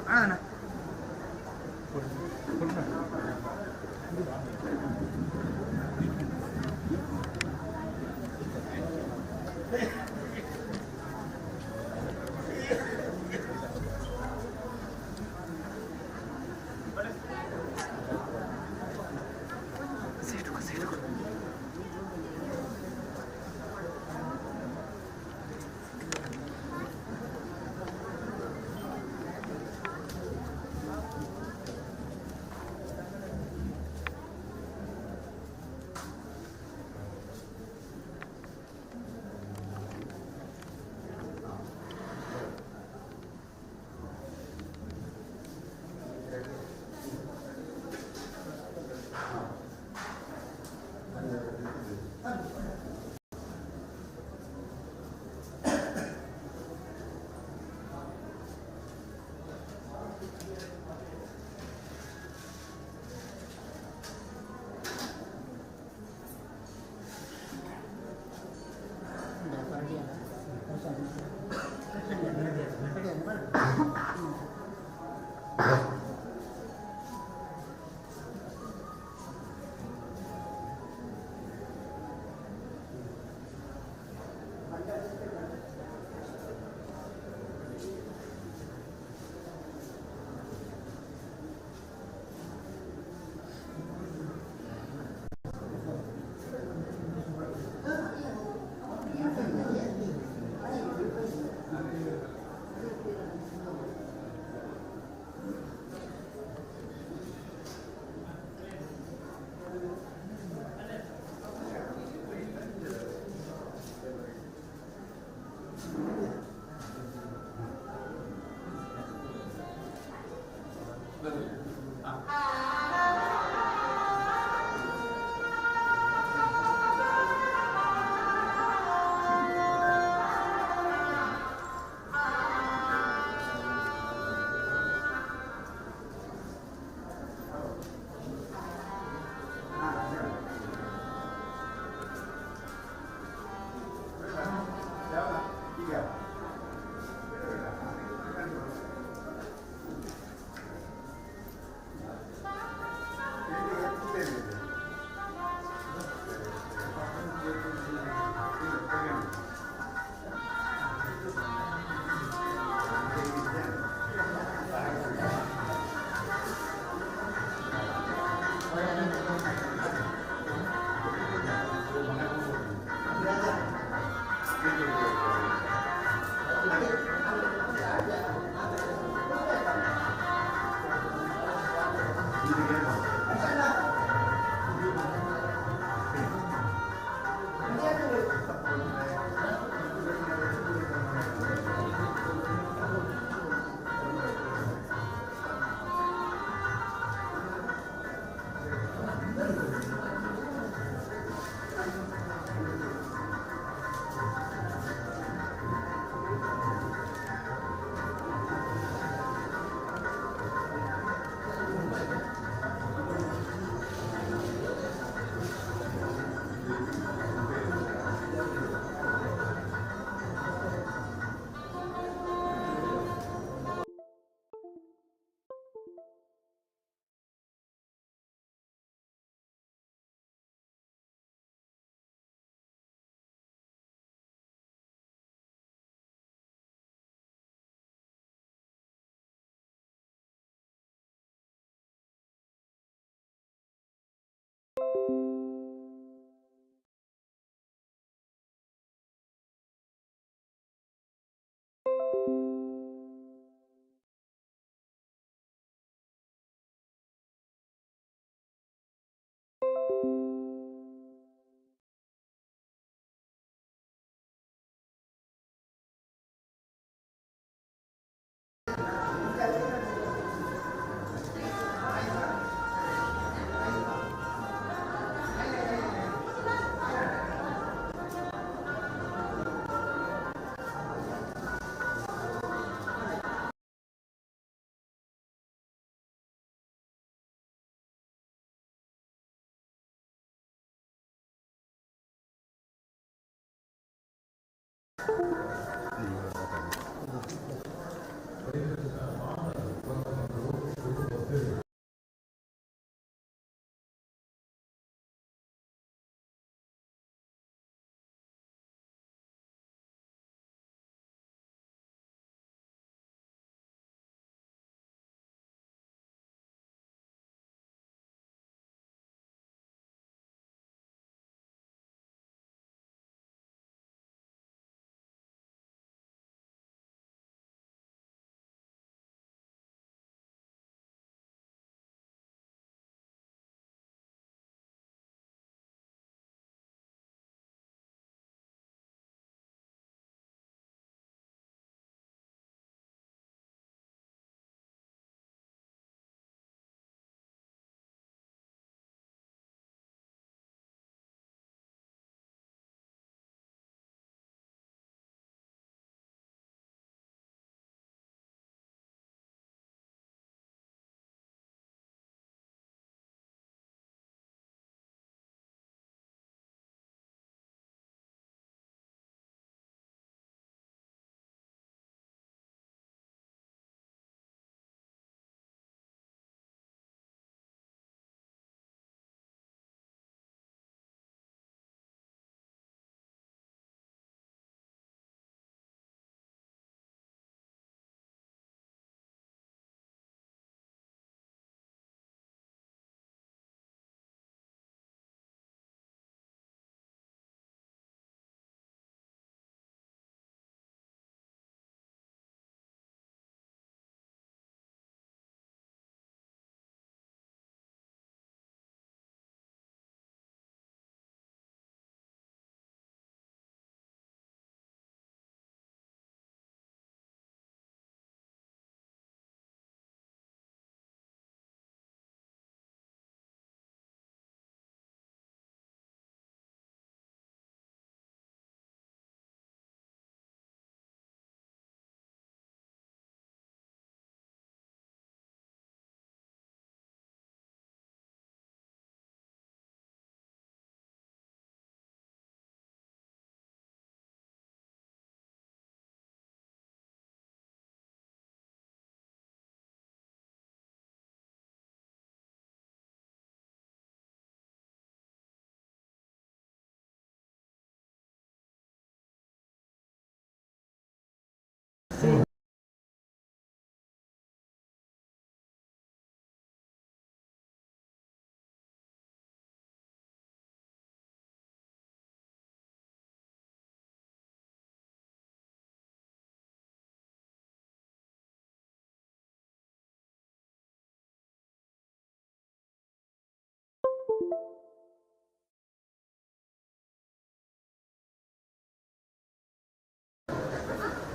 معانا.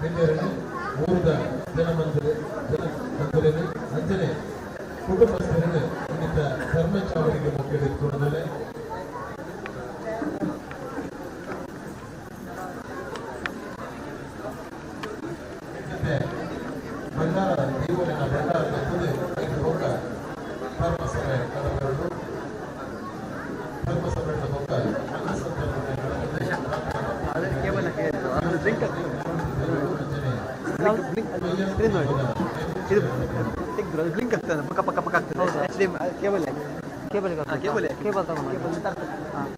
ಬಿನ್ನೆರೆನ್ ಊರುದ ಜನಮಂದಿರ ಜನಮಂದಿರನ್ ಅಂಚನೆ ಕುಟುಂಬಸ್ಥರೆನ್ ಇನ್ನಿತ ಧರ್ಮ ಚಾವಡಿಗೆ ಮೊಕ್ಕೆಡ್ ಇತ್ತೆ ಭಂಡಾರ ದೇವರಿನ ಭಂಡಾರ ತೆಗೆದು ಐದು ಬೊಕ್ಕ ಧರ್ಮಸಭೆ ನಡಪುಂಡು. ಧರ್ಮಸಭೆ ಬೊಕ್ಕ ಅನ್ನ ಸಂತರ್ಪಣೆ ಅದು ಕೇಬಲ್ ಅದು ಡ್ರಿಂಕ್ ಬ್ಲಿಂಕ್ ಬ್ಲಿಂಕ್ ಸ್ಕ್ರೀನ್ ನೋಡಿ ಇದು ತೆಗ್ದ್ರು ಅದು ಬ್ಲಿಂಕ್ ಆಗ್ತದೆ ಪಕ್ಕ ಪಕ್ಕ ಪಕ್ಕ ಆಗ್ತದೆ. H D cable cable. ಹಾಂ, ಕೇಬಲ್. ಕೇಬಲ್ ತಗೊಂಡು ಕೇಬಲ್. ಹಾಂ.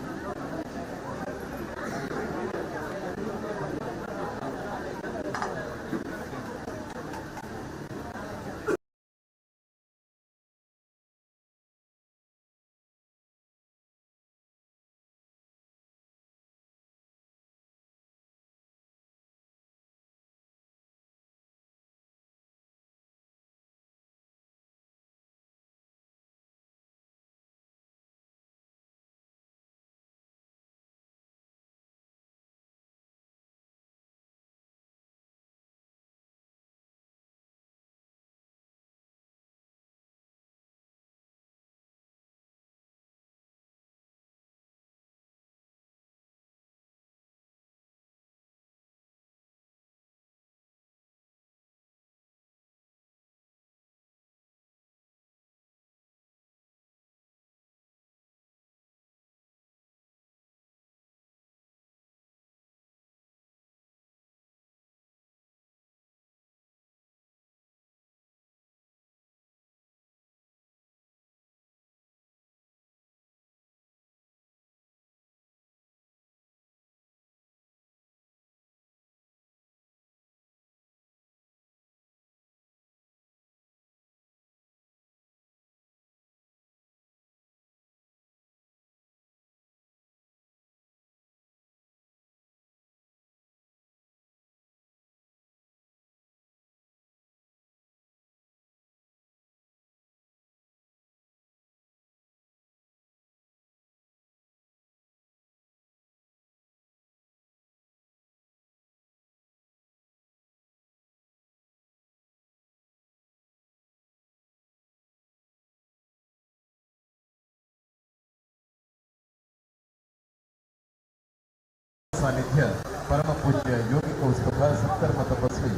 ಸಾನ್ನಿಧ್ಯ ಪರಮ ಪೂಜ್ಯ ಯೋಗಿ ಕೌಸ್ತುಭ ಸತ್ಕರ್ಮ ತಪಸ್ವಿ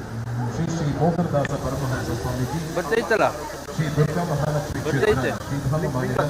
ಶ್ರೀ ಶ್ರೀ ಮೋಹನದಾಸ ಪರಮಹಂಸ ಸ್ವಾಮೀಜಿ, ಬರ್ತೈತಲ್ಲ? ಶ್ರೀ ದುರ್ಗಾ ಮಹಾಲಕ್ಷ್ಮಿ ಕ್ಷೇತ್ರ ಬರ್ತೈತೆ. ಶ್ರೀಧಾಮ ಮಾನ್ಯ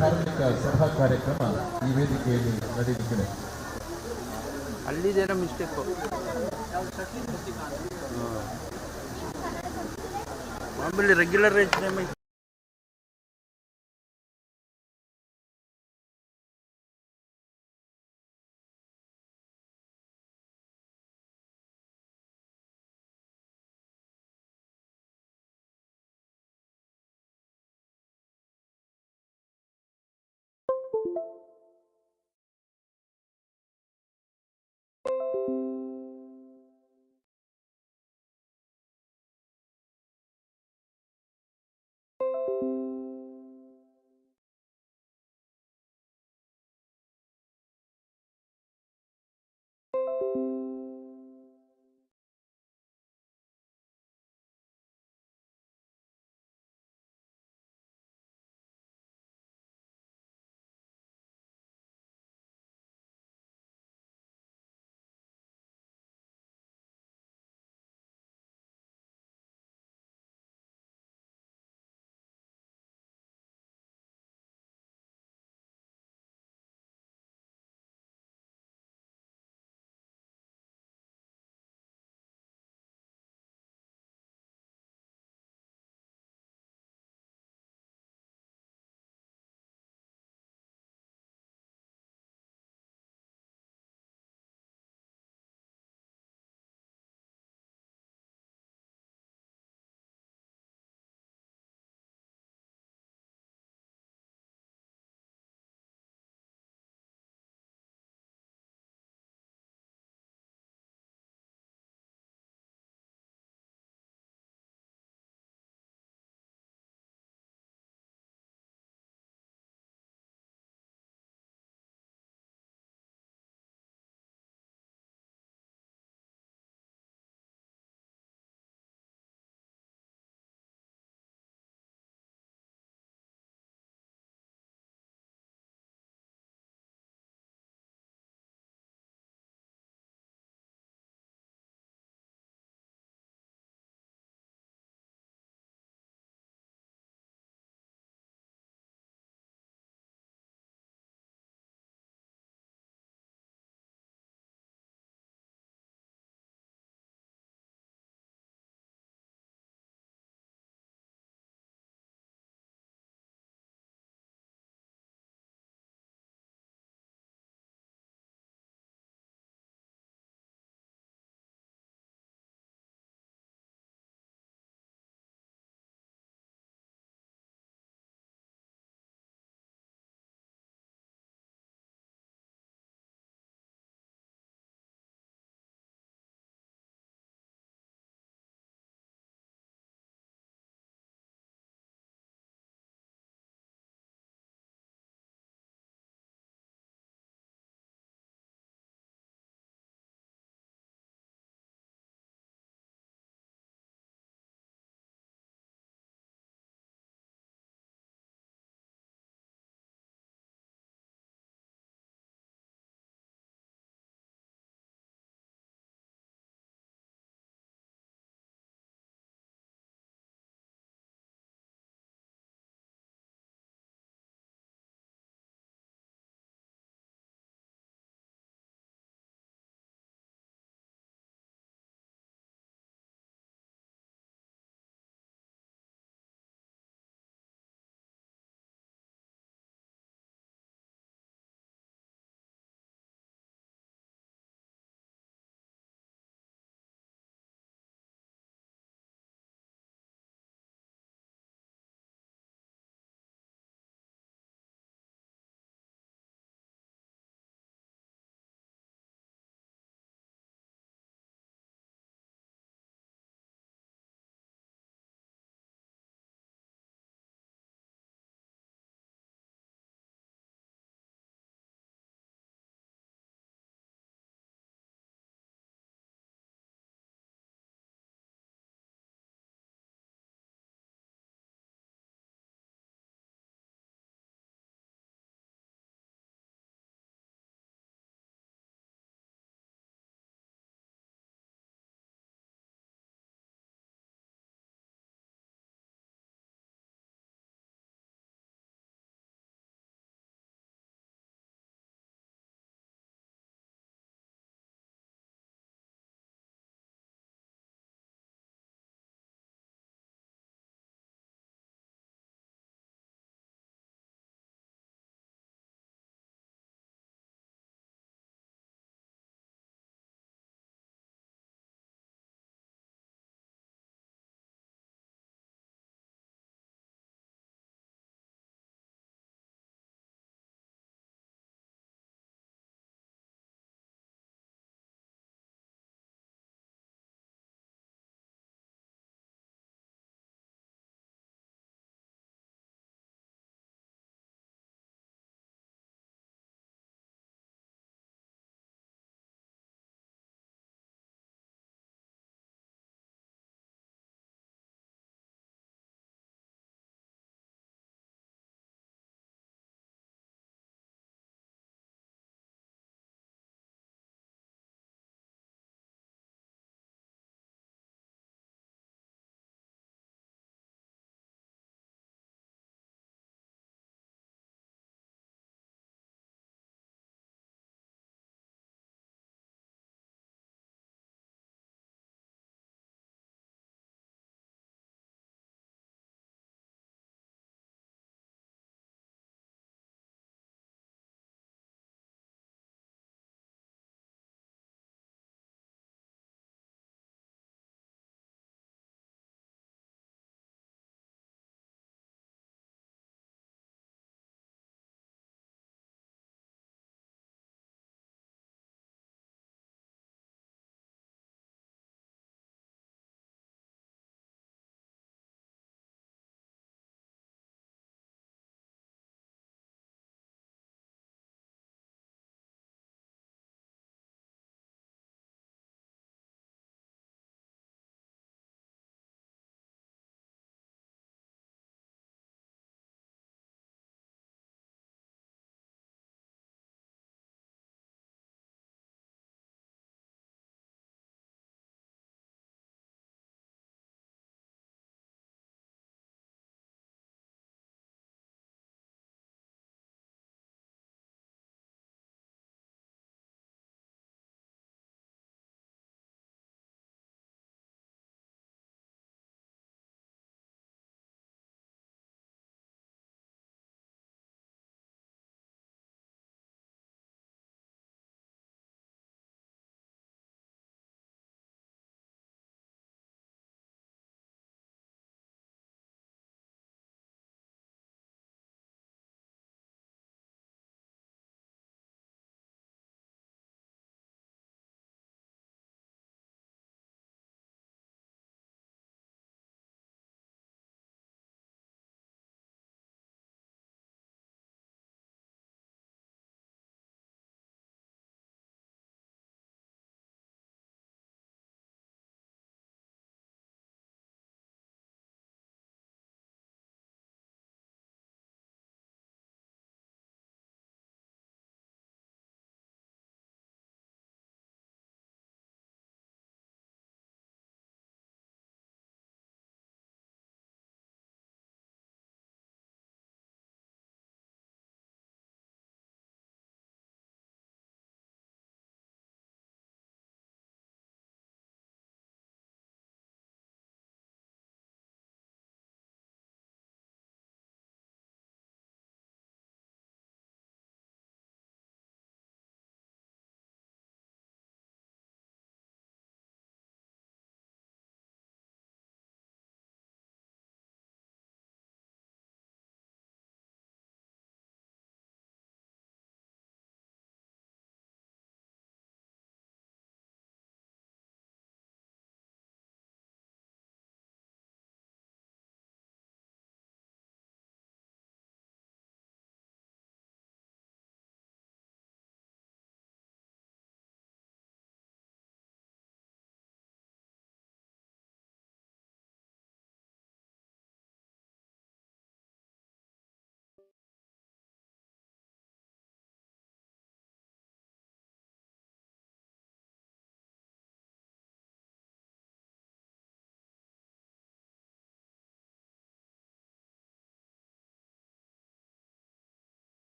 ಧಾರ್ಮಿಕ ಸಭಾ ಕಾರ್ಯಕ್ರಮ ಈ ವೇದಿಕೆಯಲ್ಲಿ ನಡೆಯಲಿಕ್ಕಿದೆ. ಅಲ್ಲಿದೇನೋ ಮಿಸ್ಟೇಕು. ಮಾಮೂಲಿ ರೆಗ್ಯುಲರ್ ರೇಟ್.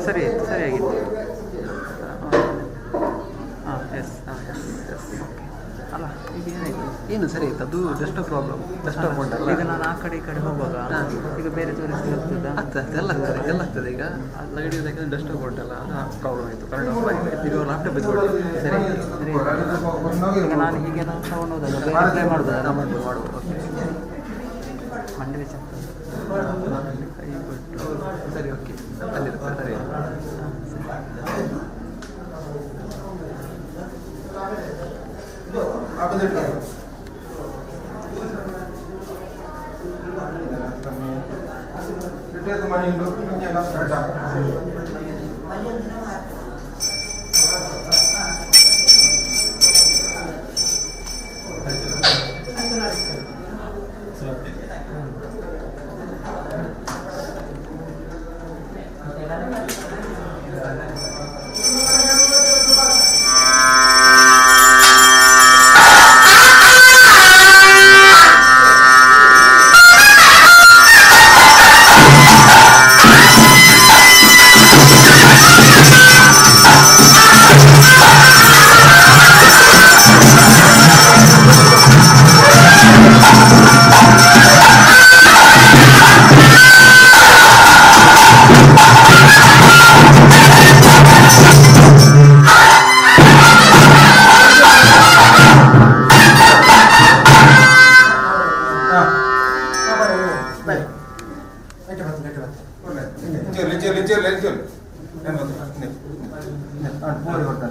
ಸರಿ ಆಯಿತು, ಸರಿಯಾಗಿತ್ತು. ಹಾಂ ಎಸ್, ಹಾಂ S S okay. ಅಲ್ಲ ಈಗ ಏನಾಯಿತು? ಏನು ಸರಿ ಆಯ್ತು, ಅದು desktop problem. Desktop ಉಂಟಲ್ಲ, ಈಗ ನಾನು ಆ ಕಡೆ ಈ ಕಡೆ ಹೋಗುವಾಗ ಈಗ ಬೇರೆ ತೋರಿಸಿ ಹೋಗ್ತದಾ? ಆಗ್ತದೆ, ಎಲ್ಲ ಆಗ್ತದೆ, ಎಲ್ಲ ಆಗ್ತದೆ. ಈಗ ಲೈಟ್ ಯಾಕಂದರೆ ಡೆಸ್ಕ್ಟಾಪ್ ಉಂಟಲ್ಲ, ಅದು ಪ್ರಾಬ್ಲಮ್ ಆಯಿತು. ಕರೆಂಟ್ ಆಫ್ ಆಗಿದೆ. ಈಗ ಲ್ಯಾಪ್ಟಾಪ್ ಇದ್ಕೊಳ್ಳಿ. ಸರಿ ಸರಿ. ಈಗ ನಾನು ಹೀಗೆ ನಾನು ತಗೊಂಡು ಹೋದಾಗ ಬೇರೆ ಅಪ್ಲೈ ಮಾಡ್ಬೋದಾ? ಮಾಡ್ಬೋದು, ಮಾಡ್ಬೋದು. ಓಕೆ, ಮಂಡಳಿ ಚೆಕ್ ಕೈ ಬಿಟ್ಟು ಸರಿ, ಓಕೆ, ಅಲ್ಲಿರುತ್ತೆ. ಸರಿ.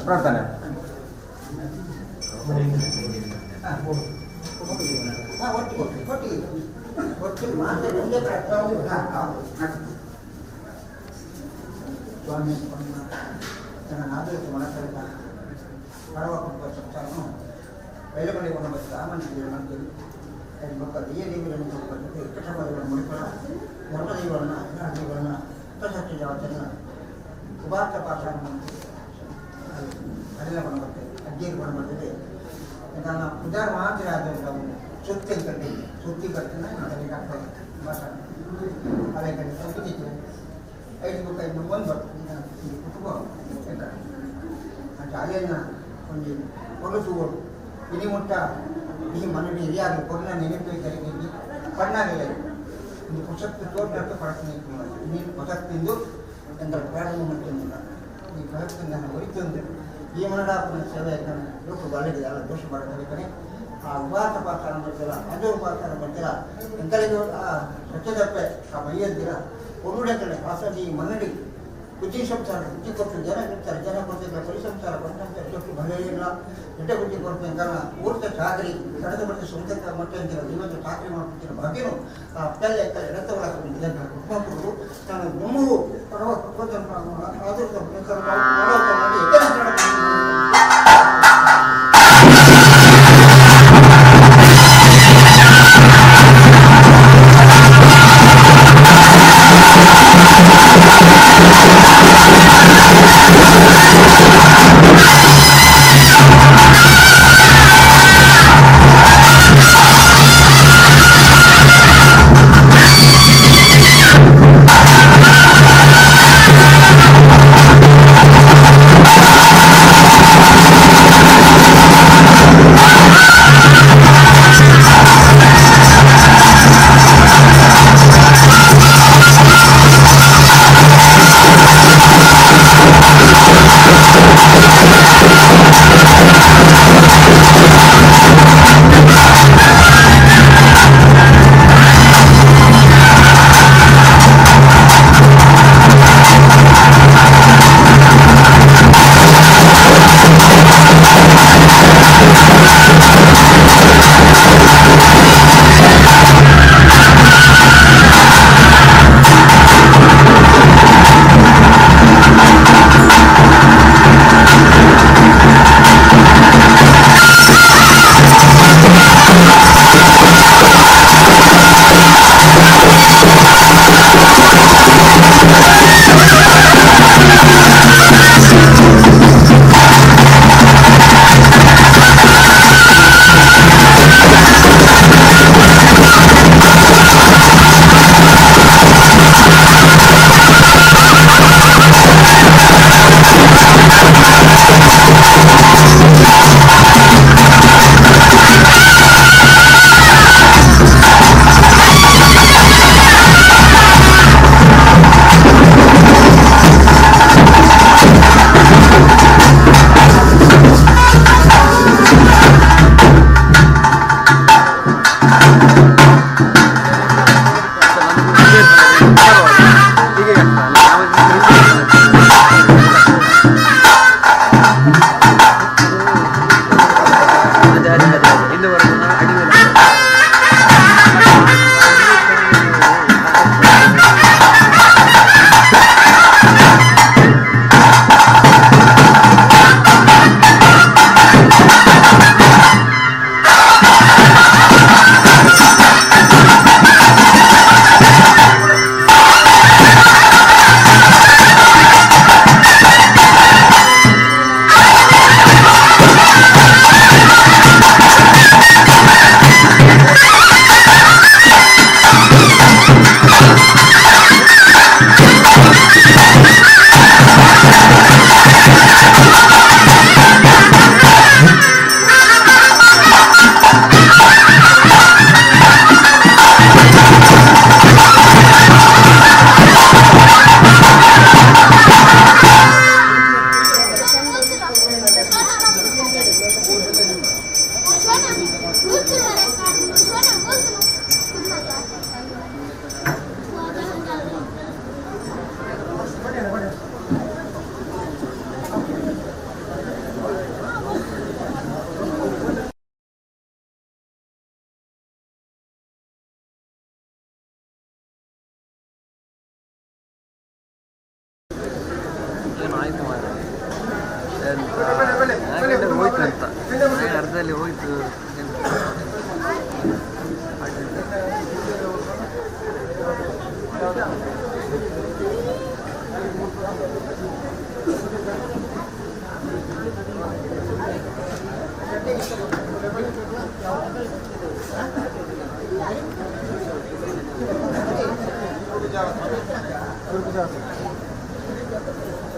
ಪ್ರಾರ್ಥನೆ. ಸ್ವಾಮಿ ಉಪಾರ್ಥ ಪಾಠ ಅದೆಲ್ಲ ಬರ್ತದೆ, ಅಜ್ಜಿಗೆ ಬಣ ಬರ್ತದೆ. ನಾನು ಉದಾರ ಮಾತ್ರ ಆದ್ದರಿಂದ ಸುತ್ತಿ ಕಟ್ಟಿ ಸುತ್ತಿ ಕಟ್ಟಿನ ಅದಕ್ಕೆ ಆಗ್ತದೆ ಅದೇ ಕಡೆ ತಪ್ಪಿತ್ತು ಐದು ಬುಕ್ ಐದು ಒಂದು ಬರ್ತದೆ. ಈ ಕುಟುಂಬ ಅಲ್ಲೆಲ್ಲ ಒಂದು ಕೊಲಸು ಇನಿ ಮುಟ್ಟ ಈ ಮನವಿ ಹಿರಿಯಾಗಲಿ ಕೊರನ ನೆನಪು ಕರೆಗಿ ಪಣ್ಣಾಗಲ್ಲ. ಒಂದು ಪುಸ್ತಕ ತೋಟಕ್ಕೆ ಪಡಸ್ತೀನಿ ನೀನು ಪುಸ್ತಕದಿಂದ ಎಂದರೆ ಪ್ರಾರಂಭ ಮಾಡ್ತೀನಿ. ಈ ಪುಸ್ತಕದಿಂದ ಹೊರಿತಂದು ಈ ಮನಡಾಪನ ಸೇವೆ ಲೋಕ ಬಾಳಿಗೆ ಅಲ್ಲ ದೋಷ ಮಾಡಬೇಕಾದ್ರೆ ಆ ಉಪಾಸ ಪಾತ್ರ ಬರ್ತಿಲ್ಲ, ಅದು ಉಪಾಸ ಬರ್ತಿಲ್ಲ. ಎಂತಲಿಗೂ ಆ ಸತ್ಯದಪ್ಪೆ ಆ ಮೈಯಂದಿರ ಒರುಡೆ ಕಡೆ ವಾಸದಿ ಮನ್ನಡಿ ಬುದ್ಧಿ ಸಂಸಾರ ಬುದ್ಧಿ ಕೊಟ್ಟು ಜನ ಇರ್ತಾರೆ, ಜನ ಕೊಡ್ತಿಲ್ಲ ಪರಿ ಸಂಸಾರ ಬಂದಂತೆ ದೊಡ್ಡ ಭಯ ಇಲ್ಲ. ಎಡ್ಡ ಬುದ್ಧಿ ಕೊಡ್ತೀನಿ ಅಂತಲ್ಲ ಊರ್ತ ಚಾಕ್ರಿ ಕಡದ ಬಡ್ದು ಸ್ವಂತಕ್ಕೆ ಮಟ್ಟ ಅಂತೀರ ಇವತ್ತು ಚಾಕ್ರಿ ಮಾಡ್ಕೊಡ್ತೀರ ಭಾಗ್ಯನು ಆ ಅಪ್ಪಲ್ಲೇ ಎಡತ್ತವರ ಕುಟುಂಬ ನಾನು ನಮ್ಮವು ಪಡವ ಆದರೂ Thank you. ಅಂತ ಹೋಯ್ತು ಅಂತ ಅರ್ಧದಲ್ಲಿ ಹೋಯ್ತು.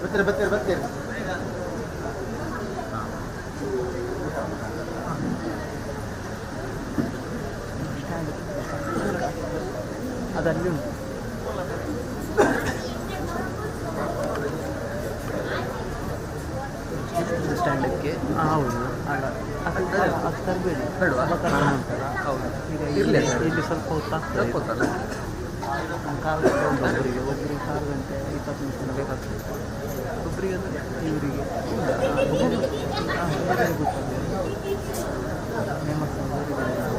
ಬರ್ತೀರಿ ಬರ್ತೀರಿ ಬರ್ತೀರಿ. ಅದು ಅಲ್ಲಿ ಉಂಟು. ಸ್ಟ್ಯಾಂಡಕ್ಕೆ ಹೌದು, ಅದು ತರಬೇಡಿ, ಬೇಡವಾ? ಕಡಿಮೆ ಉಂಟಲ್ಲ. ಹೌದು, ಈಗ ಇರಲಿ. ಇಲ್ಲಿ ಸ್ವಲ್ಪ ಹೊತ್ತು ಆಗ್ತದೆ. ಸ್ವಲ್ಪ ಹೊತ್ತಲ್ಲ, ಒಂದು ಕಾಲು ಗಂಟೆ ಉಂಟು ಒಬ್ಬರಿಗೆ, ಒಬ್ಬರಿಗೆ ಕಾಲು ಗಂಟೆ 20 ನಿಮಿಷ ಬೇಕಾಗ್ತದೆ. ಒಬ್ಬರಿಗೆ ಅಂದರೆ ಇವರಿಗೆ ಗೊತ್ತಾಗ್ತದೆ. ನೇಮಸ್ತಾನ ಹೋಗಿದ್ದೇನೆ ನಾವು.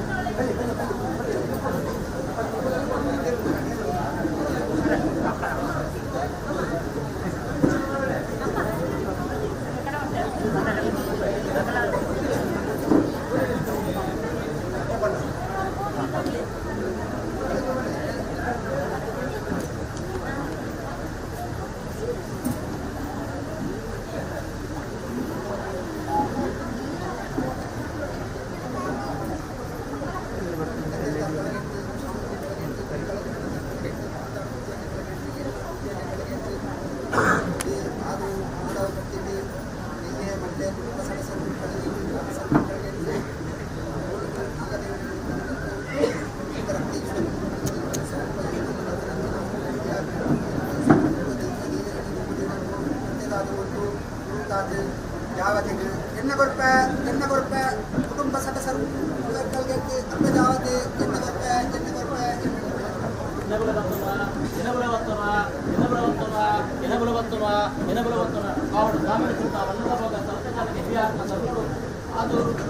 ಕುಟುಂಬ ಸದಸ್ಯರು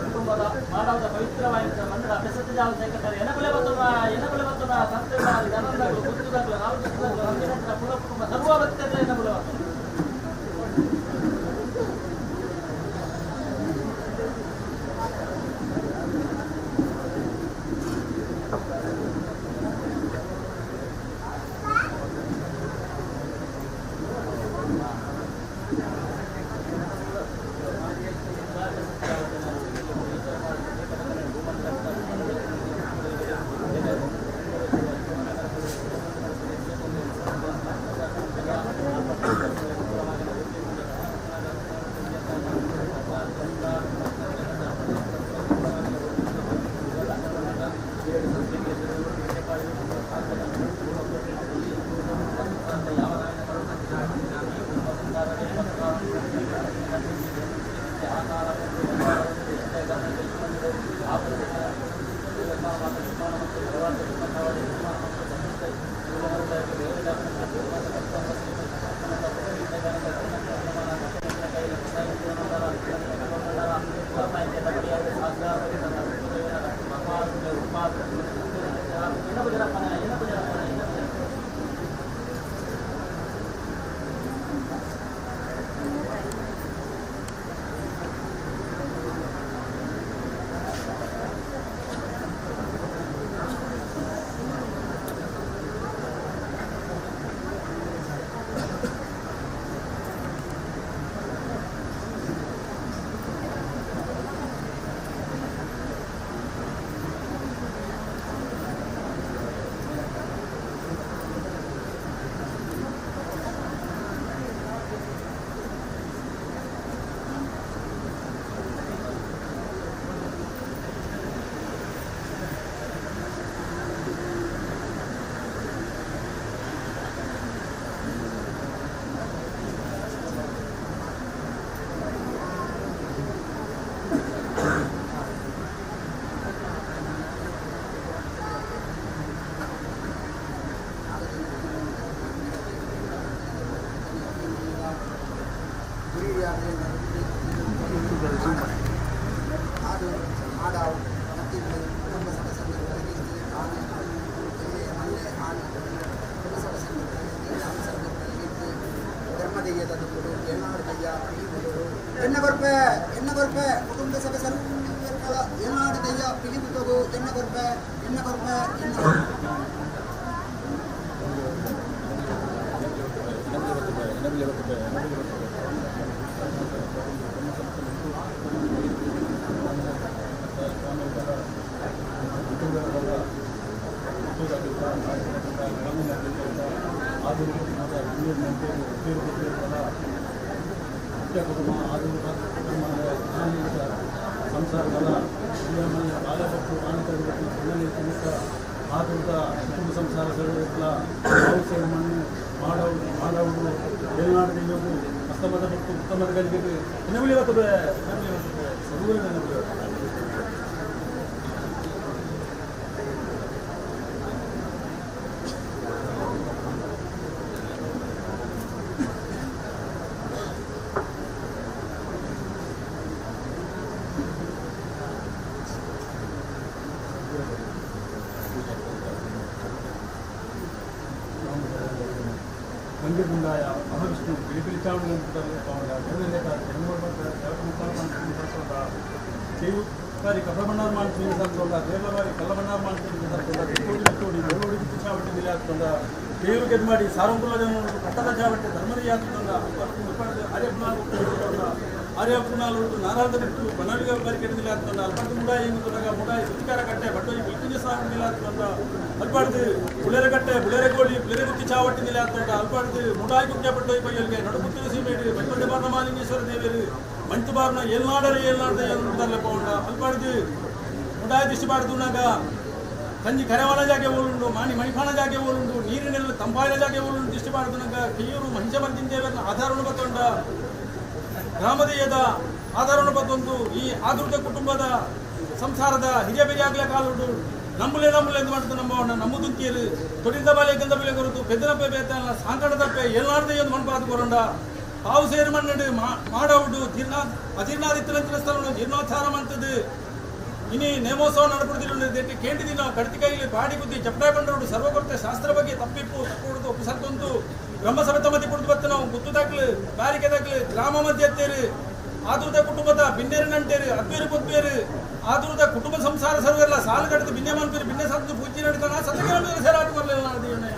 ಕುಟುಂಬದ ಮಾಡಾದ ಪವಿತ್ರವಾದ ಮಂಡಳ ಬೆಸತ್ತ ಕುಟುಂಬ ಸರ್ವ ಎನ್ನ ಕೊರ್ಪೆ ಎನ್ನ ಕೊರ್ಪೆ ಕುಟುಂಬ ಸಭೆ ಸರ್ವ ಏನಾಡು ದಯ್ಯ ಪಿಲಿಪುತ್ತಗು ಎನ್ನ ಕೊರ್ಪೆ ಎನ್ನ ಕೊರ್ಪೆ ಎನ್ನ ಸಂಸಾರಗಳ ಆದುದ ಕುಟುಂಬ ಸಂಸಾರ ಸರ್ವಗಳ ಮಣ್ಣು ಮಾಡವು ಮಾಡವು ಏಳ್ನಾಡು ದೈವವು ಅಸ್ತಮದ ಮತ್ತು ಉತ್ತಮದ ಗಲಿಗೆ ನೆನಪುಲಿ ಬರ್ತದೆ ನೆನಪುಲಿ ಬರ್ತದೆ ಸರ್ವೇ ನೆನಪುಲಿ ಬರ್ತದೆ. ಮಂದಿಗುಂಡಾಯ ಮಹಾವಿಷ್ಣು ಬಿಳಿ ಚಾವಡಿ చేయుకారి కపడబండారు మాన్సింది సంతోండ దేవలవారి కళ్ళబండారు మాన్సింది సంతోండ తోడి తోడి చావట్టి నిలాస్తుండ దేవుడు ಗೆದ್ಮಾಡಿ ಸಾರಂಗುಲ ಕಟ್ಟದ ಚಾವಟ್ಟೆ ಧರ್ಮದ ಯಾತ್ರೆ ಆರ್ಯಪುನಾಲು ಆರ್ಯಪುನಾಲು ನಾರಾಯಣ ಬಿಟ್ಟು ಬನವಿಗ ಬರಿಕೆಟ್ ನಿಲಾಸ್ತಂಡ ಅಲ್ಪಾಡ್ದು ಮುಡಾಯಿ ಎಂಬುದಾಗ ಮುಡಾಯಿ ಸುತ್ತಿಕಾರ ಕಟ್ಟೆ ಬಟ್ಟೋಯಿ ಬಿಲ್ಕಿಂಜ ಸಾಂಗ್ ನಿಲಾಸ್ತಂಡ ಅಲ್ಪಾಡ್ದು ಬುಳೆರೆ ಕಟ್ಟೆ ಬುಳೆರೆ ಗೋಳಿ ಬುಳೆರೆ ಗುತ್ತಿ ಚಾವಟ್ಟಿ ನಿಲಾಸ್ತಂಡ ಅಲ್ಪಾಡ್ದು ಮುಡಾಯಿ ಕುಕ್ಕೆ ಬಟ್ಟೋಯಿ ಪೈಯಲ್ಗೆ ನಡುಪುತ್ತಿನ ಸೀಮೇಡು ಬೈಕೊಂಡೆ ಬಾರ್ನ ಮಾಲಿಂಗೇಶ್ವರ ದೇವರು ಮಂಟು ಬಾರ್ನ ಏಲ್ನಾಡರೆ ಏಲ್ನಾಡದೆ ಪೌಂಡ ಅಲ್ಪಾಡ್ದು ಮುಡಾಯಿ ದಿಷ್ಟಿ ಬಾಡ್ದುನಾಗ ಕಂಜಿ ಕರೆವಾಣ ಜಾಗೆ ಓಲುಂಡು ಮಾಣಿ ಮಣಿಫಾಣ ಜಾಗೆ ಓಲುಂಡು ನೀರಿನೆಲ್ಲ ತಂಪಾಯಿನ ಜಾಗೆ ಓಲುಂಡು ದಿಷ್ಟಿ ಬಾಡ್ದುನಾಗ ಕೈಯೂರು ಮಹಿಷಮರ್ದಿನ ಆಧಾರವನ್ನು ಬತ್ತೊಂಡ ಗ್ರಾಮದೇಯದ ಆಧಾರವನ್ನು ಬತ್ತೊಂದು ಈ ಆದುರ್ಗ ಕುಟುಂಬದ ಸಂಸಾರದ ಹಿರಿಯ ಬೆರಿಯಾಗಲೇ ಕಾಲುಂಡು ನಂಬುಲೆ ನಂಬುಲೆ ಎಂದು ಮಾಡ್ತು ನಮ್ಮವನ್ನ ನಮ್ಮುದುಂಕಿಯರು ತೊಡಿದ ಬಾಲೆ ಗಂಧ ಬೆಲೆ ಕೊರತು ಪೆದ್ದನಪ್ಪೆ ಬೇತಲ್ಲ ಸಾಂಕಣದಪ್ಪೆ ಎಲ್ಲಾರ್ದೇ ಒಂದು ಮಣ್ಪಾದ ಕೊರಂಡ ತಾವು ಸೇರು ಮಣ್ಣು ಮಾಡವುಡು ಜೀರ್ಣ ಅಜೀರ್ಣಾದಿತ್ಯನಂತಿನ ಸ್ಥಳವನ್ನು ಜೀರ್ಣೋದ್ಧಾರ ಮಂತದ್ದು ಇನಿ ನೇಮೋತ್ಸವ ನಡಪಡ್ದಿಲ್ಲ ಕೇಂದ್ರ ದಿನ ಕಡ್ತಿ ಕೈಲಿ ಬಾಡಿ ಬುದ್ಧಿ ಜಪ್ಟಾಯ್ ಬಂಡರೋಡು ಸರ್ವಕೊರತೆ ಶಾಸ್ತ್ರ ಬಗ್ಗೆ ತಪ್ಪಿಪ್ಪು ತಪ್ಪು ಒಪ್ಪು ಬ್ರಹ್ಮಸಭೆ ತಮತಿ ಪುಡ್ದು ಬತ್ತ ನಾವು ಗುತ್ತು ದಾಖಲು ಬಾರಿಕೆ ದಾಖಲು ಗ್ರಾಮ ಮಧ್ಯತ್ತೇರು ಆದುರ್ದ ಕುಟುಂಬದ ಬಿನ್ನೇರಿನಂಟೇರು ಅದ್ವೇರು ಪೊದ್ಬೇರು ಆದುರ್ದ ಕುಟುಂಬ ಸಂಸಾರ ಸರ್ವೆಲ್ಲ ಸಾಲು ಕಡಿದು ಬಿನ್ನೆ ಮನ್ಪೇರು ಬಿನ್ನೆ ಸತ್ತು ಪೂಜೆ ನಡೀತಾನ ಸತ್ಯ ಸೇರಾಟ ಬರಲಿಲ್ಲ ದೇವನೇ.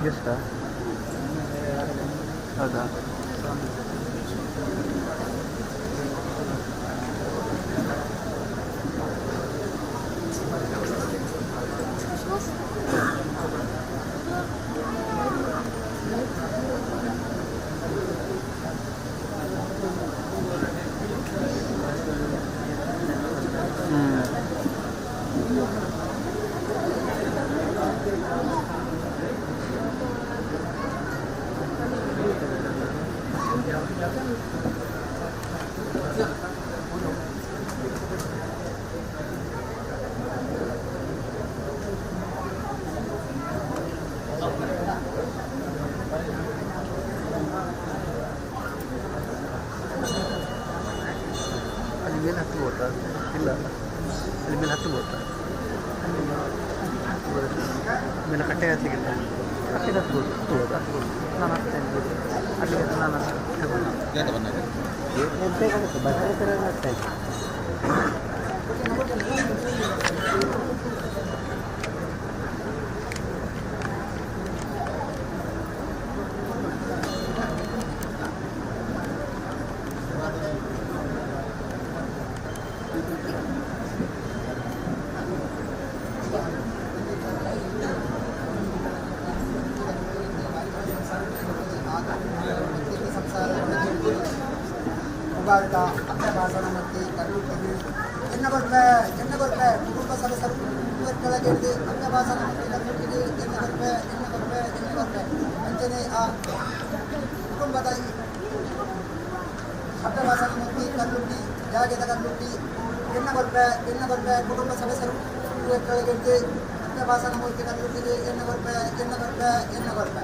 ಎಷ್ಟಾ? ಹೌದಾ? ಹತ್ಬೋದಾ? ಇಲ್ಲ, ಅಲ್ಲಿ ಮೇಲೆ ಹತ್ಬೋದಾ? ಮೇಲೆ ಕಟ್ಟೆ ಹತ್ತಲಿಕ್ಕಿಲ್ಲ. ಕಟ್ಟೆಗೆ ಹತ್ಬೋದು, ಹತ್ಬೋದಾ? ಹತ್ಬೋದು. ನಾನು ಹತ್ತೇನೆ, ಅಲ್ಲಿಗೆ ನಾನು ತಗೊಂಡು ಬೇಕಾಗುತ್ತೆ. ಬಟ್ಟೆ ಥರ ಆಗ್ತಾಯಿತ್ತು. ಕುಟುಂಬ ಸದಸ್ಯರು ಕೆಳಗೆ ಅಪ್ಪಭಾಸನ ಕಲ್ಲುಟ್ಟಿಗೆ ಎಣ್ಣೆ ಬರ್ಪೆ ಎಣ್ಣೆ ಬರ್ಪೆ ಎಣ್ಣೆ ಬರ್ಪೆ ಅಂಚನೆ ಆ ಕುಟುಂಬದ ಅಪ್ಪಭಾಸನ ಮೂರ್ತಿ ಕಲ್ಲುಟ್ಟಿ ಜಾಗೆದ ಕಲ್ಲುಟ್ಟಿ ಎಣ್ಣೆ ಬರ್ಪೆ ಎಣ್ಣೆ ಬರ್ಪೆ ಕುಟುಂಬ ಸದಸ್ಯರು ಕೆಳಗೆ ಅಪ್ಪಭಾಸನ ಮೂರ್ತಿ ಕಲ್ಲುಟ್ಟಿಗೆ ಎಣ್ಣೆ ಬರ್ಪೆ ಎಣ್ಣೆ ಬರ್ಪೆ ಎಣ್ಣೆ ಬರ್ಪೆ.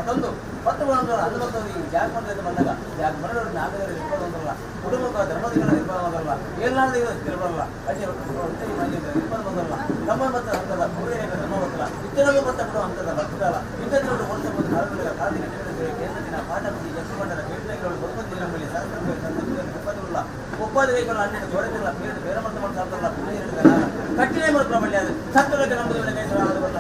ತಂದು 10 ಬಂದ ಬರಲ್ಲ ಕುಟುಂಬಕ್ಕೆ ಧರ್ಮದಿಗಳ ನಿರ್ಮಾಣ ಮಾಡಲ್ಲ ಎಲ್ಲಾರ್ದಿಗೂ ಬರಲ್ಲ ಅದೇ ನಿರ್ಮಾಣ ಮಾಡಲ್ಲ ನಮ್ಮ ಮತ್ತು ಹಂತದ ಪೂರ್ಣ ಧರ್ಮ ಗೊತ್ತಲ್ಲ ಇತರಲ್ಲೂ ಬತ್ತ ಬಿಡುವ ಹಂತದ ಭಕ್ತಲ್ಲ ಇಂಥದ್ದು ವರ್ಷ ಒಂದು ಕಾಲಗಳ ಕಾದಿನ ಕೇಂದ್ರ ದಿನ ಪಾಠ ಬುದ್ಧಿ ಯಕ್ಷಮಂಡಲ ಕೇಂದ್ರಗಳು ಬರುವಂತಿಲ್ಲ ನಮ್ಮಲ್ಲಿ ಶಾಸ್ತ್ರ ಒಪ್ಪಾದ ಕೈಗಳು ಹನ್ನೆರಡು ದೊರೆತಿಲ್ಲ ಬೇರೆ ಬೇರೆ ಮತ್ತು ಮಾಡ್ತಾರಲ್ಲ ಕಟ್ಟಿನೇ ಬರುತ್ತೆ ಮಳ್ಳಿ ಅದು ಸತ್ತೊಳಗೆ ನಮ್ಮದು ಕೈ ಬರಲ್ಲ.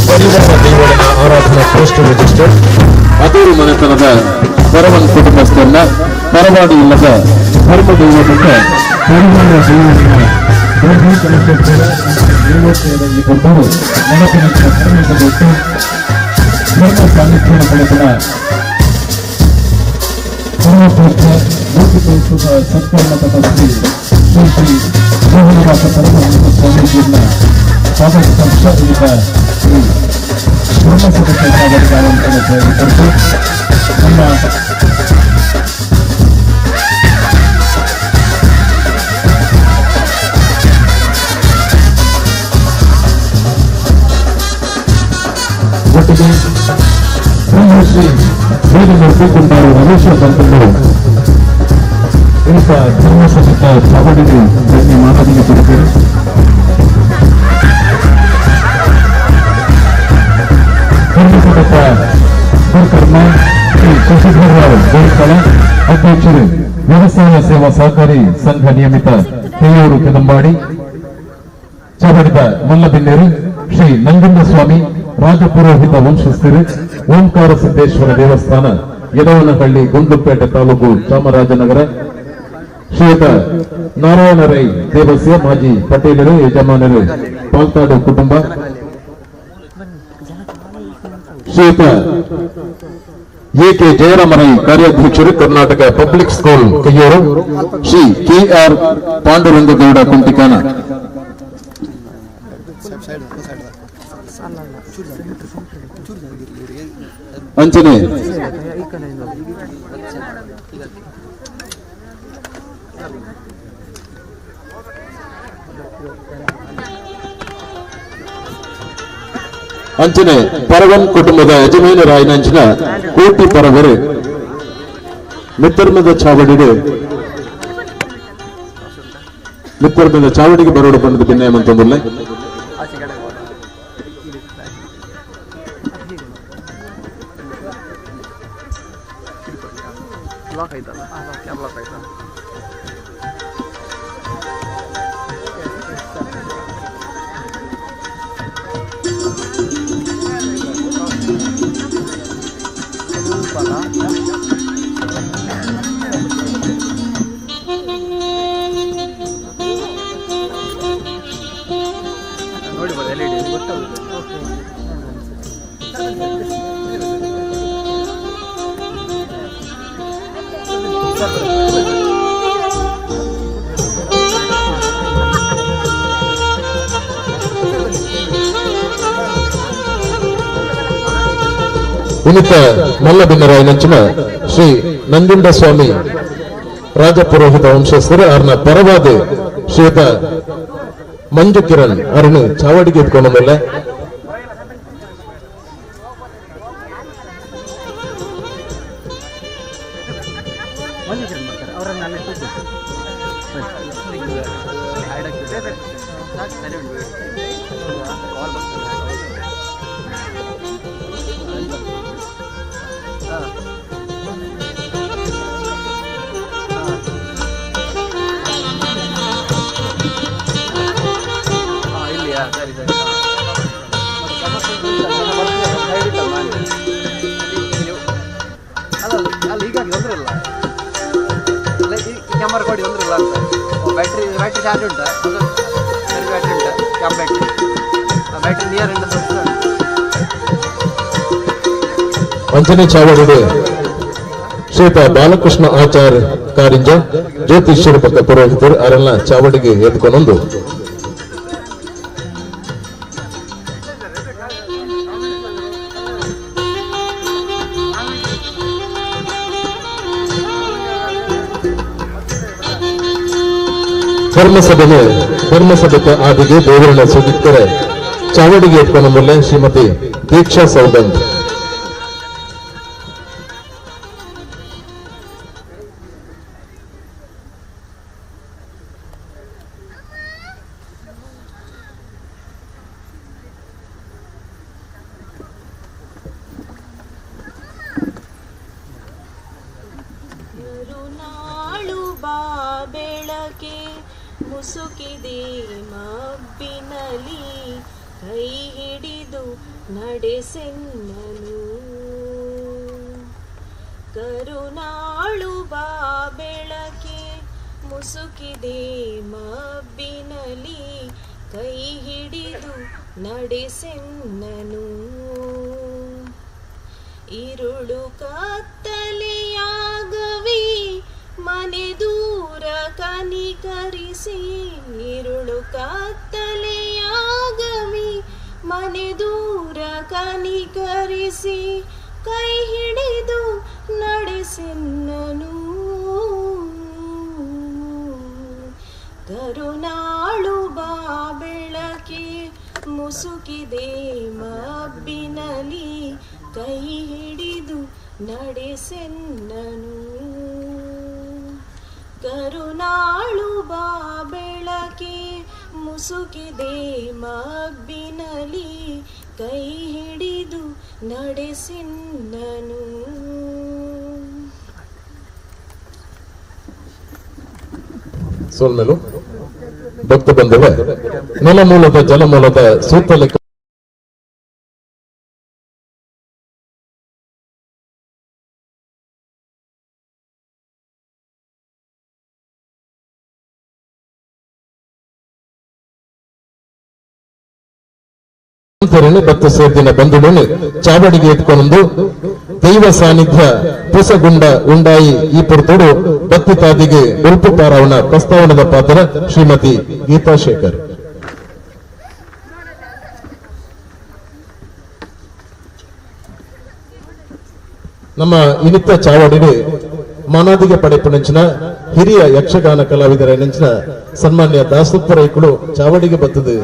ಪರಿವಾರ ದೇವರನ್ನ ಆರಾಧನಾ ಪೋಸ್ಟ್ ರಿಜಿಸ್ಟರ್ ಅದೂರು ಮನೆತನದ ಪರವನ್ ಕುಟುಂಬಸ್ಥರನ್ನ ಪರವಾಡಿ ಇಲ್ಲದ ಧರ್ಮ ದೈವದಿಂದ ಪರಿವಾರ ದೇವರನ್ನ ಬಂದರು ನೆನಪಿನ ಧರ್ಮ ಸಾನ್ನಿಧ್ಯ ಪಡೆದ ಪರಮಪೂಜ್ಯ ಮೂರ್ತಿ ಸತ್ಕರ್ಮ ತಪಸ್ವಿ ಶ್ರೀ ಶ್ರೀ ಮೋಹನದಾಸ ಪರಮಹಂಸ ಸ್ವಾಮೀಜಿಯನ್ನ ಸ್ವಾಗತ ಶ್ರೀ ಧರ್ಮ ಸದಸ್ಯ ಸಾಗರಿಗಾವಂತನ ನಮ್ಮ ಒಟ್ಟಿಗೆ ಶ್ರೀ ವೇದಮೂರ್ತಿ ಕುಂಬಾರು ರಮೇಶ ಬಂತಂದು ಇಂಥ ಧರ್ಮ ಸದಸ್ಯ ಚಾವಡಿಗೆ ಗಣ್ಯ ಮಾತನ್ನು ಕೊಡುತ್ತೇವೆ. ಧರ್ಮಸದಸ್ಯ ಶ್ರೀ ಶಶಿಧರ್ ರಾವ್ ಗೋಳ್ಕಳ ಅಧ್ಯಕ್ಷರು ವ್ಯವಸಾಯ ಸೇವಾ ಸಹಕಾರಿ ಸಂಘ ನಿಯಮಿತ ತೇಯೂರು ಕೆದಂಬಾಡಿ ಚಾವಡಿದ ಮಲ್ಲಬಿನ್ನೇರು ಶ್ರೀ ನಂಜುಂಡಸ್ವಾಮಿ ರಾಜಪುರೋಹಿತ ವಂಶಸ್ಥರು ಓಂಕಾರ ಸಿದ್ದೇಶ್ವರ ದೇವಸ್ಥಾನ ಯದವನಹಳ್ಳಿ ಗುಂಡ್ಲುಪೇಟೆ ತಾಲೂಕು ಚಾಮರಾಜನಗರ ಶ್ರೀಯುತ ನಾರಾಯಣ ರೈ ದೇವಸ್ಯ ಮಾಜಿ ಪಟೇಲರು ಯಜಮಾನರು ಪಾಲ್ತಾಡು ಕುಟುಂಬ ಶ್ರೀಯುತ ಎ K ಜಯರಾಮರೈ ಕಾರ್ಯಾಧ್ಯಕ್ಷರು, Karnataka public school, Kayyur. Shri K R Pandurangagowda Kuntikana. ಅಂಚನೆ ಅಂಚನೆ ಪರವನ್ ಕುಟುಂಬದ ಯಜಮಾನರಾಯನಂಚಿನ ಕೋಟಿ ಪರವರು ಮಿತ್ತರ್ಮದ ಚಾವಡಿಡು ಮಿತ್ತರ್ಮದ ಚಾವಡಿಗೆ ಬರೋಡು ಬಂದದ ಭಿನ್ನಯ ಮಂತೊಂದುಲ್ಲೆ. ಆಚೆ ಕಡೆ ಲಾಕ್ ಆಯ್ತಲ್ಲ, ಕ್ಯಾಬ್ ಲಾಕ್ ಆಯ್ತಾ? ನೋಡಿಬೋದು, ಎಲ್ ಇ ಡಿ ಗೊತ್ತಾಗುತ್ತೆ. ವಿನಿತ ಮಲ್ಲಬಿನ್ನರಾಯನಂಚಿನ ಶ್ರೀ ನಂಜುಂಡ ಸ್ವಾಮಿ ರಾಜಪುರೋಹಿತ ವಂಶಸ್ಥರು ಅರ್ನ ಪರವಾದ ಶ್ರೀಯುತ ಮಂಜು ಕಿರಣ್ ಅರುಣ್ ಚಾವಡಿಗೆ ಎತ್ಕೊಂಡು ಮೇಲೆ. ಮಂಜು ಕಿರಣ್ ಬರ್ತಾರೆ, ಅವರನ್ನು ಅಲ್ಲೇ ಕೂತ್ಕೊಳ್ತಾರೆ. ಹೈಡ್ ಆಗ್ತದೆ, ಸಾಕು, ಸರಿ ಉಂಟು. ಕಾಲ್ ಬರ್ತದೆ. ಹಾಂ ಹಾಂ, ಇಲ್ಲಿಯಾ? ಸರಿ ಸರಿ. ಮತ್ತೆ ಸಮಸ್ಯೆ ಇಲ್ಲ, ಜನ ಬರ್ತಿದ್ದಾರೆ, ಸೈಡ್ ಇಟ್ಟಲ್ಲ ಅಲ್ಲಿ. ಅಲ್ಲ ಅಲ್ಲ, ಹೀಗಾಗಿ ತೊಂದರೆ ಇಲ್ಲ. ಅಲ್ಲ, ಈ ಕ್ಯಾಮರಾ ಕೊಡಿ, ತೊಂದರೆ ಇಲ್ಲ ಅಂತ. ಬ್ಯಾಟ್ರಿ ಬ್ಯಾಟ್ರಿ ಚಾರ್ಜ್ ಉಂಟಾ? ಅದು ಸರಿ, ಬ್ಯಾಟ್ರಿ ಉಂಟಾ? ಕ್ಯಾಮ್ ಬ್ಯಾಟ್ರಿ, ಬ್ಯಾಟ್ರಿ ನಿಯರ್ ಇಂದ ಸ್ವಲ್ಪ. ಅಂಚನೆ ಚಾವಡಿಡು ಶ್ರೀಯುತ ಬಾಲಕೃಷ್ಣ ಆಚಾರ್ ಕಾರಿಂಜ ಜ್ಯೋತಿಷ್ಯರ ಪಕ್ಕ ಪುರೋಹಿತರು ಅರೆಲ್ಲ ಚಾವಡಿಗೆ ಎತ್ಕೊಂಡೊಂದು. ಧರ್ಮಸಭೆ ಧರ್ಮಸಭೆಯ ಆದಿಗೆ ದೇವರನ್ನ ಸುಗಿತ್ತರೆ ಚಾವಡಿಗೆ ಎತ್ಕೊಂಡ ಮುಲ್ಲೆ ಶ್ರೀಮತಿ ದೀಕ್ಷಾ ಸೌಗಂಧ್. ಕರುನಾಳು ಬಾ ಬೆಳಕೆ ಮುಸುಕಿದೆ ಮಬ್ಬಿನಲಿ, ಕೈ ಹಿಡಿದು ನಡೆಸೆನ್ನನು. ಕರುನಾಳು ಬಾ ಬೆಳಕೆ ಮುಸುಕಿದೆ ಮಬ್ಬಿನಲಿ, ಕೈ ಹಿಡಿದು ನಡೆಸೆನ್ನನು. ಇರುಳು ಕತ್ತಲೆಯಾಗವಿ ಮನೆ ದೂರ ಕನಿಕರಿಸಿ, ಇರುಳು ಕತ್ತಲೆಯಾಗವಿ ಮನೆ ದೂರ ಕನಿಕರಿಸಿ, ಕೈ ಹಿಡಿದು ನಡೆಸೆನ್ನನು. ಕರುನಾಳು ಬಾ ಬೆಳಕೆ ಮುಸುಕಿದೆ ಮಬ್ಬಿನಲಿ, ಕೈ ಹಿಡಿದು ನಡೆಸೆನ್ನನು. ಕರುನಾಳು ಬಾ ಬೆಳಕೆ ಮುಸುಕಿದೆ ಮಬ್ಬಿನಲಿ, ಕೈ ಹಿಡಿದು ನಡೆಸೆನ್ನನು. ಸೋಲ್ಮೇಲು ಭಕ್ತ ಬಂಧುವೆ, ನೆಲಮೂಲದ ಜಲಮೂಲದ ಸೂತ್ರ ಲೆಕ್ಕ ಬತ್ತು ಸೇರ್ದಿನ ಬಂಧುలను ಚಾವಡಿಗೆ ಎತ್ಕೊಂಡು ದೈವ ಸಾನ್ನಿಧ್ಯ ಪುಸಗುಂಡ ಉಂಡಾಯಿ ಈ ಪುರ್ತೋಡು ಬತ್ತಿ ತಾದಿಗೆ ಉಲ್ಪು ಪಾರವನ ಪ್ರಸ್ತಾವನದ ಪಾತ್ರ ಶ್ರೀಮತಿ ಗೀತಾ ಶೇಖರ್. ನಮ್ಮ ಇನಿತ ಚಾವಡಿಗೆ ಮಾನಾದಿಗೆ ಪಡೆಪುಣಂಚಿನ ಹಿರಿಯ ಯಕ್ಷಗಾನ ಕಲಾವಿದರ ನೆಂಚಿನ ಸನ್ಮಾನ್ಯ ದಾಸಪ್ಪ ರೈಕುಳು ಚಾವಡಿಗೆ ಬತ್ತದು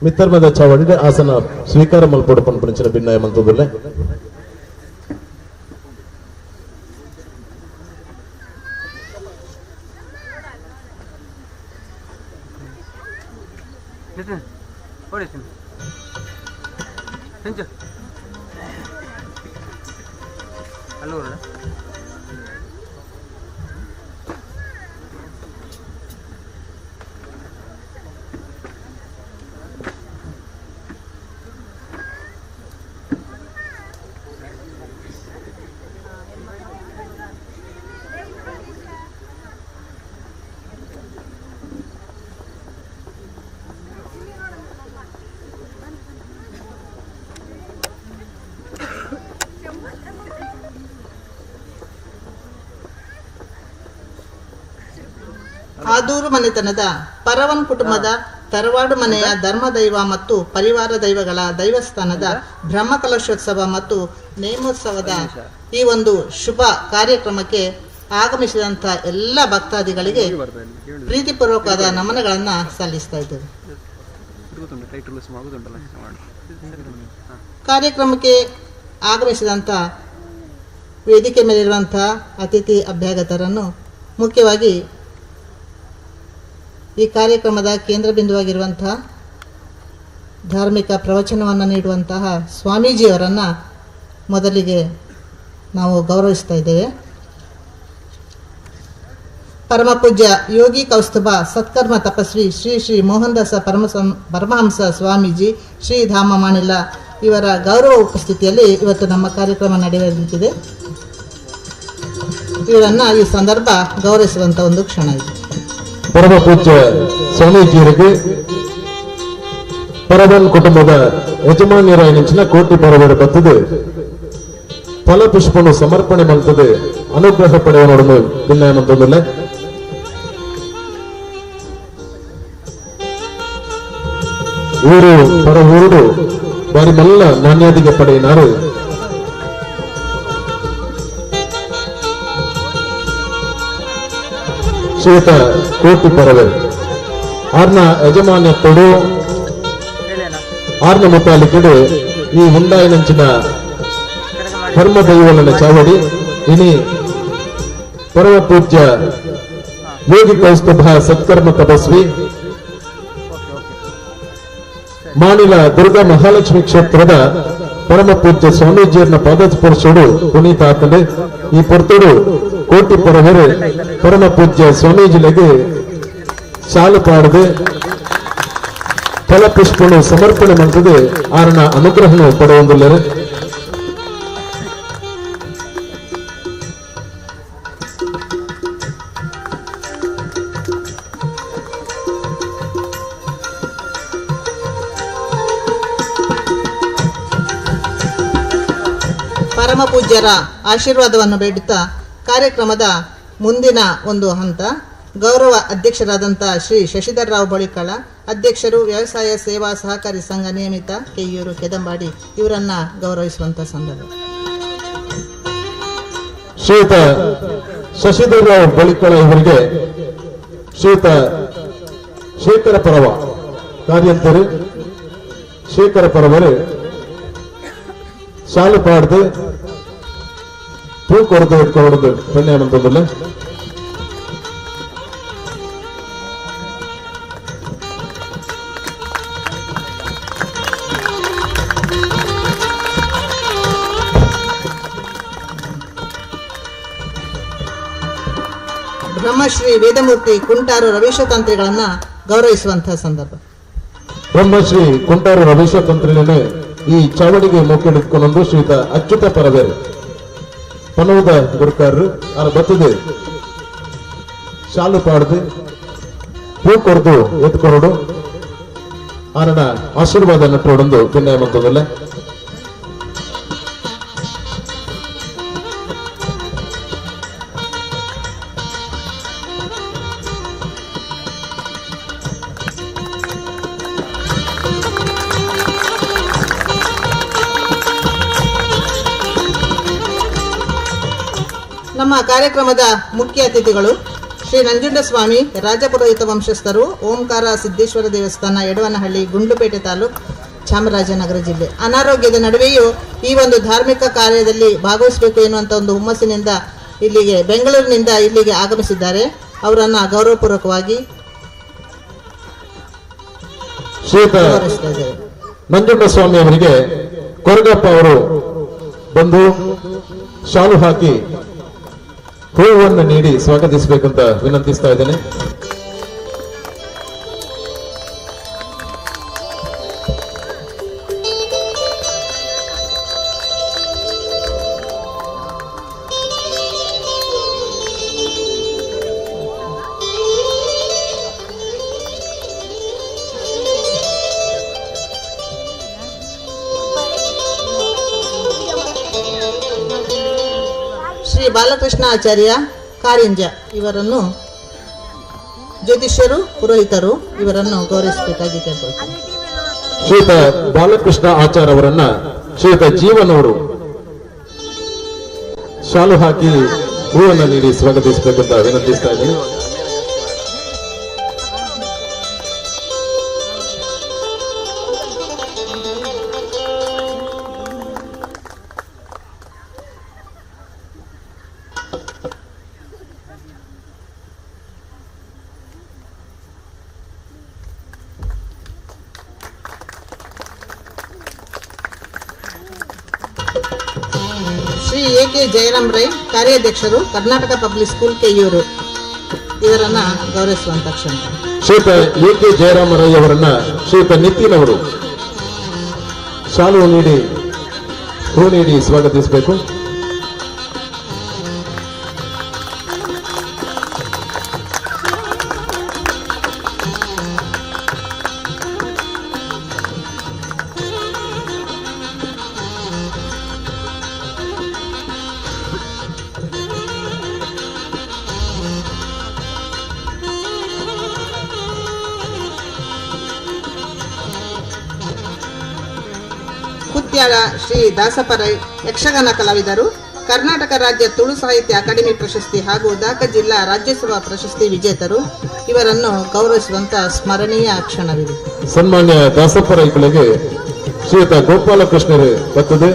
ಮಿತ್ತರ್ಮದ ಚಾವಡಿಗೆ ಆಸನ ಸ್ವೀಕಾರ ಮಲ್ಪೊಡು ಪನ್ಪುಣಂಚಿನ ಭಿನ್ನಾಯ ಮಂತದುಲ್ಲೆ. ಆದೂರು ಮನೆತನದ ಪರವನ್ ಕುಟುಂಬದ ತರವಾಡು ಮನೆಯ ಧರ್ಮದೈವ ಮತ್ತು ಪರಿವಾರ ದೈವಗಳ ದೈವಸ್ಥಾನದ ಬ್ರಹ್ಮಕಲಶೋತ್ಸವ ಮತ್ತು ನೇಮೋತ್ಸವದ ಈ ಒಂದು ಶುಭ ಕಾರ್ಯಕ್ರಮಕ್ಕೆ ಆಗಮಿಸಿದಂಥ ಎಲ್ಲ ಭಕ್ತಾದಿಗಳಿಗೆ ಪ್ರೀತಿಪೂರ್ವಕವಾದ ನಮನಗಳನ್ನು ಸಲ್ಲಿಸ್ತಾ ಇದ್ದೇವೆ. ಕಾರ್ಯಕ್ರಮಕ್ಕೆ ಆಗಮಿಸಿದಂಥ ವೇದಿಕೆ ಮೇಲಿರುವಂಥ ಅತಿಥಿ ಅಭ್ಯಾಗತರನ್ನು, ಮುಖ್ಯವಾಗಿ ಈ ಕಾರ್ಯಕ್ರಮದ ಕೇಂದ್ರ ಬಿಂದುವಾಗಿರುವಂತಹ ಧಾರ್ಮಿಕ ಪ್ರವಚನವನ್ನು ನೀಡುವಂತಹ ಸ್ವಾಮೀಜಿಯವರನ್ನು ಮೊದಲಿಗೆ ನಾವು ಗೌರವಿಸ್ತಾ ಇದ್ದೇವೆ. ಪರಮಪೂಜ್ಯ ಯೋಗಿ ಕೌಸ್ತುಭ ಸತ್ಕರ್ಮ ತಪಸ್ವಿ ಶ್ರೀ ಶ್ರೀ ಮೋಹನದಾಸ ಪರಮಹಂಸ ಸ್ವಾಮೀಜಿ ಶ್ರೀಧಾಮ ಮಾಣಿಲ ಇವರ ಗೌರವ ಉಪಸ್ಥಿತಿಯಲ್ಲಿ ಇವತ್ತು ನಮ್ಮ ಕಾರ್ಯಕ್ರಮ ನಡೆಯಲಿದೆ. ಇವರನ್ನು ಈ ಸಂದರ್ಭ ಗೌರವಿಸುವಂಥ ಒಂದು ಕ್ಷಣ ಇದೆ. ಪರಮ ಪೂಜ್ಯ ಸ್ವಾಮೀಜಿಯವರಿಗೆ ಪರವನ್ ಕುಟುಂಬದ ಯಜಮಾನ್ಯರ ನೆಂಚಿನ ಕೋಟಿ ಪರವರು ಬತ್ತದೆ ಫಲಪುಷ್ಪನು ಸಮರ್ಪಣೆ ಮಾಡ್ತದೆ ಅನುಗ್ರಹ ಪಡೆಯ ನೋಡಲು ಭಿನ್ನಾಯಮಂತೊಂದಿಲ್ಲ. ಊರು ಪರ ಊರುಡು ಬಾರಿ ಮಲ್ಲ ನಾಣ್ಯಾದಿಗೆ ಪಡೆಯಿನಾರು. ಶ್ರೀಯುತ ಕೋಟಿ ಪರವರು ಆರ್ನ ಯಜಮಾನ್ಯತ್ತೋಡು ಆರ್ನ ಮುತಾಲಿಕೆಡು ಈ ಹುಂಡಾಯಿನಂಚಿನ ಧರ್ಮ ದೈವಲನ ಚಾವಡಿ ಇನಿ ಪರಮ ಪೂಜ್ಯ ಯೋಗಿ ಕೌಸ್ತುಭ ಸತ್ಕರ್ಮ ತಪಸ್ವಿ ಮಾನಿಲ ದುರ್ಗಾ ಮಹಾಲಕ್ಷ್ಮಿ ಕ್ಷೇತ್ರದ ಪರಮ ಪೂಜ್ಯ ಸ್ವಾಮೀಜಿಯನ್ನ ಪಾದಸ್ಪರ್ಶೋಡು ಪುನೀತ ಆತಂಡೆ ಈ ಪೊರ್ತೋಡು ಕೋಟಿ ಪರವರು ಪರಮ ಪೂಜ್ಯ ಸ್ವಾಮೀಜಿಲೆಗೆ ಶಾಲು ಪಾಡದೆ ಫಲಪುಷ್ಪನು ಸಮರ್ಪಣೆ ಮಾಡ್ತದೆ ಆರನ ಅನುಗ್ರಹನು ಪಡೆಯೊಂದುಲ್ಲರು. ಪರಮ ಪೂಜ್ಯರ ಆಶೀರ್ವಾದವನ್ನು ಬೇಡುತ್ತಾ ಕಾರ್ಯಕ್ರಮದ ಮುಂದಿನ ಒಂದು ಹಂತ ಗೌರವ ಅಧ್ಯಕ್ಷರಾದಂಥ ಶ್ರೀ ಶಶಿಧರ್ ರಾವ್ ಬಳಿಕಳ, ಅಧ್ಯಕ್ಷರು ವ್ಯವಸಾಯ ಸೇವಾ ಸಹಕಾರಿ ಸಂಘ ನಿಯಮಿತ ಕೆಯ್ಯೂರು ಕೆದಂಬಾಡಿ ಇವರನ್ನು ಗೌರವಿಸುವಂಥ ಸಂದರ್ಭ. ಶ್ರೀಯುತ ಶಶಿಧರ್ ರಾವ್ ಬಳಿಕಳ ಇವರಿಗೆ ಶ್ರೀಯುತ ಶೇಖರ ಪರವ ಕಾರ್ಯಂತರು ಶೇಖರ ಪರವರು ಶಾಲು ಪಾಡ್ದು ಪೂ ಕೊರದು ಇಟ್ಕೊಂಡು ಪುಣ್ಯ. ಬ್ರಹ್ಮಶ್ರೀ ವೇದಮೂರ್ತಿ ಕುಂಟಾರು ರವೀಶ ತಂತ್ರಿಗಳನ್ನ ಗೌರವಿಸುವಂತಹ ಸಂದರ್ಭ. ಬ್ರಹ್ಮಶ್ರೀ ಕುಂಟಾರು ರವೀಶ ತಂತ್ರಿಗಳನ್ನೇ ಈ ಚಾವಡಿಗೆ ಮೊಕ್ಕೆಡಿದ್ಕೊಂಡು ಶ್ರೀಯುತ ಅಚ್ಯುತ ಪರವೇರು ಪನವದ ಗುರುಕಾರರು ಆರ ಬತ್ತದೆ ಶಾಲು ಪಾಡ್ದು ಪೂ ಕೊರದು ಎತ್ಕೊರಡು. ಆರನ ಆಶೀರ್ವಾದ ನಟ್ಟೋಡೊಂದು ವಿನಯ ಮಂತದಲ್ಲ. ನಮ್ಮ ಕಾರ್ಯಕ್ರಮದ ಮುಖ್ಯ ಅತಿಥಿಗಳು ಶ್ರೀ ನಂಜುಂಡಸ್ವಾಮಿ ರಾಜಪುರೋಹಿತ ವಂಶಸ್ಥರು, ಓಂಕಾರ ಸಿದ್ದೇಶ್ವರ ದೇವಸ್ಥಾನ, ಯಡವನಹಳ್ಳಿ, ಗುಂಡ್ಲುಪೇಟೆ ತಾಲೂಕು, ಚಾಮರಾಜನಗರ ಜಿಲ್ಲೆ. ಅನಾರೋಗ್ಯದ ನಡುವೆಯೂ ಈ ಒಂದು ಧಾರ್ಮಿಕ ಕಾರ್ಯದಲ್ಲಿ ಭಾಗವಹಿಸಬೇಕು ಎನ್ನುವಂಥ ಒಂದು ಹುಮ್ಮಸ್ಸಿನಿಂದ ಇಲ್ಲಿಗೆ ಬೆಂಗಳೂರಿನಿಂದ ಇಲ್ಲಿಗೆ ಆಗಮಿಸಿದ್ದಾರೆ. ಅವರನ್ನು ಗೌರವಪೂರ್ವಕವಾಗಿ ಶ್ರೀಯುತ ನಂಜುಂಡಸ್ವಾಮಿ ಅವರಿಗೆ ಕೊರಗಪ್ಪ ಅವರು ಬಂದು ಶಾಲು ಹಾಕಿ ಹೂವನ್ನು ನೀಡಿ ಸ್ವಾಗತಿಸಬೇಕಂತ ವಿನಂತಿಸ್ತಾ ಇದ್ದೇನೆ. ಶ್ರೀ ಬಾಲಕೃಷ್ಣ ಆಚಾರ್ಯ ಕಾರಿಂಜ ಇವರನ್ನು ಜ್ಯೋತಿಷ್ಯರು ಪುರೋಹಿತರು ಇವರನ್ನು ಗೌರವಿಸಬೇಕಾಗಿ ಕೇಳ್ಕೊಳ್ತೀನಿ. ಶ್ರೀಯುತ ಬಾಲಕೃಷ್ಣ ಆಚಾರ್ಯ ಅವರನ್ನ ಶ್ರೀಯುತ ಜೀವನ್ ಅವರು ಶಾಲು ಹಾಕಿ ಹೂವನ್ನು ನೀಡಿ ಸ್ವಾಗತಿಸಬೇಕಂತ ವಿನಂತಿಸ್ತಾ ಇದ್ದೀನಿ. ಶ್ರೀ ಎ ಕೆ ಜಯರಾಮ್ ರೈ ಕಾರ್ಯಾಧ್ಯಕ್ಷರು, ಕರ್ನಾಟಕ ಪಬ್ಲಿಕ್ ಸ್ಕೂಲ್ ಕೆಯೂರು ಇವರನ್ನ ಗೌರವಿಸುವಂತ ಕ್ಷಣ. ಶ್ರೀಯುತ ಎ ಕೆ ಜಯರಾಮ ರೈ ಅವರನ್ನ ಶ್ರೀಯುತ ನಿತಿನ್ ಅವರು ಶಾಲು ನೀಡಿ ಹೂ ನೀಡಿ ಸ್ವಾಗತಿಸಬೇಕು. ಕುತ್ಯಾಳ ಶ್ರೀ ದಾಸಪ್ಪ ರೈ ಯಕ್ಷಗಾನ ಕಲಾವಿದರು, ಕರ್ನಾಟಕ ರಾಜ್ಯ ತುಳು ಸಾಹಿತ್ಯ ಅಕಾಡೆಮಿ ಪ್ರಶಸ್ತಿ ಹಾಗೂ ದಾಕ ಜಿಲ್ಲಾ ರಾಜ್ಯೋತ್ಸವ ಪ್ರಶಸ್ತಿ ವಿಜೇತರು. ಇವರನ್ನು ಗೌರವಿಸುವಂತ ಸ್ಮರಣೀಯ ಕ್ಷಣವಿದೆ. ಸನ್ಮಾನ್ಯ ದಾಸಪ್ಪ ರೈಗಳಿಗೆ ಶ್ರೀಯುತ ಗೋಪಾಲಕೃಷ್ಣರು ಬರ್ತದೆ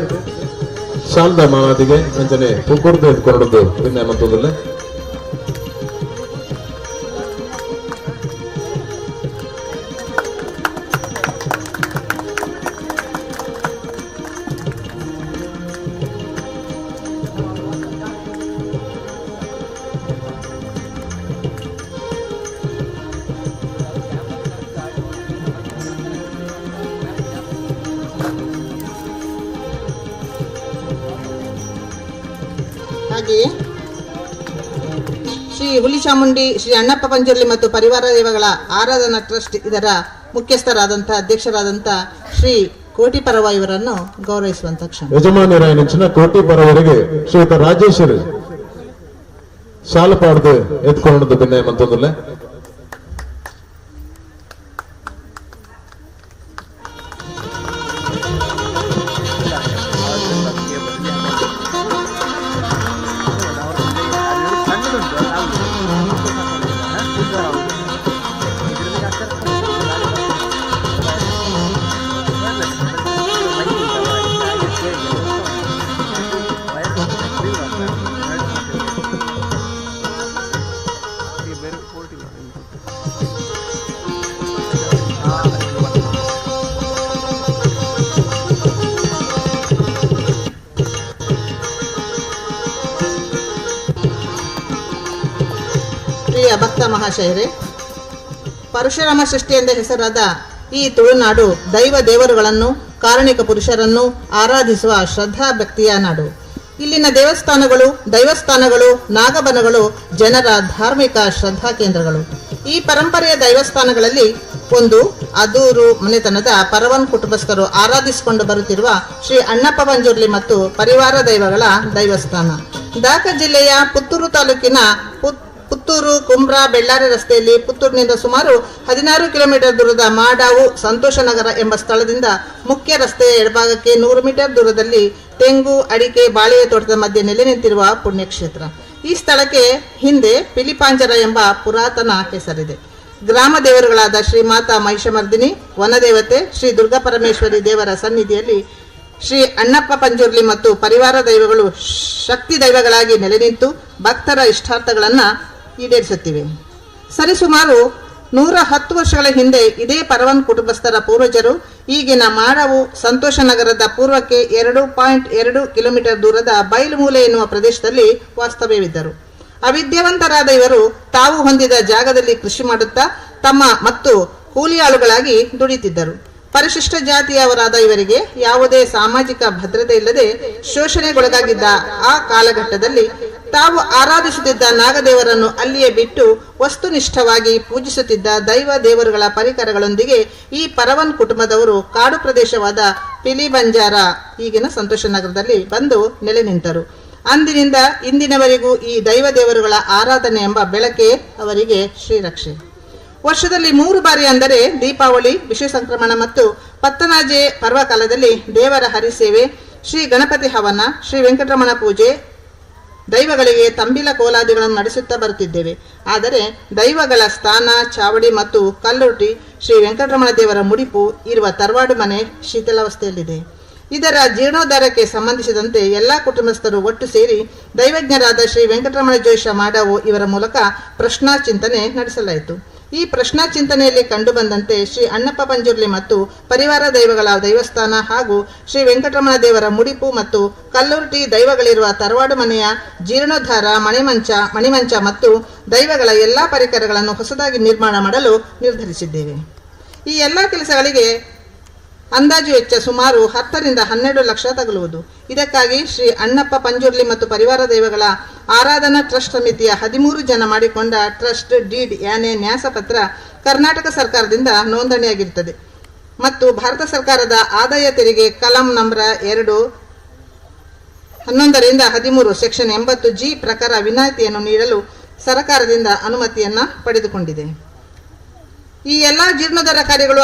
ಶಾಲದ ಮಾನಾದಿಗೆ ಅಂಜನೆ ಪುಕ್ಕುರ್ದು ಎತ್ಕೊಂಡು ವಿನಯ. ಹಾಗೆಯೇ ಶ್ರೀ ಹುಲಿಚಾಮುಂಡಿ ಶ್ರೀ ಅಣ್ಣಪ್ಪ ಪಂಜುರ್ಲಿ ಮತ್ತು ಪರಿವಾರ ದೇವಗಳ ಆರಾಧನಾ ಟ್ರಸ್ಟ್ ಇದರ ಮುಖ್ಯಸ್ಥರಾದಂಥ ಅಧ್ಯಕ್ಷರಾದಂಥ ಶ್ರೀ ಕೋಟಿಪರವ ಇವರನ್ನು ಗೌರವಿಸುವಂತ ಕ್ಷಣ. ಯಜಮಾನರಾಯನಂಚಿನ ಕೋಟಿಪರವರಿಗೆ ಶ್ರೀಯುತ ರಾಜೇಶ್ವರಿ ಶಾಲಪಾಡ್ದು ಎತ್ಕೊಂಡು ಬಿನ್ನಯ ಮಂತೊಂದಿಲ್ಲ. ಪ್ರಿಯ ಭಕ್ತ ಮಹಾಶಯರೇ, ಪರಶುರಾಮ ಸೃಷ್ಟಿಯೆಂದೇ ಹೆಸರಾದ ಈ ತುಳುನಾಡು ದೈವ ದೇವರುಗಳನ್ನು, ಕಾರಣಿಕ ಪುರುಷರನ್ನು ಆರಾಧಿಸುವ ಶ್ರದ್ಧಾ ಭಕ್ತಿಯ ನಾಡು. ಇಲ್ಲಿನ ದೇವಸ್ಥಾನಗಳು, ದೈವಸ್ಥಾನಗಳು, ನಾಗಬನಗಳು ಜನರ ಧಾರ್ಮಿಕ ಶ್ರದ್ಧಾ ಕೇಂದ್ರಗಳು. ಈ ಪರಂಪರೆಯ ದೈವಸ್ಥಾನಗಳಲ್ಲಿ ಒಂದು ಅದೂರು ಮನೆತನದ ಪರವನ್ ಕುಟುಂಬಸ್ಥರು ಆರಾಧಿಸಿಕೊಂಡು ಬರುತ್ತಿರುವ ಶ್ರೀ ಅಣ್ಣಪ್ಪ ಪಂಜುರ್ಲಿ ಮತ್ತು ಪರಿವಾರ ದೈವಗಳ ದೈವಸ್ಥಾನ. ದಾಕ ಜಿಲ್ಲೆಯ ಪುತ್ತೂರು ತಾಲೂಕಿನ ಪುತ್ತೂರು ಕುಮ್ರಾ ಬೆಳ್ಳಾರಿ ರಸ್ತೆಯಲ್ಲಿ ಪುತ್ತೂರಿನಿಂದ ಸುಮಾರು 16 ಕಿಲೋಮೀಟರ್ ದೂರದ ಮಾಡಾವು ಸಂತೋಷನಗರ ಎಂಬ ಸ್ಥಳದಿಂದ ಮುಖ್ಯ ರಸ್ತೆಯ ಎಡಭಾಗಕ್ಕೆ 100 ಮೀಟರ್ ದೂರದಲ್ಲಿ ತೆಂಗು, ಅಡಿಕೆ, ಬಾಳೆಯ ತೋಟದ ಮಧ್ಯೆ ನೆಲೆ ನಿಂತಿರುವ ಪುಣ್ಯಕ್ಷೇತ್ರ. ಈ ಸ್ಥಳಕ್ಕೆ ಹಿಂದೆ ಪಿಲಿಪಾಂಜರ ಎಂಬ ಪುರಾತನ ಹೆಸರಿದೆ. ಗ್ರಾಮ ದೇವರುಗಳಾದ ಶ್ರೀ ಮಾತಾ ಮಹಿಷಮರ್ದಿನಿ, ವನದೇವತೆ ಶ್ರೀ ದುರ್ಗಾ ಪರಮೇಶ್ವರಿ ದೇವರ ಸನ್ನಿಧಿಯಲ್ಲಿ ಶ್ರೀ ಅಣ್ಣಪ್ಪ ಪಂಜುರ್ಲಿ ಮತ್ತು ಪರಿವಾರ ದೈವಗಳು ಶಕ್ತಿ ದೈವಗಳಾಗಿ ನೆಲೆ ನಿಂತು ಭಕ್ತರ ಇಷ್ಟಾರ್ಥಗಳನ್ನು ಈಡೇರಿಸುತ್ತಿವೆ. ಸರಿಸುಮಾರು 110 ವರ್ಷಗಳ ಹಿಂದೆ ಇದೇ ಪರವನ್ ಕುಟುಂಬಸ್ಥರ ಪೂರ್ವಜರು ಈಗಿನ ಮಾಡವು ಸಂತೋಷನಗರದ ಪೂರ್ವಕ್ಕೆ 2.2 ಕಿಲೋಮೀಟರ್ ದೂರದ ಬೈಲುಮೂಲೆ ಎನ್ನುವ ಪ್ರದೇಶದಲ್ಲಿ ವಾಸ್ತವ್ಯವಿದ್ದರು. ಅವಿದ್ಯಾವಂತರಾದ ಇವರು ತಾವು ಹೊಂದಿದ ಜಾಗದಲ್ಲಿ ಕೃಷಿ ಮಾಡುತ್ತಾ ತಮ್ಮ ಮತ್ತು ಕೂಲಿಯಾಳುಗಳಾಗಿ ದುಡಿತಿದ್ದರು. ಪರಿಶಿಷ್ಟ ಜಾತಿಯವರಾದ ಇವರಿಗೆ ಯಾವುದೇ ಸಾಮಾಜಿಕ ಭದ್ರತೆ ಇಲ್ಲದೆ ಶೋಷಣೆಗೊಳಗಾಗಿದ್ದ ಆ ಕಾಲಘಟ್ಟದಲ್ಲಿ ತಾವು ಆರಾಧಿಸುತ್ತಿದ್ದ ನಾಗದೇವರನ್ನು ಅಲ್ಲಿಯೇ ಬಿಟ್ಟು ವಸ್ತುನಿಷ್ಠವಾಗಿ ಪೂಜಿಸುತ್ತಿದ್ದ ದೈವ ದೇವರುಗಳ ಪರಿಕರಗಳೊಂದಿಗೆ ಈ ಪರವನ್ ಕುಟುಂಬದವರು ಕಾಡು ಪ್ರದೇಶವಾದ ಪಿಲಿಬಂಜಾರ ಈಗಿನ ಸಂತೋಷನಗರದಲ್ಲಿ ಬಂದು ನೆಲೆ ನಿಂತರು. ಅಂದಿನಿಂದ ಇಂದಿನವರೆಗೂ ಈ ದೈವ ದೇವರುಗಳ ಆರಾಧನೆ ಎಂಬ ಬೆಳಕೆ ಅವರಿಗೆ ಶ್ರೀರಕ್ಷೆ. ವರ್ಷದಲ್ಲಿ 3 ಬಾರಿ ಅಂದರೆ ದೀಪಾವಳಿ, ವಿಷು ಸಂಕ್ರಮಣ ಮತ್ತು ಪತ್ತನಾಜೆ ಪರ್ವಕಾಲದಲ್ಲಿ ದೇವರ ಹರಿಸೇವೆ, ಶ್ರೀ ಗಣಪತಿ ಹವನ, ಶ್ರೀ ವೆಂಕಟರಮಣ ಪೂಜೆ, ದೈವಗಳಿಗೆ ತಂಬಿಲ ಕೋಲಾದಿಗಳನ್ನು ನಡೆಸುತ್ತಾ ಬರುತ್ತಿದ್ದೇವೆ. ಆದರೆ ದೈವಗಳ ಸ್ಥಾನ, ಚಾವಡಿ ಮತ್ತು ಕಲ್ಲುರ್ಟಿ ಶ್ರೀ ವೆಂಕಟರಮಣ ದೇವರ ಮುಡಿಪು ಇರುವ ತರವಾಡು ಮನೆ ಶಿಥಿಲಾವಸ್ಥೆಯಲ್ಲಿದೆ. ಇದರ ಜೀರ್ಣೋದ್ಧಾರಕ್ಕೆ ಸಂಬಂಧಿಸಿದಂತೆ ಎಲ್ಲ ಕುಟುಂಬಸ್ಥರು ಒಟ್ಟು ಸೇರಿ ದೈವಜ್ಞರಾದ ಶ್ರೀ ವೆಂಕಟರಮಣ ಜೋಯಿಷ ಮಾಡವು ಇವರ ಮೂಲಕ ಪ್ರಶ್ನಾ ಚಿಂತನೆ ನಡೆಸಲಾಯಿತು. ಈ ಪ್ರಶ್ನಾ ಚಿಂತನೆಯಲ್ಲಿ ಕಂಡುಬಂದಂತೆ ಶ್ರೀ ಅಣ್ಣಪ್ಪ ಪಂಜುರ್ಲಿ ಮತ್ತು ಪರಿವಾರ ದೈವಗಳ ದೈವಸ್ಥಾನ ಹಾಗೂ ಶ್ರೀ ವೆಂಕಟರಮಣ ದೇವರ ಮುಡಿಪು ಮತ್ತು ಕಲ್ಲುರ್ಟಿ ದೈವಗಳಿರುವ ತರವಾಡು ಮನೆಯ ಜೀರ್ಣೋದ್ಧಾರ, ಮಣಿಮಂಚ ಮತ್ತು ದೈವಗಳ ಎಲ್ಲ ಪರಿಕರಗಳನ್ನು ಹೊಸದಾಗಿ ನಿರ್ಮಾಣ ಮಾಡಲು ನಿರ್ಧರಿಸಿದ್ದೇವೆ. ಈ ಎಲ್ಲ ಕೆಲಸಗಳಿಗೆ ಅಂದಾಜು ವೆಚ್ಚ ಸುಮಾರು 10 ರಿಂದ 12 ಲಕ್ಷ ತಗಲುವುದು. ಇದಕ್ಕಾಗಿ ಶ್ರೀ ಅಣ್ಣಪ್ಪ ಪಂಜುರ್ಲಿ ಮತ್ತು ಪರಿವಾರ ದೈವಗಳ ಆರಾಧನಾ ಟ್ರಸ್ಟ್ ಸಮಿತಿಯ 13 ಜನ ಮಾಡಿಕೊಂಡ ಟ್ರಸ್ಟ್ ಡೀಡ್ ಯಾನೆ ನ್ಯಾಸಪತ್ರ ಕರ್ನಾಟಕ ಸರ್ಕಾರದಿಂದ ನೋಂದಣಿಯಾಗಿರುತ್ತದೆ ಮತ್ತು ಭಾರತ ಸರ್ಕಾರದ ಆದಾಯ ತೆರಿಗೆ ಕಲಂ ನಂಬರ್ 2 11 ರಿಂದ 13 ಸೆಕ್ಷನ್ 80 ಜಿ ಪ್ರಕಾರ ವಿನಾಯಿತಿಯನ್ನು ನೀಡಲು ಸರ್ಕಾರದಿಂದ ಅನುಮತಿಯನ್ನು ಪಡೆದುಕೊಂಡಿದೆ. ಈ ಎಲ್ಲ ಜೀರ್ಣೋದ್ಧಾರ ಕಾರ್ಯಗಳು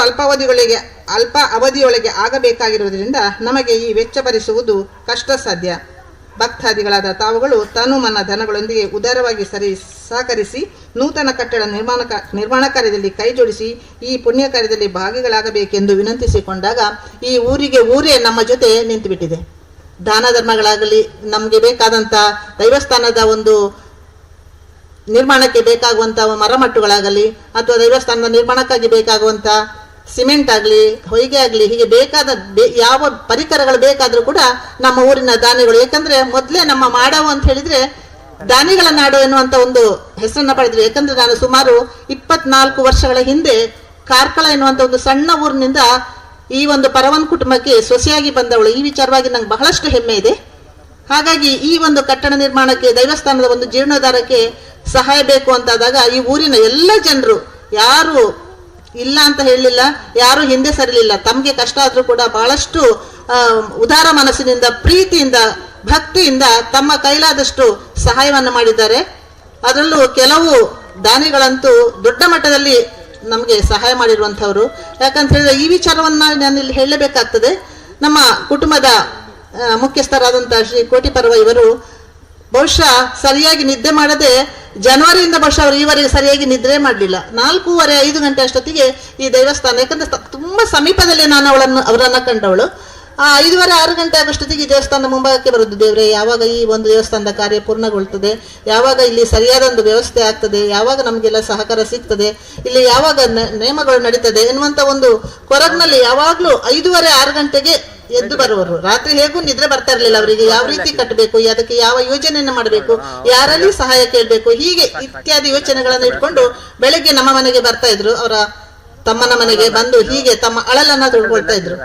ಅಲ್ಪ ಅವಧಿಯೊಳಗೆ ಆಗಬೇಕಾಗಿರುವುದರಿಂದ ನಮಗೆ ಈ ವೆಚ್ಚ ಭರಿಸುವುದು ಕಷ್ಟ ಸಾಧ್ಯ. ಭಕ್ತಾದಿಗಳಾದ ತಾವುಗಳು ತನು ಮನ ಧನಗಳೊಂದಿಗೆ ಉದಾರವಾಗಿ ಸಹಕರಿಸಿ ನೂತನ ಕಟ್ಟಡ ನಿರ್ಮಾಣ ಕಾರ್ಯದಲ್ಲಿ ಕೈಜೋಡಿಸಿ ಈ ಪುಣ್ಯ ಕಾರ್ಯದಲ್ಲಿ ಭಾಗಿಗಳಾಗಬೇಕೆಂದು ವಿನಂತಿಸಿಕೊಂಡಾಗ ಈ ಊರಿಗೆ ಊರೇ ನಮ್ಮ ಜೊತೆ ನಿಂತುಬಿಟ್ಟಿದೆ. ದಾನ ಧರ್ಮಗಳಾಗಲಿ, ನಮಗೆ ಬೇಕಾದಂಥ ದೈವಸ್ಥಾನದ ಒಂದು ನಿರ್ಮಾಣಕ್ಕೆ ಬೇಕಾಗುವಂಥ ಮರಮಟ್ಟುಗಳಾಗಲಿ ಅಥವಾ ದೇವಸ್ಥಾನದ ನಿರ್ಮಾಣಕ್ಕಾಗಿ ಬೇಕಾಗುವಂಥ ಸಿಮೆಂಟ್ ಆಗಲಿ, ಹೊಯ್ಗೆ ಆಗಲಿ, ಹೀಗೆ ಬೇಕಾದ ಯಾವ ಪರಿಕರಗಳು ಬೇಕಾದರೂ ಕೂಡ ನಮ್ಮ ಊರಿನ ದಾನಿಗಳು, ಯಾಕಂದರೆ ಮೊದಲೇ ನಮ್ಮ ಮಾಡವು ಅಂತ ಹೇಳಿದರೆ ದಾನಿಗಳ ನಾಡು ಎನ್ನುವಂಥ ಒಂದು ಹೆಸರನ್ನು ಪಡೆದ್ರು. ಯಾಕಂದರೆ ನಾನು ಸುಮಾರು 24 ವರ್ಷಗಳ ಹಿಂದೆ ಕಾರ್ಕಳ ಎನ್ನುವಂಥ ಒಂದು ಸಣ್ಣ ಊರಿನಿಂದ ಈ ಒಂದು ಪರವನ್ ಕುಟುಂಬಕ್ಕೆ ಸೊಸೆಯಾಗಿ ಬಂದವಳು. ಈ ವಿಚಾರವಾಗಿ ನಂಗೆ ಬಹಳಷ್ಟು ಹೆಮ್ಮೆ ಇದೆ. ಹಾಗಾಗಿ ಈ ಒಂದು ಕಟ್ಟಡ ನಿರ್ಮಾಣಕ್ಕೆ, ದೇವಸ್ಥಾನದ ಒಂದು ಜೀರ್ಣೋದ್ಧಾರಕ್ಕೆ ಸಹಾಯ ಬೇಕು ಅಂತಾದಾಗ ಈ ಊರಿನ ಎಲ್ಲ ಜನರು ಯಾರು ಇಲ್ಲ ಅಂತ ಹೇಳಲಿಲ್ಲ, ಯಾರು ಹಿಂದೆ ಸರಿಲಿಲ್ಲ. ತಮಗೆ ಕಷ್ಟ ಆದರೂ ಕೂಡ ಬಹಳಷ್ಟು ಉದಾರ ಮನಸ್ಸಿನಿಂದ, ಪ್ರೀತಿಯಿಂದ, ಭಕ್ತಿಯಿಂದ ತಮ್ಮ ಕೈಲಾದಷ್ಟು ಸಹಾಯವನ್ನು ಮಾಡಿದ್ದಾರೆ. ಅದರಲ್ಲೂ ಕೆಲವು ದಾನಿಗಳಂತೂ ದೊಡ್ಡ ಮಟ್ಟದಲ್ಲಿ ನಮಗೆ ಸಹಾಯ ಮಾಡಿರುವಂಥವರು. ಯಾಕಂತ ಹೇಳಿದ್ರೆ ಈ ವಿಚಾರವನ್ನು ನಾನು ಇಲ್ಲಿ ಹೇಳಬೇಕಾಗ್ತದೆ. ನಮ್ಮ ಕುಟುಂಬದ ಮುಖ್ಯಸ್ಥರಾದಂಥ ಶ್ರೀ ಕೋಟಿಪರ್ವ ಇವರು ಬಹುಶಃ ಸರಿಯಾಗಿ ನಿದ್ದೆ ಮಾಡದೆ ಜನವರಿಯಿಂದ ಬಹುಶಃ ಅವರು ಈವರೆಗೆ ಸರಿಯಾಗಿ ನಿದ್ರೆ ಮಾಡಲಿಲ್ಲ. 4:30 5 ಗಂಟೆ ಅಷ್ಟೊತ್ತಿಗೆ ಈ ದೇವಸ್ಥಾನ, ಯಾಕಂದ್ರೆ ತುಂಬ ಸಮೀಪದಲ್ಲೇ ನಾನು ಅವರನ್ನು ಕಂಡವಳು. ಆ 5:30 6 ಗಂಟೆ ಆಗೋಷ್ಟೊತ್ತಿಗೆ ಈ ದೇವಸ್ಥಾನದ ಮುಂಭಾಗಕ್ಕೆ ಬರೋದು. ದೇವರೇ, ಯಾವಾಗ ಈ ಒಂದು ದೇವಸ್ಥಾನದ ಕಾರ್ಯ ಪೂರ್ಣಗೊಳ್ತದೆ, ಯಾವಾಗ ಇಲ್ಲಿ ಸರಿಯಾದ ಒಂದು ವ್ಯವಸ್ಥೆ ಆಗ್ತದೆ, ಯಾವಾಗ ನಮಗೆಲ್ಲ ಸಹಕಾರ ಸಿಗ್ತದೆ, ಇಲ್ಲಿ ಯಾವಾಗ ನೇಮಗಳು ನಡೀತದೆ ಎನ್ನುವಂಥ ಒಂದು ಕೊರಗ್ನಲ್ಲಿ ಯಾವಾಗಲೂ 5:30 6 ಗಂಟೆಗೆ ಎದ್ದು ಬರುವರು. ರಾತ್ರಿ ಹೇಗೂ ನಿದ್ರೆ ಬರ್ತಾ ಇರ್ಲಿಲ್ಲ ಅವರಿಗೆ. ಯಾವ ರೀತಿ ಕಟ್ಟಬೇಕು, ಅದಕ್ಕೆ ಯಾವ ಯೋಜನೆಯನ್ನು ಮಾಡಬೇಕು, ಯಾರಲ್ಲಿ ಸಹಾಯ ಕೇಳಬೇಕು, ಹೀಗೆ ಇತ್ಯಾದಿ ಯೋಚನೆಗಳನ್ನು ಇಟ್ಕೊಂಡು ಬೆಳಗ್ಗೆ ನಮ್ಮ ಮನೆಗೆ ಬರ್ತಾ ಇದ್ರು. ಅವರ ತಮ್ಮನ ಮನೆಗೆ ಬಂದು ಹೀಗೆ ತಮ್ಮ ಅಳಲನ್ನ ತೊಡ್ಕೊಳ್ತಾ ಇದ್ರು.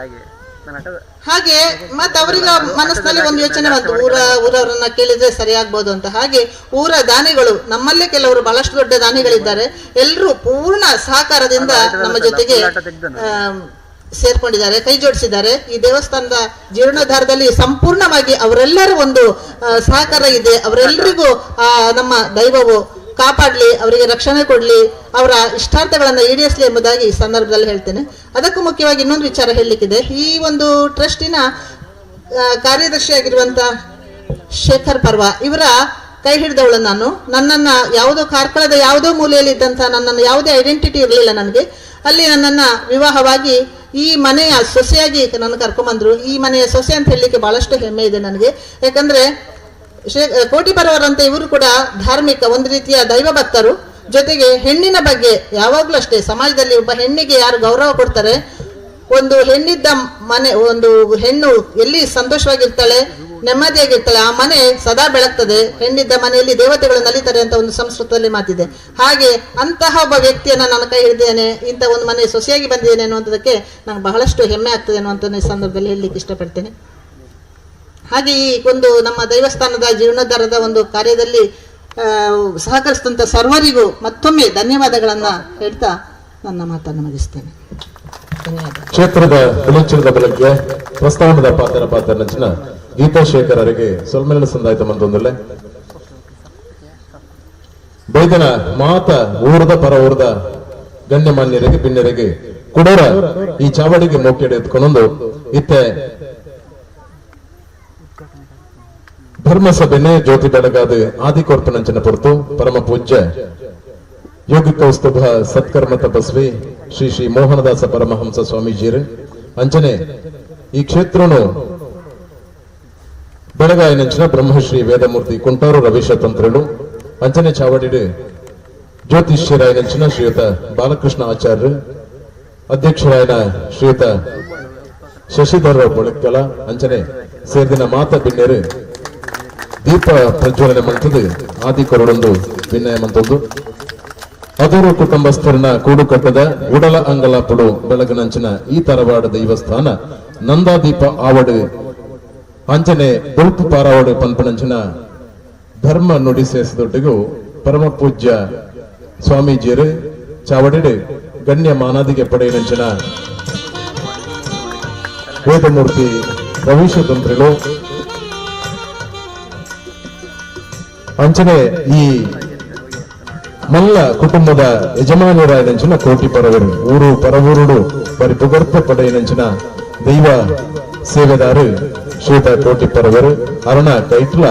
ಹಾಗೆ ಮತ್ತೆ ಅವರಿಗೆ ಮನಸ್ಸಿನಲ್ಲಿ ಒಂದು ಯೋಚನೆ ಬಂತು, ಊರವರನ್ನ ಕೇಳಿದ್ರೆ ಸರಿಯಾಗ್ಬೋದು ಅಂತ. ಹಾಗೆ ಊರ ದಾನಿಗಳು, ನಮ್ಮಲ್ಲೇ ಕೆಲವರು ಬಹಳಷ್ಟು ದೊಡ್ಡ ದಾನಿಗಳಿದ್ದಾರೆ, ಎಲ್ಲರೂ ಪೂರ್ಣ ಸಹಕಾರದಿಂದ ನಮ್ಮ ಜೊತೆಗೆ ಸೇರ್ಕೊಂಡಿದ್ದಾರೆ, ಕೈ ಜೋಡಿಸಿದ್ದಾರೆ. ಈ ದೇವಸ್ಥಾನದ ಜೀರ್ಣೋದ್ಧಾರದಲ್ಲಿ ಸಂಪೂರ್ಣವಾಗಿ ಅವರೆಲ್ಲರ ಒಂದು ಸಹಕಾರ ಇದೆ. ಅವರೆಲ್ಲರಿಗೂ ನಮ್ಮ ದೈವವು ಕಾಪಾಡಲಿ, ಅವರಿಗೆ ರಕ್ಷಣೆ ಕೊಡಲಿ, ಅವರ ಇಷ್ಟಾರ್ಥಗಳನ್ನು ಈಡೇರಿಸಲಿ ಎಂಬುದಾಗಿ ಈ ಸಂದರ್ಭದಲ್ಲಿ ಹೇಳ್ತೇನೆ. ಅದಕ್ಕೂ ಮುಖ್ಯವಾಗಿ ಇನ್ನೊಂದು ವಿಚಾರ ಹೇಳಲಿಕ್ಕಿದೆ. ಈ ಒಂದು ಟ್ರಸ್ಟಿನ ಕಾರ್ಯದರ್ಶಿಯಾಗಿರುವಂಥ ಶೇಖರ್ ಪರ್ವ ಇವರ ಕೈ ಹಿಡಿದವಳು ನಾನು. ನನ್ನನ್ನು ಯಾವುದೋ ಕಾರ್ಕಳದ ಯಾವುದೋ ಮೂಲೆಯಲ್ಲಿ ಇದ್ದಂಥ ನನ್ನನ್ನು ಯಾವುದೇ ಐಡೆಂಟಿಟಿ ಇರಲಿಲ್ಲ ನನಗೆ. ಅಲ್ಲಿ ನನ್ನನ್ನು ವಿವಾಹವಾಗಿ ಈ ಮನೆಯ ಸೊಸೆಯಾಗಿ ನನ್ನ ಕರ್ಕೊಂಬಂದರು. ಈ ಮನೆಯ ಸೊಸೆ ಅಂತ ಹೇಳಲಿಕ್ಕೆ ಭಾಳಷ್ಟು ಹೆಮ್ಮೆ ಇದೆ ನನಗೆ. ಯಾಕಂದರೆ ಕೋಟಿ ಪರವರಂತೆ ಇವರು ಕೂಡ ಧಾರ್ಮಿಕ ಒಂದು ರೀತಿಯ ದೈವ ಭಕ್ತರು. ಜೊತೆಗೆ ಹೆಣ್ಣಿನ ಬಗ್ಗೆ ಯಾವಾಗಲೂ ಅಷ್ಟೇ, ಸಮಾಜದಲ್ಲಿ ಒಬ್ಬ ಹೆಣ್ಣಿಗೆ ಯಾರು ಗೌರವ ಕೊಡ್ತಾರೆ, ಒಂದು ಹೆಣ್ಣಿದ್ದ ಮನೆ, ಒಂದು ಹೆಣ್ಣು ಎಲ್ಲಿ ಸಂತೋಷವಾಗಿರ್ತಾಳೆ, ನೆಮ್ಮದಿಯಾಗಿರ್ತಾಳೆ, ಆ ಮನೆ ಸದಾ ಬೆಳಗ್ತದೆ. ಹೆಣ್ಣಿದ್ದ ಮನೆಯಲ್ಲಿ ದೇವತೆಗಳು ನಲಿತಾರೆ ಅಂತ ಒಂದು ಸಂಸ್ಕೃತದಲ್ಲಿ ಮಾತಿದೆ. ಹಾಗೆ ಅಂತಹ ಒಬ್ಬ ವ್ಯಕ್ತಿಯನ್ನು ನಾನು ಕೈ ಹಿಡಿದೇನೆ, ಇಂಥ ಒಂದು ಮನೆ ಸೊಸೆಯಾಗಿ ಬಂದಿದ್ದೇನೆ ಅನ್ನುವಂಥದ್ದಕ್ಕೆ ನಂಗೆ ಬಹಳಷ್ಟು ಹೆಮ್ಮೆ ಆಗ್ತದೆ ಅನ್ನುವಂಥ ಸಂದರ್ಭದಲ್ಲಿ ಹೇಳಲಿಕ್ಕೆ ಇಷ್ಟಪಡ್ತೇನೆ. ಹಾಗೆ ಈ ಒಂದು ನಮ್ಮ ದೇವಸ್ಥಾನದ ಜೀರ್ಣೋದ್ಧಾರದ ಒಂದು ಕಾರ್ಯದಲ್ಲಿ ಸಹಕರಿಸಿದಂಥ ಸರ್ವರಿಗೂ ಮತ್ತೊಮ್ಮೆ ಧನ್ಯವಾದಗಳನ್ನು ಹೇಳ್ತಾ ನನ್ನ ಮಾತನ್ನು ಮುಗಿಸ್ತೇನೆ. ಧನ್ಯವಾದ. ಕ್ಷೇತ್ರದ ಬೆಳಚಿರದ ಬೆಳಗ್ಗೆ ಪ್ರಸ್ತಾವನದ ಪಾತ್ರ ಪಾತ್ರ ನಂಚಿನ ಗೀತಾ ಶೇಖರ್ ಅವರಿಗೆ ಸೊಲ್ಮೆಲ್ಲ ಸಂದಾಯ್ತ ಮಂತೊಂದಲ್ಲ ಬೈದನ ಮಾತ ಊರದ ಪರ ಊರದ ಗಣ್ಯಮಾನ್ಯರಿಗೆ ಬಿನ್ನರಿಗೆ ಕುಡೋರ ಈ ಚಾವಡಿಗೆ ಮೋಕೆಡೆ ಎತ್ಕೊಂಡೊಂದು ಇತ್ತೆ ಧರ್ಮಸಭೆನೆ ಜ್ಯೋತಿ ಬೆಳಗಾದ ಆದಿಕೋರ್ಪನಂಚಿನ ಪೊರ್ತು ಪರಮ ಪೂಜ್ಯ ಯೋಗಿ ಕೌಸ್ತುಭ ಸತ್ಕರ್ಮ ತಪಸ್ವಿ ಶ್ರೀ ಶ್ರೀ ಮೋಹನದಾಸ ಪರಮಹಂಸ ಸ್ವಾಮೀಜಿಯರು ಅಂಚನೆ ಈ ಕ್ಷೇತ್ರನು ಬೆಳಗಾಯಿನಂಚಿನ ಬ್ರಹ್ಮಶ್ರೀ ವೇದಮೂರ್ತಿ ಕುಂಟಾರು ರವೀಶ ತಂತ್ರಳು ಅಂಚನೆ ಚಾವಡಿಡು ಜ್ಯೋತಿಷ್ಯರಾಯನಂಚಿನ ಶ್ರೀಯುತ ಬಾಲಕೃಷ್ಣ ಆಚಾರ್ಯರು ಅಧ್ಯಕ್ಷರಾಯನ ಶ್ರೀಯುತ ಶಶಿಧರ ಬೊಳಕ್ಕಲ ಅಂಚನೆ ಸೇರ್ದಿನ ಮಾತ ಬಿನ್ನೆರು ದೀಪ ಪ್ರಜ್ವಲನೆ ಮಂತದ್ದು ಆದಿ ಕೊರಡೊಂದು ವಿನಯ ಮಂತದ್ದು. ಅದೂರು ಕುಟುಂಬಸ್ಥರನ ಕೂಡುಕಟ್ಟದ ಉಡಲ ಅಂಗಲಾಪುಡು ಬೆಳಗನಂಚಿನ ಈ ತರವಾಡ ದೈವಸ್ಥಾನ ನಂದಾದೀಪ ಆವಡು ಅಂಚನೆ ಬೊಲ್ಪು ಪಾರಾವಡು ಪನ್ಪನಂಚಿನ ಧರ್ಮ ನುಡಿ ಸೇರಿಸಿದೊಟ್ಟಿಗೂ ಪರಮ ಪೂಜ್ಯ ಸ್ವಾಮೀಜಿಯರು ಚಾವಡಿಡು ಗಣ್ಯ ಮಾನಾದಿಗೆ ಪಡೆಯನಂಚಿನ ವೇದಮೂರ್ತಿ ರವೀಶ ತಂತ್ರಿಗಳು ಅಂಚನೆ ಈ ಮಲ್ಲ ಕುಟುಂಬದ ಯಜಮಾನರಾಯನಂಚಿನ ಕೋಟಿ ಪರವರು ಊರು ಪರವೂರುಡು ಬರಿ ಪುಗರ್ತ ಪಡೆಯನಂಚಿನ ದೈವ ಸೇವೆದಾರು ಶ್ರೀತ ಕೋಟಿ ಪರವರು ಅರಣ ಕೈಟ್ಲ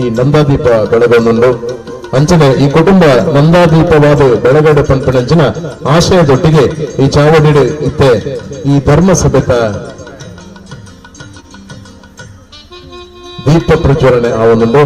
ಈ ನಂದಾದೀಪ ಬೆಳಗೊಂಡು ಅಂಚನೆ ಈ ಕುಟುಂಬ ನಂದಾದೀಪವಾದ ಬೆಳಗಡೆ ಪಂಪನಂಚಿನ ಆಶಯದೊಟ್ಟಿಗೆ ಈ ಚಾವಡಿಡು ಇತ್ತೆ ಈ ಧರ್ಮ ಸಭೆತ ದೀಪ ಪ್ರಜ್ವಲನೆ ಆವೊಂದುಂಡು.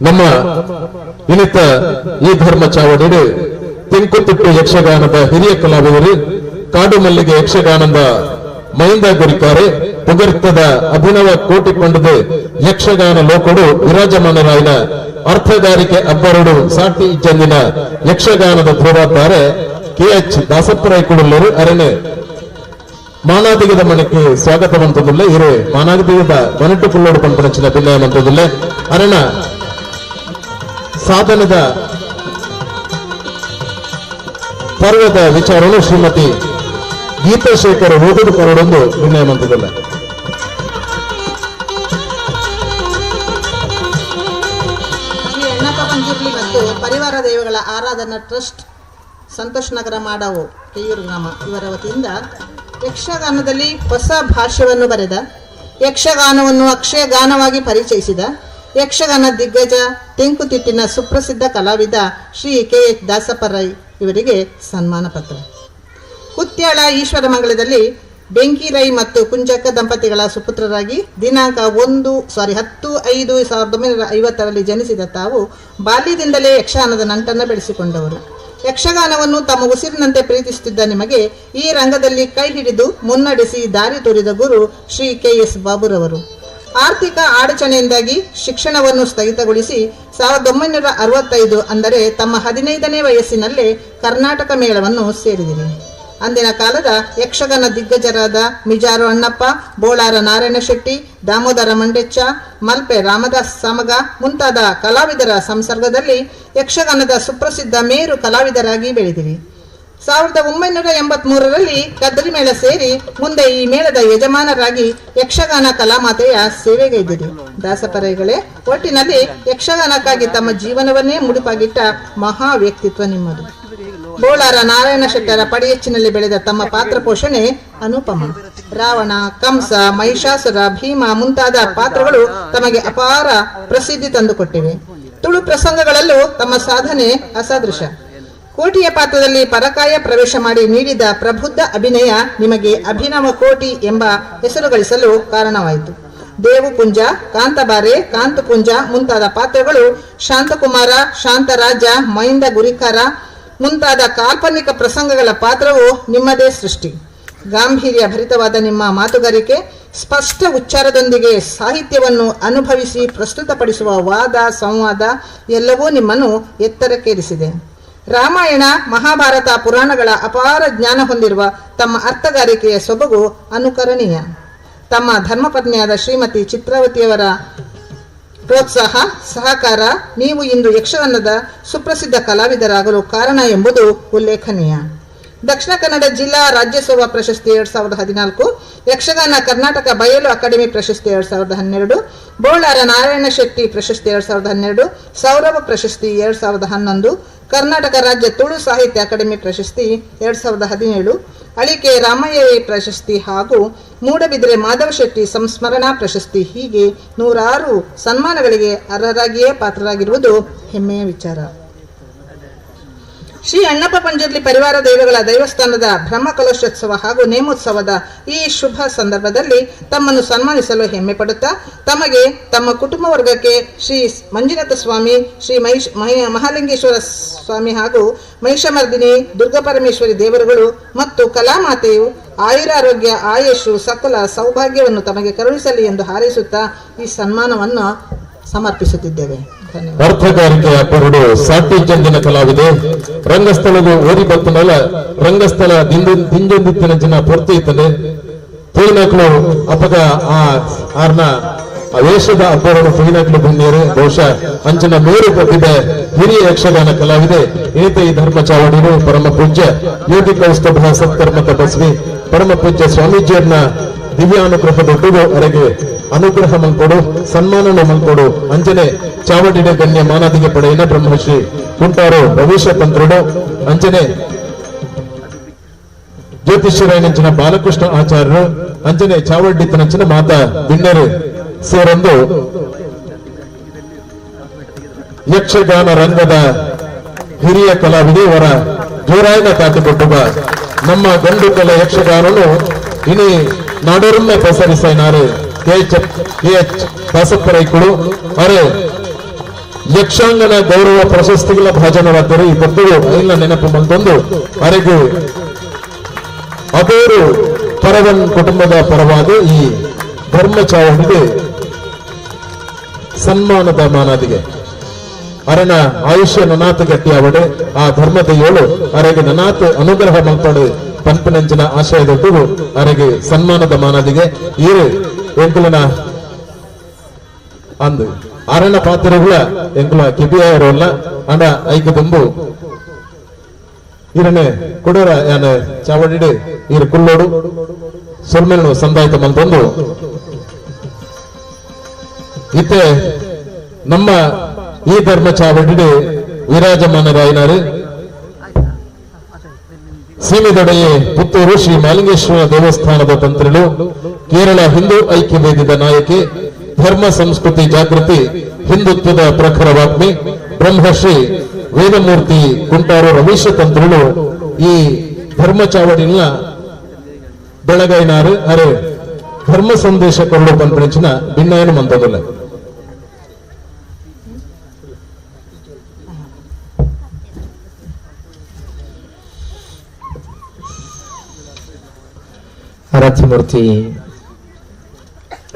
ನಮ್ಮ ಇನಿತ ಈ ಧರ್ಮ ಚಾವಡಿಡು ತೆಂಕುತಿಟ್ಟು ಯಕ್ಷಗಾನದ ಹಿರಿಯ ಕಲಾವಿದರು ಕಾಡು ಮಲ್ಲಿಗೆ ಯಕ್ಷಗಾನದ ಮಹಿಂದ ಗುರಿಕಾರೆ ಪುಗರ್ತದ ಅಭಿನವ ಕೋಟಿಕೊಂಡದೆ ಯಕ್ಷಗಾನ ಲೋಕಡು ವಿರಾಜಮಾನರಾಯನ ಅರ್ಥಗಾರಿಕೆ ಅಬ್ಬರಡು ಸಾಟಿ ಇಜ್ಜಂದಿನ ಯಕ್ಷಗಾನದ ಧ್ರುವತಾರೆ ಕೆ ಎಚ್ ದಾಸಪ್ಪರಾಯ್ ಕುಡಲ್ಲರು ಅರಣೆ ಮಾನಾದಿಗದ ಮಣಕ್ಕೆ ಸ್ವಾಗತ ಮಂತದಿಲ್ಲ ಇರೆ ಮಾನಾದಿಗದ ಮನಟ್ಟು ಕುಳ್ಳೋಡು ಪಂಪನಚಿನ ಭಿನ್ನಯ ಮಂತದಿಲ್ಲ ಅರಣ ಸಾಧನದ ಪರ್ವದ ವಿಚಾರವನ್ನು ಶ್ರೀಮತಿ ಗೀತಾಶೇಖರ್ ಓದುದು ಕರಡೊಂದು ನಿರ್ಣಯ ಮಂತದಲ್ಲ. ಶ್ರೀ ಅಣ್ಣಪ್ಪ ಪಂಜುರ್ಲಿ ಮತ್ತು ಪರಿವಾರ ದೈವಗಳ ಆರಾಧನಾ ಟ್ರಸ್ಟ್ ಸಂತೋಷ್ ನಗರ ಮಾಡವು ಕೆಯೂರು ಗ್ರಾಮ ಇವರ ವತಿಯಿಂದ ಯಕ್ಷಗಾನದಲ್ಲಿ ಹೊಸ ಭಾಷ್ಯವನ್ನು ಬರೆದ, ಯಕ್ಷಗಾನವನ್ನು ಅಕ್ಷಯ ಗಾನವಾಗಿ ಪರಿಚಯಿಸಿದ ಯಕ್ಷಗಾನ ದಿಗ್ಗಜ ತೆಂಕುತಿಟ್ಟಿನ ಸುಪ್ರಸಿದ್ಧ ಕಲಾವಿದ ಶ್ರೀ ಕೆ ಎಚ್ ದಾಸಪ್ಪ ರೈ ಇವರಿಗೆ ಸನ್ಮಾನ ಪತ್ರ. ಕುತ್ಯಾಳ ಈಶ್ವರಮಂಗಲದಲ್ಲಿ ಬೆಂಕಿ ರೈ ಮತ್ತು ಕುಂಜಕ್ಕ ದಂಪತಿಗಳ ಸುಪುತ್ರರಾಗಿ ದಿನಾಂಕ 10-5-1950ರಲ್ಲಿ ಜನಿಸಿದ ತಾವು ಬಾಲ್ಯದಿಂದಲೇ ಯಕ್ಷಗಾನದ ನಂಟನ್ನು ಬೆಳೆಸಿಕೊಂಡವರು. ಯಕ್ಷಗಾನವನ್ನು ತಮ್ಮ ಉಸಿರಿನಂತೆ ಪ್ರೀತಿಸುತ್ತಿದ್ದ ನಿಮಗೆ ಈ ರಂಗದಲ್ಲಿ ಕೈ ಹಿಡಿದು ಮುನ್ನಡೆಸಿ ದಾರಿ ತೋರಿದ ಗುರು ಶ್ರೀ ಕೆ ಎಸ್ ಬಾಬುರವರು. ಆರ್ಥಿಕ ಅಡಚಣೆಯಿಂದಾಗಿ ಶಿಕ್ಷಣವನ್ನು ಸ್ಥಗಿತಗೊಳಿಸಿ 1965 ಅಂದರೆ ತಮ್ಮ 15ನೇ ವಯಸ್ಸಿನಲ್ಲೇ ಕರ್ನಾಟಕ ಮೇಳವನ್ನು ಸೇರಿದಿರಿ. ಅಂದಿನ ಕಾಲದ ಯಕ್ಷಗಾನ ದಿಗ್ಗಜರಾದ ಮಿಜಾರು ಅಣ್ಣಪ್ಪ, ಬೋಳಾರ ನಾರಾಯಣ ಶೆಟ್ಟಿ, ದಾಮೋದರ ಮಂಡೆಚ್ಚ, ಮಲ್ಪೆ ರಾಮದಾಸ್ ಸಾಮಗ ಮುಂತಾದ ಕಲಾವಿದರ ಸಂಸರ್ಗದಲ್ಲಿ ಯಕ್ಷಗಾನದ ಸುಪ್ರಸಿದ್ಧ ಮೇರು ಕಲಾವಿದರಾಗಿ ಬೆಳೆದಿರಿ. 1983ರಲ್ಲಿ ಕದ್ರಿ ಮೇಳ ಸೇರಿ ಮುಂದೆ ಈ ಮೇಳದ ಯಜಮಾನರಾಗಿ ಯಕ್ಷಗಾನ ಕಲಾಮಾತೆಯ ಸೇವೆಗೈದಿರಿ. ದಾಸಪರೈಗಳೇ, ಒಟ್ಟಿನಲ್ಲಿ ಯಕ್ಷಗಾನಕ್ಕಾಗಿ ತಮ್ಮ ಜೀವನವನ್ನೇ ಮುಡುಪಾಗಿಟ್ಟ ಮಹಾ ವ್ಯಕ್ತಿತ್ವ ನಿಮ್ಮದು. ಬೋಳಾರ ನಾರಾಯಣ ಶೆಟ್ಟರ ಪಡಿಯಚ್ಚಿನಲ್ಲಿ ಬೆಳೆದ ತಮ್ಮ ಪಾತ್ರ ಪೋಷಣೆ ಅನುಪಮ. ರಾವಣ, ಕಂಸ, ಮಹಿಷಾಸುರ, ಭೀಮ ಮುಂತಾದ ಪಾತ್ರಗಳು ತಮಗೆ ಅಪಾರ ಪ್ರಸಿದ್ಧಿ ತಂದುಕೊಟ್ಟಿವೆ. ತುಳು ಪ್ರಸಂಗಗಳಲ್ಲೂ ತಮ್ಮ ಸಾಧನೆ ಅಸದೃಶ. ಕೋಟಿಯ ಪಾತ್ರದಲ್ಲಿ ಪರಕಾಯ ಪ್ರವೇಶ ಮಾಡಿ ನೀಡಿದ ಪ್ರಬುದ್ಧ ಅಭಿನಯ ನಿಮಗೆ ಅಭಿನವ ಕೋಟಿ ಎಂಬ ಹೆಸರು ಗಳಿಸಲು ಕಾರಣವಾಯಿತು. ದೇವುಪುಂಜ, ಕಾಂತಬಾರೆ, ಕಾಂತಪುಂಜ ಮುಂತಾದ ಪಾತ್ರಗಳು, ಶಾಂತಕುಮಾರ, ಶಾಂತರಾಜ, ಮೈಂದ ಗುರಿಕಾರ ಮುಂತಾದ ಕಾಲ್ಪನಿಕ ಪ್ರಸಂಗಗಳ ಪಾತ್ರವು ನಿಮ್ಮದೇ ಸೃಷ್ಟಿ. ಗಾಂಭೀರ್ಯ ಭರಿತವಾದ ನಿಮ್ಮ ಮಾತುಗಾರಿಕೆ, ಸ್ಪಷ್ಟ ಉಚ್ಚಾರದೊಂದಿಗೆ ಸಾಹಿತ್ಯವನ್ನು ಅನುಭವಿಸಿ ಪ್ರಸ್ತುತಪಡಿಸುವ ವಾದ ಸಂವಾದ ಎಲ್ಲವೂ ನಿಮ್ಮನ್ನು ಎತ್ತರಕ್ಕೇರಿಸಿದೆ. ರಾಮಾಯಣ, ಮಹಾಭಾರತ ಪುರಾಣಗಳ ಅಪಾರ ಜ್ಞಾನ ಹೊಂದಿರುವ ತಮ್ಮ ಅರ್ಥಗಾರಿಕೆಯ ಸೊಬಗು ಅನುಕರಣೀಯ. ತಮ್ಮ ಧರ್ಮಪತ್ನಿಯಾದ ಶ್ರೀಮತಿ ಚಿತ್ರಾವತಿಯವರ ಪ್ರೋತ್ಸಾಹ ಸಹಕಾರ ನೀವು ಇಂದು ಯಕ್ಷಗಾನದ ಸುಪ್ರಸಿದ್ಧ ಕಲಾವಿದರಾಗಲು ಕಾರಣ ಎಂಬುದು ಉಲ್ಲೇಖನೀಯ. ದಕ್ಷಿಣ ಕನ್ನಡ ಜಿಲ್ಲಾ ರಾಜ್ಯೋತ್ಸವ ಪ್ರಶಸ್ತಿ 2014, ಯಕ್ಷಗಾನ ಕರ್ನಾಟಕ ಬಯಲು ಅಕಾಡೆಮಿ ಪ್ರಶಸ್ತಿ 2012, ಬೋಳಾರ ನಾರಾಯಣ ಶೆಟ್ಟಿ ಪ್ರಶಸ್ತಿ 2012, ಸೌರಭ ಪ್ರಶಸ್ತಿ 2011, ಕರ್ನಾಟಕ ರಾಜ್ಯ ತುಳು ಸಾಹಿತ್ಯ ಅಕಾಡೆಮಿ ಪ್ರಶಸ್ತಿ 2017, ಅಳಿಕೆ ರಾಮಯ್ಯ ಪ್ರಶಸ್ತಿ ಹಾಗೂ ಮೂಡಬಿದರೆ ಮಾಧವ ಶೆಟ್ಟಿ ಸಂಸ್ಮರಣಾ ಪ್ರಶಸ್ತಿ, ಹೀಗೆ ನೂರಾರು ಸನ್ಮಾನಗಳಿಗೆ ಅರ್ಹರಾಗಿಯೇ ಪಾತ್ರರಾಗಿರುವುದು ಹೆಮ್ಮೆಯ ವಿಚಾರ. ಶ್ರೀ ಅಣ್ಣಪ್ಪ ಪಂಜುರ್ಲಿ ಪರಿವಾರ ದೈವಗಳ ದೈವಸ್ಥಾನದ ಬ್ರಹ್ಮಕಲಶೋತ್ಸವ ಹಾಗೂ ನೇಮೋತ್ಸವದ ಈ ಶುಭ ಸಂದರ್ಭದಲ್ಲಿ ತಮ್ಮನ್ನು ಸನ್ಮಾನಿಸಲು ಹೆಮ್ಮೆ ಪಡುತ್ತಾ ತಮಗೆ, ತಮ್ಮ ಕುಟುಂಬ ವರ್ಗಕ್ಕೆ ಶ್ರೀ ಮಂಜುನಾಥ ಸ್ವಾಮಿ, ಶ್ರೀ ಮಹಾಲಿಂಗೇಶ್ವರ ಸ್ವಾಮಿ ಹಾಗೂ ಮಹಿಷಮರ್ದಿನಿ ದುರ್ಗಾಪರಮೇಶ್ವರಿ ದೇವರುಗಳು ಮತ್ತು ಕಲಾಮಾತೆಯು ಆಯುರಾರೋಗ್ಯ, ಆಯುಷು, ಸಕಲ ಸೌಭಾಗ್ಯವನ್ನು ತಮಗೆ ಕರುಣಿಸಲಿ ಎಂದು ಹಾರೈಸುತ್ತಾ ಈ ಸನ್ಮಾನವನ್ನು ಸಮರ್ಪಿಸುತ್ತಿದ್ದೇವೆ. ಅರ್ಥಗಾರಿಕೆಯ ಪರಡು ಸಾಟಿ ಚಂದಿನ ಕಲಾವಿದೆ ರಂಗಸ್ಥಳದ ಓರಿ ಬತ್ತನಲ್ಲ ರಂಗಸ್ಥಳ ದಿಂಜೊಂದಿತ್ತಿನ ಜನ ಪೂರ್ತಿ ಇತ್ತನೆ ತುಳಿನಾಕ್ಲು ಅಪಗ ಆ ಆರ್ನ ವೇಷದ ಅಬ್ಬರನ್ನು ತುಳಿನಾಕ್ಲು ಬಂದಿಯರು. ಬಹುಶಃ ಅಂಚಿನ ಮೇರು ಪ್ರತಿಭೆ ಹಿರಿಯ ಯಕ್ಷಗಾನ ಕಲಾವಿದೆ ಏತ ಈ ಧರ್ಮ ಚಾವಡಿರು ಪರಮ ಪೂಜ್ಯ ಯೋಗಿ ಕೌಸ್ತಭ ಸತ್ಕರ್ಮ ತಪಸ್ವಿ ಪರಮ ಪೂಜ್ಯ ಸ್ವಾಮೀಜಿಯನ್ನ ದಿವ್ಯಾನುಗ್ರಹ ದೊಡ್ಡದು ಅರೆಗೆ ಅನುಗ್ರಹ ಮಲ್ಕೊಡು, ಸನ್ಮಾನನ ಮಲ್ಕೊಡು. ಅಂಜನೆ ಚಾವಡಿಡ ಗಣ್ಯ ಮಾನಾದಿಗೆ ಪಡೆಯಿನ ಬ್ರಹ್ಮಶ್ರೀ ಕುಂಟಾರು ಭವಿಷ್ಯ ತಂತ್ರುಡು ಅಂಜನೆ ಜ್ಯೋತಿಷ್ಯರಾಯನಂಚಿನ ಬಾಲಕೃಷ್ಣ ಆಚಾರ್ಯರು ಅಂಜನೆ ಚಾವಡಿತನಂಚಿನ ಮಾತಾ ಬಿಣ್ಣರು ಸೇರೊಂದು ಯಕ್ಷಗಾನ ರಂಗದ ಹಿರಿಯ ಕಲಾವಿದೆ ಅವರ ಜೋರಾಯನ ತಾಟಿಕೊಟ್ಟುವ ನಮ್ಮ ಗಂಡು ಕಲೆ ಯಕ್ಷಗಾನನು ಇನಿ ನಾಡೋರನ್ನೇ ಪಸರಿಸೈನಾರು ಕೆ ಎಚ್ ದಾಸಪ್ಪರೈಕುಳು ಅರೆ ಯಕ್ಷಾಂಗನ ಗೌರವ ಪ್ರಶಸ್ತಿಗಳ ಭಾಜನವಾದರು. ಈ ಪದ್ಯವು ಐನ ನೆನಪು ಬಂದೊಂದು ಅರೆಗೂ ಅಬೇರು ಪರವನ್ ಕುಟುಂಬದ ಪರವಾದ ಈ ಧರ್ಮ ಚಾವಣಿಗೆ ಸನ್ಮಾನದ ಮಾನಾದಿಗೆ ಅರಣ ಆಯುಷ್ಯ ನನಾತ ಗಟ್ಟಿಯಾವಡೆ ಆ ಧರ್ಮದ ಏಳು ಅರೆಗೆ ನನಾತ ಅನುಗ್ರಹ ಮಲ್ಪಡೆ ಪಂಪನಂಚಿನ ಆಶಯದೊಟ್ಟು ಅರೆಗೆ ಸನ್ಮಾನದ ಮಾನಾದಿಗೆ ಈರು ಎಂಕುಲನ ಅಂದು ಅರಣ ಪಾತ್ರಗಳ ಎಂಕುಲ ಕಿಬಿಯಾರಲ್ಲ ಅಣ ಐಕ ದುಂಬು ಇರನೆ ಕುಡರ ಯಾನ ಚಾವಡಿಡ್ ಈರು ಕುಲ್ಲೋಡು ಸೊಲ್ಮೆಲ್ನು ಸಂದಾಯಿತ ಮಂತೊಂದು ಇತ್ತೆ ನಮ್ಮ ಈ ಧರ್ಮ ಚಾವಡಿಡ್ ವಿರಾಜಮಾನರಾಯಿನಾರು ಸೀಮೆದೊಡೆಯೇ ಪುತ್ತೂರು ಶ್ರೀ ಮಾಲಿಂಗೇಶ್ವರ ದೇವಸ್ಥಾನದ ತಂತ್ರಿಗಳು, ಕೇರಳ ಹಿಂದೂ ಐಕ್ಯ ವೇದಿದ ನಾಯಕಿ, ಧರ್ಮ ಸಂಸ್ಕೃತಿ ಜಾಗೃತಿ ಹಿಂದುತ್ವದ ಪ್ರಖರವಾಗ್ಮಿ ಬ್ರಹ್ಮಶ್ರೀ ವೇದಮೂರ್ತಿ ಕುಂಟಾರು ರವೀಶ ತಂತ್ರಿಗಳು ಈ ಧರ್ಮ ಚಾವಡಿನ ಬೆಳಗೈನಾರು ಅರೆ ಧರ್ಮ ಸಂದೇಶ ಕೊಳ್ಳು ಪಂಪಣಿಚಿನ ಭಿನ್ನಾಯನ ಮಂತದಲ್ಲ. ಆರಾಧ್ಯಮೂರ್ತಿ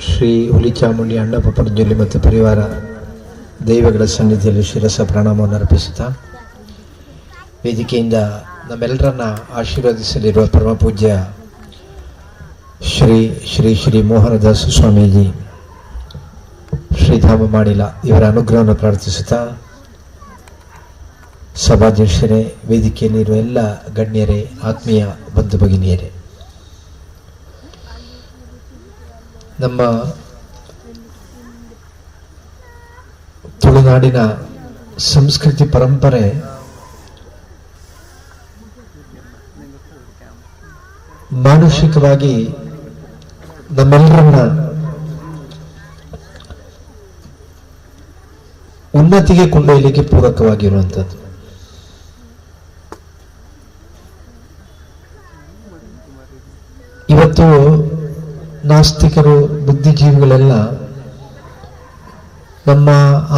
ಶ್ರೀ ಹುಲಿಚಾಮುಂಡಿ ಅಣ್ಣಪ್ಪ ಪರಂಜೋಲಿ ಮತ್ತು ಪರಿವಾರ ದೈವಗಳ ಸನ್ನಿಧಿಯಲ್ಲಿ ಶಿರಸ ಪ್ರಣಾಮವನ್ನು ಅರ್ಪಿಸುತ್ತಾ ವೇದಿಕೆಯಿಂದ ನಮ್ಮೆಲ್ಲರನ್ನ ಆಶೀರ್ವದಿಸಲಿರುವ ಪರಮಪೂಜ್ಯ ಶ್ರೀ ಶ್ರೀ ಶ್ರೀ ಮೋಹನದಾಸ ಸ್ವಾಮೀಜಿ ಶ್ರೀಧಾಮ ಮಾಡಿಲ ಇವರ ಅನುಗ್ರಹವನ್ನು ಪ್ರಾರ್ಥಿಸುತ್ತಾ ಸಭಾಧ್ಯಕ್ಷರೇ, ವೇದಿಕೆಯಲ್ಲಿರುವ ಎಲ್ಲ ಗಣ್ಯರೇ, ಆತ್ಮೀಯ ಬಂಧು ಭಗಿನಿಯರೇ, ನಮ್ಮ ತುಳುನಾಡಿನ ಸಂಸ್ಕೃತಿ ಪರಂಪರೆ ಮಾನುಷಿಕವಾಗಿ ನಮ್ಮೆಲ್ಲರನ್ನ ಉನ್ನತಿಗೆ ಕೊಂಡೊಯ್ಯಲಿಕ್ಕೆ ಪೂರಕವಾಗಿರುವಂಥದ್ದು. ಇವತ್ತು ನಾಸ್ತಿಕರು, ಬುದ್ಧಿಜೀವಿಗಳೆಲ್ಲ ನಮ್ಮ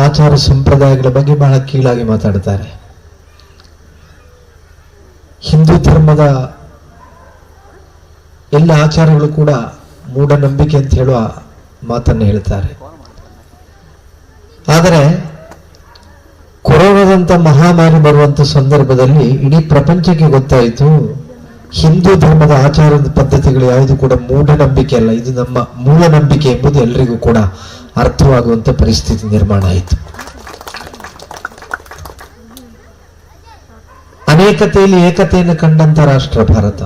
ಆಚಾರ ಸಂಪ್ರದಾಯಗಳ ಬಗ್ಗೆ ಬಹಳ ಕೀಳಾಗಿ ಮಾತಾಡ್ತಾರೆ. ಹಿಂದೂ ಧರ್ಮದ ಎಲ್ಲ ಆಚಾರಗಳು ಕೂಡ ಮೂಢನಂಬಿಕೆ ಅಂತ ಹೇಳುವ ಮಾತನ್ನು ಹೇಳ್ತಾರೆ. ಆದರೆ ಕೊರೋನಾದಂಥ ಮಹಾಮಾರಿ ಬರುವಂಥ ಸಂದರ್ಭದಲ್ಲಿ ಇಡೀ ಪ್ರಪಂಚಕ್ಕೆ ಗೊತ್ತಾಯಿತು, ಹಿಂದೂ ಧರ್ಮದ ಆಚಾರದ ಪದ್ಧತಿಗಳು ಯಾವುದು ಕೂಡ ಮೂಢನಂಬಿಕೆ ಅಲ್ಲ, ಇದು ನಮ್ಮ ಮೂಲ ನಂಬಿಕೆ ಎಂಬುದು ಎಲ್ರಿಗೂ ಕೂಡ ಅರ್ಥವಾಗುವಂಥ ಪರಿಸ್ಥಿತಿ ನಿರ್ಮಾಣ ಆಯಿತು. ಅನೇಕತೆಯಲ್ಲಿ ಏಕತೆಯನ್ನು ಕಂಡಂತ ರಾಷ್ಟ್ರ ಭಾರತ.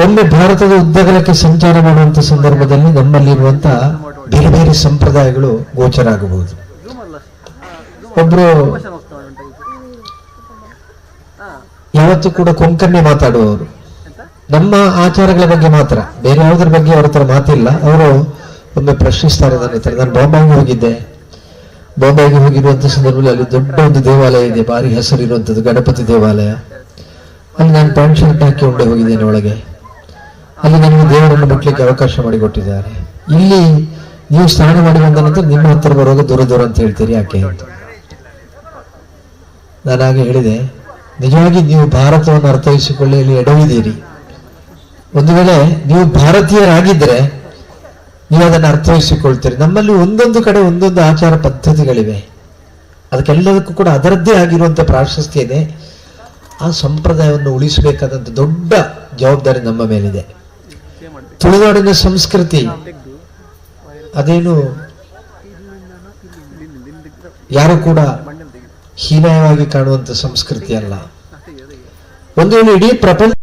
ಒಮ್ಮೆ ಭಾರತದ ಉದ್ದಗಲಕ್ಕೆ ಸಂಚಾರ ಮಾಡುವಂಥ ಸಂದರ್ಭದಲ್ಲಿ ನಮ್ಮಲ್ಲಿರುವಂತಹ ಬೇರೆ ಬೇರೆ ಸಂಪ್ರದಾಯಗಳು ಗೋಚರ ಆಗಬಹುದು. ಒಬ್ರು ಯಾವತ್ತೂ ಕೂಡ ಕೊಂಕಣಿ ಮಾತಾಡುವವರು, ನಮ್ಮ ಆಚಾರಗಳ ಬಗ್ಗೆ ಮಾತ್ರ, ಬೇರೆ ಯಾವುದ್ರ ಬಗ್ಗೆ ಅವ್ರ ಹತ್ರ ಮಾತಿಲ್ಲ. ಅವರು ಒಮ್ಮೆ ಪ್ರಶ್ನಿಸ್ತಾರೆ ನನ್ನ ಹತ್ರ. ನಾನು ಬಾಂಬೆಗೆ ಹೋಗಿದ್ದೆ. ಬಾಂಬೆಗೆ ಹೋಗಿರುವಂಥ ಸಂದರ್ಭದಲ್ಲಿ ಅಲ್ಲಿ ದೊಡ್ಡ ಒಂದು ದೇವಾಲಯ ಇದೆ, ಭಾರಿ ಹೆಸರಿರುವಂಥದ್ದು, ಗಣಪತಿ ದೇವಾಲಯ. ಅಲ್ಲಿ ನಾನು ಪ್ಯಾಂಟ್ ಶರ್ಟ್ ಹಾಕಿಕೊಂಡೇ ಹೋಗಿದ್ದೇನೆ ಒಳಗೆ. ಅಲ್ಲಿ ನನಗೆ ದೇವರನ್ನು ಮುಟ್ಲಿಕ್ಕೆ ಅವಕಾಶ ಮಾಡಿಕೊಟ್ಟಿದ್ದಾರೆ. ಇಲ್ಲಿ ನೀವು ಸ್ನಾನ ಮಾಡಿ ಬಂದ ನಂತರ ನಿಮ್ಮ ಹತ್ತಿರ ಬರುವಾಗ ದೂರ ದೂರ ಅಂತ ಹೇಳ್ತೀರಿ ಯಾಕೆ ಅಂತ ನಾನಾಗೆ ಹೇಳಿದೆ. ನಿಜವಾಗಿ ನೀವು ಭಾರತವನ್ನು ಅರ್ಥೈಸಿಕೊಳ್ಳಿ ಇಲ್ಲಿ ಎಡವಿದ್ದೀರಿ. ಒಂದು ವೇಳೆ ನೀವು ಭಾರತೀಯರಾಗಿದ್ದರೆ ನೀವು ಅದನ್ನು ಅರ್ಥೈಸಿಕೊಳ್ತೀರಿ. ನಮ್ಮಲ್ಲಿ ಒಂದೊಂದು ಕಡೆ ಒಂದೊಂದು ಆಚಾರ ಪದ್ಧತಿಗಳಿವೆ, ಅದಕ್ಕೆಲ್ಲದಕ್ಕೂ ಕೂಡ ಅದರದ್ದೇ ಆಗಿರುವಂಥ ಪ್ರಾಶಸ್ತ್ಯ ಇದೆ. ಆ ಸಂಪ್ರದಾಯವನ್ನು ಉಳಿಸಬೇಕಾದಂಥ ದೊಡ್ಡ ಜವಾಬ್ದಾರಿ ನಮ್ಮ ಮೇಲಿದೆ. ತುಳುನಾಡಿನ ಸಂಸ್ಕೃತಿ ಅದೇನು ಯಾರು ಕೂಡ ಹೀನಾಯವಾಗಿ ಕಾಣುವಂಥ ಸಂಸ್ಕೃತಿ ಅಲ್ಲ. ಒಂದು ವೇಳೆ ಇಡೀ ಪ್ರಪಂಚ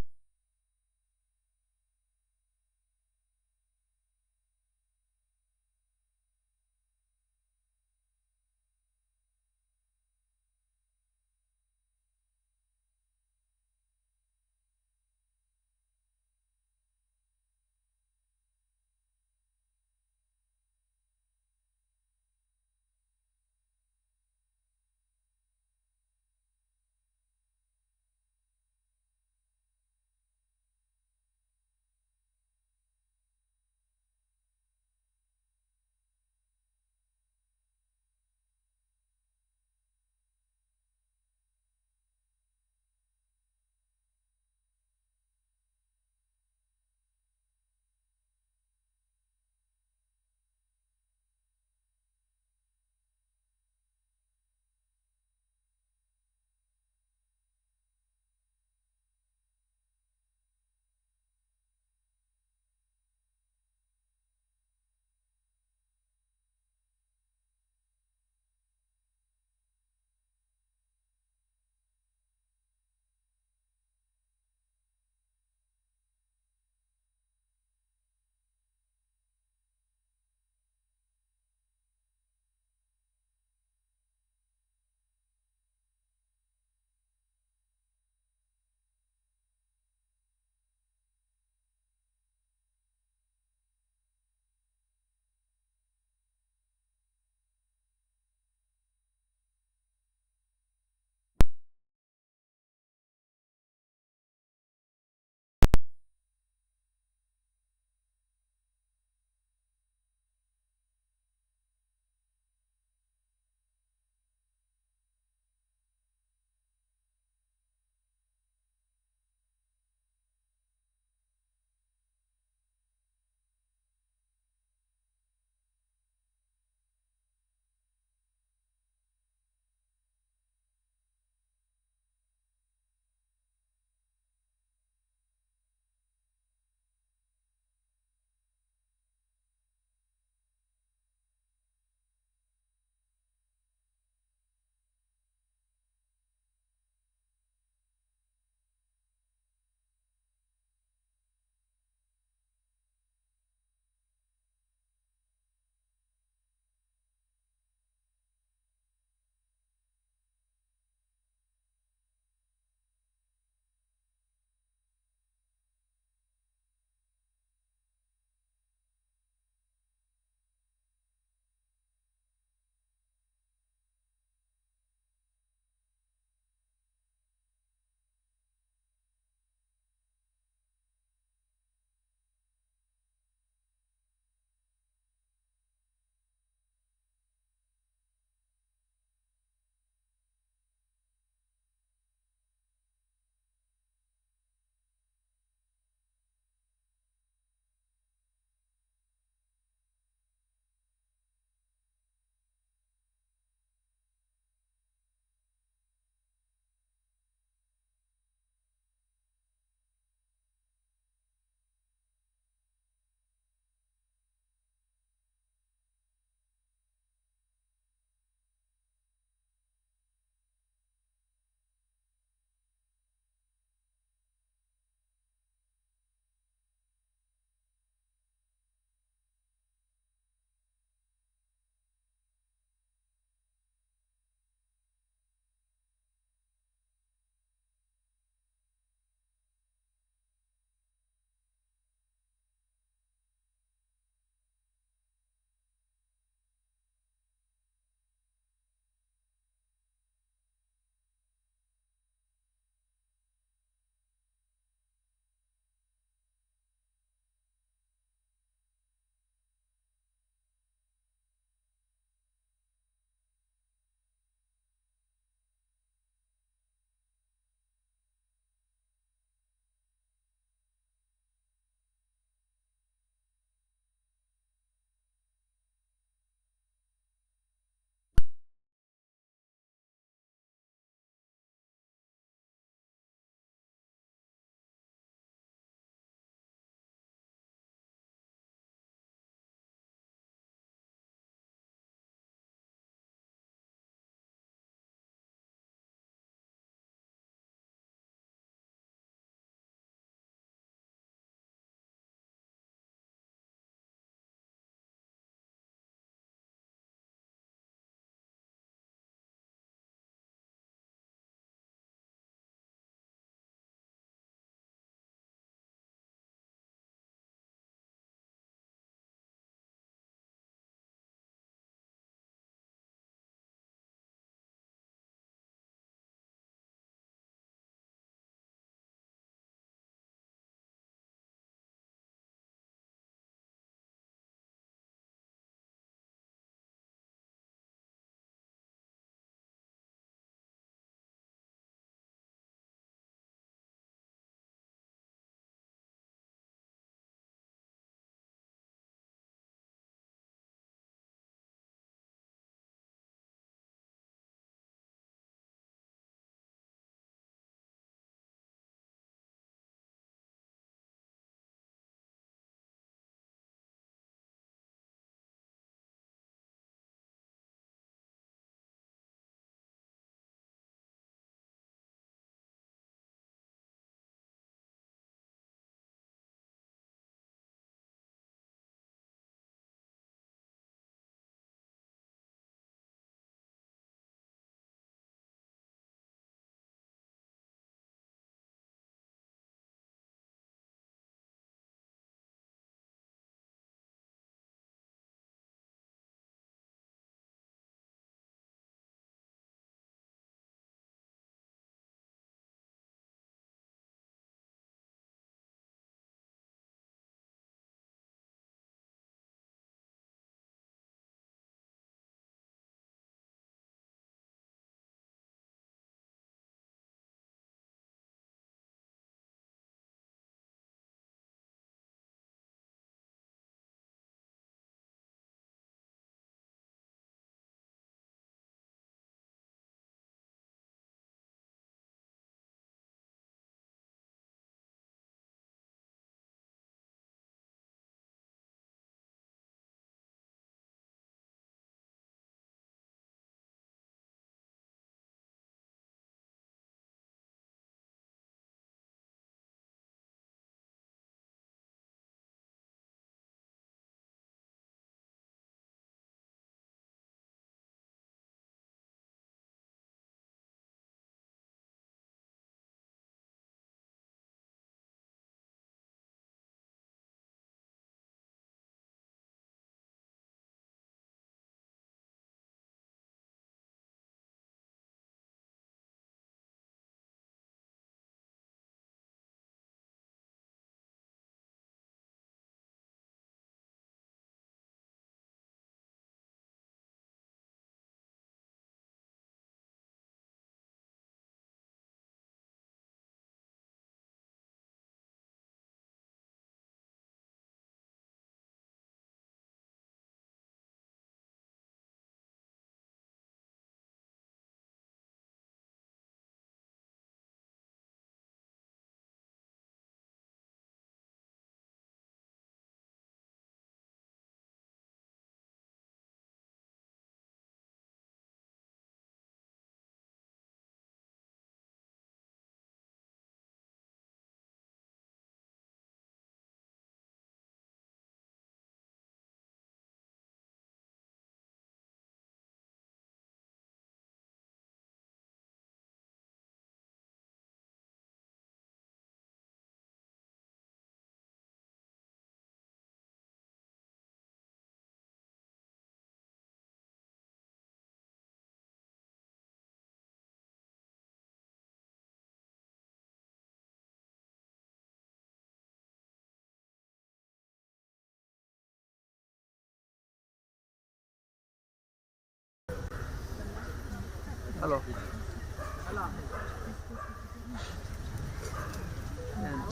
ಹಲೋ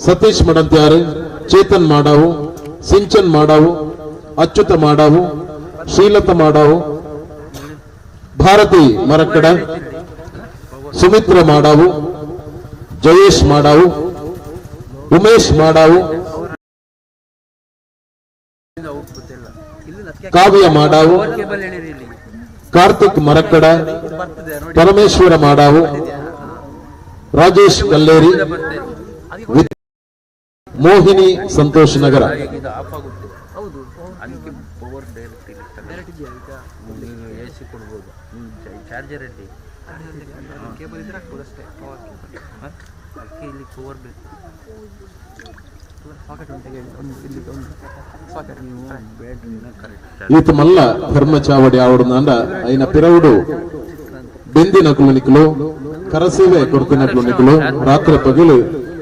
ಸತೀಶ್ ಮಡಂತ್ಯಾರು, ಚೇತನ್ ಮಾಡಾವು, ಸಿಂಚನ್ ಮಾಡಾವು, ಅಚ್ಯುತ ಮಾಡಾವು, ಶ್ರೀಲತಾ ಮಾಡಾವು, ಭಾರತಿ ಮರಕಡ, ಸುಮಿತ್ರ ಮಾಡಾವು, ಜಯೇಶ್ ಮಾಡಾವು, ಉಮೇಶ್ ಮಾಡಾವು, ಕಾವ್ಯ ಮಾಡಾವು, ಕಾರ್ತಿಕ್ ಮರಕಡ, ಪರಮೇಶ್ವರ ಮಾಡಾವು, ರಾಜೇಶ್ ಕಲ್ಲೇರಿ, ಮೋಹಿನಿ ಸಂತೋಷ್ ನಗರ. ಈತ ಮಲ್ಲ ಧರ್ಮಚಾವಡಿ ಆವಡುಂದ ಐನ ಪಿರವುಡು ಬೆಂದಿನಕುಲು ನಿಕುಲು ಕರಸೇವೆ ಕೊಡ್ತಿನಕುಲು ನಿಕುಲು ರಾತ್ರಿ ಪಗಲು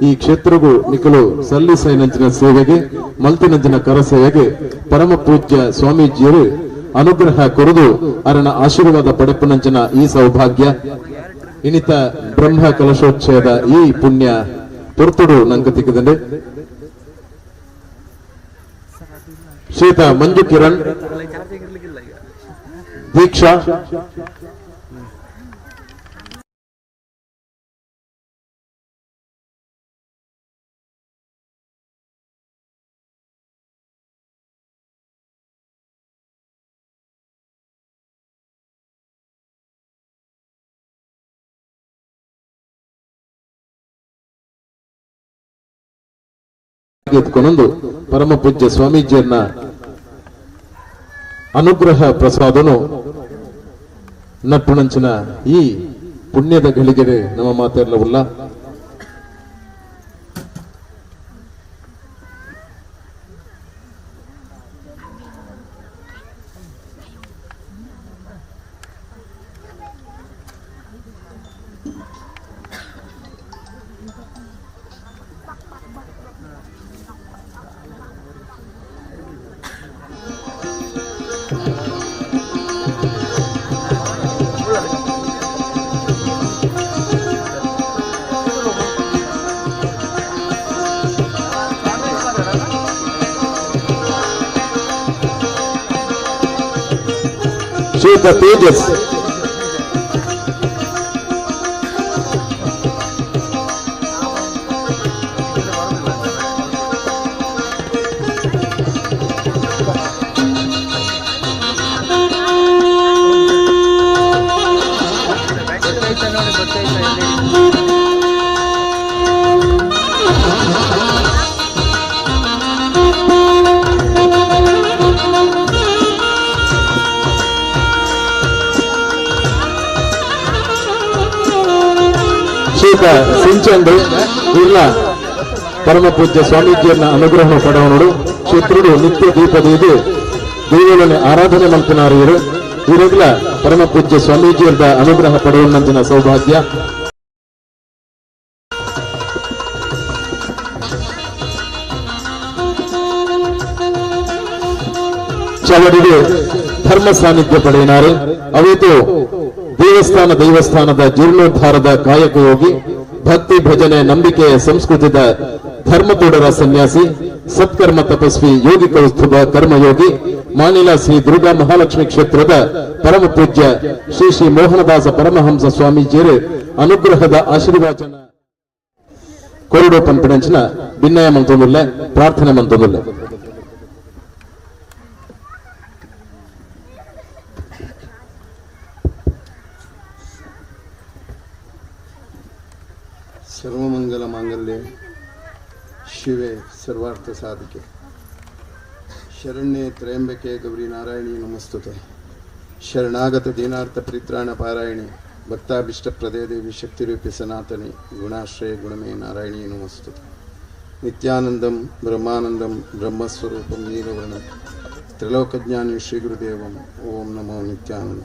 ಈ ಕ್ಷೇತ್ರಗೂ ನಿಕುಲು ಸಲ್ಲಿಸೈನಂಚಿನ ಸೇವೆಗೆ ಮಲ್ತಿನಂಚಿನ ಕರಸೇವೆಗೆ ಪರಮ ಪೂಜ್ಯ ಸ್ವಾಮೀಜಿಯರು ಅನುಗ್ರಹ ಕೊರದು ಅರಣ ಆಶೀರ್ವಾದ ಪಡೆಪುನಂಚಿನ ಈ ಸೌಭಾಗ್ಯ ಇನಿತ ಬ್ರಹ್ಮ ಕಲಶೋಚ್ಚಯದ ಈ ಪುಣ್ಯ ಪೊರ್ತುಡು ನಂಗೆ ತಿಕ್ಕದಂಡೆ. ಶ್ರೀತ ಮಂಜು ಕಿರಣ್, ದೀಕ್ಷಾ, ಎತ್ಕೊಂಡೊಂದು ಪರಮ ಪೂಜ್ಯ ಸ್ವಾಮೀಜಿಯನ್ನ ಅನುಗ್ರಹ ಪ್ರಸಾದನು ನಟ್ಟುಣಂಚಿನ ಈ ಪುಣ್ಯದ ಗಳಿಗೆರೆ ನಮ್ಮ ಮಾತೆಲ್ಲವುಲ್ಲ. ಶ್ರೀತ ತೇಜಸ್, ಶ್ರೀತ ಸಿಂಚಂಡು ಇಲ್ಲ ಪರಮ ಪೂಜ್ಯ ಸ್ವಾಮೀಜಿಯನ್ನ ಅನುಗ್ರಹ ಪಡವನೋಡು ಕ್ಷೇತ್ರುಡು ನಿತ್ಯ ದೀಪದೀದು ದೇವರನ್ನೇ ಆರಾಧನೆ ಮಲ್ಪನಾರಿಯರು ಇವರೆಲ್ಲ ಪರಮ ಪೂಜ್ಯ ಸ್ವಾಮೀಜಿಯರ ಅನುಗ್ರಹ ಪಡೆಯುವಂತಿನ ಸೌಭಾಗ್ಯ. ಚಾವಡಿಗೆ ಧರ್ಮ ಸಾನ್ನಿಧ್ಯ ಪಡೆಯಿನಾರು ಅವೇತು ದೇವಸ್ಥಾನ ದೇವಸ್ಥಾನದ ಜೀರ್ಣೋದ್ಧಾರದ ಕಾಯಕ ಯೋಗಿ, ಭಕ್ತಿ ಭಜನೆ ನಂಬಿಕೆ ಸಂಸ್ಕೃತಿದ ಧರ್ಮತೋಡರ ಸನ್ಯಾಸಿ, ಸತ್ಕರ್ಮ ತಪಸ್ವಿ, ಯೋಗಿ ಕೌಸ್ತುಭ ಕರ್ಮಯೋಗಿ, ಮಾನಿಲ ಶ್ರೀ ದುರ್ಗಾ ಮಹಾಲಕ್ಷ್ಮಿ ಕ್ಷೇತ್ರದ ಪರಮ ಪೂಜ್ಯ ಶ್ರೀ ಶ್ರೀ ಮೋಹನದಾಸ ಪರಮಹಂಸ ಸ್ವಾಮೀಜಿಯರು ಅನುಗ್ರಹದ ಆಶೀರ್ವಾಚನ ಕೊರಡು ಪಂಪಿನಂಚಿನ ಭಿನ್ನಯ ಮಂತೊಂದುಲ್ಲೆ ಪ್ರಾರ್ಥನೆ ಮಂತೊಂದುಲ್ಲೆ. ಸರ್ವಮಂಗಲ ಮಾಂಗಲ್ಯೆ ಶಿವೆ ಸರ್ವಾರ್ಥ ಸಾಧಿಕೆ ಶರಣ್ಯೆ ತ್ರಯಂಬಕೆ ಗೌರಿ ನಾರಾಯಣಿ ನಮಸ್ತುತೆ. ಶರಣಾಗತ ದೀನಾರ್ಥ ಪರಿತ್ರಾಣ ಪಾರಾಯಣಿ ಭಕ್ತಾಭಿಷ್ಟ ಪ್ರದೇ ದೇವಿ ಶಕ್ತಿರೂಪಿ ಸನಾತನಿ ಗುಣಾಶ್ರಯ ಗುಣಮೇ ನಾರಾಯಣಿ ನಮಸ್ತುತೆ. ನಿತ್ಯಾನಂದಂ ಬ್ರಹ್ಮಾನಂದಂ ಬ್ರಹ್ಮಸ್ವರೂಪಂ ನೀಲವರ್ಣಂ ತ್ರಿಲೋಕಜ್ಞಾನಿ ಶ್ರೀ ಗುರುದೇವಂ ಓಂ ನಮೋ ನಿತ್ಯಾನಂದ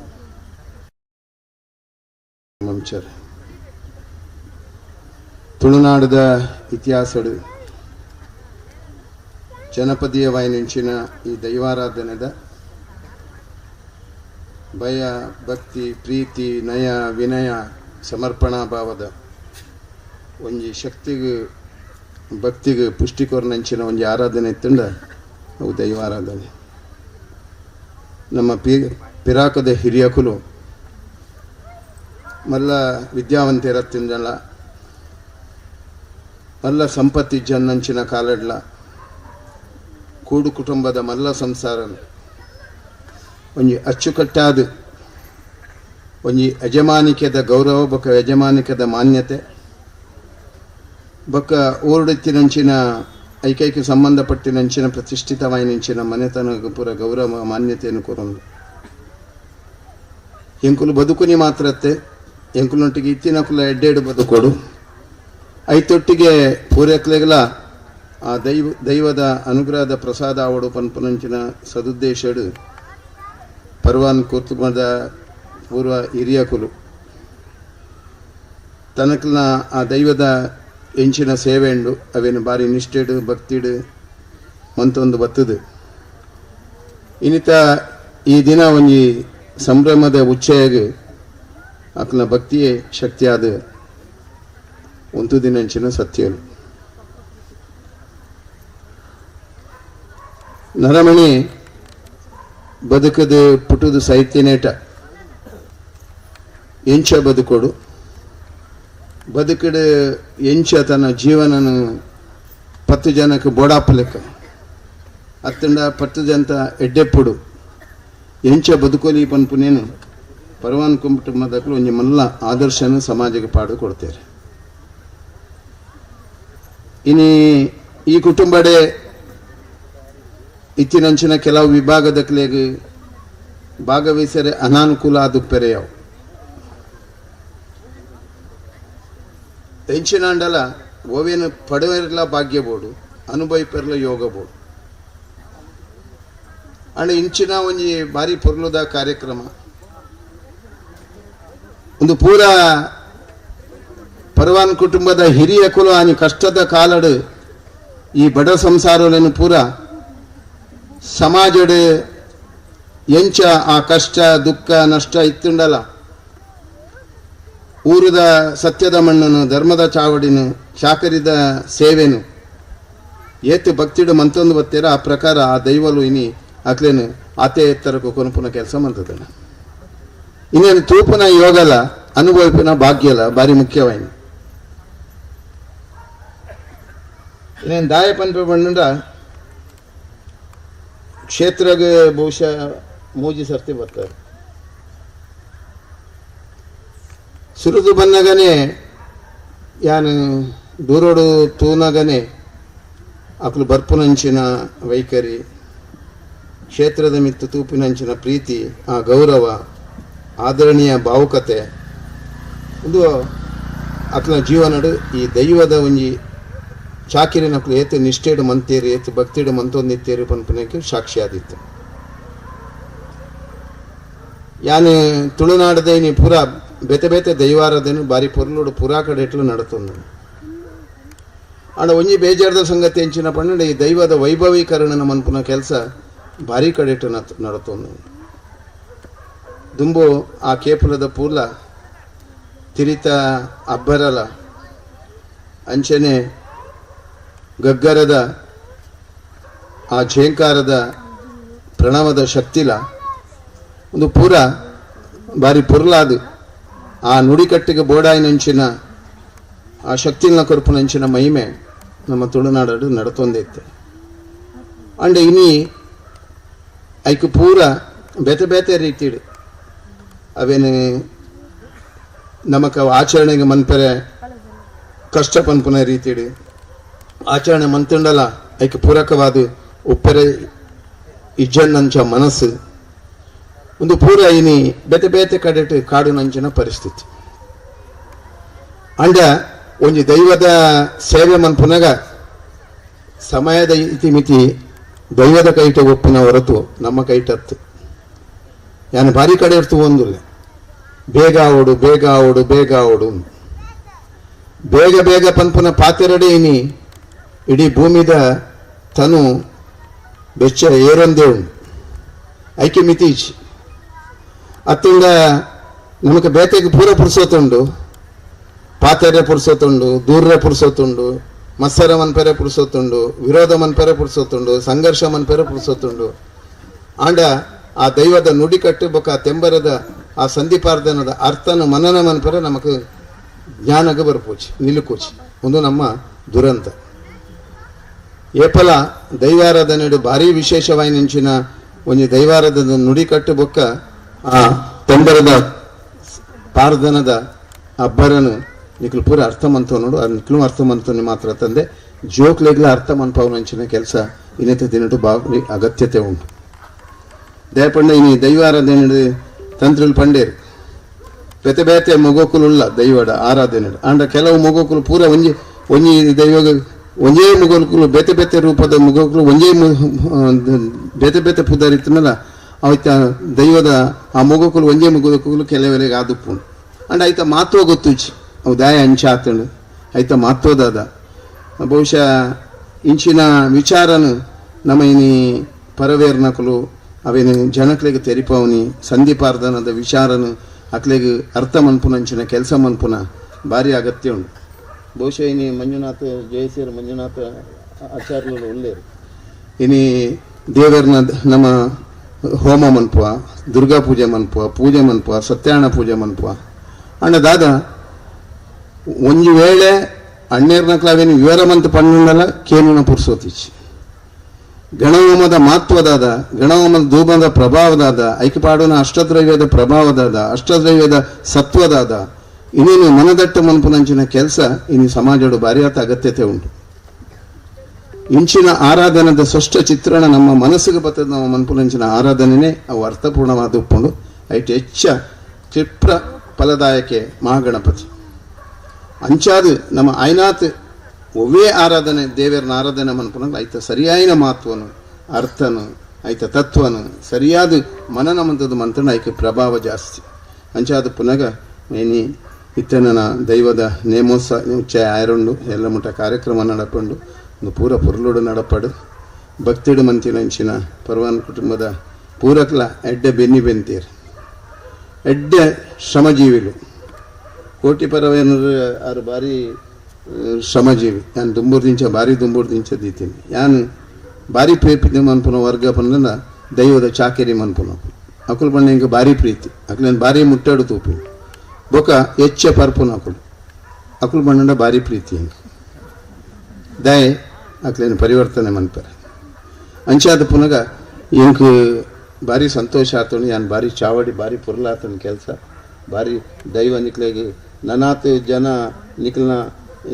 ಮಂಚರ. ತುಳುನಾಡದ ಇತಿಹಾಸಡು ಜನಪದೀಯ ವಾಯಿನೆಂಚಿನ ಈ ದೈವಾರಾಧನೆದ ಭಯ, ಭಕ್ತಿ, ಪ್ರೀತಿ, ನಯ, ವಿನಯ, ಸಮರ್ಪಣಾ ಭಾವದ ಒಂಜಿ ಶಕ್ತಿಗೆ ಭಕ್ತಿಗೆ ಪುಷ್ಟಿಕೋರ್ನಂಚಿನ ಒಂಜಿ ಆರಾಧನೆ ಇತ್ತಂಡ ಅವು ದೈವ ಆರಾಧನೆ. ನಮ್ಮ ಪಿರಾಕದ ಹಿರಿಯಕುಲು ಮಲ್ಲ ವಿದ್ಯಾವಂತಿರತ್ತಿಂದಲ್ಲ, ಮಲ್ಲ ಸಂಪತ್ತಿ ಜನ್ನಂಚಿನ ಕಾಲಡ್ಲ, ಕೂಡು ಕುಟುಂಬದ ಮಲ್ಲ ಸಂಸಾರ ಒಂಜಿ ಅಚ್ಚುಕಟ್ಟಾದ ಒಂಜಿ ಯಜಮಾನಿಕೆದ ಗೌರವ ಬೊಕ್ಕ ಯಜಮಾನಿಕೆದ ಮಾನ್ಯತೆ ಬೊಕ್ಕ ಊರುಡಿತ್ತಿನಂಚಿನ ಐಕೈಕ ಸಂಬಂಧಪಟ್ಟಿನಂಚಿನ ಪ್ರತಿಷ್ಠಿತವಾಯಿನಂಚಿನ ಮನೆತನ ಪೂರ ಗೌರವ ಮಾನ್ಯತೆಯನ್ನು ಕೊರೊಂದು ಎಂಕುಲು ಬದುಕುನಿ ಮಾತ್ರತ್ತೆ ಎಂಕುಲೊಟ್ಟಿಗೆ ಇತ್ತಿನಕುಲ ಎಡ್ಡೆಡು ಬದುಕೋಡು ಐತೊಟ್ಟಿಗೆ ಪೂರೈಕ್ಲೆಗ್ಲ ಆ ದೈವದ ಅನುಗ್ರಹದ ಪ್ರಸಾದ ಆವಡು ಪನ್ಪುನಂಚಿನ ಸದುದ್ದೇಶಡು ಪರ್ವಾನ್ ಕುಟುಂಬದ ಪೂರ್ವ ಹಿರಿಯಕುಲು ತನಕಲ್ನ ಆ ದೈವದ ಎಂಚಿನ ಸೇವೆಂಡು ಅವೇನು ಬಾರಿ ನಿಷ್ಠೆಡು ಭಕ್ತಿಡು ಮಂತೊಂದು ಬತ್ತದು. ಇನ್ನಿತ ಈ ದಿನ ಒಂಜಿ ಸಂಭ್ರಮದ ಉಚ್ಚೆಗೆ ಅಕ್ನ ಭಕ್ತಿಯೇ ಶಕ್ತಿಯಾದ ಒಂದು ದಿನಂಚಿನ ಸತ್ಯಲು. ನರಮಣಿ ಬದುಕದು ಪುಟುದು ಸಾಹಿತ್ಯನೇಟ ಎಂಚ ಬದುಕೋಡು ಬದುಕಡು ಎಂಚ ತನ್ನ ಜೀವನನು 10 ಜನಕ್ಕೆ ಬೋಡಾಪಲೆಕ್ಕ ಅತ್ತಂಡ 10 ಜನ ಎಡ್ಡೆಪ್ಪುಡು ಎಂಚ ಬದುಕೋಲಿ ಪನ್ಪುನೇನು ಪರವಾನ್ ಕುಟುಂಬದಕ್ಕೂ ಒಂಜಿ ಮಲ್ಲ ಆದರ್ಶನ ಸಮಾಜಕ್ಕೆ ಪಾಡು ಕೊಡ್ತಾರೆ. ಇನಿ ಈ ಕುಟುಂಬಡೆ ಇತ್ತಿನಂಚಿನ ಕೆಲವು ವಿಭಾಗದ ಕ್ಲೇಗ್ ಭಾಗವಹಿಸರೆ ಅನಾನುಕೂಲ ಆದ ಪೆರೆಯವು ಎಂಚಿನಾಂಡಲ ಓವೇನು ಪಡವೆರ್ಲ ಭಾಗ್ಯ ಬೋಡು ಅನುಭವಿಪೆರ್ಲ ಯೋಗ ಬೋಡು ಅಂಡ್ ಇಂಚಿನ ಒಂಜಿ ಭಾರಿ ಪೊರ್ಲುದ ಕಾರ್ಯಕ್ರಮ ಒಂದು ಪೂರ ಪರವಾನ್ ಕುಟುಂಬದ ಹಿರಿಯ ಕುಲ ಆನಿ ಕಷ್ಟದ ಕಾಲಡು ಈ ಬಡ ಸಂಸಾರಗಳನ್ನು ಪೂರ ಸಮಾಜಡು ಎಂಚ ಆ ಕಷ್ಟ ದುಃಖ ನಷ್ಟ ಇತ್ತುಂಡಲ ಊರದ ಸತ್ಯದ ಮಣ್ಣನು ಧರ್ಮದ ಚಾವಡಿನು ಶಾಕರಿದ ಸೇವೆನು ಏತು ಭಕ್ತಿಡು ಮಂತೊಂದು ಬತ್ತೀರ ಆ ಪ್ರಕಾರ ಆ ದೈವಲು ಇನಿ ಅಕ್ಲೇನು ಆತೆ ಎತ್ತರಕ್ಕೂ ಕೊನಪುನ ಕೆಲಸ ಮಂತದನ. ಇನ್ನೇನು ತೂಪುನ ಯೋಗಲ ಅನುಭವಿಪುನ ಭಾಗ್ಯಲ ಭಾರಿ ಮುಖ್ಯವಾಯಿನಿ. ಇನ್ನೇನು ದಾಯ ಪನ್ಪೆ ಬಂಡ ಕ್ಷೇತ್ರಗೆ ಬಹುಶಃ ಮೂಜಿ ಸರ್ತಿ ಬರ್ತಾರೆ. ಸುರಿದು ಬನ್ನಗನೆ ಯಾನು ದೂರೋಡು ತೂನಗನೆ ಅಕ್ಲು ಬರ್ಪುನಂಚಿನ ವೈಖರಿ ಕ್ಷೇತ್ರದ ಮಿತ್ತು ತೂಪಿನಂಚಿನ ಪ್ರೀತಿ ಆ ಗೌರವ ಆದರಣೀಯ ಭಾವುಕತೆ ಒಂದು ಅಕ್ಲ ಜೀವನಡು ಈ ದೈವದ ಒಂಜಿ ಚಾಕಿರಿನಕ್ಲು ಏತು ನಿಷ್ಠೆಡು ಮಂತೇರಿ ಏತು ಭಕ್ತಿಡು ಮಂತೊಂದಿತ್ತೇರಿ ಪನ್ಪುನಕ್ಕೆ ಸಾಕ್ಷಿಯಾದಿತ್ತು. ಯಾನು ತುಳುನಾಡದೇನಿ ಪೂರ ಬೇತೆ ಬೇತೆ ದೈವಾರಾಧನೆ ಬಾರಿ ಪೊರ್ಲುಡು ಪೂರಾ ಕಡೆ ಎಟ್ಲು ನಡತೊಂದು. ಅಂಡ ಒಂಜಿ ಬೇಜಾರದ ಸಂಗತಿ ಎಂಚಿನ ಪಂಡ ಈ ದೈವದ ವೈಭವೀಕರಣ ಮನ್ಪುನ ಕೆಲಸ ಭಾರಿ ಕಡೆ ಇಟ್ಟು ನಡತೊಂದು. ದುಂಬು ಆ ಕೇಪುಲದ ಪೂರ್ಲ ತಿರಿತ ಅಬ್ಬರಲ ಅಂಚನೆ ಗಗ್ಗರದ ಆ ಝೇಂಕಾರದ ಪ್ರಣವದ ಶಕ್ತಿಲ ಒಂದು ಪೂರ ಭಾರಿ ಪೊರ್ಲಾದು ಆ ನುಡಿಕಟ್ಟಿಗೆ ಬೋಡಾಯಿನಂಚಿನ ಆ ಶಕ್ತಿನ ಕೊರಪುನಂಚಿನ ಮಹಿಮೆ ನಮ್ಮ ತುಳುನಾಡು ನಡತೊಂದಿತ್ತು. ಅಂಡ್ ಇನಿ ಐಕು ಪೂರ ಬೇತೆ ಬೇತೆ ರೀತಿಡು ಅವೇನು ನಮಕ ಆಚರಣೆಗೆ ಮನ್ಪೆರೆ ಕಷ್ಟ ಪನ್ಪುನ ರೀತಿಡು ಆಚರಣೆ ಮಂತುಂಡಲ ಐಕ್ ಪೂರಕವಾದ ಉಪ್ಪೆರೆ ಇಜ್ಜನ್ನಂಚ ಮನಸ್ಸು ಒಂದು ಪೂರ ಇನಿ ಬೇತೆ ಬೇತೆ ಕಡೆಟ್ ಕಾಡುನಂಚಿನ ಪರಿಸ್ಥಿತಿ. ಅಂಡ ಒಂಜಿ ದೈವದ ಸೇವೆ ಮನ್ಪುನಗ ಸಮಯದ ಇತಿಮಿತಿ ದೈವದ ಕೈಟ ಒಪ್ಪುನ ಹೊರತು ನಮ್ಮ ಕೈಟತ್ತು. ಯಾನು ಭಾರಿ ಕಡೆ ಇರ್ತು ಒಂದಿಲ್ಲ ಬೇಗ ಓಡು ಬೇಗ ಓಡು ಬೇಗ ಓಡು ಬೇಗ ಬೇಗ ಪನ್ಪುನ ಪಾತೆರಡೆ ಇನಿ ಇಡೀ ಭೂಮಿದ ತನು ಬೆಚ್ಚ ಏರೊಂದೇ ಉಂಡು ಐಕೆ ಮಿತಿ ಇಚ್ಚಿ. ಅತ್ತಿಂದ ನಮಕ್ ಬೇತೆಗೆ ಪೂರ ಪುರ್ಸೊತ್ತುಂಡು, ಪಾತೆರೆ ಪುರ್ಸೊತ್ತುಂಡು, ದೂರ್ರೆ ಪುರ್ಸೊತ್ತುಂಡು, ಮತ್ಸರ ಮನ್ಪೆರೆ ಪುರ್ಸೊತ್ತುಂಡು, ವಿರೋಧ ಮನ್ಪೆರೆ ಪುರ್ಸೊತ್ತುಂಡು, ಸಂಘರ್ಷ ಮನ್ಪೆರೆ ಪುರ್ಸೊತ್ತುಂಡು. ಆಂಡ ಆ ದೈವದ ನುಡಿಕಟ್ಟು ಬೊಕ್ಕ ಆ ತೆಂಬರದ ಆ ಸಂಧಿಪಾರ್ಧನದ ಅರ್ಥನ ಮನನ ಮನ್ಪೆರೆ ನಮಕ್ ಜ್ಞಾನಗ ಬರ್ಪೋಚಿ ನಿಲುಕೋಚಿ. ಒಂದು ನಮ್ಮ ದುರಂತ. ಏಪಲ ದೈವಾರಾಧನೆ ಭಾರಿ ವಿಶೇಷವಾಯಿನಂಚಿನ ಒಂಜಿ ದೈವಾರಾಧದ ನುಡಿಕಟ್ಟು ಬೊಕ್ಕ ಆ ತೆಂಬರದ ಪಾರ್ಧನದ ಅಬ್ಬರನು ನಿಕ್ಲು ಪೂರ ಅರ್ಥ ಮಂತವನೋಡು, ಅದು ನಿಕ್ಲು ಅರ್ಥ ಮಂತವನಿ ಮಾತ್ರ ತಂದೆ ಜೋಕ್ಲೆಗ್ಲ ಅರ್ಥ ಮನ್ಪವನಂಚಿನ ಕೆಲಸ ಇನ್ನತೆ ದಿನಟು ಬಾರಿ ಅಗತ್ಯತೆ ಉಂಟು. ದಯಪಂಡ ಇನಿ ದೈವಾರಾಧನೆ ತಂತ್ರುಲು ಪಂಡೇರು ಬೇತೆ ಬೇತೆ ಮೊಗೋಕುಲುಲ್ಲ ದೈವಡ ಆರಾಧನೆ. ಆಂಡ ಕೆಲವು ಮೊಗೋಕುಲು ಪೂರ ಒಂಜಿ ಒಂಜಿ ದೈವ ಒಂಜೇ ಮುಗೋಕುಲು ಬೇತೆ ಬೇತೆ ರೂಪದ ಮುಗೋಕುಲು ಒಂಜೇ ಬೇತೆ ಬೇತೆ ಪುದರಿತ್ತನಲ್ಲ ಆಯ್ತ ದೈವದ ಆ ಮೊಗೋಕುಲು ಒಂಜೇ ಮುಗೋಕುಲು ಕೆಲವರೆಗೆ ಆದುಪ್ಪುಂಡು. ಅಂಡ್ ಆಯ್ತ ಮಾತ್ವ ಗೊತ್ತುಜಿ ಅವು ದಾಯ ಅಂಚ ಆತಂಡು ಆಯ್ತ ಮಾತ್ವದಾದ ಬಹುಶಃ ಇಂಚಿನ ವಿಚಾರನು ನಮ್ಮ ಇನಿ ಪರವೇರ್ನಕುಲು ಅವೇನು ಜನಕ್ಲೆಗ್ ತೆರಿಪವನಿ ಸಂಧಿಪಾರ್ಧನದ ವಿಚಾರನು ಅಕ್ಲೆಗ್ ಅರ್ಥ ಮನ್ಪುನಂಚಿನ ಕೆಲಸ ಮನ್ಪುನ ಭಾರಿ ಅಗತ್ಯ ಉಂಟು. ಬಹುಶಃ ಇನಿ ಮಂಜುನಾಥ ಜಯಸೀರ್ ಮಂಜುನಾಥ ಆಚಾರ್ಯರು ಉಳ್ಳೇರು ಇನಿ ದೇವರನ್ನ ನಮ್ಮ ಹೋಮ ಮನ್ಪುವ, ದುರ್ಗಾ ಪೂಜೆ ಮನ್ಪುವ, ಪೂಜೆ ಮನ್ಪುವ, ಸತ್ಯಾಣ ಪೂಜೆ ಮನ್ಪುವ. ಅಣ್ಣ ದಾದ ಒಂಜಿ ವೇಳೆ ಅಣ್ಣೇರ್ನಕ್ಲಾವೇನು ವಿವರ ಮಂತ್ ಪಣ್ಣಲ್ಲ ಕೇನುನ ಪುರ್ಸೋತಿಚ್ಚಿ ಗಣಹೋಮದ ಮಹತ್ವದಾದ, ಗಣಹೋಮದ ಧೂಮದ ಪ್ರಭಾವದಾದ, ಐಕ್ಯಪಾಡುನ ಅಷ್ಟದ್ರವ್ಯದ ಪ್ರಭಾವದಾದ, ಅಷ್ಟದ್ರವ್ಯದ ಸತ್ವದಾದ ಇನ್ನೇನು ಮನದಟ್ಟ ಮನ್ಪುನಂಚಿನ ಕೆಲಸ ಇನ್ನು ಸಮಾಜಡು ಭಾರಿಯಾದ ಅಗತ್ಯತೆ ಉಂಟು. ಇಂಚಿನ ಆರಾಧನದ ಸ್ಪಷ್ಟ ಚಿತ್ರಣ ನಮ್ಮ ಮನಸ್ಸಿಗೆ ಬರ್ತದೆ. ನಮ್ಮ ಮನ್ಪುನಂಚಿನ ಆರಾಧನೆನೇ ಅವು ಅರ್ಥಪೂರ್ಣವಾದ ಉಪ್ಪುಂಡು. ಐಟ್ ಹೆಚ್ಚ ಕ್ಷಿಪ್ರ ಫಲದಾಯಕೆ ಮಹಾಗಣಪತಿ ಅಂಚಾದ ನಮ್ಮ ಐನಾತ್ ಒವ್ವೇ ಆರಾಧನೆ ದೇವರನ್ನ ಆರಾಧನೆ ಮನ್ಪುನಂಗೆ ಐತ ಸರಿಯಾಯಿನ ಮಹತ್ವನು ಅರ್ಥನು ಐತ ತತ್ವನು ಸರಿಯಾದ ಮನನ ಮಂತದ ಮಂತ್ರನ ಐಕೆ ಪ್ರಭಾವ ಜಾಸ್ತಿ. ಅಂಚಾದ ಪುನಗ ಏನಿ ಇತ್ತನ ದೈವದ ನೇಮೋತ್ಸವ ಉಚ್ಚ ಆಯರುಂಡು ಎಲ್ಲ ಮುಟ್ಟ ಕಾರ್ಯಕ್ರಮ ನಡಪಂಡು ಒಂದು ಪೂರ ಪುರ್ಲುಡು ನಡಪಡು ಭಕ್ತಿಡು ಮಂತಿನಂಚಿನ ಪರ್ವಾನ್ ಕುಟುಂಬದ ಪೂರಕ್ಲ ಎಡ್ಡೆ ಬೆನ್ನಿ ಬೆಂತೀರ್ ಎಡ್ಡೆ ಶ್ರಮಜೀವಿಲು ಕೋಟಿ ಪರವೇನರು ಆರು ಭಾರಿ ಶ್ರಮಜೀವಿ. ಯಾನ್ ದುಂಬೂರು ದಿಂಚ ಭಾರಿ ದುಂಬೂರು ದಿಂಚ ದೀತೀನಿ ಯಾನ್ ಭಾರಿ ಪ್ರೀತಿ ಮನ್ಪುನ ವರ್ಗ ಪಂಡ ದೈವದ ಚಾಕಿರಿ ಮನ್ಪುನ ಅಕುಲು ಪಂಡ ಇಂಕ ಭಾರಿ ಪ್ರೀತಿ ಅಕ್ಲೇನು ಭಾರಿ ಮುಟ್ಟಾಡು ತೂಪಿ ಬೊಕ ಹೆಚ್ಚ ಪರ್ಪುನ ಅಕುಲು ಅಕುಲು ಬಂಡ ಭಾರಿ ಪ್ರೀತಿ ಹಿಂಗೆ ದಯ ಅಕ್ಲೇನು ಪರಿವರ್ತನೆ ಮನ್ಪರೆ. ಅಂಚಾದ ಪುನಗ ಇಂಕ ಭಾರಿ ಸಂತೋಷ ಆತನು ಯಾನ್ ಭಾರಿ ಚಾವಡಿ ಭಾರಿ ಪುರ್ಲಾತನ ಕೆಲಸ ಭಾರಿ ದೈವ ನಿಕ್ಲೆಗೆ ನನಾತ್ ಜನ ನಿಕ್ಲನ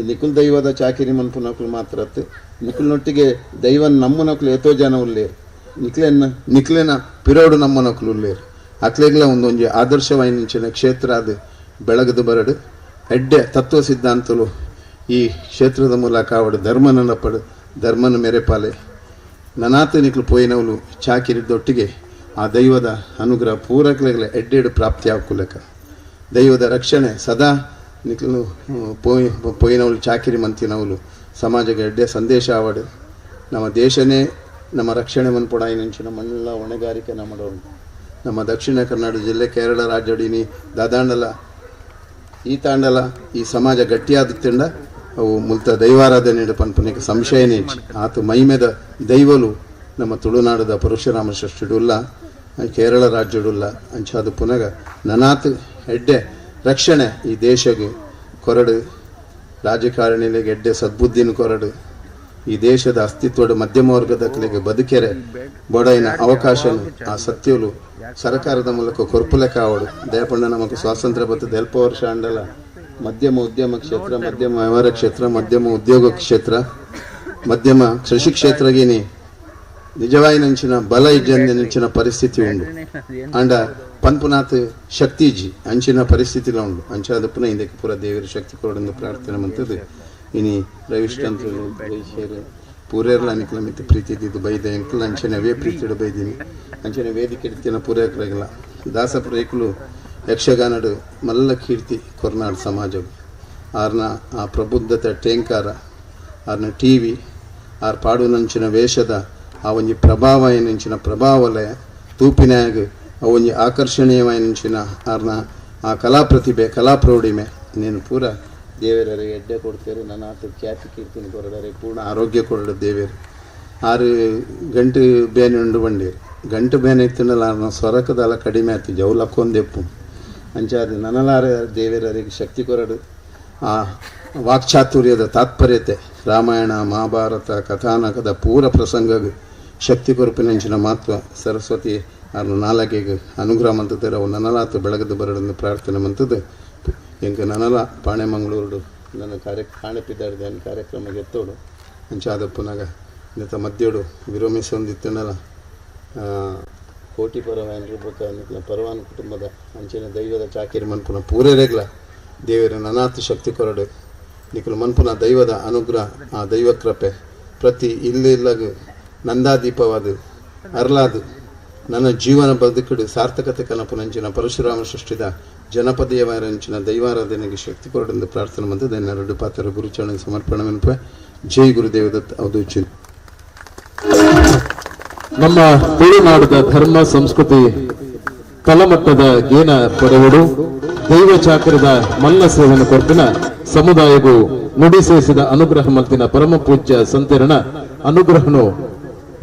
ನಿಕುಲ್ ದೈವದ ಚಾಕಿರಿ ಮನ್ಪುನಕುಲು ಮಾತ್ರ ನಿಕುಲ್ನೊಟ್ಟಿಗೆ ದೈವನ ನಮ್ಮನಕುಲು ಏತೋ ಜನ ಉಲ್ಲೇರು ನಿಕ್ಲೆನ ನಿಕ್ಲೆನ ಪಿರೋಡು ನಮ್ಮನಕುಲು ಉಲ್ಲೇರು ಅಕ್ಲೆಗ್ಲ ಒಂದೊಂಜಿ ಆದರ್ಶವಾಯಿನಂಚಿನ ಕ್ಷೇತ್ರ ಅದು ಬೆಳಗದು ಬರಡು ಎಡ್ಡೆ ತತ್ವ ಸಿದ್ಧಾಂತಲು ಈ ಕ್ಷೇತ್ರದ ಮೂಲಕ ಆವಡು ಧರ್ಮನ ನಪ್ಪಡು ಧರ್ಮನ ಮೆರೆಪಾಲೆ ನನಾತ ನಿಕ್ಲು ಪೋಯಿನವಲು ಚಾಕಿರಿದೊಟ್ಟಿಗೆ ಆ ದೈವದ ಅನುಗ್ರಹ ಪೂರಕ್ಲೆಗ್ಲ ಎಡ್ಡೆಡು ಪ್ರಾಪ್ತಿ ಆಕುಲಕ ದೈವದ ರಕ್ಷಣೆ ಸದಾ ನಿಕ್ಲು ಪೋಯಿನವಲು ಚಾಕಿರಿ ಮಂತಿನವಲು ಸಮಾಜಕ್ಕೆ ಎಡ್ಡೆ ಸಂದೇಶ ಆವಡು. ನಮ್ಮ ದೇಶನೇ ನಮ್ಮ ರಕ್ಷಣೆ ಮನ್ಪೊಡಾಯಿನಂಚಿನ ಮಣ್ಣೆಲ್ಲ ಹೊಣೆಗಾರಿಕೆ ನಮ್ಮಡೋಣ. ನಮ್ಮ ದಕ್ಷಿಣ ಕನ್ನಡ ಜಿಲ್ಲೆ ಕೇರಳ ರಾಜ್ಯಡಿನಿ ದಾದಾಂಡಲ ಈ ತಾಂಡಲ ಈ ಸಮಾಜ ಗಟ್ಟಿಯಾದ ತಿಂಡ ಅವು ಮುಲ್ತ ದೈವಾರಾಧನೆ ಪನ್ಪನಿಗೆ ಸಂಶಯನೇ ಆತು ಮೈಮೆದ ದೈವಲು ನಮ್ಮ ತುಳುನಾಡದ ಪರಶುರಾಮ ಷಷ್ಠಿಡುಲ್ಲ ಕೇರಳ ರಾಜ್ಯಡುಲ್ಲ ಅಂಚಾದ ಪುನಗ ನನಾತ್ ಎಡ್ಡೆ ರಕ್ಷಣೆ ಈ ದೇಶಗೆ ಕೊರಡು ರಾಜಕಾರಣಿಗಳಿಗೆ ಎಡ್ಡೆ ಸದ್ಬುದ್ಧಿನ ಕೊರಡು ಈ ದೇಶದ ಅಸ್ತಿತ್ವದ ಮಧ್ಯಮ ವರ್ಗದ ಬದುಕೆರೆ ಬೊಡೈನ ಅವಕಾಶನು ಆ ಸತ್ಯಲು ಸರ್ಕಾರದ ಮೂಲಕ ಕೊರ್ಪುಲೆಕ ಆವಡು. ದಯಪಂಡ ನಮಗೆ ಸ್ವಾತಂತ್ರ್ಯ ಬರ್ತದೆ ಅಲ್ಪ ವರ್ಷ ಅಂಡಲ ಮಧ್ಯಮ ಉದ್ಯಮ ಕ್ಷೇತ್ರ, ಮಧ್ಯಮ ವ್ಯವಹಾರ ಕ್ಷೇತ್ರ, ಮಧ್ಯಮ ಉದ್ಯೋಗ ಕ್ಷೇತ್ರ, ಮಧ್ಯಮ ಕೃಷಿ ಕ್ಷೇತ್ರಗೇನಿ ನಿಜವಾಯಿನಂಚಿನ ಬಲ ಇಜ್ಜಂದಿನಂಚಿನ ಪರಿಸ್ಥಿತಿ ಉಂಡು. ಅಂಡ ಪನ್ಪುನಾಥ್ ಶಕ್ತಿಜಿ ಅಂಚಿನ ಪರಿಸ್ಥಿತಿಲ ಉಂಡು. ಅಂಚಾದ ಪುನಃ ಹಿಂದಕ್ಕೆ ಪೂರ ದೇವರ ಶಕ್ತಿ ಕೊರಡೆಂದು ಪ್ರಾರ್ಥನೆ ಮಂತದ್ದು. ಇನಿ ರವಿಶ್ಚಂದ್ರ ಪೂರೇರ್ಲ ನಿಕ್ಲ ಮಿತ್ತು ಪ್ರೀತಿ ಇದ್ದಿದ್ದು ಬೈದೆ ಎಂಕಲ್ ಅಂಚನೆ ಅವೇ ಪ್ರೀತಿಡು ಬೈದೀನಿ ಅಂಚನೆ ವೇದಿಕೆ ಇಡ್ತೀನ ಪೂರೇಕರಾಗಿಲ್ಲ. ದಾಸಪ್ರೇಕುಲು ಯಕ್ಷಗಾನಡು ಮಲ್ಲ ಕೀರ್ತಿ ಕೊರ್ನಾಡು ಸಮಾಜವು ಆರ್ನ ಆ ಪ್ರಬುದ್ಧತೆ ಟೇಂಕಾರ ಆರ್ನ T V R ಪಾಡುನಂಚಿನ ವೇಷದ ಆ ಒಂಜಿ ಪ್ರಭಾವ ಏನಿಂಚಿನ ಪ್ರಭಾವಲಯ ತೂಪಿನಾಗ ಅವೊಂಜಿ ಆಕರ್ಷಣೀಯವಾಯಿನ ಆರ್ನ ಆ ಕಲಾ ಪ್ರತಿಭೆ ಕಲಾ ಪ್ರೌಢಿಮೆ ನೀನು ಪೂರ ದೇವರರಿಗೆ ಎಡ್ಡೆ ಕೊಡ್ತೇವೆ ನನ್ನ ಆತ ಖ್ಯಾತಿ ಕೀರ್ತಿನ ಕೊರಡರೆ ಪೂರ್ಣ ಆರೋಗ್ಯ ಕೊರಡು ದೇವೇರು 6 ಗಂಟೆ ಬೇನೆ ಉಂಡು ಬಂಡೀರು ಗಂಟು ಬೇನೆ ಇತ್ತಂಡಲ್ಲ ಆರ್ನ ಸ್ವರಕದಲ್ಲ ಕಡಿಮೆ ಆಯ್ತು ಜೌಲಕ್ಕೊಂದೆಪ್ಪು ಅಂಚಾದ ನನಲಾರ ದೇವರರಿಗೆ ಶಕ್ತಿ ಕೊರಡು ಆ ವಾಕ್ಚಾತುರ್ಯದ ತಾತ್ಪರ್ಯತೆ ರಾಮಾಯಣ ಮಹಾಭಾರತ ಕಥಾನಕದ ಪೂರ ಪ್ರಸಂಗ ಶಕ್ತಿ ಕೊರಪಿನಂಚಿನ ಮಹತ್ವ ಸರಸ್ವತಿ ಆರ್ನ ನಾಲಗೆಗೆ ಅನುಗ್ರಹ ಮಂತದ ಅವು ನನಲಾತ ಬೆಳಗದ ಬರಡನ್ನು ಪ್ರಾರ್ಥನೆ ಮಂತದ್ದು ಎಂಕ ನನಲ ಪಾಣೆಮಂಗಳೂರು ನನ್ನ ಕಾರ್ಯ ಕಾಣೆಪಿದ್ದಾಡ್ದೆ ನನ್ನ ಕಾರ್ಯಕ್ರಮ ಎತ್ತೋಡು ಅಂಚಾದ ಪುನಗ ಇನ್ನತ ಮಧ್ಯೋಡು ವಿರಮಿಸೊಂದಿತ್ತನಲ್ಲ ಕೋಟಿ ಪರವಾನ್ ರೂಪಕ ಪರವಾನ್ ಕುಟುಂಬದ ಅಂಚಿನ ದೈವದ ಚಾಕಿರಿ ಮನ್ಪುನ ಪೂರೇರೆಗ್ಲ ದೇವರ ನನಾತು ಶಕ್ತಿ ಕೊರಡು ನಿಖಲು ಮನ್ಪುನ ದೈವದ ಅನುಗ್ರಹ ಆ ದೈವ ಕೃಪೆ ಪ್ರತಿ ಇಲ್ಲಿ ಇಲ್ಲಗ ನಂದಾದೀಪವಾದ ಅರ್ಲಾದು ನನ್ನ ಜೀವನ ಬದುಕಡು ಸಾರ್ಥಕತೆ ಕನಪುನಂಚಿನ ಪರಶುರಾಮ ಸೃಷ್ಟಿದ ಜನಪದೀಯವಾರಂಚಿನ ದೈವಾರಾಧನೆಗೆ ಶಕ್ತಿ ಕೊರಡೆಂದು ಪ್ರಾರ್ಥನೆ ಮಂತದ ಎರಡು ಪಾತ್ರ ಗುರುಚರಣ ಸಮರ್ಪಣೆ ಮನ್ಪೆ. ಜೈ ಗುರುದೇವದತ್ ಅವಧೂಚಿ. ನಮ್ಮ ತುಳುನಾಡದ ಧರ್ಮ ಸಂಸ್ಕೃತಿ ತಲಮಟ್ಟದ ಗೇನ ಪಡೆವಡು ದೈವ ಚಾಕರದ ಮಲ್ಲ ಸೇವನ ಕೊರ್ಪಿನ ಸಮುದಾಯಗೂ ನುಡಿ ಸೇರಿಸಿದ ಅನುಗ್ರಹ ಮಲ್ತಿನ ಪರಮ ಪೂಜ್ಯ ಸಂತಿರಣ ಅನುಗ್ರಹನು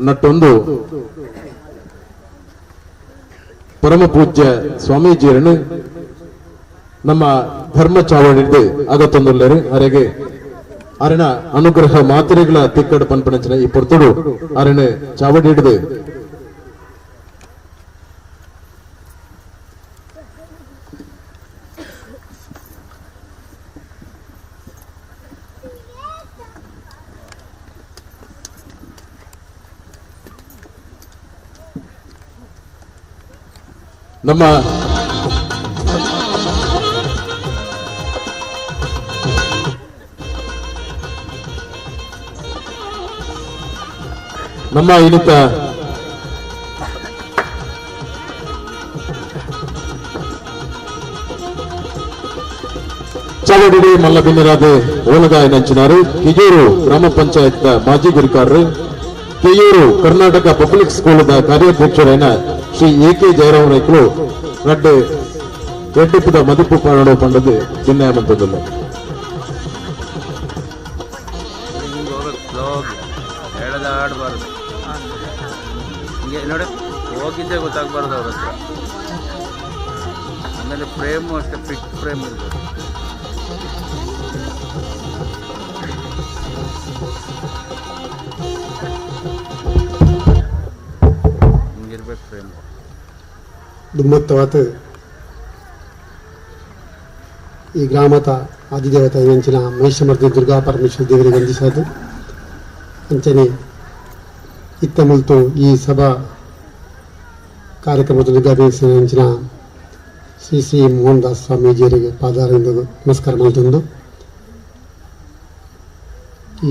ನಟ್ಟೊಂದು ಪರಮ ಪೂಜ್ಯ ಸ್ವಾಮೀಜಿಯರನ್ನು ನಮ್ಮ ಧರ್ಮ ಚಾವಡಿದ್ದು ಅಗತ್ತೊಂದುಳ್ಳರು ಅರೆಗೆ ಅರಣ ಅನುಗ್ರಹ ಮಾತ್ರೆಗಳ ತಿಕ್ಕಡು ಪನ್ಪಣಂಚಿನ ಈ ಪೊರ್ತುಡು ಅರಣ ಚಾವಡಿ ಹಿಡಿದು ನಮ್ಮ ನಮ್ಮ ಇನ್ನಿತ ಚಾವಡಿಡಿ ಮಲ್ಲಬಿನ್ನರಾದ ಓಲಗಾಯ ನಂಚಿನಾರು ಕಿಜೂರು ಗ್ರಾಮ ಪಂಚಾಯತ್ ಮಾಜಿ ಗುರಿಕಾರರು Keyyur Karnataka public school ಕಾರ್ಯಾಧ್ಯಕ್ಷರಾದ Shri A K Jayaram ರೈಕರು ರಡ್ಡು ಎಡ್ಡಿಪ್ಪದ ಮದಿಪು ಪಾಡೋ ಪಂಡದು ಚಿನ್ನಯಮಂತದಲ್ಲ. ಹೇಳದಾಡಬಾರ್ದು, ಹಿಂಗೆ ನೋಡಿ ಹೋಗಿದ್ದೆ ಗೊತ್ತಾಗಬಾರ್ದು ಅವ್ರ ಹತ್ರ. ಆಮೇಲೆ ಫ್ರೇಮು ಅಷ್ಟೇ ಫಿಟ್ ಫ್ರೇಮ್ ಇರ್ಬೇಕು. ಹಿಂಗಿರ್ಬೇಕು ಫ್ರೇಮು. ದುಮ್ಮತ್ತವಾತ ಈ ಗ್ರಾಮದ ಆದಿದೇವತ ಅಂಚಿನ ಮಹಿಷಮರ್ದಿ ದುರ್ಗಾ ಪರಮೇಶ್ವರ ದೇವರಿಗೆ ವಂದಿಸೋದು ಅಂಚನೆ ಇತ್ತ ಮುಲ್ತು ಈ ಸಭಾ ಕಾರ್ಯಕ್ರಮದ ದುರ್ಗಾದೇವಿನ ಶ್ರೀ ಶ್ರೀ ಮೋಹನ್ ದಾಸ್ ಸ್ವಾಮೀಜಿಯವರಿಗೆ ಪಾದಾರಿಂದ ನಮಸ್ಕಾರ ಮಾಡ್ತಂದು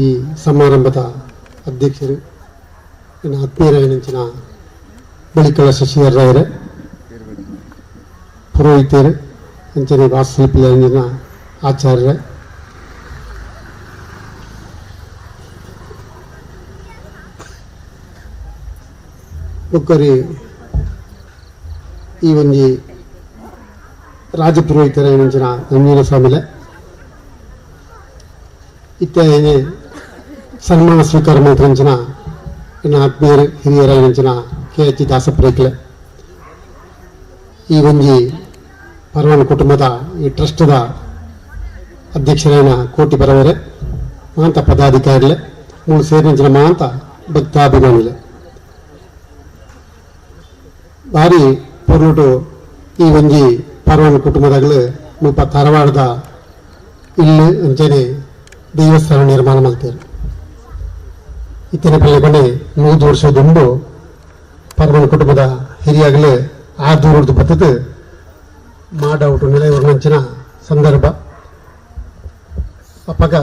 ಈ ಸಮಾರಂಭದ ಅಧ್ಯಕ್ಷರು ನನ್ನ ಆತ್ಮೀಯರಾಯನಂಚಿನ ಬಳಿಕಳ ಶಶಿಧರ್ ರಾಯರೇ, ಪುರೋಹಿತರು ಅಂಚನೆ ವಾಸ್ತುಶಿಲ್ಪಿನ ಆಚಾರ್ಯರೇ, ಬೊಕ್ಕರಿ ಈ ಒಂಜಿ ರಾಜಪುರೋಹಿತರಾಯನಂಚಿನ ನಂಜನ ಸ್ವಾಮಿಲೆ ಇತ್ಯಾದಿ ಸನ್ಮಾನ ಸ್ವೀಕಾರ ಮಂತ್ರಂಚಿನ ಇನ್ನು ಆತ್ಮೀಯರು ಹಿರಿಯರಾಯನಂಚಿನ ಕೆ ಎಚ್ ದಾಸಪ್ರೇಕ್ಲೆ ಈ ಒಂಜಿ ಪರವಣ ಕುಟುಂಬದ ಈ ಟ್ರಸ್ಟದ ಅಧ್ಯಕ್ಷರಾಯನ ಕೋಟಿ ಪರವರೆ ಮಾಂತ ಪದಾಧಿಕಾರಿಲೆ ಮೂರು ಸೇರಿನಂಚಿನ ಮಾಂತ ಭಕ್ತಾಭಿಮಾನಿಲೆ ಭಾರಿ ಪೊರ್ಲುಟು ಈ ಒಂಜಿ ಪರವಣ ಕುಟುಂಬದಾಗಲು ಮುಲ್ಪ ತರವಾಡದ ಇಲ್ಲಿ ಅಂಚನೆ ದೇವಸ್ಥಾನ ನಿರ್ಮಾಣ ಮಾಡ್ತಾರೆ. ಇತ್ತಿನ ಪಲ್ಲೆ 100 ವರ್ಷದುಂಡು ಪರವಣ ಕುಟುಂಬದ ಹಿರಿಯಾಗಲೇ ಆ ದೂರದ್ದು ಬತ್ತದು ಮಾಡೌಟು ನಿಲಯವರ್ಣಂಚಿನ ಸಂದರ್ಭ ಅಪ್ಪಗ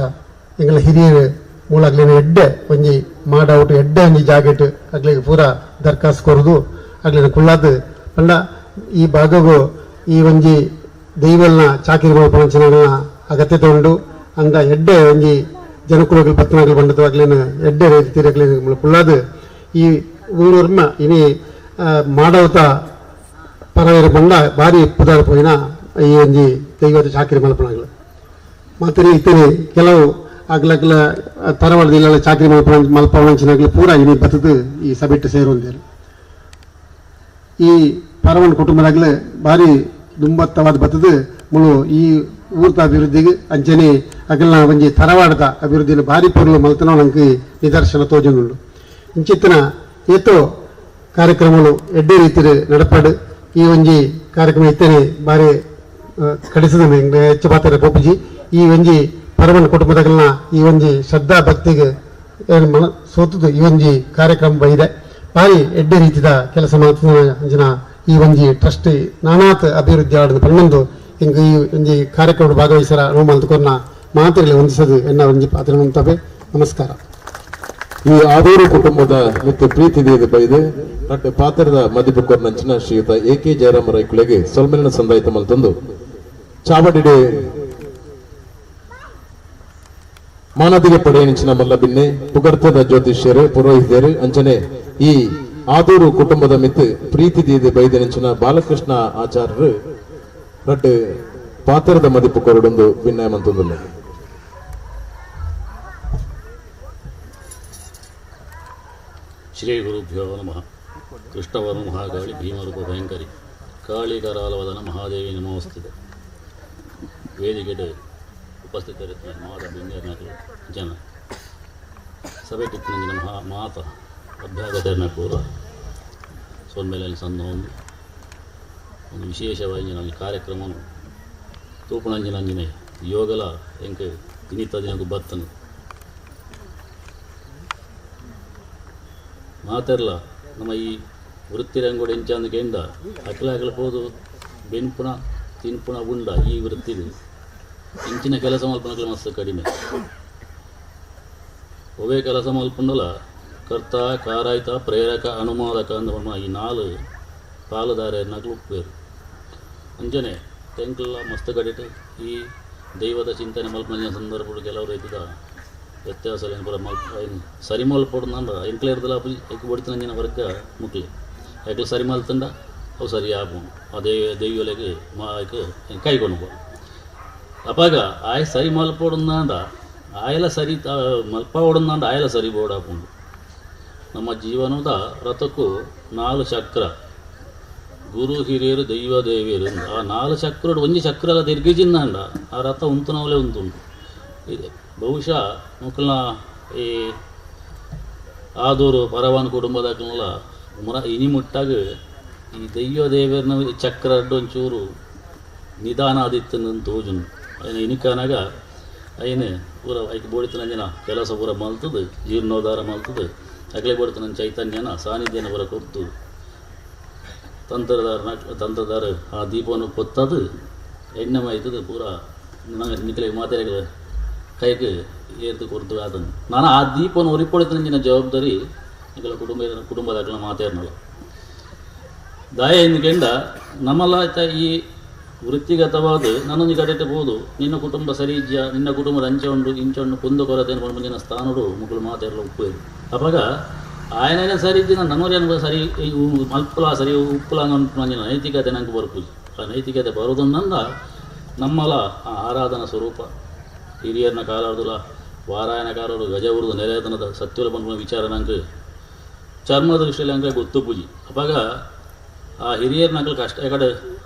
ಎಂಗಳ ಹಿರಿಯರು ಮೂಲಾಗ್ಲೇನೆ ಎಡ್ಡೆ ಒಂಜಿ ಮಾಡೌಟು ಎಡ್ಡೆ ಒಂಜಿ ಜಾಕೆಟ್ ಅಗ್ಲಿಗೆ ಪೂರ ದರ್ಖಾಸ್ತು ಕೊರದು ಅಗ್ಲಿನ ಕುಳ್ಳಾದು ಪಂಡ ಈ ಭಾಗವು ಈ ಒಂಜಿ ದೈವಲ್ನ ಚಾಕಿರಿ ಮಲ್ಪನಂಚಿನ ಅಗತ್ಯತೆ ಉಂಡು ಅಂದ ಎಡ್ಡೆ ಒಂಜಿ ಜನಕುಲಗಳು ಪತ್ತನಾಗಲು ಬಂಡದು ಅಗ್ಲೇನ ಎಡ್ಡೆ ರೀತಿ ಅಗ್ಲೇನ ಕುಳ್ಳಾದು ಈ ಊರರ್ಮ ಇನಿ ಮಾಡೌತ ಪರವೇರ ಬಂಡ ಭಾರಿ ಪುದಾರ್ ಪೋಯಿನ ಈ ಒಂಜಿ ದೈವದ ಚಾಕರಿ ಮಲ್ಪನಾಗಲು ಮಾತ್ರ ಇತ್ತನೆ ಕೆಲವು ಅಗ್ಲಗ್ಲ ತರವಾಡದ ಇಲ್ಲ ಚಾಕರಿ ಮಲ್ಪವಂಚಿನಾಗಲಿ ಪೂರ ಇನಿ ಬತ್ತದು ಈ ಸಭೆಟ್ಟು ಸೇರುವಂದೇರು. ಈ ಪರವಣ ಕುಟುಂಬದಾಗಲೇ ಭಾರಿ ದುಂಬತ್ತವಾದ ಬತ್ತದು ಮುಳು ಈ ಊರ್ದ ಅಭಿವೃದ್ಧಿಗೆ ಅಂಚನೆ ಅಗಲ್ನ ಒಂಜಿ ತರವಾಡದ ಅಭಿವೃದ್ಧಿನ ಭಾರಿ ಪೊರ್ಲು ಮಲ್ತನೋ ನಂಗೆ ನಿದರ್ಶನ ತೋಜನುಂಡು. ಇಂಚಿತ್ತಿನ ಏತೋ ಕಾರ್ಯಕ್ರಮಗಳು ಎಡ್ಡೆ ರೀತಿಯ ನಡಪಾಡು ಈ ಒಂಜಿ ಕಾರ್ಯಕ್ರಮ ಇತ್ತನೆ ಭಾರಿ ಕಡಿಸದ ಹೆಚ್ಚು ಪಾತ್ರ ಪೋಪುಜಿ. ಈ ಒಂಜಿ ಪರವಣ ಕುಟುಂಬದಾಗಲ್ನ ಈ ಒಂಜಿ ಶ್ರದ್ಧಾ ಭಕ್ತಿಗೆ ಮನ ಸೋತುದು ಈ ಒಂಜಿ ಕಾರ್ಯಕ್ರಮ ಇದೆ. ಭಾರಿ ಎಡ್ಡೆ ರೀತಿಯ ಕೆಲಸ ಮಾಡ್ತದ ಅಂಚಿನ ಈ ಒಂಜಿ ಟ್ರಸ್ಟ್ ನಾನಾತ್ ಅಭಿವೃದ್ಧಿ ಆಡೋದು ಪನ್ನೊಂದು ಹಿಂಗೆ ಈ ಒಂಜಿ ಕಾರ್ಯಕ್ರಮ ಭಾಗವಹಿಸರ ರೋಮಲ್ದುಕೊರ್ನ ಮಾತುಗಳು ಹೊಂದಿಸೋದು ಎನ್ನ ಒಂಜಿ ಪಾತ್ರ. ನಮಸ್ಕಾರ. ಈ ಆದೂರು ಕುಟುಂಬದ ಮತ್ತು ಪ್ರೀತಿ ಬೈದು ನಟ್ಟು ಪಾತ್ರದ ಮದಿಪು ಕೊರ್ನಂಚಿನ ಶ್ರೀಯುತ ಎ ಕೆ ಜಯರಾಮ ರೈಕುಳಿಗೆ ಸೊಲ್ಮೆಲಿನ ಸಂದಾಯಿತ ಮಲ್ತೊಂದು ಚಾವಡಿಡೆ ಮಾನದಿಗೆ ಪಡೆಯನಿಂಚಿನ ಮಲ್ಲಬಿನ್ನೆ ಪುಗರ್ತದ ಜ್ಯೋತಿಷ್ಯರು ಪುರೋಹಿತರು ಅಂಚನೆ ಈ ಆದೂರು ಕುಟುಂಬದ ಮಿತ್ತು ಪ್ರೀತಿ ದೀದೆ ಬೈದನೆಂಚಿನ ಬಾಲಕೃಷ್ಣ ಆಚಾರ್ಯರು ರಡ್ಡು ಪಾತ್ರದ ಮದಿಪು ಕೊರಡೊಂದು ಭಿನ್ನಯ ಮಂತೊಂದುಲ್ಲ. ಶ್ರೀ ಗುರುಭ್ಯೋ ನಮಃ. ಕೃಷ್ಣವರ್ಣ ಮಹಾಕಾಳಿ ಭೀಮರೂಪ ಭಯಂಕರಿ ಕಾಳಿಕರಾಲವದನ ಮಹಾದೇವಿ ನಮೋಸ್ತುತೆ. ವೇದಿಕೆಡೆ ಉಪಸ್ಥಿತರಿದ್ದ ಮಾತ ಬಿಂಗರ್ನಕರು ಜನ ಸಭೆ ಟಿಪ್ಪಿನ ಮಹಾ ಮಾತ ಅಭ್ಯಾಗತರನ್ನ ಕೂಡ ಸೊನ್ಮೇಲೆ ಸಣ್ಣ ಒಂದು ಒಂದು ವಿಶೇಷವಾಗಿ ನನ್ನ ಕಾರ್ಯಕ್ರಮವನ್ನು ತೂಪಣಂಜಿನಂಜಿನ ಯೋಗಲ ಎಂಕ ಇನ್ನಿತ ದಿನಕ್ಕೂ ಬತ್ತನು ಮಾತೆರ್ಲ ನಮ್ಮ ಈ ವೃತ್ತಿರಂಗೋಡು ಎಂಚಾಂದಕೆಂಡ ಅಖಿಲ ಅಗಲಬೋದು ಬೆನ್ಪುಣ ತಿನ್ಪುಣ ಉಂಡ ಈ ವೃತ್ತಿದು ಇಂಚಿನ ಕೆಲಸ ಮಲ್ಪನಕ್ಲೆ ಮಸ್ತ್ ಕಡಿಮೆ. ಒವೇ ಕೆಲಸ ಮಲ್ಪುಂಡಲ ಕರ್ತ ಕಾರಾಯ್ತ ಪ್ರೇರಕ ಅನುಮೋದಕ ಅಂದ ಈ ನಾಲು ಪಾಲುದಾರನಕ್ಲು ಉಪ್ಪೇರು. ಅಂಜನೆ ತೆಂಕಲ್ಲ ಮಸ್ತ್ ಕಡಿಟು ಈ ದೈವದ ಚಿಂತನೆ ಮಲ್ಪನ ಸಂದರ್ಭಗಳು ಕೆಲವರು ಐತದ ವ್ಯತ್ಯಾಸ ಪೂರ ಮಲ್ಪ ಸರಿ ಮಲ್ಪೊಡು ನಂದ ಎಂಕ್ಲೇರ್ದಲ ಎಕ್ ಬಡಿತನಂಜಿನ ವರ್ಗ ಮುಕ್ಲಿ ಯಾಕೆ ಸರಿ ಮಲ್ತಂಡ ಅವು ಸರಿ ಆಪುಂಡು ಆ ದೈವಲೆಗ್ ಮಾಯ್ಕ್ ಕೈಗೊಂಡು ಪೋ ಅಪಾಗ ಆಯ್ ಸರಿ ಮಲ್ಪೊಡುಂದಾಂಡ ಆಯಲ ಸರಿ ಮಲ್ಪೊಡುಂದಾಂಡ ಆಯಲ ಸರಿ ಬೋಡಾಪುಂಡು. ನಮ್ಮ ಜೀವನದ ರಥಕ್ಕೂ ನಾಲು ಚಕ್ರ ಗುರು ಹಿರಿಯರು ದೈವ ದೇವಿಯರು ಆ ನಾಲು ಚಕ್ರೋಡು ಒಂಜಿ ಚಕ್ರದ ತಿರ್ಗಿಜಿಂದಾಂಡ ಆ ರಥ ಉಂತುನವಲೇ ಉಂತುಂಡು. ಇದೆ ಬಹುಶಃ ಮಕ್ಕಳನ್ನ ಈ ಆದೂರು ಪರವಾನ ಕುಟುಂಬದಾಕಲ್ಲ ಮುರ ಇನಿ ಮುಟ್ಟಾಗ ಈ ದೈವ ದೇವಿಯರ್ನ ಚಕ್ರ ಒಂಚೂರು ನಿಧಾನ ಆದಿತ್ತು ತೋಜುನು. ಅಯ್ಯನ ಇನಿಕಾನಾಗ ಅಯ್ಯನ ಪೂರ ಐಕ್ ಬೋಡಿತನಂಜಿನ ಕೆಲಸ ಪೂರ ಮಲ್ತದು ಜೀರ್ಣೋದ್ಧಾರ ಮಲ್ತದು ಅಗಲೆ ಬೋಡಿತನ ಚೈತನ್ಯನ ಸಾನ್ನಿಧ್ಯನ ಪೂರ ಕೊರ್ತು ತಂತ್ರದಾರ ಆ ದೀಪವನ್ನು ಕೊತ್ತದು ಎಣ್ಣೆ ಮಾಯ್ತದು ಪೂರ ನಂಗೆ ನಿಕಲೆ ಮಾತೆಗಳ ಕೈಗೆ ಏರ್ತು ಕೊರ್ತು ಆತನು. ನಾನು ಆ ದೀಪವನ್ನು ಉರಿಪೊಡಿತನಂಜಿನ ಜವಾಬ್ದಾರಿ ನಿಕಲ ಕುಟುಂಬದಾಗಲ ಮಾತೇರ್ನಲ್ಲ ದಾಯ ಎಂದುಕೆಂಡ ನಮ್ಮಲ್ಲ ಆಯ್ತಾ ಈ ವೃತ್ತಿಗತವಾದ ನನ್ನೊಂದು ಕಡೆಗೆ ಬೋದು ನಿನ್ನ ಕುಟುಂಬ ಸರಿ ಇಜ್ಜ ನಿನ್ನ ಕುಟುಂಬದ ಅಂಚೆ ಉಂಡು ಇಂಚೆ ಉಂಡು ಕುಂದು ಕೊರತೆ ಮುಂದಿನ ಸ್ಥಾನಡು ಮುಗುಳು ಮಾತೆಲ್ಲ ಉಪ್ಪೇರು. ಅವಾಗ ಆಯನ ಸರಿ ಇದ್ದ ನನ್ನೋರೇನು ಸರಿ ಮಲ್ಪುಲ ಸರಿ ಉಪ್ಪುಲ ಅಂಜಿನ ನೈತಿಕತೆ ನಂಗೆ ಬರುಪುಜಿ. ಆ ನೈತಿಕತೆ ಬರೋದನ್ನಂದ ನಮ್ಮಲ ಆ ಆರಾಧನಾ ಸ್ವರೂಪ ಹಿರಿಯರನ್ನ ಕಾಲಾಡುದಿಲ್ಲ ವಾರಾಯನ ಕಾಲಡು ಗಜ ಉರಿದು ನೆರೆಯತನದ ಸತ್ಯುಲ ಬಂದ ವಿಚಾರ ನಂಗೆ ಚರ್ಮ ದೃಷ್ಟಿಯಲ್ಲಿ ಹಂಗೆ ಗೊತ್ತು ಪೂಜಿ. ಅವಾಗ ಆ ಹಿರಿಯರ್ನಾಗಲು ಕಷ್ಟ ಯಾಕಡೆ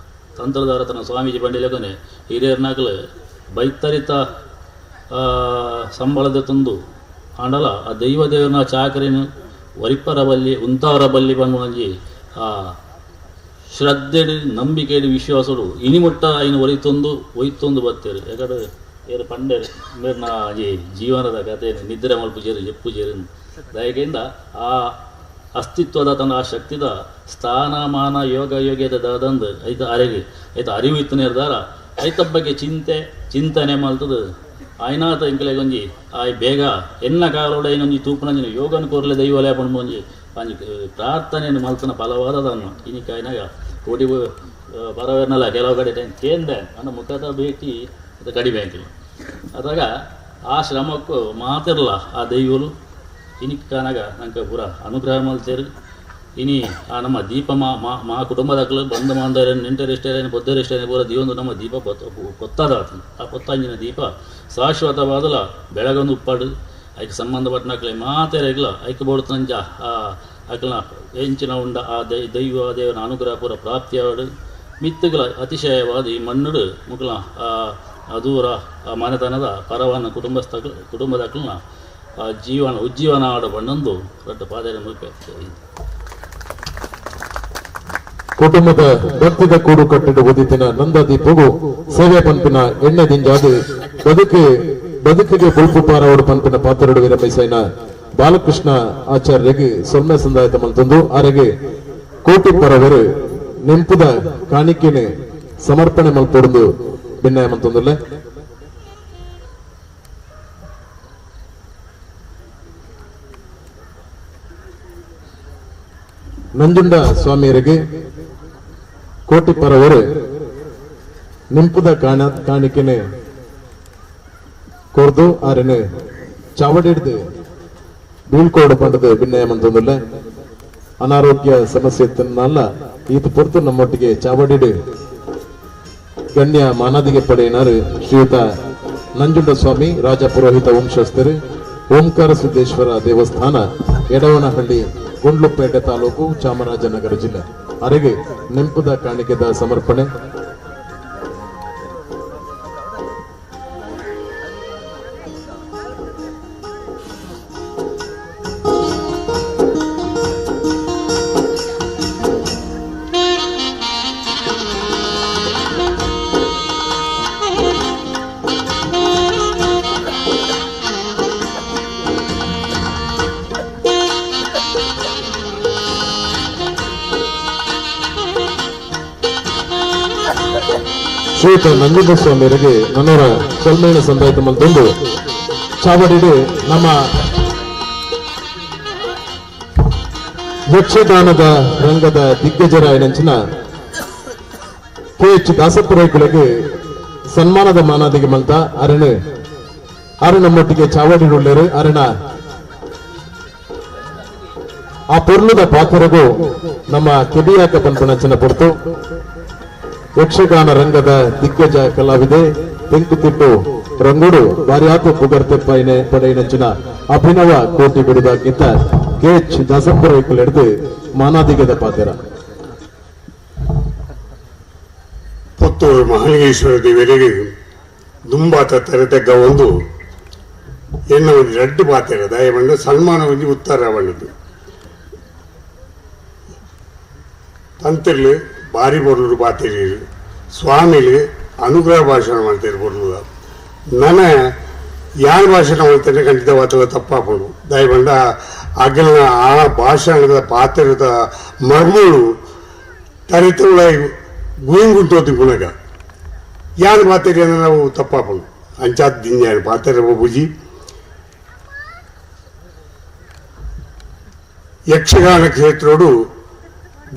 ತಂತ್ರದಾರ ತನ್ನ ಸ್ವಾಮೀಜಿ ಬಂಡಿಲಗನೆ ಹಿರಿಯರ್ನಾಗಲು ಬೈತರಿತ ಸಂಬಳದ ತಂದು ಆಂಡಲ ಆ ದೈವ ದೇವರನ್ನ ಚಾಕರಿನ ವರಿಪ್ಪರ ಬಲ್ಲಿ ಉಂತಾವರ ಬಲ್ಲಿ ಬಂದು ಆ ಶ್ರದ್ಧೆಡು ನಂಬಿಕೆಡು ವಿಶ್ವಾಸಡು ಇನಿಮುಟ್ಟ ಐನು ಒರಿತೊಂದು ಒಯ್ತೊಂದು ಬತ್ತೇರು. ಯಾಕಡೆ ಏರು ಪಂಡೇರು ಮೇರ್ನ ಜೀವನದ ಕತೆ ನಿದ್ರೆ ಮಲ್ಪು ಜೇರು ಜಪ್ಪು ಜೇರು ದಯಕೆಯಿಂದ ಆ ಅಸ್ತಿತ್ವದ ತನ್ನ ಆ ಶಕ್ತಿದ ಸ್ಥಾನಮಾನ ಯೋಗ ಯೋಗ್ಯತೆ ದಾದಂದು ಐತ ಅರಿವು ಐತ ಅರಿವು ಇತ್ತು ನಿರ್ಧಾರ ಐತ ಬಗ್ಗೆ ಚಿಂತನೆ ಮಲ್ತದು ಆಯ್ನಾತ ಇಂಕಲೆಗೊಂಜಿ ಆಯ್ ಬೇಗ ಎನ್ನ ಕಾಲೋಡ ಏನೊಂಜಿ ತೂಪುನಂಜಿನ ಯೋಗನ ಕೋರ್ಲೆ ದೈವಲಯ ಪಂಡ್ಮೊಂಜಿ ಅಂಜಿ ಪ್ರಾರ್ಥನೆಯನ್ನು ಮಲ್ತನ ಫಲವಾದದನ್ನು ಇನಿಕಾಯಿನಾಗ ಕೋಟಿ ಪರವೇರ್ನಲ್ಲ ಕೆಲವು ಕಡೆ ಟೈಮ್ ಕೇಂದ್ರ ನನ್ನ ಮುಖದ ಭೇಟಿ ಅದು ಕಡಿಮೆ ಆಗಿಲ್ಲ. ಅದಾಗ ಆ ಶ್ರಮಕ್ಕೂ ಮಾತಿರಲ್ಲ ಆ ದೈವಲು ಇನಿಕಾನಾಗ ನಂಗೆ ಪೂರ ಅನುಗ್ರಹ ಮಲ್ತೇರು. ಇನಿ ಆ ನಮ್ಮ ದೀಪ ಮಾ ಮಾ ಕುಟುಂಬದಾಕಲು ಬಂದ ಮಾಂದರೇನು ನೆಂಟರಿಷ್ಟರೇನು ಬೊದ್ದರಿಷ್ಟರೇನು ಪೂರ ದೀವೊಂದು ನಮ್ಮ ದೀಪ ಪೊತ್ತಾದ ಆ ಪೊತ್ತಾಂಜಿನ ದೀಪ ಶಾಶ್ವತವಾದಲ ಬೆಳಗೊಂದು ಉಪ್ಪಾಡು ಐಕ್ ಸಂಬಂಧಪಟ್ಟನಾಕ್ಲೆ ಮಾತೆರೆಗ್ಲ ಐಕ್ ಬೋಡ್ತಂಜ ಆ ಅಕ್ಲನ ಎಂಚಿನ ಉಂಡ ಆ ದೈವ ದೇವನ ಅನುಗ್ರಹ ಪೂರ ಪ್ರಾಪ್ತಿಯಾಡು ಮಿತ್ತುಗಳ ಅತಿಶಯವಾದ ಈ ಮಣ್ಣುಡು ಮುಕಲ ಆ ದೂರ ಆ ಮನೆತನದ ಪರವನ್ನ ಕುಟುಂಬದಕ್ಲನ ಆ ಜೀವನ ಉಜ್ಜೀವನ ಆಡ ಬಣ್ಣೊಂದು ರಡ್ಡ ಪಾದರ ಮುಗಿಪೆ. ಕುಟುಂಬದ ಭಕ್ತಿದ ಕೂಡು ಕಟ್ಟಿಡು ಉದಿತಿನ ನಂದ ದೀಪಗು ಸೇವೆ ಪಂಪಿನ ಎಣ್ಣೆ ದಿಂಜಾದು ಬದುಕಿಗೆ ಬುಲ್ಪು ಪಾರವಡು ಪಂಪಿನ ಪಾತ್ರಡು ವಿರಮಿಸೈನ ಬಾಲಕೃಷ್ಣ ಆಚಾರ್ಯಗೆ ಸೊನ್ನೆ ಸಂದಾಯತ ಮಂತಂದು ಆರೆಗೆ ಕೋಟಿ ಪರವರು ನೆಂಪುದ ಕಾಣಿಕೆನೆ ಸಮರ್ಪಣೆ ಮಲ್ಪೊಡುಂದು ಭಿನ್ನಾಯ ಮಂತಂದುಲ್ಲೆ. ನಂಜುಂಡ ಸ್ವಾಮಿಯರಿಗೆ ಕೋಟಿ ಪರವರು ನಿಂಪುದ ಕಾಣಿಕೆನೆ ಕೊರ್ದು ಆರೆನೆ ಚಾವಡಿಡ್ದು ಬೀಳ್ಕೋಡು ಪಂಡದು ಭಿನ್ನಯ ಮಂತಂದುಲ್ಲೆ. ಅನಾರೋಗ್ಯ ಸಮಸ್ಯೆ ಇತ್ತನ್ನಲ್ಲ ಈತ ಪೊರ್ತು ನಮ್ಮೊಟ್ಟಿಗೆ ಚಾವಡಿಡು ಗಣ್ಯ ಮಾನಾದಿಗೆ ಪಡೆಯಿನಾರು ಶ್ರೀಯುತ ನಂಜುಂಡ ಸ್ವಾಮಿ ರಾಜ ಪುರೋಹಿತ ವಂಶಸ್ಥರು, ಓಂಕಾರ ಸಿದ್ದೇಶ್ವರ ದೇವಸ್ಥಾನ, ಎಡವನಹಳ್ಳಿ, ಗುಂಡ್ಲುಪೇಟೆ ತಾಲೂಕು, ಚಾಮರಾಜನಗರ ಜಿಲ್ಲೆ. ಅರೆಗೆ ನೆಂಪುದ ಕಾಣಿಕೆದ ಸಮರ್ಪಣೆ. ಶ್ರೀಯುತ ನಂಜುಂಡ ಸ್ವಾಮಿಯರಿಗೆ ನನ್ನವರ ಸೊಲ್ಮೇಣ ಸಂದಾಯಿತ ಮಂತೊಂದು ಚಾವಡಿಡು ನಮ್ಮ ಯಕ್ಷಗಾನದ ರಂಗದ ದಿಗ್ಗಜರ ಎನಂಚಿನ ಕೆ ಎಚ್ ದಾಸಪುರೈಕುಳಿಗೆ ಸನ್ಮಾನದ ಮಾನಾದಿಗೆ ಮಂತ ಅರಣೆ ಅರು ನಮ್ಮೊಟ್ಟಿಗೆ ಚಾವಡಿಡುಳ್ಳರು ಅರಣ ಆ ಪೊರ್ಲುದ ಪಾತ್ರಗೂ ನಮ್ಮ ಕೆಬಿಯಾಕ ಪನ್ಪಣಂಚಿನ ಪೊರ್ತು ಯಕ್ಷಗಾನ ರಂಗದ ದಿಗ್ಗಜ ಕಲಾವಿದೆ ತೆಂಕುತಿಟ್ಟು ರಂಗುಡು ಬಾರ್ಯಾತು ಪುಗರ್ತೆ ಪಡೆಯಿನಂಚಿನ ಅಭಿನವ ಕೋಟಿ ಬಿಡುದಾಗಿದ್ದ ಕೆ ಎಚ್ ದಾಸಪ್ಪರೈಕುಲೆಡ್ದು ಮಾನಾದಿಗದ ಪಾತ್ರ. ಪುತ್ತೂರು ಮಹಾಲಿಂಗೇಶ್ವರ ದೇವರಿಗೆ ದುಂಬಾತ ತೆರೆತೆಗ್ಗ ಒಂದು ಎನ್ನ ಒಂದು ರಡ್ಡು ಪಾತ್ರ ದಯಮಂಡು ಸನ್ಮಾನ ಒಂಜಿ ಉತ್ತರ ಬಂಡದು ತಂತಿರ್ಲು ಬಾರಿ ಬೊರ್ಲುಡು ಪಾತಿರಿ ಸ್ವಾಮಿಲಿ ಅನುಗ್ರಹ ಭಾಷಣ ಮಾಡ್ತೀರಿ ಬೊರ್ಲುದ ನನ್ನ ಯಾರು ಭಾಷಣ ಮಾಡ್ತೇನೆ ಖಂಡಿತವಾದ ತಪ್ಪಾಪಡು ದಯಮಂಡ ಅಗಲ್ನ ಆ ಭಾಷಣದ ಪಾತ್ರದ ಮರ್ಮುಳು ತರಿತುಳ ಗುಯಿಂಗುಂಟೋತಿ ಗುಣಗ ಯಾರು ಪಾತಿರಿ ಅಂದ್ರೆ ನಾವು ತಪ್ಪಾಪಡು ಅಂಚಾತ್ ದಿಂಜಾನು ಪಾತ್ರ ಬುಜಿ. ಯಕ್ಷಗಾನ ಕ್ಷೇತ್ರೋಡು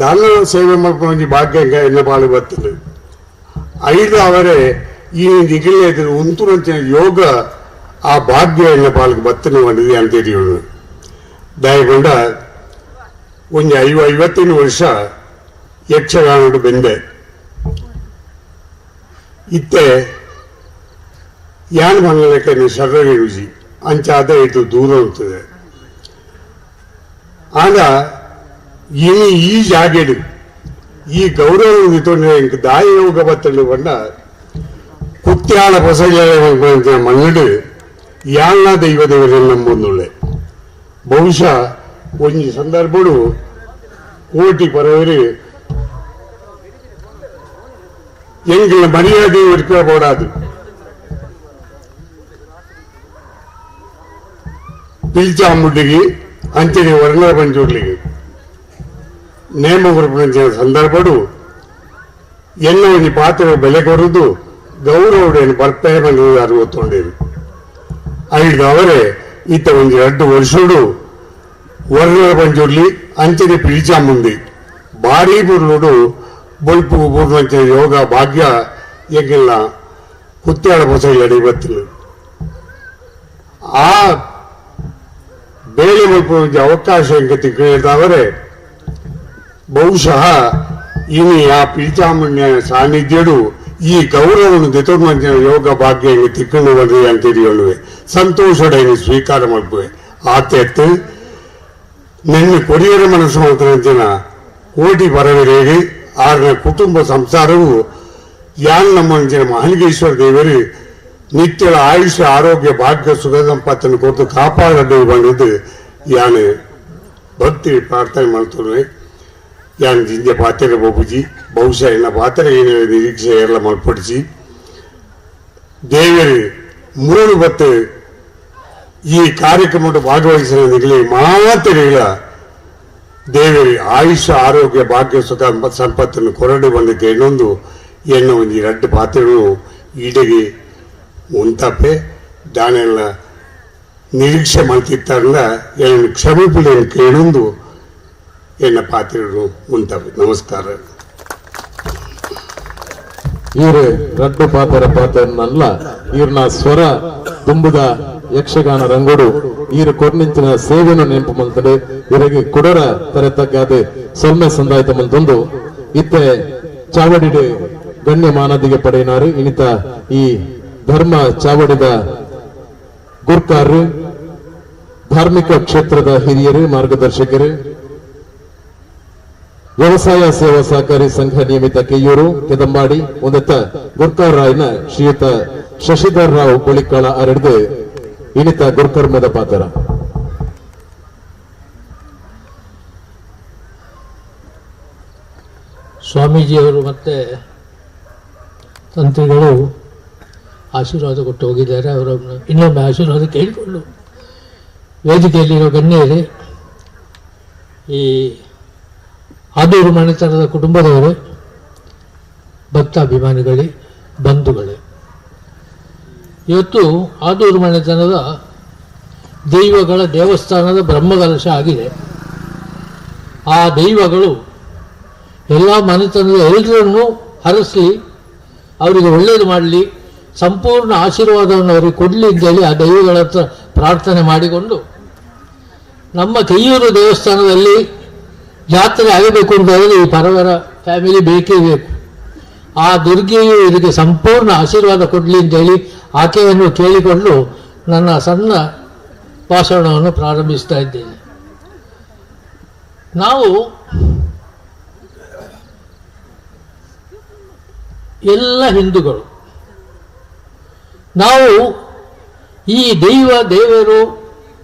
ದಾನ ಸೇವೆ ಮಲ್ಪೊಂಜಿ ಭಾಗ್ಯ ಎನ್ನ ಪಾಲು ಬರ್ತದೆ. ಐದು ಅವರೇ ಈ ನಿಗಲೆ ಉಂತುರಂಚಿನ ಯೋಗ ಆ ಭಾಗ್ಯ ಎನ್ನ ಪಾಲಿಗೆ ಬತ್ತನೆ ಬಂದಿದೆ ಅಂತ ತಿಳಿಯೋಣ. ದಯಗೊಂಡ ಒಂದು 55 ವರ್ಷ ಯಕ್ಷಗಾನಡು ಬೆಂದೆ ಇತ್ತೆ ಯಾನ್ ಬಂಗಲಕ್ಕೆ ಶರ್ರಗೆ ರುಜಿ ಅಂಚಾದ ಇದು ದೂರ ಉಂಟದೆ. ಆಗ ಇನಿ ಈ ಜಾಗೆಡು ಈ ಗೌರವ ದಾಯ ಯೋಗ ಬತ್ತಲು ಬಂಡ ಕುತ್ಯಾಳ ಪೊಸಲ ಮಣ್ಣಡು ಯಾಳ್ನ ದೈವ ದೇವರನ್ನು ನಂಬೊಂದುಳ್ಳೆ. ಬಹುಶಃ ಒಂಜಿ ಸಂದರ್ಭಡು ಕೋಟಿ ಪರವರು ಎಂಗಳ ಮರ್ಯಾದೆ ಬೋಡಾದು ಪಿಲ್ಚಾಮುಡ್ಡಿಗೆ ಅಂಚನೆ ವರ್ಣ ಪಂಚೂರ್ಲಿಗೆ ನೇಮ ಕೊರ್ಪುನಂಚಿನ ಸಂದರ್ಭಡು ಎನ್ನ ಒಂಜಿ ಪಾತ್ರ ಬೆಲೆ ಕೊರದು ಗೌರವಡೆಯನ್ನು ಬರ್ಪೆ ಬಂದು ಅರುವತ್ತೊಂಡೇರು. ಐದು ಅವರೇ ಈತ ಒಂಜಿ 2 ವರ್ಷಡು ವರ್ಣ ಪಂಚೂರ್ಲಿ ಅಂಚನೆ ಪಿಲ್ಚಾಮುಂಡಿ ಭಾರೀ ಬುರ್ಲುಡು ಬೊಲ್ಪು ಬೂರ್ನಂಚಿನ ಯೋಗ ಭಾಗ್ಯ ಎಂಗಿಲ್ಲ ಕುತ್ಯಾಳ ಪೊಸೈ ಬತ್ತಿಲ್ಲ. ಆ ಬೇಳೆ ಮಲ್ಪುವ ಅವಕಾಶ ಎಂಕ ತಿಕ್ಕವರೆ ಬಹುಶಃ ಇನಿ ಆ ಪಿಲ್ಚಾಮುಣ್ಯ ಸಾನ್ನಿಧ್ಯಡು ಈ ಗೌರವನು ದೆತೊಂದು ಯೋಗ ಭಾಗ್ಯ ತಿಕ್ಕಂಡು ಬಂದು ಅಂತೇಳಿ ಸಂತೋಷಡ ಸ್ವೀಕಾರ ಮಲ್ಪುವೆ. ಆತೆತ್ತು ನಿನ್ನ ಕೊರಿಯರ ಮನಸ್ಸು ಮಾತ್ರ ಕೋಟಿ ಬರವರೆಗೆ ಆರನ ಕುಟುಂಬ ಸಂಸಾರವು ಯಾನ್ ನಮ್ಮ ಮಹಲ್ಗೇಶ್ವರ ದೇವರು ನಿತ್ಯದ ಆಯುಷ್ಯ ಆರೋಗ್ಯ ಭಾಗ್ಯ ಸುಖ ಸಂಪತ್ತನ್ನು ಕೊಟ್ಟು ಕಾಪಾಡಲು ಬಂದಿದ್ದು ಯಾನು ಭಕ್ತಿ ಪ್ರಾರ್ಥನೆ ಮಾಡ್ತೇನೆ. ಯಾನ್ ಜಿಂಜೆ ಪಾತ್ರೆ ಬೊಬ್ಬುಜಿ ಬಹುಶಃ ಎನ್ನ ಪಾತ್ರೆ ಏನೇ ನಿರೀಕ್ಷೆ ಎಲ್ಲ ಮಲ್ಪಡಿಸಿ ದೇವರು ಮೂರು ಬತ್ತು ಈ ಕಾರ್ಯಕ್ರಮ ಭಾಗವಹಿಸಿದ ಮಾತಿಲ್ಲ ದೇವರು ಆಯುಷ್ಯ ಆರೋಗ್ಯ ಭಾಗ್ಯ ಸುಖ ಸಂಪತ್ತನ್ನು ಕೊರಡು ಬಂದಕ್ಕೆ ಇನ್ನೊಂದು ಎನ್ನ ಒಂದು ಎರಡು ಪಾತ್ರೆಗಳು ಈಡೆಗೆ ಉಂತಪ್ಪೆ ದಾನೆಲ್ಲ ನಿರೀಕ್ಷೆ ಮಾಡ್ತಿತ್ತಾರಲ್ಲ ಎನ್ನು ಕ್ಷಮಿಪುಲೆ ಕೇಳೊಂದು ಎನ್ನ ಪಾತ್ರೆಗಳು ಉಂತಪ್ಪೆ. ನಮಸ್ಕಾರ. ಇವರು ರಡ್ಡು ಪಾತ್ರ ಪಾತ್ರನಲ್ಲ ಇವ್ರನ್ನ ಸ್ವರ ತುಂಬುದ ಯಕ್ಷಗಾನ ರಂಗೋಡು ಈರು ಕೊರ್ನಿಂಚಿನ ಸೇವೆಯನ್ನು ನೆನಪು ಮಲ್ತದೆ. ಇವರಿಗೆ ಕೊಡರ ತರ ತಗ್ಗಾದೆ ಸೊಲ್ಮೆ ಸಂದಾಯಿತ ಮಲ್ತೊಂದು ಇತ್ತೆ ಚಾವಡಿಡೆ ಗಣ್ಯ ಮಾನದಿಗೆ ಪಡೆಯಿನಾರು. ಇನಿತ ಈ ಧರ್ಮ ಚಾವಡಿದ ಗುರ್ಕಾರರು, ಧಾರ್ಮಿಕ ಕ್ಷೇತ್ರದ ಹಿರಿಯರು, ಮಾರ್ಗದರ್ಶಕರು, ವ್ಯವಸಾಯ ಸೇವಾ ಸಹಕಾರಿ ಸಂಘ ನಿಯಮಿತ ಕೆಯೂರು ಕೆದಂಬಾಡಿ ಒಂದತ್ತ ಗುರ್ಕಾರ್ ರಾಯ್ನ ಶ್ರೀಯುತ ಶಶಿಧರ್ ರಾವ್ ಬಳಿಕಾಳ ಅರಡ್ದು ಇನಿತ ಗುರುಕರ್ಮದ ಪಾತ್ರ. ಸ್ವಾಮೀಜಿಯವರು ಮತ್ತೆ ತಂತ್ರಿಗಳು ಆಶೀರ್ವಾದ ಕೊಟ್ಟು ಹೋಗಿದ್ದಾರೆ. ಅವರನ್ನು ಇನ್ನೊಮ್ಮೆ ಆಶೀರ್ವಾದ ಕೇಳಿಕೊಂಡು ವೇದಿಕೆಯಲ್ಲಿರೋ ಗಣ್ಯರೇ, ಈ ಆದೂರು ಮನೆತನದ ಕುಟುಂಬದವರು, ಭಕ್ತಾಭಿಮಾನಿಗಳೇ, ಬಂಧುಗಳೇ, ಇವತ್ತು ಆದೂರು ಮನೆತನದ ದೈವಗಳ ದೇವಸ್ಥಾನದ ಬ್ರಹ್ಮಕಲಶ ಆಗಿದೆ. ಆ ದೈವಗಳು ಎಲ್ಲ ಮನೆತನದ ಎಲ್ಲರನ್ನೂ ಹರಸಿ ಅವರಿಗೆ ಒಳ್ಳೆಯದು ಮಾಡಲಿ, ಸಂಪೂರ್ಣ ಆಶೀರ್ವಾದವನ್ನು ಅವರಿಗೆ ಕೊಡಲಿ ಅಂತೇಳಿ ಆ ದೈವಗಳ ಹತ್ರ ಪ್ರಾರ್ಥನೆ ಮಾಡಿಕೊಂಡು ನಮ್ಮ ಕೈಯೂರು ದೇವಸ್ಥಾನದಲ್ಲಿ ಜಾತ್ರೆ ಆಗಬೇಕು ಅಂತ ಹೇಳಿದ್ರೆ ಈ ಪರವರ ಫ್ಯಾಮಿಲಿ ಬೇಕೇ ಬೇಕು. ಆ ದುರ್ಗೆಯು ಇದಕ್ಕೆ ಸಂಪೂರ್ಣ ಆಶೀರ್ವಾದ ಕೊಡಲಿ ಅಂತೇಳಿ ಆಕೆಯನ್ನು ಕೇಳಿಕೊಂಡು ನನ್ನ ಸಣ್ಣ ಭಾಷಣವನ್ನು ಪ್ರಾರಂಭಿಸ್ತಾ ಇದ್ದೇನೆ. ನಾವು ಎಲ್ಲ ಹಿಂದೂಗಳು, ನಾವು ಈ ದೈವ ದೇವರು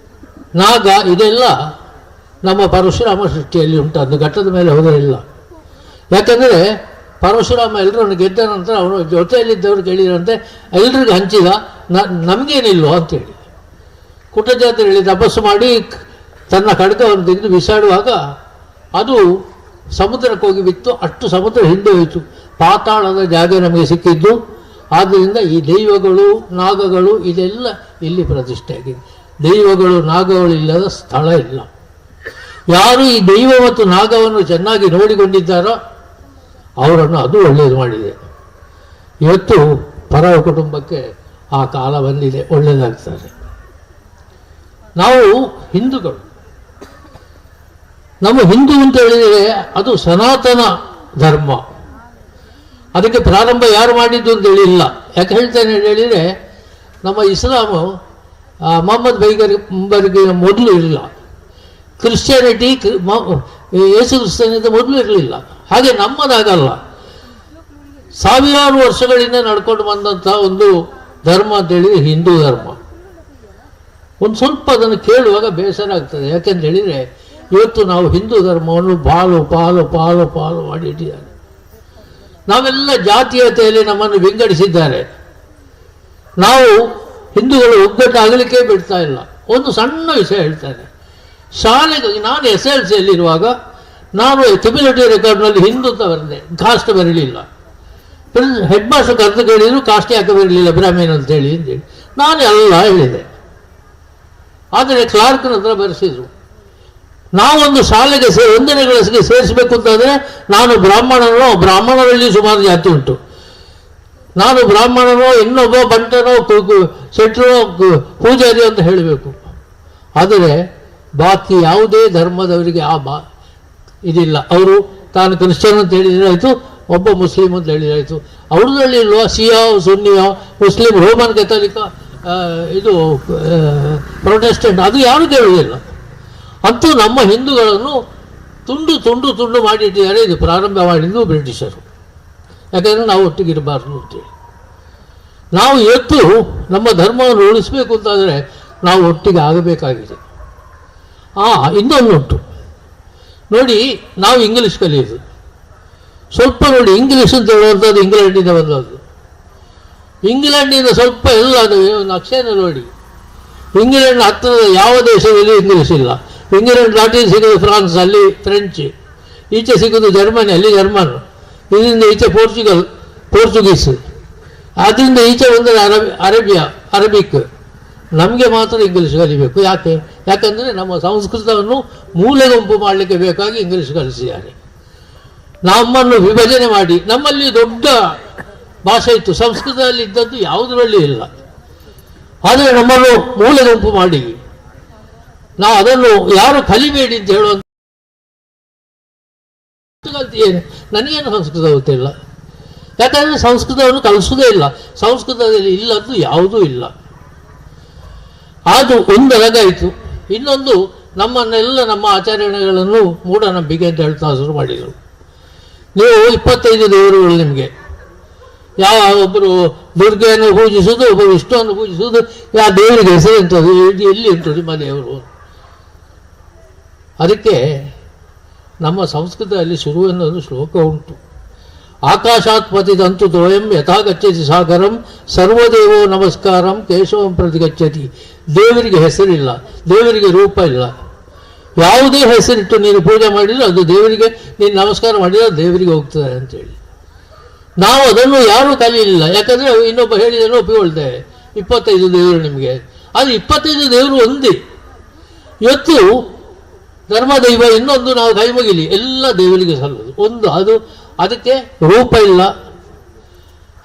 ನಾಗ ಇದೆಲ್ಲ ನಮ್ಮ ಪರಶುರಾಮ ಸೃಷ್ಟಿಯಲ್ಲಿ ಉಂಟು, ಘಟ್ಟದ ಮೇಲೆ ಹೋದರೆ ಇಲ್ಲ. ಯಾಕಂದರೆ ಪರಶುರಾಮ ಎಲ್ಲರನ್ನು ಗೆದ್ದ ನಂತರ ಅವನು ಜೊತೆಯಲ್ಲಿದ್ದವರು ಕೇಳಿದ್ರಂತೆ, ಎಲ್ರಿಗೂ ಹಂಚಿದ, ನಮಗೇನಿಲ್ವೋ ಅಂತೇಳಿ. ಕುಟಜಾತಿಯಲ್ಲಿ ತಪಸ್ಸು ಮಾಡಿ ತನ್ನ ಖಡ್ಗವನ್ನು ತೆಗೆದು ಬಿಸಾಡುವಾಗ ಅದು ಸಮುದ್ರಕ್ಕೆ ಹೋಗಿ ಬಿತ್ತು. ಅಷ್ಟು ಸಮುದ್ರ ಹಿಂದೆ ಹೋಯಿತು. ಪಾತಾಳದ ಜಾಗ ನಮಗೆ ಸಿಕ್ಕಿದ್ದು. ಆದ್ದರಿಂದ ಈ ದೈವಗಳು ನಾಗಗಳು ಇದೆಲ್ಲ ಇಲ್ಲಿ ಪ್ರತಿಷ್ಠೆ ಆಗಿದೆ. ದೈವಗಳು ನಾಗಗಳು ಇಲ್ಲದ ಸ್ಥಳ ಇಲ್ಲ. ಯಾರು ಈ ದೈವ ಮತ್ತು ನಾಗವನ್ನು ಚೆನ್ನಾಗಿ ನೋಡಿಕೊಂಡಿದ್ದಾರೋ ಅವರನ್ನು ಅದು ಒಳ್ಳೆಯದು ಮಾಡಿದೆ. ಇವತ್ತು ಪರವ ಕುಟುಂಬಕ್ಕೆ ಆ ಕಾಲ ಬಂದಿದೆ, ಒಳ್ಳೆಯದಾಗ್ತಾರೆ. ನಾವು ಹಿಂದೂಗಳು, ನಮ್ಮ ಹಿಂದೂ ಅಂತ ಹೇಳಿದರೆ ಅದು ಸನಾತನ ಧರ್ಮ. ಅದಕ್ಕೆ ಪ್ರಾರಂಭ ಯಾರು ಮಾಡಿದ್ದು ಅಂತ ಹೇಳಿಲ್ಲ. ಯಾಕೆ ಹೇಳ್ತೇನೆ ಹೇಳಿದರೆ, ನಮ್ಮ ಇಸ್ಲಾಮು ಮೊಹಮ್ಮದ್ ಬೈಗರಿಗೆ ಮೊದಲು ಇರಲಿಲ್ಲ. ಕ್ರಿಶ್ಚಿಯಾನಿಟಿ ಯೇಸು ಕ್ರಿಸ್ತನಿಂದ ಮೊದಲು ಇರಲಿಲ್ಲ. ಹಾಗೆ ನಮ್ಮದಾಗಲ್ಲ, ಸಾವಿರಾರು ವರ್ಷಗಳಿಂದ ನಡ್ಕೊಂಡು ಬಂದಂಥ ಒಂದು ಧರ್ಮ ಅಂತೇಳಿದರೆ ಹಿಂದೂ ಧರ್ಮ. ಒಂದು ಸ್ವಲ್ಪ ಅದನ್ನು ಕೇಳುವಾಗ ಬೇಸರ ಆಗ್ತದೆ. ಯಾಕೆಂತ ಹೇಳಿದರೆ ಇವತ್ತು ನಾವು ಹಿಂದೂ ಧರ್ಮವನ್ನು ಪಾಲು ಪಾಲು ಪಾಲು ಪಾಲು ಮಾಡಿ ಇಟ್ಟಿದ್ದಾರೆ. ನಾವೆಲ್ಲ ಜಾತೀಯತೆಯಲ್ಲಿ ನಮ್ಮನ್ನು ವಿಂಗಡಿಸಿದ್ದಾರೆ. ನಾವು ಹಿಂದೂಗಳು ಒಗ್ಗಟ್ಟಾಗಲಿಕ್ಕೆ ಬಿಡ್ತಾ ಇಲ್ಲ. ಒಂದು ಸಣ್ಣ ವಿಷಯ ಹೇಳ್ತೇನೆ. ಶಾಲೆಗೆ ನಾನು SLCಯಲ್ಲಿರುವಾಗ ನಾನು ಕಮ್ಯುನಿಟಿ ರೆಕಾರ್ಡ್ನಲ್ಲಿ ಹಿಂದೂ ಅಂತ ಬರೆದೆ, ಕಾಸ್ಟ್ ಬರಲಿಲ್ಲ. ಹೆಡ್ ಮಾಸ್ಟರ್ ಕರೆದು ಕೇಳಿದರು, ಕಾಸ್ಟ್ ಯಾಕೆ ಬರಲಿಲ್ಲ, ಬ್ರಾಹ್ಮಣ ಅಂತೇಳಿ ಅಂತೇಳಿ. ನಾನು ಎಲ್ಲ ಹೇಳಿದೆ. ಆದರೆ ಕ್ಲಾರ್ಕ್ನ ಹತ್ರ ಬರೆಸಿದರು. ನಾವೊಂದು ಶಾಲೆಗೆ ಒಂದನೇ ಕ್ಲಾಸ್ಗೆ ಸೇರಿಸಬೇಕು ಅಂತಂದರೆ ನಾನು ಬ್ರಾಹ್ಮಣನೋ, ಬ್ರಾಹ್ಮಣರಲ್ಲಿ ಸುಮಾರು ಜಾತಿ ಉಂಟು, ನಾನು ಬ್ರಾಹ್ಮಣನೋ ಇನ್ನೊಬ್ಬ ಬಂಟನೋ ಶೆಟ್ರೋ ಪೂಜಾರಿ ಅಂತ ಹೇಳಬೇಕು. ಆದರೆ ಬಾಕಿ ಯಾವುದೇ ಧರ್ಮದವರಿಗೆ ಆ ಇದಿಲ್ಲ. ಅವರು ತಾನು ಕ್ರಿಶ್ಚಿಯನ್ ಅಂತ ಹೇಳಿದರೆ ಆಯಿತು, ಒಬ್ಬ ಮುಸ್ಲಿಂ ಅಂತ ಹೇಳಿದರೆ ಆಯಿತು. ಅವ್ರದ್ರಲ್ಲಿ ಇಲ್ವಾ ಸಿಯಾ, ಸುನ್ನಿಯಾ, ಮುಸ್ಲಿಂ, ರೋಮನ್ ಕೆಥಲಿಕ, ಇದು ಪ್ರೊಟೆಸ್ಟೆಂಟ್, ಅದು ಯಾರೂ ಕೇಳುವುದಿಲ್ಲ. ಅಂತೂ ನಮ್ಮ ಹಿಂದೂಗಳನ್ನು ತುಂಡು ತುಂಡು ತುಂಡು ಮಾಡಿಟ್ಟಿದ್ದಾರೆ. ಇದು ಪ್ರಾರಂಭ ಮಾಡಿದ್ದು ಬ್ರಿಟಿಷರು, ಯಾಕಂದರೆ ನಾವು ಒಟ್ಟಿಗಿರಬಾರ್ದು ಅಂತೇಳಿ. ನಾವು ಇವತ್ತು ನಮ್ಮ ಧರ್ಮವನ್ನು ಉಳಿಸಬೇಕು ಅಂತಾದರೆ ನಾವು ಒಟ್ಟಿಗೆ ಆಗಬೇಕಾಗಿದೆ. ಇನ್ನೊಂದುಂಟು ನೋಡಿ, ನಾವು ಇಂಗ್ಲೀಷ್ ಕಲಿಯೋದು ಸ್ವಲ್ಪ ನೋಡಿ. ಇಂಗ್ಲೀಷ್ ಅಂತ ಹೇಳುವಂಥದ್ದು ಇಂಗ್ಲೆಂಡಿಂದ ಬಂದದ್ದು. ಇಂಗ್ಲೆಂಡಿಂದ ಸ್ವಲ್ಪ ಎಲ್ಲ ಅದು ನಕ್ಷೆಯನ್ನು ನೋಡಿ, ಇಂಗ್ಲೆಂಡ್ ಹತ್ತಿರದ ಯಾವ ದೇಶದಲ್ಲಿ ಇಂಗ್ಲೀಷ್ ಇಲ್ಲ. ಇಂಗ್ಲೆಂಡ್ ದಾಟಿ ಸಿಗೋದು ಫ್ರಾನ್ಸ್, ಅಲ್ಲಿ ಫ್ರೆಂಚ್, ಈಚೆ ಸಿಗೋದು ಜರ್ಮನಿ, ಅಲ್ಲಿ ಜರ್ಮನ್, ಇದರಿಂದ ಈಚೆ ಪೋರ್ಚುಗಲ್, ಪೋರ್ಚುಗೀಸ್, ಆದ್ದರಿಂದ ಈಚೆ ಬಂದರೆ ಅರೇಬಿಯಾ, ಅರಬಿಕ್. ನಮಗೆ ಮಾತ್ರ ಇಂಗ್ಲೀಷ್ ಕಲಿಬೇಕು. ಯಾಕೆ? ಯಾಕಂದರೆ ನಮ್ಮ ಸಂಸ್ಕೃತವನ್ನು ಮೂಲೆಗುಂಪು ಮಾಡಲಿಕ್ಕೆ ಬೇಕಾಗಿ ಇಂಗ್ಲೀಷ್ ಕಲಿಸಿದ್ದಾರೆ. ನಮ್ಮನ್ನು ವಿಭಜನೆ ಮಾಡಿ, ನಮ್ಮಲ್ಲಿ ದೊಡ್ಡ ಭಾಷೆ ಇತ್ತು, ಸಂಸ್ಕೃತದಲ್ಲಿ ಇದ್ದದ್ದು ಯಾವುದರಲ್ಲಿ ಇಲ್ಲ. ಆದರೆ ನಮ್ಮನ್ನು ಮೂಲೆಗುಂಪು ಮಾಡಿ ನಾವು ಅದನ್ನು ಯಾರು ಕಲಿಬೇಡಿ ಅಂತ ಹೇಳುವಂಥ ಕಲ್ತಿಯೇನು. ನನಗೇನು ಸಂಸ್ಕೃತ ಗೊತ್ತಿಲ್ಲ, ಯಾಕಂದರೆ ಸಂಸ್ಕೃತವನ್ನು ಕಲಿಸುವುದೇ ಇಲ್ಲ. ಸಂಸ್ಕೃತದಲ್ಲಿ ಇಲ್ಲದ್ದು ಯಾವುದೂ ಇಲ್ಲ. ಅದು ಒಂದು ಅಲಗಾಯಿತು. ಇನ್ನೊಂದು, ನಮ್ಮನ್ನೆಲ್ಲ ನಮ್ಮ ಆಚರಣೆಗಳನ್ನು ಮೂಢನಂಬಿಕೆ ಅಂತ ಹೇಳ್ತಾ ಶುರು ಮಾಡಿದರು. ನೀವು 25 ದೇವರುಗಳು ನಿಮಗೆ, ಯಾವ ಒಬ್ಬರು ದುರ್ಗೆಯನ್ನು ಪೂಜಿಸುವುದು, ಒಬ್ಬರು ವಿಷ್ಣುವನ್ನು ಪೂಜಿಸುವುದು, ಯಾವ ದೇವರಿಗೆ ಹೆಸರು ಎಂಥದ್ದು, ಎಲ್ಲಿ ಉಂಟು ನಿಮ್ಮ ದೇವರು? ಅದಕ್ಕೆ ನಮ್ಮ ಸಂಸ್ಕೃತದಲ್ಲಿ ಶುರು ಅನ್ನೋದು ಶ್ಲೋಕ ಉಂಟು. ಆಕಾಶಾತ್ ಪತಿದಂತು ದೋಯಂ ಯಥಾ ಗಚ್ಚತಿ ಸಾಗರಂ ಸರ್ವದೇವೋ ನಮಸ್ಕಾರಂ ಕೇಶವಂ ಪ್ರತಿ ಗಚ್ಚತಿ. ದೇವರಿಗೆ ಹೆಸರಿಲ್ಲ, ದೇವರಿಗೆ ರೂಪ ಇಲ್ಲ. ಯಾವುದೇ ಹೆಸರಿಟ್ಟು ನೀನು ಪೂಜೆ ಮಾಡಿದರೆ ಅದು ದೇವರಿಗೆ, ನೀನು ನಮಸ್ಕಾರ ಮಾಡಿದರೆ ಅದು ದೇವರಿಗೆ ಹೋಗ್ತದೆ ಅಂತೇಳಿ. ನಾವು ಅದನ್ನು ಯಾರೂ ಕಲಿಯಲಿಲ್ಲ. ಯಾಕಂದರೆ ಇನ್ನೊಬ್ಬ ಹೇಳಿದನ್ನು ಒಪ್ಪಿಕೊಳ್ತೇವೆ, 25 ದೇವರು ನಿಮಗೆ. ಅದು 25 ದೇವರು ಒಂದೇ. ಇವತ್ತು ಧರ್ಮದೈವ ಇನ್ನೊಂದು ನಾವು ಕೈ ಮುಗಿಲಿ, ಎಲ್ಲ ದೇವರಿಗೆ ಸಲ್ಲೋದು ಒಂದು. ಅದು ಅದಕ್ಕೆ ರೂಪ ಇಲ್ಲ,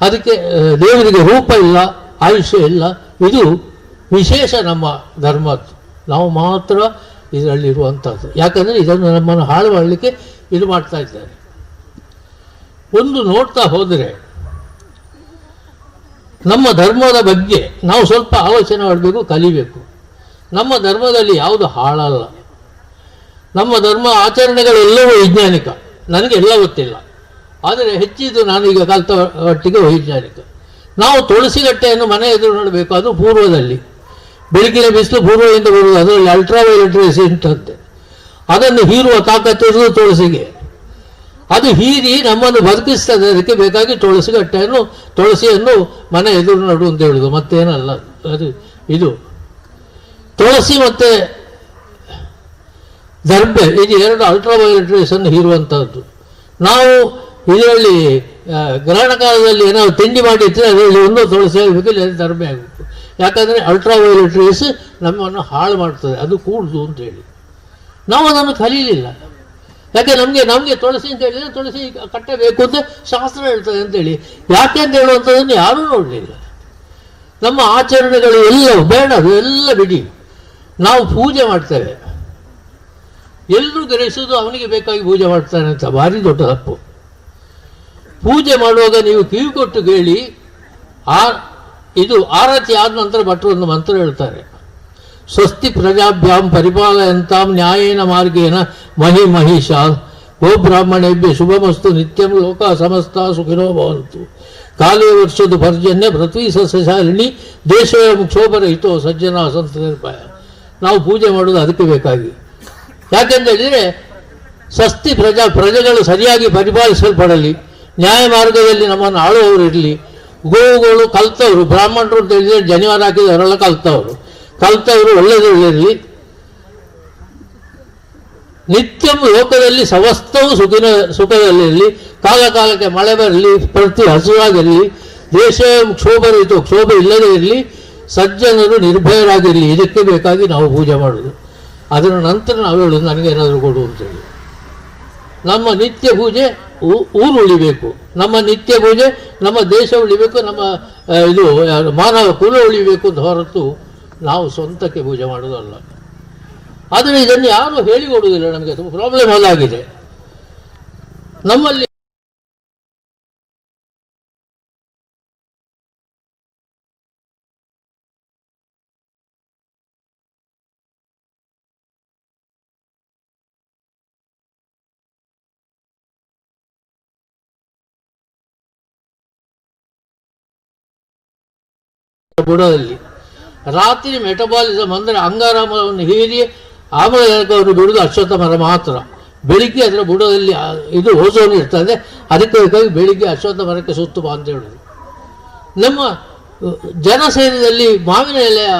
ಅದಕ್ಕೆ ದೇವರಿಗೆ ರೂಪ ಇಲ್ಲ, ಆಯುಷ್ಯ ಇಲ್ಲ. ಇದು ವಿಶೇಷ ನಮ್ಮ ಧರ್ಮದ್ದು. ನಾವು ಮಾತ್ರ ಇದರಲ್ಲಿರುವಂಥದ್ದು. ಯಾಕಂದರೆ ಇದನ್ನು ನಮ್ಮನ್ನು ಹಾಳು ಮಾಡಲಿಕ್ಕೆ ಇದು ಮಾಡ್ತಾ ಇದ್ದಾರೆ. ಒಂದು ನೋಡ್ತಾ ಹೋದರೆ ನಮ್ಮ ಧರ್ಮದ ಬಗ್ಗೆ ನಾವು ಸ್ವಲ್ಪ ಆಲೋಚನೆ ಮಾಡಬೇಕು, ಕಲಿಬೇಕು. ನಮ್ಮ ಧರ್ಮದಲ್ಲಿ ಯಾವುದು ಹಾಳಲ್ಲ. ನಮ್ಮ ಧರ್ಮ ಆಚರಣೆಗಳೆಲ್ಲವೂ ವೈಜ್ಞಾನಿಕ. ನನಗೆ ಎಲ್ಲ ಗೊತ್ತಿಲ್ಲ, ಆದರೆ ಹೆಚ್ಚಿದ್ದು ನಾನೀಗ ಕಲಿತ ಒಟ್ಟಿಗೆ ವೈಜ್ಞಾನಿಕ. ನಾವು ತುಳಸಿಗಟ್ಟೆಯನ್ನು ಮನೆ ಎದುರು ನೋಡಬೇಕು. ಅದು ಪೂರ್ವದಲ್ಲಿ ಬೆಳಗಿನ ಬಿಸಿಲು ಪೂರ್ವದಿಂದ ಬರುವುದು, ಅದರಲ್ಲಿ ಅಲ್ಟ್ರಾವೈಲೆಟ್ ರೇಸ್ ಇಂಟಂತೆ. ಅದನ್ನು ಹೀರುವ ತಾಕತ್ತು ಇರುವುದು ತುಳಸಿಗೆ. ಅದು ಹೀರಿ ನಮ್ಮನ್ನು ಬದುಕಿಸ್ತದೆ. ಅದಕ್ಕೆ ಬೇಕಾಗಿ ತುಳಸಿಗಟ್ಟೆಯನ್ನು, ತುಳಸಿಯನ್ನು ಮನೆ ಎದುರು ನಡು ಅಂತ ಹೇಳುವುದು, ಮತ್ತೇನಲ್ಲ ಅದು. ಇದು ತುಳಸಿ ಮತ್ತು ದರ್ಬೆ, ಇದು ಎರಡು ಅಲ್ಟ್ರಾವೈಲೆಟ್ ರೇಸನ್ನು ಹೀರುವಂಥದ್ದು. ನಾವು ಇದರಲ್ಲಿ ಗ್ರಹಣ ಕಾಲದಲ್ಲಿ ಏನಾದ್ರು ತಿಂಡಿ ಮಾಡಿದ್ರೆ ಅದರಲ್ಲಿ ಒಂದು ತುಳಸಿ ಆಗಬೇಕು, ಇಲ್ಲ ದರ್ಬೆ ಆಗಬೇಕು. ಯಾಕಂದರೆ ಅಲ್ಟ್ರಾವೈಲೆಟ್ ರೇಸ್ ನಮ್ಮನ್ನು ಹಾಳು ಮಾಡ್ತದೆ, ಅದು ಕೂಡುದು ಅಂತೇಳಿ ನಾವು ಅದನ್ನು ಕಲೀಲಿಲ್ಲ. ಯಾಕೆ ನಮಗೆ ನಮಗೆ ತುಳಸಿ ಅಂತ ಹೇಳಿದರೆ ತುಳಸಿ ಕಟ್ಟಬೇಕು ಅಂತ ಶಾಸ್ತ್ರ ಹೇಳ್ತದೆ ಅಂತೇಳಿ, ಯಾಕೆ ಅಂತ ಹೇಳುವಂಥದ್ದನ್ನು ಯಾರೂ ನೋಡಲಿಲ್ಲ. ನಮ್ಮ ಆಚರಣೆಗಳು ಎಲ್ಲವೂ ಬೇಡ, ಅದು ಎಲ್ಲ ಬಿಡಿ. ನಾವು ಪೂಜೆ ಮಾಡ್ತೇವೆ, ಎಲ್ಲರೂ ಗ್ರಹಿಸೋದು ಅವನಿಗೆ ಬೇಕಾಗಿ ಪೂಜೆ ಮಾಡ್ತಾನೆ ಅಂತ ಭಾರಿ ದೊಡ್ಡ ತಪ್ಪು. ಪೂಜೆ ಮಾಡುವಾಗ ನೀವು ಕಿವಿ ಕೊಟ್ಟು ಕೇಳಿ. ಇದು ಆರತಿ ಆದ ನಂತರ ಭಟ್ರು ಒಂದು ಮಂತ್ರ ಹೇಳ್ತಾರೆ, ಸ್ವಸ್ತಿ ಪ್ರಜಾಭ್ಯಾಂ ಪರಿಪಾಲಯಂತಾಂ ನ್ಯಾಯೇನ ಮಾರ್ಗೇಣ ಮಹಿ ಮಹಿಷ ಗೋಬ್ರಾಹ್ಮಣೇಭ್ಯ ಶುಭಮಸ್ತು ನಿತ್ಯಂ ಲೋಕ ಸಮಸ್ತ ಸುಖಿನೋ ಭವಂತು. ಕಾಲೇ ವರ್ಷದ ಪರ್ಜನ್ಯ ಪೃಥ್ವಿ ಸಸ್ಯಶಾಲಿನಿ ದೇಶವೇ ಕ್ಷೋಭರಹಿತೋ ಸಜ್ಜನ ಸಂತ ನಿರ್ಭಯ. ನಾವು ಪೂಜೆ ಮಾಡೋದು ಅದಕ್ಕೆ ಬೇಕಾಗಿ. ಯಾಕೆಂತ ಹೇಳಿದರೆ ಸ್ವಸ್ತಿ ಪ್ರಜೆಗಳು ಸರಿಯಾಗಿ ಪರಿಪಾಲಿಸಲ್ಪಡಲಿ, ನ್ಯಾಯ ಮಾರ್ಗದಲ್ಲಿ ನಮ್ಮನ್ನು ಆಳುವವರು ಇರಲಿ. ಗೋವುಗಳು ಕಲ್ತವರು, ಬ್ರಾಹ್ಮಣರು ಅಂತ ಹೇಳಿದರೆ ಜನಿವಾರ ಹಾಕಿದವರೆಲ್ಲ ಕಲ್ತವರು, ಕಲ್ತವರು ಒಳ್ಳೆಯದಿರಲಿ. ನಿತ್ಯಂ ಲೋಕದಲ್ಲಿ ಸಮಸ್ತವೂ ಸುಖದಲ್ಲಿರಲಿ, ಕಾಲ ಕಾಲಕ್ಕೆ ಮಳೆ ಬರಲಿ, ಪ್ರತಿ ಹಸುವಾಗಿರಲಿ, ದೇಶ ಕ್ಷೋಭ ಕ್ಷೋಭೆ ಇಲ್ಲದೇ ಇರಲಿ, ಸಜ್ಜನರು ನಿರ್ಭಯರಾಗಿರಲಿ. ಇದಕ್ಕೆ ಬೇಕಾಗಿ ನಾವು ಪೂಜೆ ಮಾಡೋದು. ಅದರ ನಂತರ ನಾವು ಹೇಳೋದು ನನಗೇನಾದರೂ ಕೊಡು ಅಂತೇಳಿ. ನಮ್ಮ ನಿತ್ಯ ಪೂಜೆ ಊರು ಉಳಿಬೇಕು, ನಮ್ಮ ನಿತ್ಯ ಪೂಜೆ ನಮ್ಮ ದೇಶ ಉಳಿಬೇಕು, ನಮ್ಮ ಇದು ಮಾನವ ಕುಲ ಉಳಿಬೇಕು ಅಂತ ಹೊರತು ನಾವು ಸ್ವಂತಕ್ಕೆ ಪೂಜೆ ಮಾಡೋದಲ್ಲ. ಆದರೆ ಇದನ್ನು ಯಾರೂ ಹೇಳಿಕೊಡುವುದಿಲ್ಲ, ನಮಗೆ ತುಂಬ ಪ್ರಾಬ್ಲಮ್ ಅಲ್ಲಾಗಿದೆ. ನಮ್ಮಲ್ಲಿ ಬುಡದಲ್ಲಿ ರಾತ್ರಿ ಮೆಟಬಾಲಿಸಮ್ ಅಂದರೆ ಅಂಗಾರಾಮವನ್ನು ಹೀರಿ ಆಮ್ಲಜನಕವನ್ನು ಬಿಡುವುದು ಅಶ್ವತ್ಥ ಮರ ಮಾತ್ರ. ಬೆಳಿಗ್ಗೆ ಅದರ ಬುಡದಲ್ಲಿ ಇದು ಓಝೋನ್ ಇರ್ತದೆ, ಅದಕ್ಕೆ ಬೇಕಾಗಿ ಬೆಳಿಗ್ಗೆ ಅಶ್ವತ್ಥ ಮರಕ್ಕೆ ಸುತ್ತು ಬಾ ಅಂತ ಹೇಳೋದು. ನಮ್ಮ ಜನಸೇನೆಯಲ್ಲಿ ಮಾವಿನ ಎಲೆಯ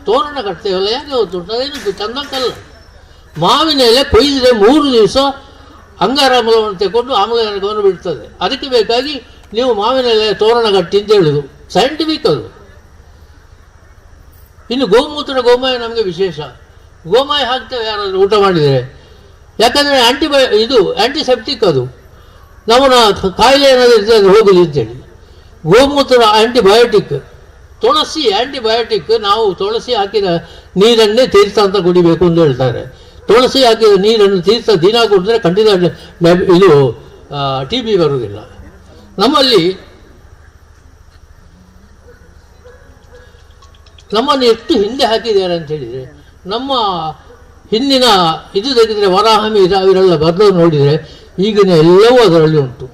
ತೋರಣ ಕಟ್ತೇವಲ್ಲ, ಯಾಕೆ ಗೊತ್ತುಂಟು? ಅದೇನು ಚಂದಕ್ಕಲ್ಲ. ಮಾವಿನ ಎಲೆ ಕೊಯ್ದರೆ 3 ದಿವಸ ಅಂಗಾರಾಮ್ಲವನ್ನು ತಗೊಂಡು ಆಮ್ಲಜನಕವನ್ನು ಬಿಡ್ತದೆ. ಅದಕ್ಕೆ ಬೇಕಾಗಿ ನೀವು ಮಾವಿನ ಎಲೆ ತೋರಣ ಕಟ್ಟಿ ಅಂತ ಹೇಳೋದು, ಸೈಂಟಿಫಿಕ್ ಅದು. ಇನ್ನು ಗೋಮೂತ್ರ ಗೋಮಯ ನಮಗೆ ವಿಶೇಷ. ಗೋಮಯ ಹಾಕ್ತೇವೆ ಯಾರಾದರೂ ಊಟ ಮಾಡಿದರೆ, ಯಾಕಂದರೆ ಇದು ಆ್ಯಂಟಿಸೆಪ್ಟಿಕ್, ಅದು ನಮ್ಮನ್ನ ಕಾಯಿಲೆ ಏನಾದರೂ ಇರ್ತದೆ ಅದು ಹೋಗಲಿ ಅಂತೇಳಿ. ಗೋಮೂತ್ರ ಆ್ಯಂಟಿಬಯೋಟಿಕ್, ತುಳಸಿ ಆ್ಯಂಟಿಬಯೋಟಿಕ್. ನಾವು ತುಳಸಿ ಹಾಕಿದ ನೀರನ್ನೇ ತೀರ್ಥ ಅಂತ ಕುಡಿಬೇಕು ಅಂತ ಹೇಳ್ತಾರೆ. ತುಳಸಿ ಹಾಕಿದ ನೀರನ್ನು ತೀರ್ಥ ದಿನ ಕುಡಿದ್ರೆ ಖಂಡಿತ ಇದು TB ಬರುವುದಿಲ್ಲ. ನಮ್ಮಲ್ಲಿ ನಮ್ಮನ್ನು ಎಷ್ಟು ಹಿಂದೆ ಹಾಕಿದ್ದಾರೆ ಅಂತ ಹೇಳಿದರೆ, ನಮ್ಮ ಹಿಂದಿನ ಇದು ತೆಗೆದರೆ ವರಾಹಮಿ ಅವರೆಲ್ಲ ಬದಲು ನೋಡಿದರೆ ಈಗಿನ ಎಲ್ಲವೂ ಅದರಲ್ಲಿ ಉಂಟು,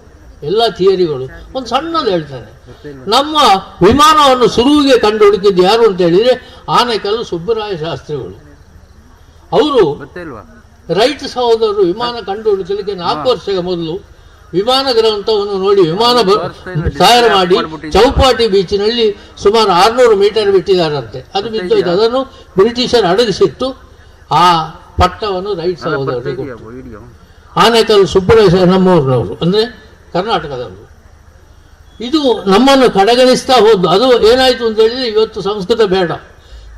ಎಲ್ಲ ಥಿಯರಿಗಳು. ಒಂದು ಸಣ್ಣದು ಹೇಳ್ತಾನೆ, ನಮ್ಮ ವಿಮಾನವನ್ನು ಸುರುವಿಗೆ ಕಂಡು ಹುಡುಕಿದ್ದು ಯಾರು ಅಂತ ಹೇಳಿದರೆ ಆನೇಕಲ್ಲು ಸುಬ್ಬರಾಯ ಶಾಸ್ತ್ರಿಗಳು. ಅವರು ರೈಟ್ ಸಹೋದರರು ವಿಮಾನ ಕಂಡು ಹುಡುಕಲಿಕ್ಕೆ 4 ವರ್ಷಗಳ ಮೊದಲು ವಿಮಾನ ಗ್ರಂಥವನ್ನು ನೋಡಿ ವಿಮಾನ ತಯಾರು ಮಾಡಿ ಚೌಪಾಟಿ ಬೀಚಿನಲ್ಲಿ ಸುಮಾರು 600 ಮೀಟರ್ ಬಿಟ್ಟಿದ್ದಾರಂತೆ. ಅದು ಬಿದ್ದೋಯ್ತು. ಅದನ್ನು ಬ್ರಿಟಿಷರು ಅಡಗಿಸಿಟ್ಟು ಆ ಪಟ್ಟವನ್ನು ರೈಟ್ ಸಹೋದರರಿಗೆ ಕೊಟ್ಟರು. ಆನೇಕಲ್ಲು ಸುಬ್ಬರಾಯ ನಮ್ಮೂರಿನವರು, ಅಂದರೆ ಕರ್ನಾಟಕದವರು. ಇದು ನಮ್ಮನ್ನು ಕಡೆಗಣಿಸ್ತಾ ಹೋದ್ದು. ಅದು ಏನಾಯಿತು ಅಂತ ಹೇಳಿದರೆ, ಇವತ್ತು ಸಂಸ್ಕೃತ ಬೇಡ,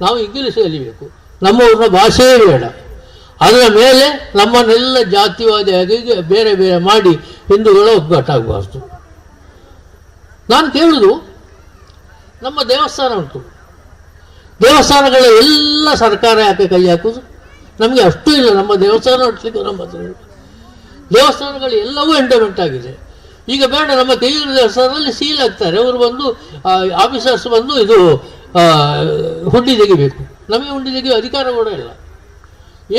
ನಾವು ಇಂಗ್ಲೀಷ್ ಕಲಿಬೇಕು, ನಮ್ಮೂರಿನ ಭಾಷೆಯೇ ಬೇಡ. ಅದರ ಮೇಲೆ ನಮ್ಮನ್ನೆಲ್ಲ ಜಾತಿವಾದಿಯಾಗಿ ಬೇರೆ ಬೇರೆ ಮಾಡಿ ಹಿಂದೂಗಳ ಒಗ್ಗಟ್ಟಾಗಬಾರ್ದು. ನಾನು ಕೇಳುವುದು, ನಮ್ಮ ದೇವಸ್ಥಾನ ಉಂಟು, ದೇವಸ್ಥಾನಗಳ ಎಲ್ಲ ಸರ್ಕಾರ ಯಾಕೆ ಕೈ ಹಾಕುವುದು? ನಮಗೆ ಅಷ್ಟೂ ಇಲ್ಲ. ನಮ್ಮ ದೇವಸ್ಥಾನ ಉಂಟು, ನಮ್ಮ ದೇವಸ್ಥಾನಗಳು ಎಲ್ಲವೂ ಎಂಡೋಮೆಂಟ್ ಆಗಿದೆ. ಈಗ ಬೇಡ, ನಮ್ಮ ಕೈಯೂರು ದೇವಸ್ಥಾನದಲ್ಲಿ ಸೀಲ್ ಹಾಕ್ತಾರೆ. ಅವರು ಬಂದು ಆಫೀಸರ್ಸ್ ಬಂದು ಇದು ಹುಂಡಿ ತೆಗಿಬೇಕು. ನಮಗೆ ಹುಂಡಿ ತೆಗೆಯುವ ಅಧಿಕಾರ ಕೂಡ ಇಲ್ಲ.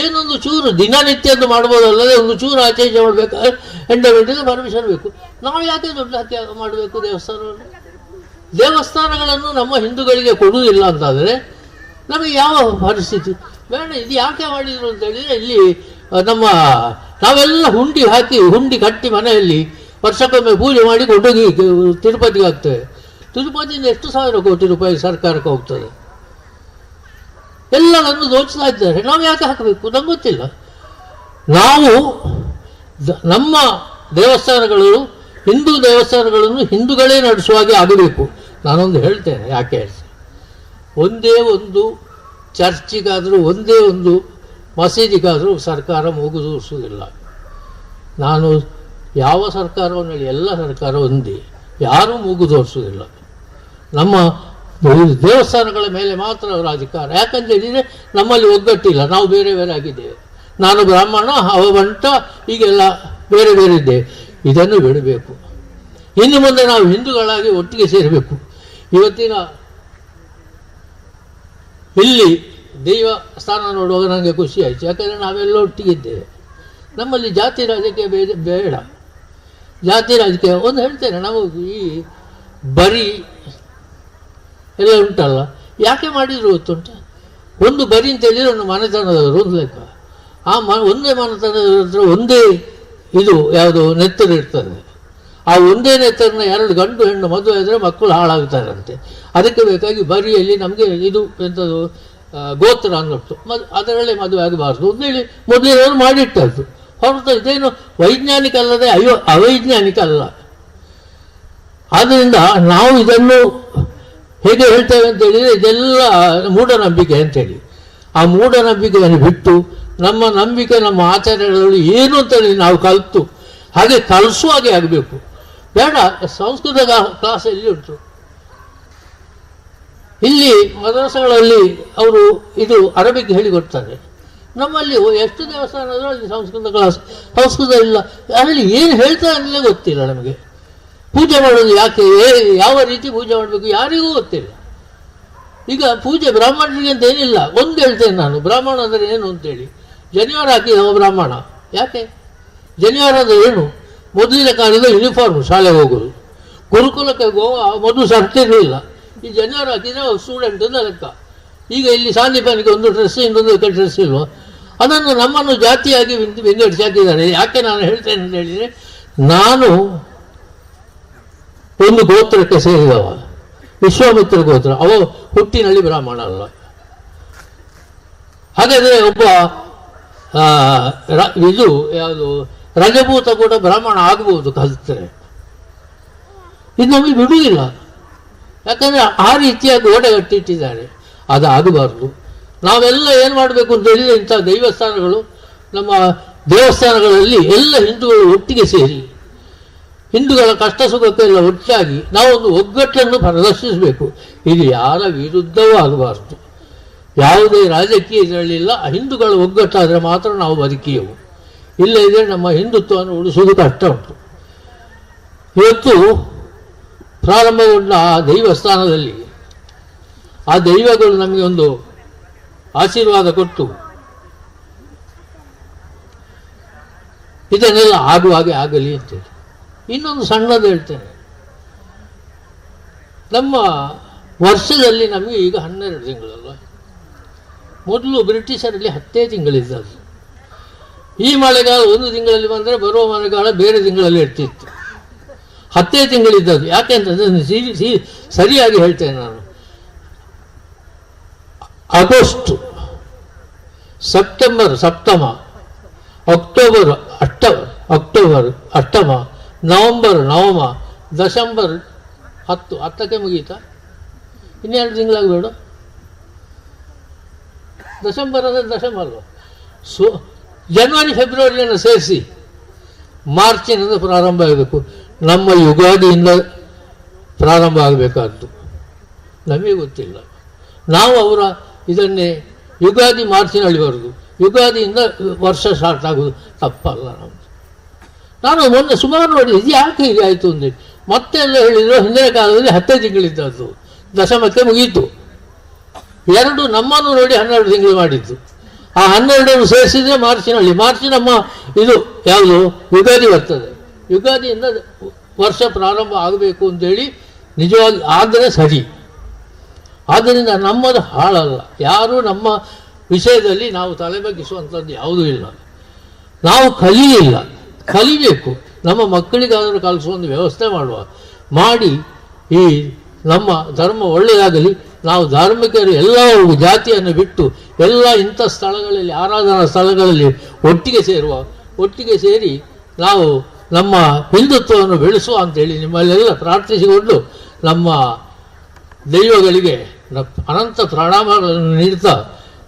ಏನೊಂದು ಚೂರು ದಿನನಿತ್ಯದ್ದು ಮಾಡ್ಬೋದಲ್ಲದೆ ಒಂದು ಚೂರು ಆಚೆ ಈಚೆ ಮಾಡಬೇಕಾದ್ರೆ ಎಂಡೋಮೆಂಟಿಂದ ಪರ್ಮಿಷನ್ ಬೇಕು. ನಾವು ಯಾಕೆ ದುಡ್ಡು ಹಾಕಿ ಮಾಡಬೇಕು ದೇವಸ್ಥಾನವನ್ನು? ದೇವಸ್ಥಾನಗಳನ್ನು ನಮ್ಮ ಹಿಂದೂಗಳಿಗೆ ಕೊಡುವುದಿಲ್ಲ ಅಂತಾದರೆ ನಮಗೆ ಯಾವ ಪರಿಸ್ಥಿತಿ ಬೇಡ. ಇದು ಯಾಕೆ ಮಾಡಿದರು ಅಂತ ಹೇಳಿದರೆ, ಇಲ್ಲಿ ನಮ್ಮ ನಾವೆಲ್ಲ ಹುಂಡಿ ಹಾಕಿ ಹುಂಡಿ ಕಟ್ಟಿ ಮನೆಯಲ್ಲಿ ವರ್ಷಕ್ಕೊಮ್ಮೆ ಪೂಜೆ ಮಾಡಿ ಕೊಂಡೋಗಿ ತಿರುಪತಿಗೆ ಹಾಕ್ತೇವೆ. ತಿರುಪತಿಯಿಂದ ಎಷ್ಟು ಸಾವಿರ ಕೋಟಿ ರೂಪಾಯಿ ಸರ್ಕಾರಕ್ಕೆ ಹೋಗ್ತದೆ. ಎಲ್ಲವನ್ನು ದೋಚ್ತಾ ಇದ್ದಾರೆ. ನಾವು ಯಾಕೆ ಹಾಕಬೇಕು? ನಮ್ಗೆ ಗೊತ್ತಿಲ್ಲ. ನಾವು ನಮ್ಮ ದೇವಸ್ಥಾನಗಳು, ಹಿಂದೂ ದೇವಸ್ಥಾನಗಳನ್ನು ಹಿಂದೂಗಳೇ ನಡೆಸುವಾಗೆ ಆಗಬೇಕು. ನಾನೊಂದು ಹೇಳ್ತೇನೆ, ಯಾಕೆ ಒಂದೇ ಒಂದು ಚರ್ಚಿಗಾದರೂ ಒಂದೇ ಒಂದು ಮಸೀದಿಗಾದರೂ ಸರ್ಕಾರ ಮೂಗು ತೋರಿಸುವುದಿಲ್ಲ. ನಾನು ಯಾವ ಸರ್ಕಾರವನ್ನು ಹೇಳಿ, ಎಲ್ಲ ಸರ್ಕಾರ ಒಂದೇ, ಯಾರೂ ಮೂಗು ತೋರಿಸುವುದಿಲ್ಲ. ನಮ್ಮ ದೇವಸ್ಥಾನಗಳ ಮೇಲೆ ಮಾತ್ರ ಅವರ ಅಧಿಕಾರ. ಯಾಕಂತ ಹೇಳಿದರೆ ನಮ್ಮಲ್ಲಿ ಒಗ್ಗಟ್ಟಿಲ್ಲ, ನಾವು ಬೇರೆ ಬೇರೆ ಆಗಿದ್ದೇವೆ. ನಾನು ಬ್ರಾಹ್ಮಣ, ಅವ ಬಂಟ, ಹೀಗೆಲ್ಲ ಬೇರೆ ಬೇರೆ ಇದ್ದೇವೆ. ಇದನ್ನು ಬಿಡಬೇಕು. ಇನ್ನು ಮುಂದೆ ನಾವು ಹಿಂದೂಗಳಾಗಿ ಒಟ್ಟಿಗೆ ಸೇರಬೇಕು. ಇವತ್ತಿನ ಇಲ್ಲಿ ದೇವಸ್ಥಾನ ನೋಡುವಾಗ ನನಗೆ ಖುಷಿ ಆಯಿತು. ಯಾಕಂದರೆ ನಾವೆಲ್ಲ ಒಟ್ಟಿಗಿದ್ದೇವೆ. ನಮ್ಮಲ್ಲಿ ಜಾತಿ ರಾಜಕೀಯ ಬೇಡ. ಜಾತಿ ರಾಜಕೀಯ ಒಂದು ಹೇಳ್ತೇನೆ, ನಾವು ಈ ಬರಿ ಎಲ್ಲ ಉಂಟಲ್ಲ, ಯಾಕೆ ಮಾಡಿದರು ಗೊತ್ತುಂಟ? ಒಂದು ಬರಿ ಅಂತ ಹೇಳಿದರೆ ಒಂದು ಮನೆತನದವರು ಒಂದು ಲೆಕ್ಕ. ಆ ಒಂದೇ ಮನೆತನದವ್ರ ಹತ್ರ ಒಂದೇ ಇದು ಯಾವುದು ನೆತ್ತರು ಇರ್ತದೆ. ಆ ಒಂದೇ ನೆತ್ತರನ್ನ 2 ಗಂಡು ಹೆಣ್ಣು ಮದುವೆ ಆದರೆ ಮಕ್ಕಳು ಹಾಳಾಗ್ತಾರಂತೆ. ಅದಕ್ಕೆ ಬೇಕಾಗಿ ಬರಿಯಲ್ಲಿ ನಮಗೆ ಇದು ಎಂಥದ್ದು ಗೋತ್ರ ಅನ್ನಿತ್ತು, ಅದರಲ್ಲೇ ಮದುವೆ ಆಗಬಾರ್ದು ಅಂತೇಳಿ ಮೊದಲಿನವರು ಮಾಡಿಟ್ಟದ್ದು ಹೊರತು ಇದೇನು ವೈಜ್ಞಾನಿಕ ಅಲ್ಲದೆ ಅವೈಜ್ಞಾನಿಕ ಅಲ್ಲ. ಆದ್ದರಿಂದ ನಾವು ಇದನ್ನು ಹೇಗೆ ಹೇಳ್ತೇವೆ ಅಂತ ಹೇಳಿದರೆ, ಇದೆಲ್ಲ ಮೂಢನಂಬಿಕೆ ಅಂತೇಳಿ. ಆ ಮೂಢನಂಬಿಕೆಯನ್ನು ಬಿಟ್ಟು ನಮ್ಮ ನಂಬಿಕೆ, ನಮ್ಮ ಆಚರಣೆಗಳು ಏನು ಅಂತೇಳಿ ನಾವು ಕಲಿತು ಹಾಗೆ ಕಲಿಸುವ ಹಾಗೆ ಆಗಬೇಕು. ಬೇಡ, ಸಂಸ್ಕೃತ ಕ್ಲಾಸ್ ಎಲ್ಲಿ ಉಂಟು? ಇಲ್ಲಿ ಮದ್ರಸಗಳಲ್ಲಿ ಅವರು ಇದು ಅರಬಿಕ್ ಹೇಳಿಕೊಡ್ತಾರೆ. ನಮ್ಮಲ್ಲಿ ಎಷ್ಟು ದೇವಸ್ಥಾನ ಆದರೂ ಅಲ್ಲಿ ಸಂಸ್ಕೃತ ಕ್ಲಾಸ್ ಸಂಸ್ಕೃತ ಇಲ್ಲ. ಅದರಲ್ಲಿ ಏನು ಹೇಳ್ತಾರೆ ಅನ್ನಲೇ ಗೊತ್ತಿಲ್ಲ ನಮಗೆ. ಪೂಜೆ ಮಾಡೋದು ಯಾಕೆ, ಯಾವ ರೀತಿ ಪೂಜೆ ಮಾಡಬೇಕು ಯಾರಿಗೂ ಗೊತ್ತಿಲ್ಲ. ಈಗ ಪೂಜೆ ಬ್ರಾಹ್ಮಣರಿಗೆ ಅಂತ ಏನಿಲ್ಲ. ಒಂದು ಹೇಳ್ತೇನೆ ನಾನು, ಬ್ರಾಹ್ಮಣ ಅಂದರೆ ಏನು ಅಂತೇಳಿ. ಜನಿವಾರ ಹಾಕಿದವ ಬ್ರಾಹ್ಮಣ ಯಾಕೆ? ಜನಿವಾರ ಅಂದರೆ ಏನು? ಮೊದಲಿನ ಕಾಲದ ಯೂನಿಫಾರ್ಮ್, ಶಾಲೆಗೆ ಹೋಗೋದು, ಗುರುಕುಲಕ್ಕೆ ಗೋವಾ ಮೊದಲು ಸರ್ತಿರಲಿಲ್ಲ. ಈ ಜನಿವಾರ ಹಾಕಿದರೆ ಸ್ಟೂಡೆಂಟ್ ಅಂತ ಲೆಕ್ಕ. ಈಗ ಇಲ್ಲಿ ಸಾಂದೀಪನಿಗೆ ಒಂದು ಡ್ರೆಸ್, ಇನ್ನೊಂದು ಡ್ರೆಸ್ ಇಲ್ವ? ಅದನ್ನು ನಮ್ಮನ್ನು ಜಾತಿಯಾಗಿ ವಿಂಗಡಿಸಿ ಹಾಕಿದ್ದಾರೆ. ಯಾಕೆ ನಾನು ಹೇಳ್ತೇನೆ ಅಂತ ಹೇಳಿದರೆ, ನಾನು ಒಂದು ಗೋತ್ರಕ್ಕೆ ಸೇರಿದವ, ವಿಶ್ವಾಮಿತ್ರ ಗೋತ್ರ. ಅವ ಹುಟ್ಟಿನಲ್ಲಿ ಬ್ರಾಹ್ಮಣ ಅಲ್ಲ. ಹಾಗಾದರೆ ಒಬ್ಬ ಇದು ಯಾವುದು ರಜಭೂತ ಕೂಡ ಬ್ರಾಹ್ಮಣ ಆಗ್ಬೋದು ಕಲಿತರೆ. ಇದು ನಮಗೆ ಬಿಡುವುದಿಲ್ಲ, ಯಾಕಂದರೆ ಆ ರೀತಿಯ ಗೋಡೆ ಕಟ್ಟಿಟ್ಟಿದ್ದಾರೆ. ಅದು ಆಗಬಾರ್ದು. ನಾವೆಲ್ಲ ಏನು ಮಾಡಬೇಕು ಅಂತ ಹೇಳಿದರೆ, ಇಂಥ ದೇವಸ್ಥಾನಗಳು, ನಮ್ಮ ದೇವಸ್ಥಾನಗಳಲ್ಲಿ ಎಲ್ಲ ಹಿಂದೂಗಳು ಒಟ್ಟಿಗೆ ಸೇರಿ ಹಿಂದೂಗಳ ಕಷ್ಟ ಸುಖಕ್ಕೆಲ್ಲ ಒಟ್ಟಾಗಿ ನಾವೊಂದು ಒಗ್ಗಟ್ಟನ್ನು ಪ್ರದರ್ಶಿಸಬೇಕು. ಇದು ಯಾರ ವಿರುದ್ಧವೂ ಆಗಬಾರ್ದು, ಯಾವುದೇ ರಾಜಕೀಯ ಇದರಲ್ಲಿಲ್ಲ. ಹಿಂದೂಗಳ ಒಗ್ಗಟ್ಟಾದರೆ ಮಾತ್ರ ನಾವು ಬದುಕಿಯವು, ಇಲ್ಲದಿದ್ದರೆ ನಮ್ಮ ಹಿಂದುತ್ವವನ್ನು ಉಳಿಸುವುದು ಕಷ್ಟ ಉಂಟು. ಇವತ್ತು ಪ್ರಾರಂಭಗೊಂಡ ಆ ದೈವಸ್ಥಾನದಲ್ಲಿ ಆ ದೈವಗಳು ನಮಗೆ ಒಂದು ಆಶೀರ್ವಾದ ಕೊಟ್ಟು ಇದನ್ನೆಲ್ಲ ಆಗುವ ಹಾಗೆ ಆಗಲಿ ಅಂತೇಳಿ. ಇನ್ನೊಂದು ಸಣ್ಣದು ಹೇಳ್ತೇನೆ. ನಮ್ಮ ವರ್ಷದಲ್ಲಿ ನಮಗೆ ಈಗ 12 ತಿಂಗಳಲ್ಲ, ಮೊದಲು ಬ್ರಿಟಿಷರಲ್ಲಿ 10 ತಿಂಗಳಿದ್ದದ್ದು. ಈ ಮಳೆಗಾಲ ಒಂದು ತಿಂಗಳಲ್ಲಿ ಬಂದರೆ ಬರುವ ಮಳೆಗಾಲ ಬೇರೆ ತಿಂಗಳಲ್ಲಿ ಇರ್ತಿತ್ತು. 10 ತಿಂಗಳಿದ್ದದ್ದು. ಯಾಕೆ ಅಂತಂದರೆ ಸರಿಯಾಗಿ ಹೇಳ್ತೇನೆ ನಾನು. ಆಗಸ್ಟ್, ಸೆಪ್ಟೆಂಬರ್ ಸಪ್ತಮ, ಅಕ್ಟೋಬರ್ ಅಕ್ಟೋಬರ್ ಅಷ್ಟಮ, ನವಂಬರ್ ನವಮ, ಡಿಸೆಂಬರ್ 10. 10ಕ್ಕೆ ಮುಗೀತಾ? ಇನ್ನೆರಡು ತಿಂಗಳಾಗಬೇಡ. ಡಿಸೆಂಬರ್ ಅಂದರೆ ದಶಮ ಅಲ್ವ? ಸೊ ಜನವರಿ ಫೆಬ್ರವರಿಯನ್ನು ಸೇರಿಸಿ ಮಾರ್ಚಿನಿಂದ ಪ್ರಾರಂಭ ಆಗಬೇಕು. ನಮ್ಮ ಯುಗಾದಿಯಿಂದ ಪ್ರಾರಂಭ ಆಗಬೇಕಾದ್ದು ನಮಗೆ ಗೊತ್ತಿಲ್ಲ. ನಾವು ಅವರ ಇದನ್ನೇ ಯುಗಾದಿ ಮಾರ್ಚಿನಲ್ಲಿ ಬರೋದು, ಯುಗಾದಿಯಿಂದ ವರ್ಷ ಸ್ಟಾರ್ಟ್ ಆಗೋದು ತಪ್ಪಲ್ಲ ನಮ್ಮದು. ನಾನು ಮೊನ್ನೆ ಸುಮಾರು ನೋಡಿ ಇದು ಯಾಕೆ ಹೀಗೆ ಆಯಿತು ಅಂದೇಳಿ ಮತ್ತೆ ಎಲ್ಲ ಹೇಳಿದರು. ಹಿಂದಿನ ಕಾಲದಲ್ಲಿ 10 ತಿಂಗಳಿದ್ದದ್ದು, ದಶಮಕ್ಕೆ ಮುಗೀತು. 2 ನಮ್ಮನ್ನು ನೋಡಿ 12 ತಿಂಗಳು ಮಾಡಿದ್ದು. ಆ 12 ಸೇರಿಸಿದರೆ ಮಾರ್ಚಿನಲ್ಲಿ, ಮಾರ್ಚ್ ನಮ್ಮ ಇದು ಯಾವುದು ಯುಗಾದಿ ಬರ್ತದೆ. ಯುಗಾದಿಯಿಂದ ವರ್ಷ ಪ್ರಾರಂಭ ಆಗಬೇಕು ಅಂತೇಳಿ ನಿಜವಾಗಿ ಆದರೆ ಸರಿ. ಆದ್ದರಿಂದ ನಮ್ಮದು ಹಾಳಲ್ಲ. ಯಾರೂ ನಮ್ಮ ವಿಷಯದಲ್ಲಿ ನಾವು ತಲೆಬಗ್ಗಿಸುವಂಥದ್ದು ಯಾವುದೂ ಇಲ್ಲ. ನಾವು ಕಲಿಯಿಲ್ಲ, ಕಲಿಬೇಕು. ನಮ್ಮ ಮಕ್ಕಳಿಗಾದರೂ ಕಲಿಸುವ ಒಂದು ವ್ಯವಸ್ಥೆ ಮಾಡಿ ಈ ನಮ್ಮ ಧರ್ಮ ಒಳ್ಳೆಯದಾಗಲಿ. ನಾವು ಧಾರ್ಮಿಕರು ಎಲ್ಲ ಜಾತಿಯನ್ನು ಬಿಟ್ಟು ಎಲ್ಲ ಇಂಥ ಸ್ಥಳಗಳಲ್ಲಿ, ಆರಾಧನಾ ಸ್ಥಳಗಳಲ್ಲಿ ಒಟ್ಟಿಗೆ ಸೇರಿ ನಾವು ನಮ್ಮ ಹಿಂದುತ್ವವನ್ನು ಬೆಳೆಸುವ ಅಂತೇಳಿ ನಿಮ್ಮಲ್ಲೆಲ್ಲ ಪ್ರಾರ್ಥಿಸಿಕೊಂಡು ನಮ್ಮ ದೈವಗಳಿಗೆ ಅನಂತ ಪ್ರಣಾಮಗಳನ್ನು ನೀಡ್ತಾ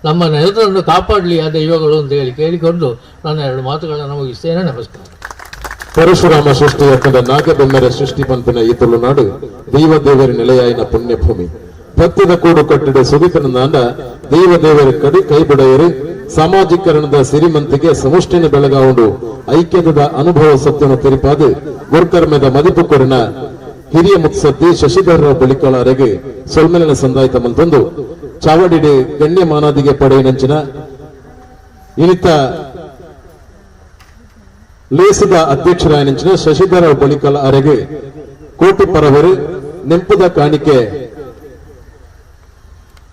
ನಮ್ಮ ನೆಲವನ್ನು ಕಾಪಾಡಲಿ ಆ ದೈವಗಳು ಅಂತ ಹೇಳಿ ಕೇಳಿಕೊಂಡು ನನ್ನ 2 ಮಾತುಗಳನ್ನು ಮುಗಿಸ್ತೇನೆ. ನಮಸ್ಕಾರ. ಪರಶುರಾಮ ಸೃಷ್ಟಿ ಯತ್ನದ ನಾಗಬೆಮ್ಮರ ಸೃಷ್ಟಿ ಪಂಪಿನ ಈ ತುಳುನಾಡು ದೈವ ದೇವರ ನೆಲೆಯಾಯಿನ ಪುಣ್ಯಭೂಮಿ. ಭಕ್ತಿದ ಕೂಡು ಕಟ್ಟಿದ ಸುದಿತನಂದ ದೈವ ದೇವರ ಕಡಿ ಕೈಬಿಡೆಯರು ಸಾಮಾಜೀಕರಣದ ಸಿರಿಮಂತಿಗೆ ಸಮುಷ್ಟಿನ ಬೆಳಗಾವುಂಡು ಐಕ್ಯದ ಅನುಭವ ಸತ್ಯನ ತೆರಿಪಾದು ಗುರುಕರ್ಮದ ಮದಿಪು ಕೊರಿನ ಹಿರಿಯ ಮುತ್ಸದ್ದಿ ಶಶಿಧರ ಬಳಿಕಳಾರೆಗೆ ಸೊಲ್ಮೆಲಿನ ಸಂದಾಯಿತ ಮಂತೊಂದು ಚಾವಡಿಡೆ ಗಣ್ಯ ಮಾನಾದಿಗೆ ಪಡೆಯಿನಂಚಿನ ಇನಿತ ಲೇಸದ ಅಧ್ಯಕ್ಷರಾಯನಂಚಿನ ಶಶಿಧರ ಬಳಿಕಲ ಅರೆಗೆ ಕೋಟಿ ಪರವರು ನೆಂಪುದ ಕಾಣಿಕೆ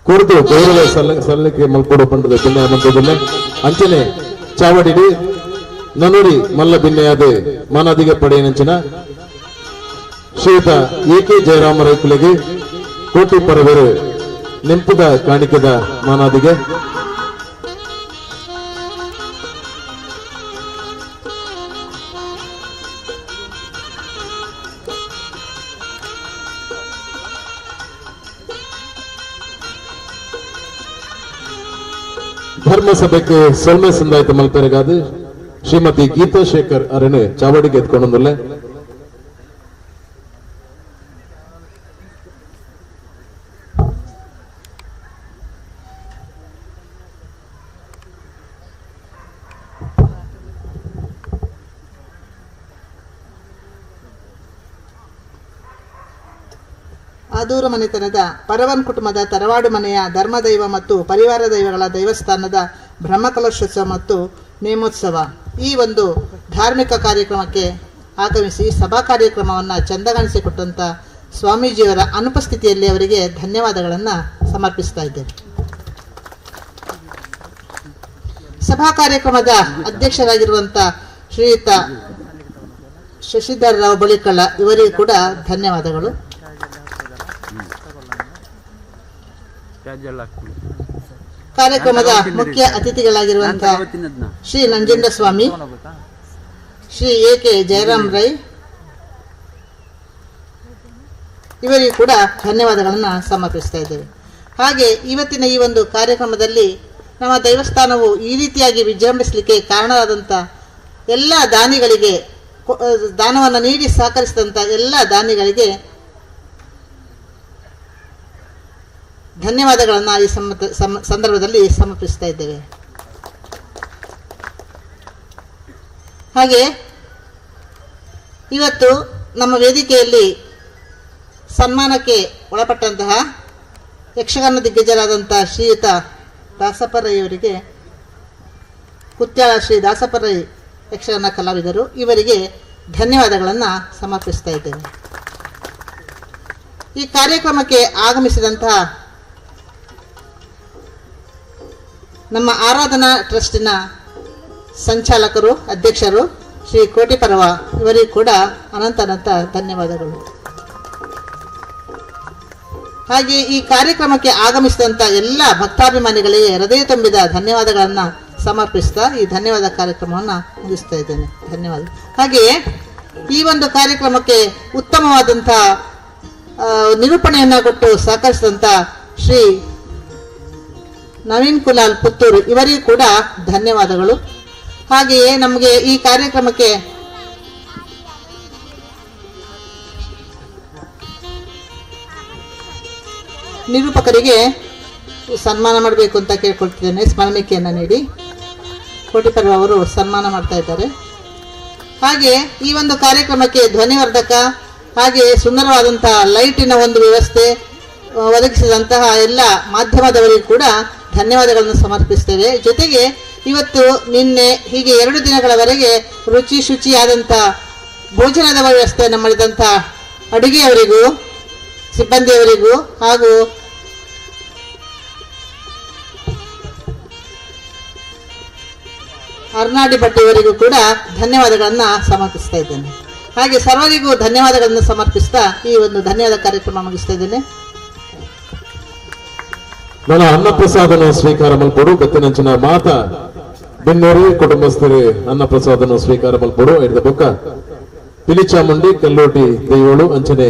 ಕುರಿತು ಗೌರವ ಸಲ್ಲಿಕೆ ಮಲ್ಕೊಡು ಪಂಡದ ಬಿನ್ನೆಯ ಮಂತದಿಲ್ಲ. ಅಂಚನೆ ಚಾವಡಿಡಿ ನನೂರಿ ಮಲ್ಲ ಬಿನ್ನೆಯಾದ ಮಾನಾದಿಗೆ ಪಡೆಯಿನಂಚಿನ ಶ್ರೀಯುತ ಎ ಕೆ ಜಯರಾಮ ರೈಕುಲಿಗೆ ಕೋಟಿ ಪರವರು ನೆಂಪುದ ಕಾಣಿಕೆದ ಮಾನಾದಿಗೆ. ಧರ್ಮಸಭೆಗೆ ಸೊಲ್ಮೆ ಸಂದಾಯಿತ ಮಲ್ಪೆರಗಾದ ಶ್ರೀಮತಿ ಗೀತಾ ಶೇಖರ್ ಅರಣ್ಯ ಚಾವಡಿಗೆ ಎತ್ಕೊಂಡೊಂದಲ್ಲ. ಆದೂರು ಮನೆತನದ ಪರವನ್ ಕುಟುಂಬದ ತರವಾಡು ಮನೆಯ ಧರ್ಮದೈವ ಮತ್ತು ಪರಿವಾರ ದೈವಗಳ ದೇವಸ್ಥಾನದ ಬ್ರಹ್ಮಕಲಶೋತ್ಸವ ಮತ್ತು ನೇಮೋತ್ಸವ ಈ ಒಂದು ಧಾರ್ಮಿಕ ಕಾರ್ಯಕ್ರಮಕ್ಕೆ ಆಗಮಿಸಿ ಸಭಾ ಕಾರ್ಯಕ್ರಮವನ್ನು ಚಂದಗಾಣಿಸಿಕೊಟ್ಟಂಥ ಸ್ವಾಮೀಜಿಯವರ ಅನುಪಸ್ಥಿತಿಯಲ್ಲಿ ಅವರಿಗೆ ಧನ್ಯವಾದಗಳನ್ನು ಸಮರ್ಪಿಸ್ತಾ ಇದ್ದೇನೆ. ಸಭಾ ಕಾರ್ಯಕ್ರಮದ ಅಧ್ಯಕ್ಷರಾಗಿರುವಂಥ ಶ್ರೀಯುತ ಶಶಿಧರ್ ರಾವ್ ಬಳಿಕಳ್ಳ ಇವರಿಗೂ ಕೂಡ ಧನ್ಯವಾದಗಳು. ಕಾರ್ಯಕ್ರಮದ ಮುಖ್ಯ ಅತಿಥಿಗಳಾಗಿರುವಂತಹ ಶ್ರೀ ನಂಜುಂಡಸ್ವಾಮಿ, ಶ್ರೀ ಎ ಕೆ ಜಯರಾಮ್ ರೈ ಇವರಿಗೂ ಕೂಡ ಧನ್ಯವಾದಗಳನ್ನು ಸಮರ್ಪಿಸ್ತಾ ಇದ್ದೇವೆ. ಹಾಗೆ ಇವತ್ತಿನ ಈ ಒಂದು ಕಾರ್ಯಕ್ರಮದಲ್ಲಿ ನಮ್ಮ ದೇವಸ್ಥಾನವು ಈ ರೀತಿಯಾಗಿ ವಿಜೃಂಭಿಸಲಿಕ್ಕೆ ಕಾರಣವಾದಂಥ ಎಲ್ಲ ದಾನಿಗಳಿಗೆ, ದಾನವನ್ನು ನೀಡಿ ಸಹಕರಿಸಿದಂಥ ಎಲ್ಲ ದಾನಿಗಳಿಗೆ ಧನ್ಯವಾದಗಳನ್ನು ಈ ಸಂದರ್ಭದಲ್ಲಿ ಸಮರ್ಪಿಸ್ತಾ ಇದ್ದೇವೆ. ಹಾಗೆ ಇವತ್ತು ನಮ್ಮ ವೇದಿಕೆಯಲ್ಲಿ ಸನ್ಮಾನಕ್ಕೆ ಒಳಪಟ್ಟಂತಹ ಯಕ್ಷಗಾನ ದಿಗ್ಗಜರಾದಂಥ ಶ್ರೀಯುತ ದಾಸಪ್ಪರೈಯವರಿಗೆ, ಕುತ್ಯಾಳ ಶ್ರೀ ದಾಸಪ್ಪರೈ ಯಕ್ಷಗಾನ ಕಲಾವಿದರು ಇವರಿಗೆ ಧನ್ಯವಾದಗಳನ್ನು ಸಮರ್ಪಿಸ್ತಾ ಇದ್ದೇವೆ. ಈ ಕಾರ್ಯಕ್ರಮಕ್ಕೆ ಆಗಮಿಸಿದಂತಹ ನಮ್ಮ ಆರಾಧನಾ ಟ್ರಸ್ಟಿನ ಸಂಚಾಲಕರು, ಅಧ್ಯಕ್ಷರು ಶ್ರೀ ಕೋಟಿಪರವ ಇವರಿಗೂ ಕೂಡ ಅನಂತ ಅನಂತ ಧನ್ಯವಾದಗಳು. ಹಾಗೆ ಈ ಕಾರ್ಯಕ್ರಮಕ್ಕೆ ಆಗಮಿಸಿದಂಥ ಎಲ್ಲ ಭಕ್ತಾಭಿಮಾನಿಗಳಿಗೆ ಹೃದಯ ತುಂಬಿದ ಧನ್ಯವಾದಗಳನ್ನು ಸಮರ್ಪಿಸ್ತಾ ಈ ಧನ್ಯವಾದ ಕಾರ್ಯಕ್ರಮವನ್ನು ಮುಗಿಸ್ತಾ ಇದ್ದೇನೆ. ಧನ್ಯವಾದ. ಹಾಗೆಯೇ ಈ ಒಂದು ಕಾರ್ಯಕ್ರಮಕ್ಕೆ ಉತ್ತಮವಾದಂಥ ನಿರೂಪಣೆಯನ್ನು ಕೊಟ್ಟು ಸಹಕರಿಸಿದಂಥ ಶ್ರೀ ನವೀನ್ ಕುಲಾಲ್ ಪುತ್ತೂರು ಇವರಿಗೂ ಕೂಡ ಧನ್ಯವಾದಗಳು. ಹಾಗೆಯೇ ನಮಗೆ ಈ ಕಾರ್ಯಕ್ರಮಕ್ಕೆ ನಿರೂಪಕರಿಗೆ ಸನ್ಮಾನ ಮಾಡಬೇಕು ಅಂತ ಕೇಳ್ಕೊಳ್ತಿದ್ದೇನೆ. ಸ್ಮರಣಿಕೆಯನ್ನು ನೀಡಿ ಕೋಟಿಪರ್ವ ಅವರು ಸನ್ಮಾನ ಮಾಡ್ತಾ ಇದ್ದಾರೆ. ಹಾಗೆ ಈ ಒಂದು ಕಾರ್ಯಕ್ರಮಕ್ಕೆ ಧ್ವನಿವರ್ಧಕ ಹಾಗೆ ಸುಂದರವಾದಂತಹ ಲೈಟಿನ ಒಂದು ವ್ಯವಸ್ಥೆ ಒದಗಿಸಿದಂತಹ ಎಲ್ಲ ಮಾಧ್ಯಮದವರಿಗೂ ಕೂಡ ಧನ್ಯವಾದಗಳನ್ನು ಸಮರ್ಪಿಸ್ತೇವೆ. ಜೊತೆಗೆ ಇವತ್ತು, ನಿನ್ನೆ ಹೀಗೆ 2 ದಿನಗಳವರೆಗೆ ರುಚಿ ಶುಚಿಯಾದಂಥ ಭೋಜನದ ವ್ಯವಸ್ಥೆಯನ್ನು ಮಾಡಿದಂಥ ಅಡುಗೆಯವರಿಗೂ, ಸಿಬ್ಬಂದಿಯವರಿಗೂ ಹಾಗೂ ಅರ್ನಾಡಿ ಭಟ್ ಇವರಿಗೂ ಕೂಡ ಧನ್ಯವಾದಗಳನ್ನು ಸಮರ್ಪಿಸ್ತಾ ಇದ್ದೇನೆ. ಹಾಗೆ ಸರ್ವರಿಗೂ ಧನ್ಯವಾದಗಳನ್ನು ಸಮರ್ಪಿಸ್ತಾ ಈ ಒಂದು ಧನ್ಯವಾದ ಕಾರ್ಯಕ್ರಮ ಮುಗಿಸ್ತಾ ಇದ್ದೇನೆ. ನನ್ನ ಅನ್ನಪ್ರಸಾದನ ಸ್ವೀಕಾರ ಮಲ್ಪಡು ಬೆತ್ತನಂಚಿನ ಮಾತಾ ಬೆನ್ನೂರಿ ಕುಟುಂಬಸ್ಥರೇ ಅನ್ನಪ್ರಸಾದನ ಸ್ವೀಕಾರ ಮಲ್ಪಡು. ಹಿಡಿದ ಬೊಕ್ಕ ಪಿಲಿಚಾಮುಂಡಿ ಕಲ್ಲೋಟಿ ದೈವಳು ಅಂಚನೆ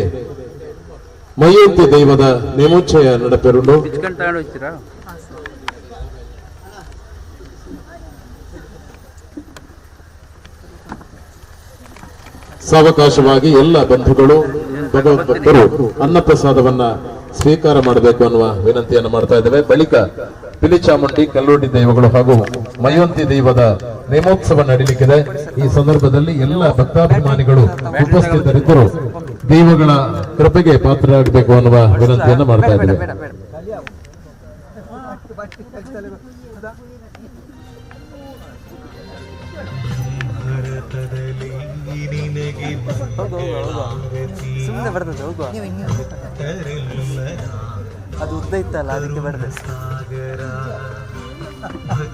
ಮಯೂರ್ತಿ ದೈವದ ನೇಮೋಚ್ಚಯ ನಡಪೆರುಂಡು. ಸಾವಕಾಶವಾಗಿ ಎಲ್ಲ ಬಂಧುಗಳು ಭಗವದ್ಭಕ್ತರು ಅನ್ನಪ್ರಸಾದವನ್ನ ಸ್ವೀಕಾರ ಮಾಡಬೇಕು ಅನ್ನುವ ವಿನಂತಿಯನ್ನು ಮಾಡ್ತಾ ಇದ್ದೇವೆ. ಬಳಿಕ ಪಿಲಿಚಾಮುಂಡಿ ಕಲ್ಲೋಡಿ ದೈವಗಳು ಹಾಗೂ ಮಯಂತಿ ದೈವದ ನೇಮೋತ್ಸವ ನಡೀಲಿಕ್ಕಿದೆ. ಈ ಸಂದರ್ಭದಲ್ಲಿ ಎಲ್ಲ ಭಕ್ತಾಭಿಮಾನಿಗಳು ಉಪಸ್ಥಿತರಿದ್ದರು ದೈವಗಳ ಕೃಪೆಗೆ ಪಾತ್ರರಾಗಬೇಕು ಅನ್ನುವ ವಿನಂತಿಯನ್ನು ಮಾಡ್ತಾ ಇದ್ದೇವೆ. ಸುಮ್ಮನೆ ಬರ್ತದೆ, ಹೋಗುವ. ಅದು ಉದ್ದ ಇತ್ತಲ್ಲ, ಅದಕ್ಕೆ ಬರ್ತದೆ.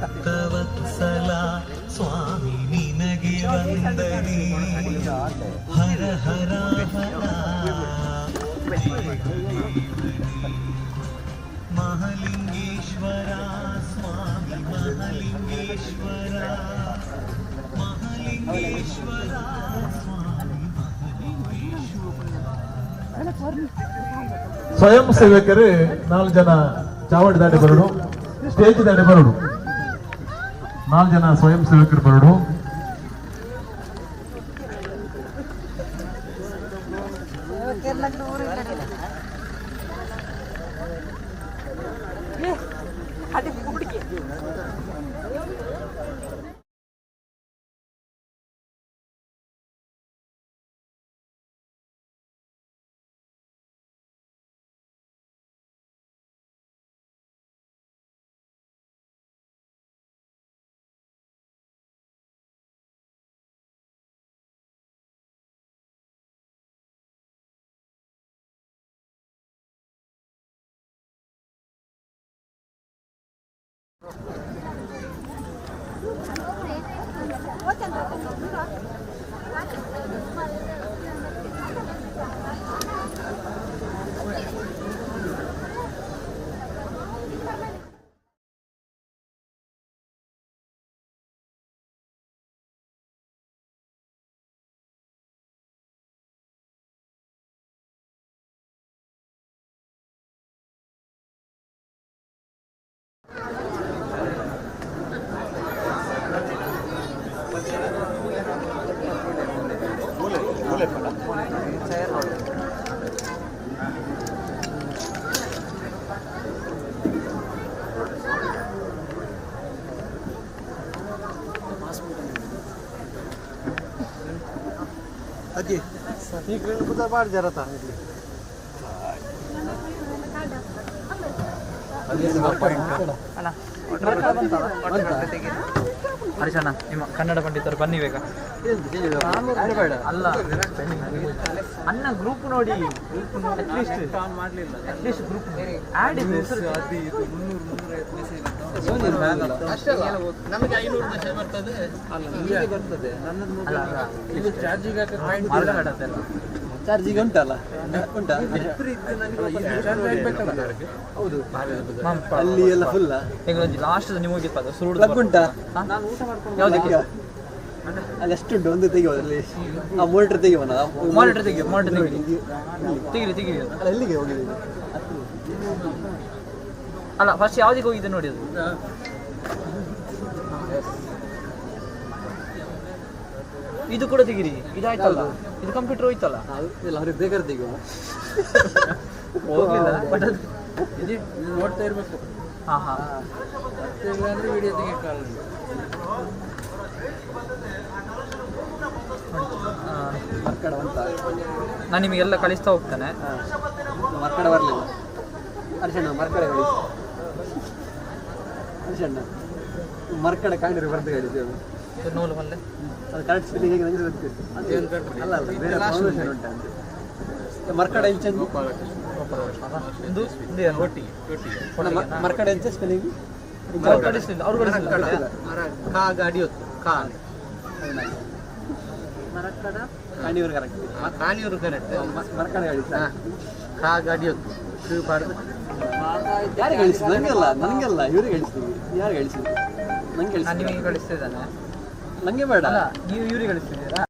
ಭಕ್ತವತ್ಸಲ ಸ್ವಾಮಿ ನಿನಗೆ ವಂದನೆ, ಹರ ಹರ ಹರ ಮಹಲಿಂಗೇಶ್ವರ ಸ್ವಾಮಿ ಮಹಲಿಂಗೇಶ್ವರ ಮಹಲಿಂಗೇಶ್ವರ ಸ್ವಾಮಿ ಮಹಲಿಂಗೇಶ್ವರ. ಸ್ವಯಂ ಸೇವಕರು 4 ಜನ ಚಾವಡಿ ದಾಟಿ ಬರೋಡು, ಸ್ಟೇಜ್ ದಾಟಿ ಬರೋಡು. 4 ಜನ ಸ್ವಯಂ ಸೇವಕರು ಬರೋಡು. ಅಜ್ಜಿ ಈ ಬುಧ ಬಾಡಿ ಜರತ ಹರಿಶಣ್ಣ, ನಿಮ್ಮ ಕನ್ನಡ ಪಂಡಿತರು ಬನ್ನಿ ಬೇಗ. ಅಲ್ಲ ಅಣ್ಣ, ಗ್ರೂಪ್ ನೋಡಿ, ಅಟ್ಲೀಸ್ಟ್ ಅಟ್ಲೀಸ್ಟ್ ಗ್ರೂಪ್ ಆಡ್ ಇದೆ. ನಮಗೆ 500 ಮೆಸೇಜ್ ಬರ್ತದೆ. ಅಲ್ಲ, ಬರ್ತದೆ. ಇದು ಚಾರ್ಜಿಗೆ ಚಾರ್ಜಿಗೆ ಉಂಟಲ್ಲ, ಉಂಟಾ? ಹೌದು, ಅಲ್ಲಿ ಎಲ್ಲ ಫುಲ್. ಲಾಸ್ಟ್ ನಿಮಗೆ ಸುರುಡು ಪ್ಲಗ್ ಉಂಟಾ? ಯಾವುದಕ್ಕೆ? ಅಲ್ಲಿ ಎಷ್ಟು ಉಂಟು? ಒಂದು ತೆಗೆಯುವ ಅಲ್ಲಿ ಆ ಮೋಟರ್ ತೆಗೆಯುವನ? ಮಾನಿಟರ್ ತೆಗೆಯು, ಮಾನಿಟರ್ ತೆಗೆಯಿರಿ, ತೆಗೀರಿ, ತೆಗೀರಿ. ಅಲ್ಲ, ಎಲ್ಲಿಗೆ ಹೋಗಿದೆ? ಅಲ್ಲ, ಫಸ್ಟ್ ಯಾವುದಕ್ಕೆ ಹೋಗಿದೆ ನೋಡಿ ಅದು. ಇದು ಕೂಡ ತೆಗೀರಿ. ಇದಾಯ್ತಲ್ಲ, ಇದು ಕಂಪ್ಯೂಟರ್ ಹೋಯ್ತಲ್ಲ. ಇಲ್ಲ, ಅವ್ರಿಗೆ ಬೇಕಾದ್ರೆ ತೆಗೆಯುವ. ಹೋಗ್ಲಿಲ್ಲ, ಬಟ್ ಅದು ಇದು ನೋಡ್ತಾ ಇರಬೇಕು. ಹಾ ಹಾ ಮತ್ತೆ ಇಲ್ಲ ಅಂದ್ರೆ ವಿಡಿಯೋ ತೆಗಿಯಕ್ಕಾಗಲ್ಲ. ಮರ್ಕಡ ಅಂತ ನಾನು ನಿಮಗೆಲ್ಲ ಕಳಿಸ್ತಾ ಹೋಗ್ತಾನೆ. ಮರ್ಕಡ ಬರಲಿಲ್ಲ ಹರ್ಷಣ್ಣ, ಮರ್ಕಡ ಕಳಿಸಿ ಹರ್ಷಣ್ಣ. ಮರ್ಕಡ ಕಾಣಿರು ಬರ್ದು ಕಳಿಸಿ. ನೂಲು ಮಲ್ಲೆ. ಅದು ಕರೆಕ್ಟ್ ಸ್ಪೆಲ್ಲಿಂಗ್ ಹೇಗೆ ನನಗೆ ಗೊತ್ತಿಲ್ಲ. ಅಲ್ಲ ಅಲ್ಲ, ಬೇರೆ ಪ್ರೊನೌನ್ಸಿಯೇಷನ್ ಉಂಟಾ ಅಂತ. ಮರ್ಕಡ ಇಂಚ ಇದು ಇದು ಏನು? ಮರ್ಕಡ ಇಂಚ ಸ್ಪೆಲ್ಲಿಂಗ್. ಅವ್ರು ಕಳಿಸ್ಲಿಲ್ಲ, ಅವ್ರು ಕಳಿಸ್ಲಿಲ್ಲ. ಕಾ ಗಾಡಿ ಹೊತ್ತು ಕಾ ಮರಕಡ ಕಾಣಿಯೂರು ಕರೆಕ್ಟ್. ಕಾಣಿಯೂರು ಕರೆಕ್ಟ್. ಮರ್ಕಡ ಕಳಿಸಿ. ಕಾ ಗಾಡಿ ಹೊತ್ತು ಕು ಬಾರ್ದು. ಯಾರಿಗೆ ಕಳಿಸಿದ್ದು? ನನಗೆಲ್ಲ, ನನಗೆಲ್ಲ, ಇವ್ರಿಗೆ ಕಳಿಸಿದ್ವಿ. ಯಾರು ಕಳಿಸಿದ್ದು? ನಂಗೆ ನಾನು ಕಳಿಸಿದ್ದು. ನಿಮಗೆ ಕಳಿಸ್ತಿದ್ದಾನೆ. ನಂಗೆ ಬೇಡ. ಅಲ್ಲ, ನೀವು ಇವ್ರಿಗೆ ಕಳಿಸ್ತಿದ್ದೀರಾ?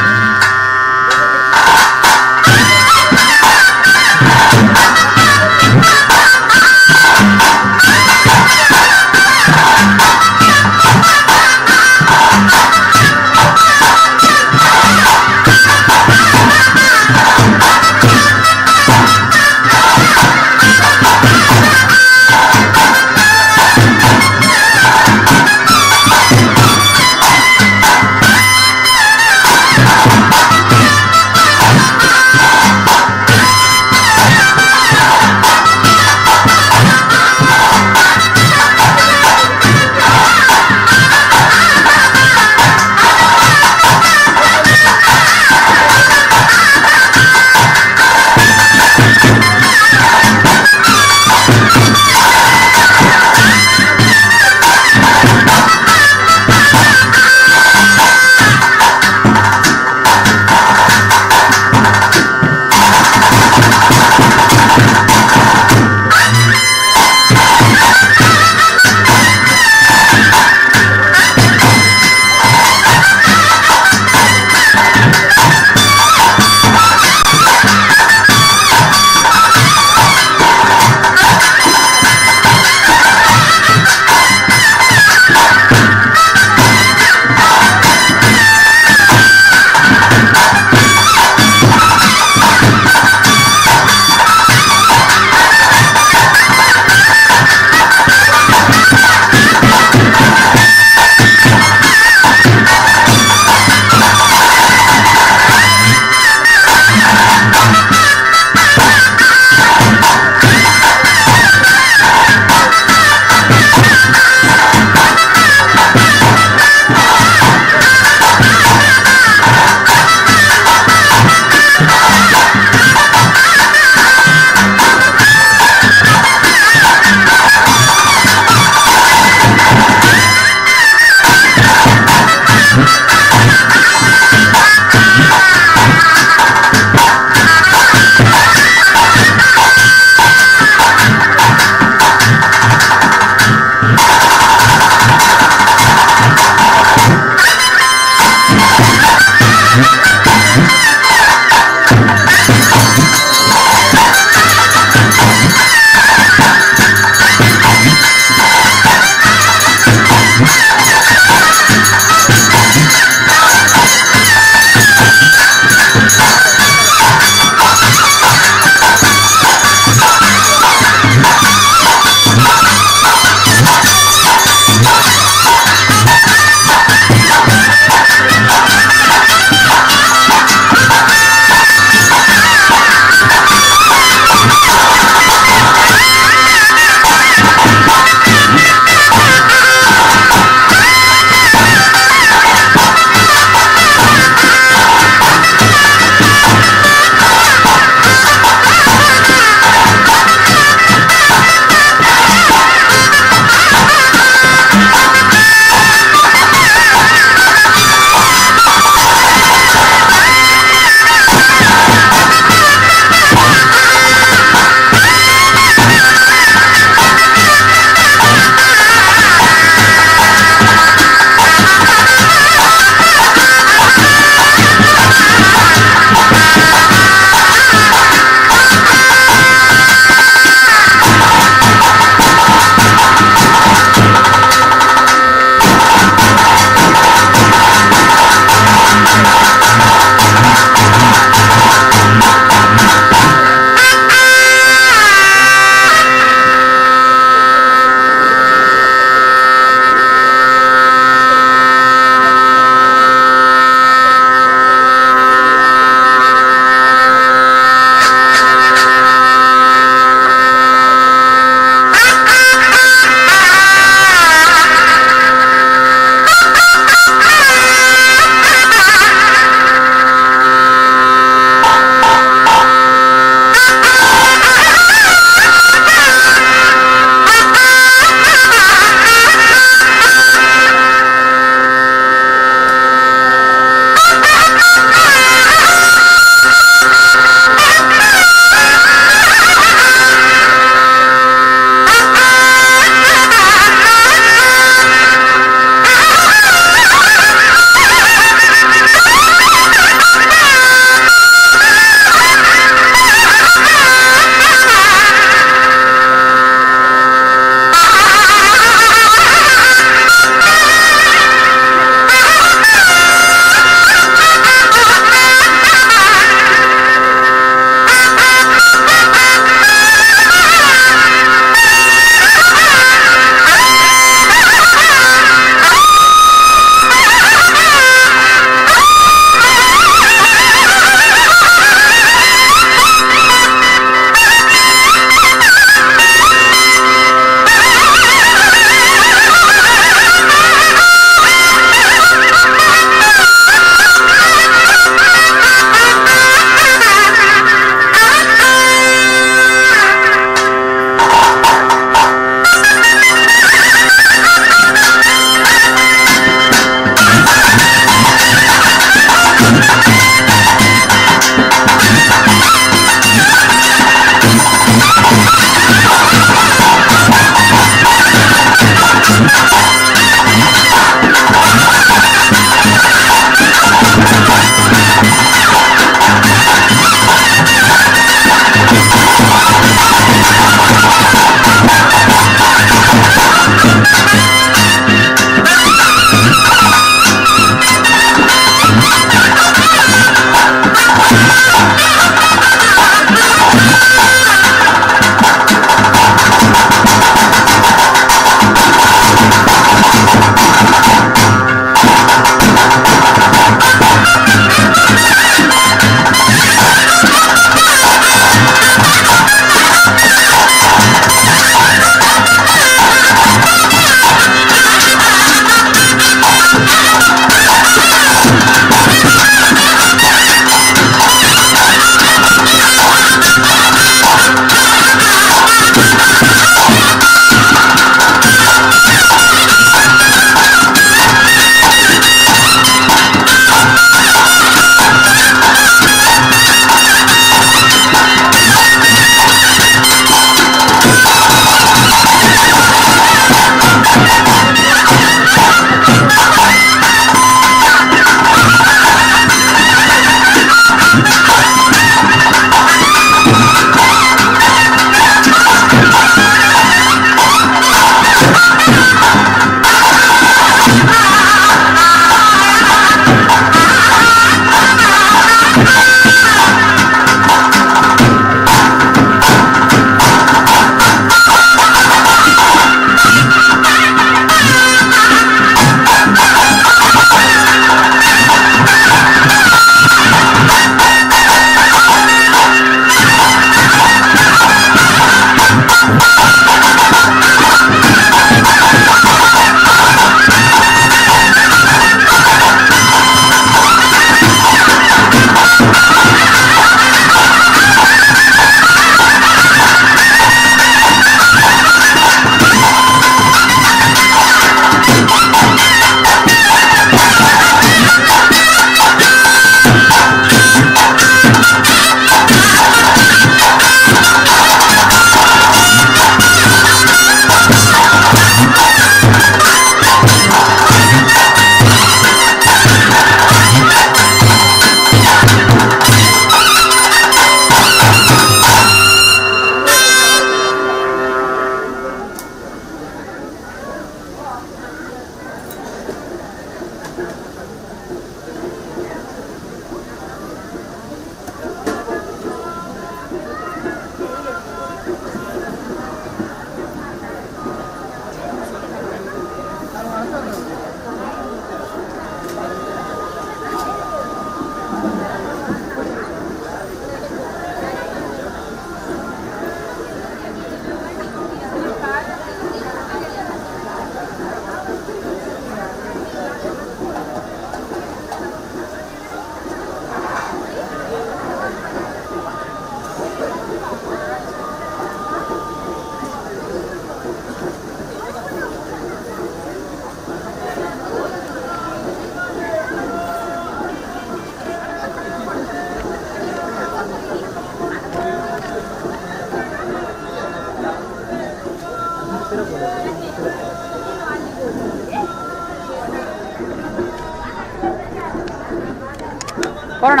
ಕೊರೋಣ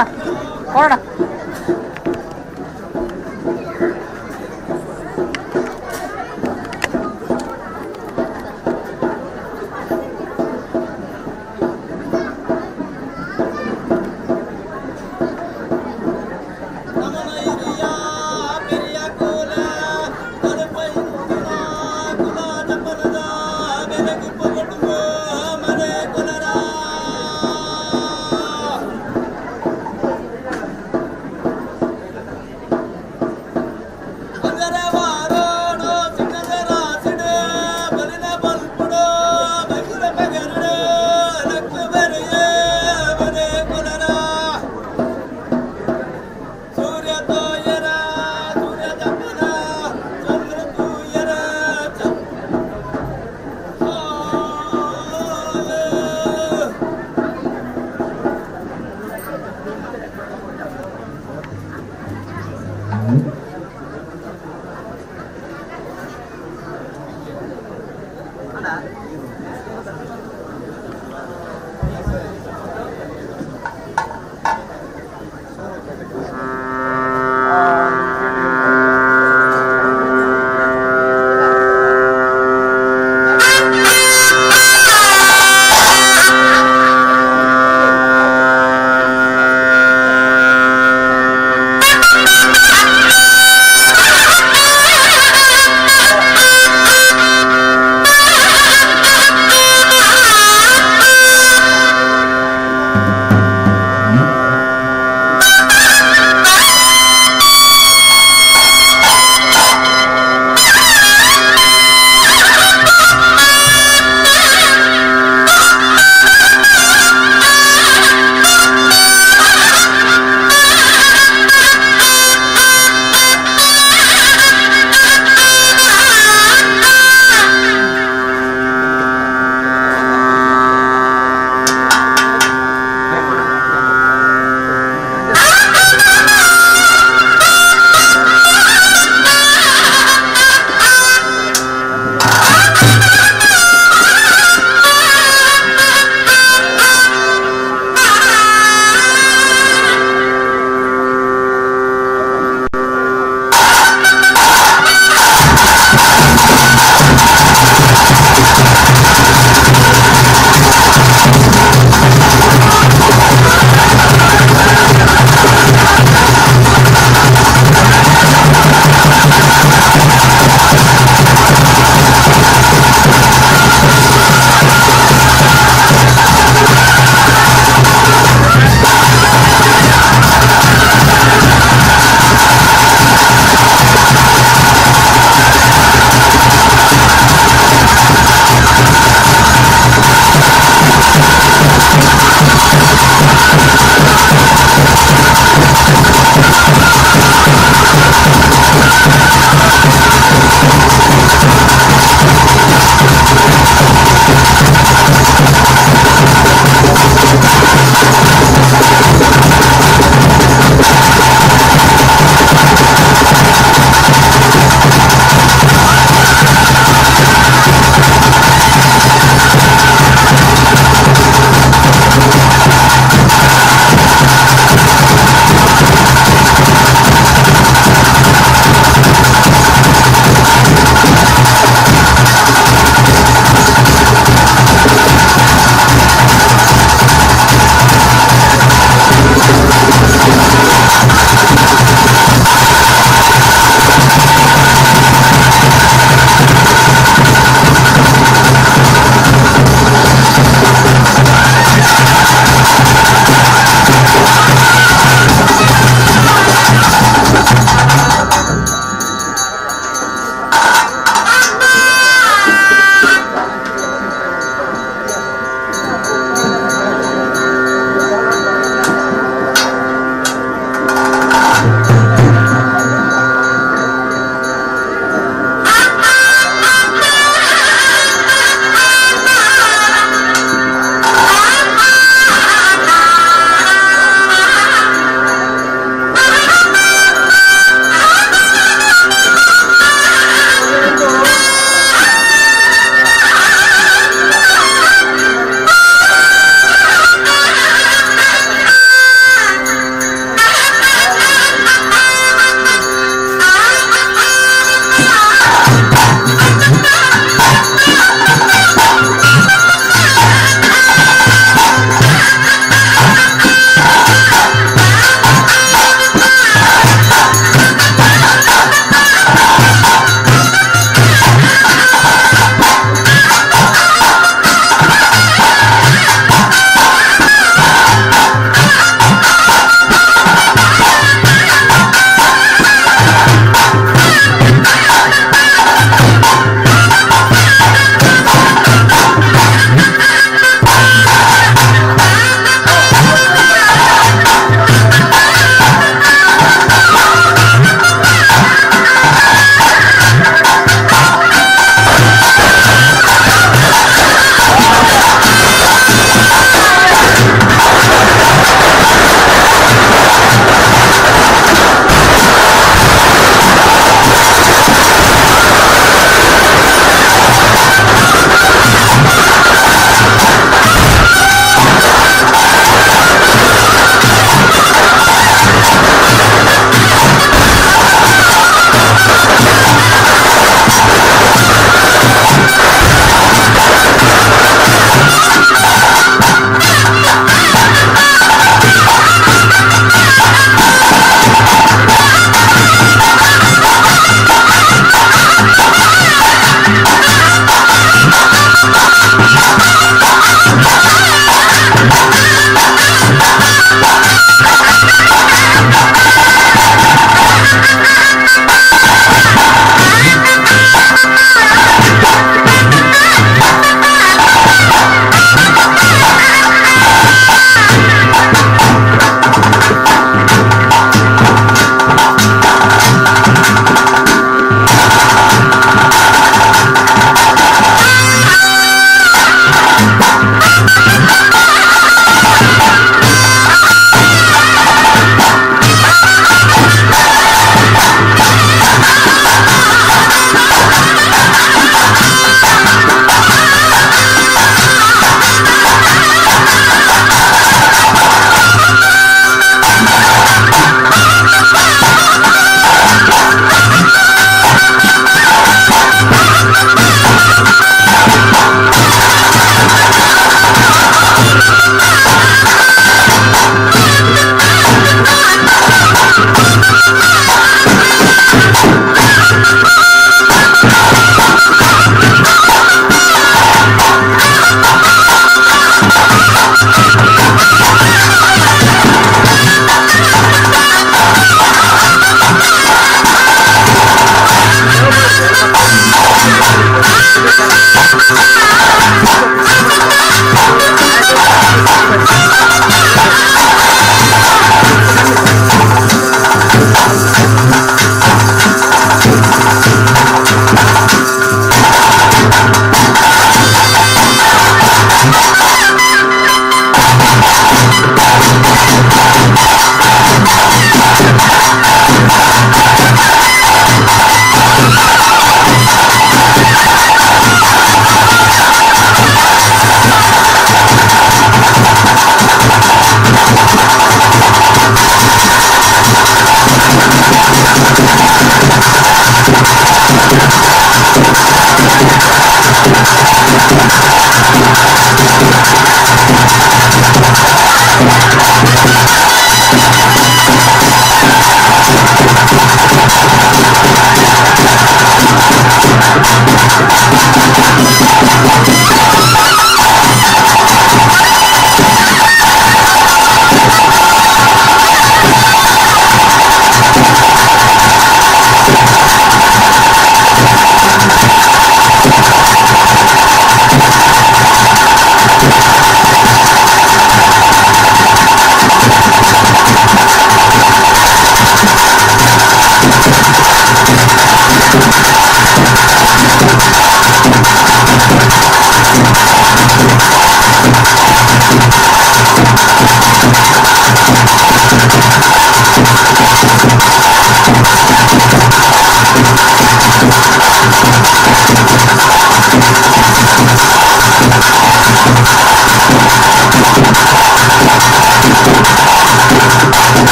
ಕೊರೋಣ.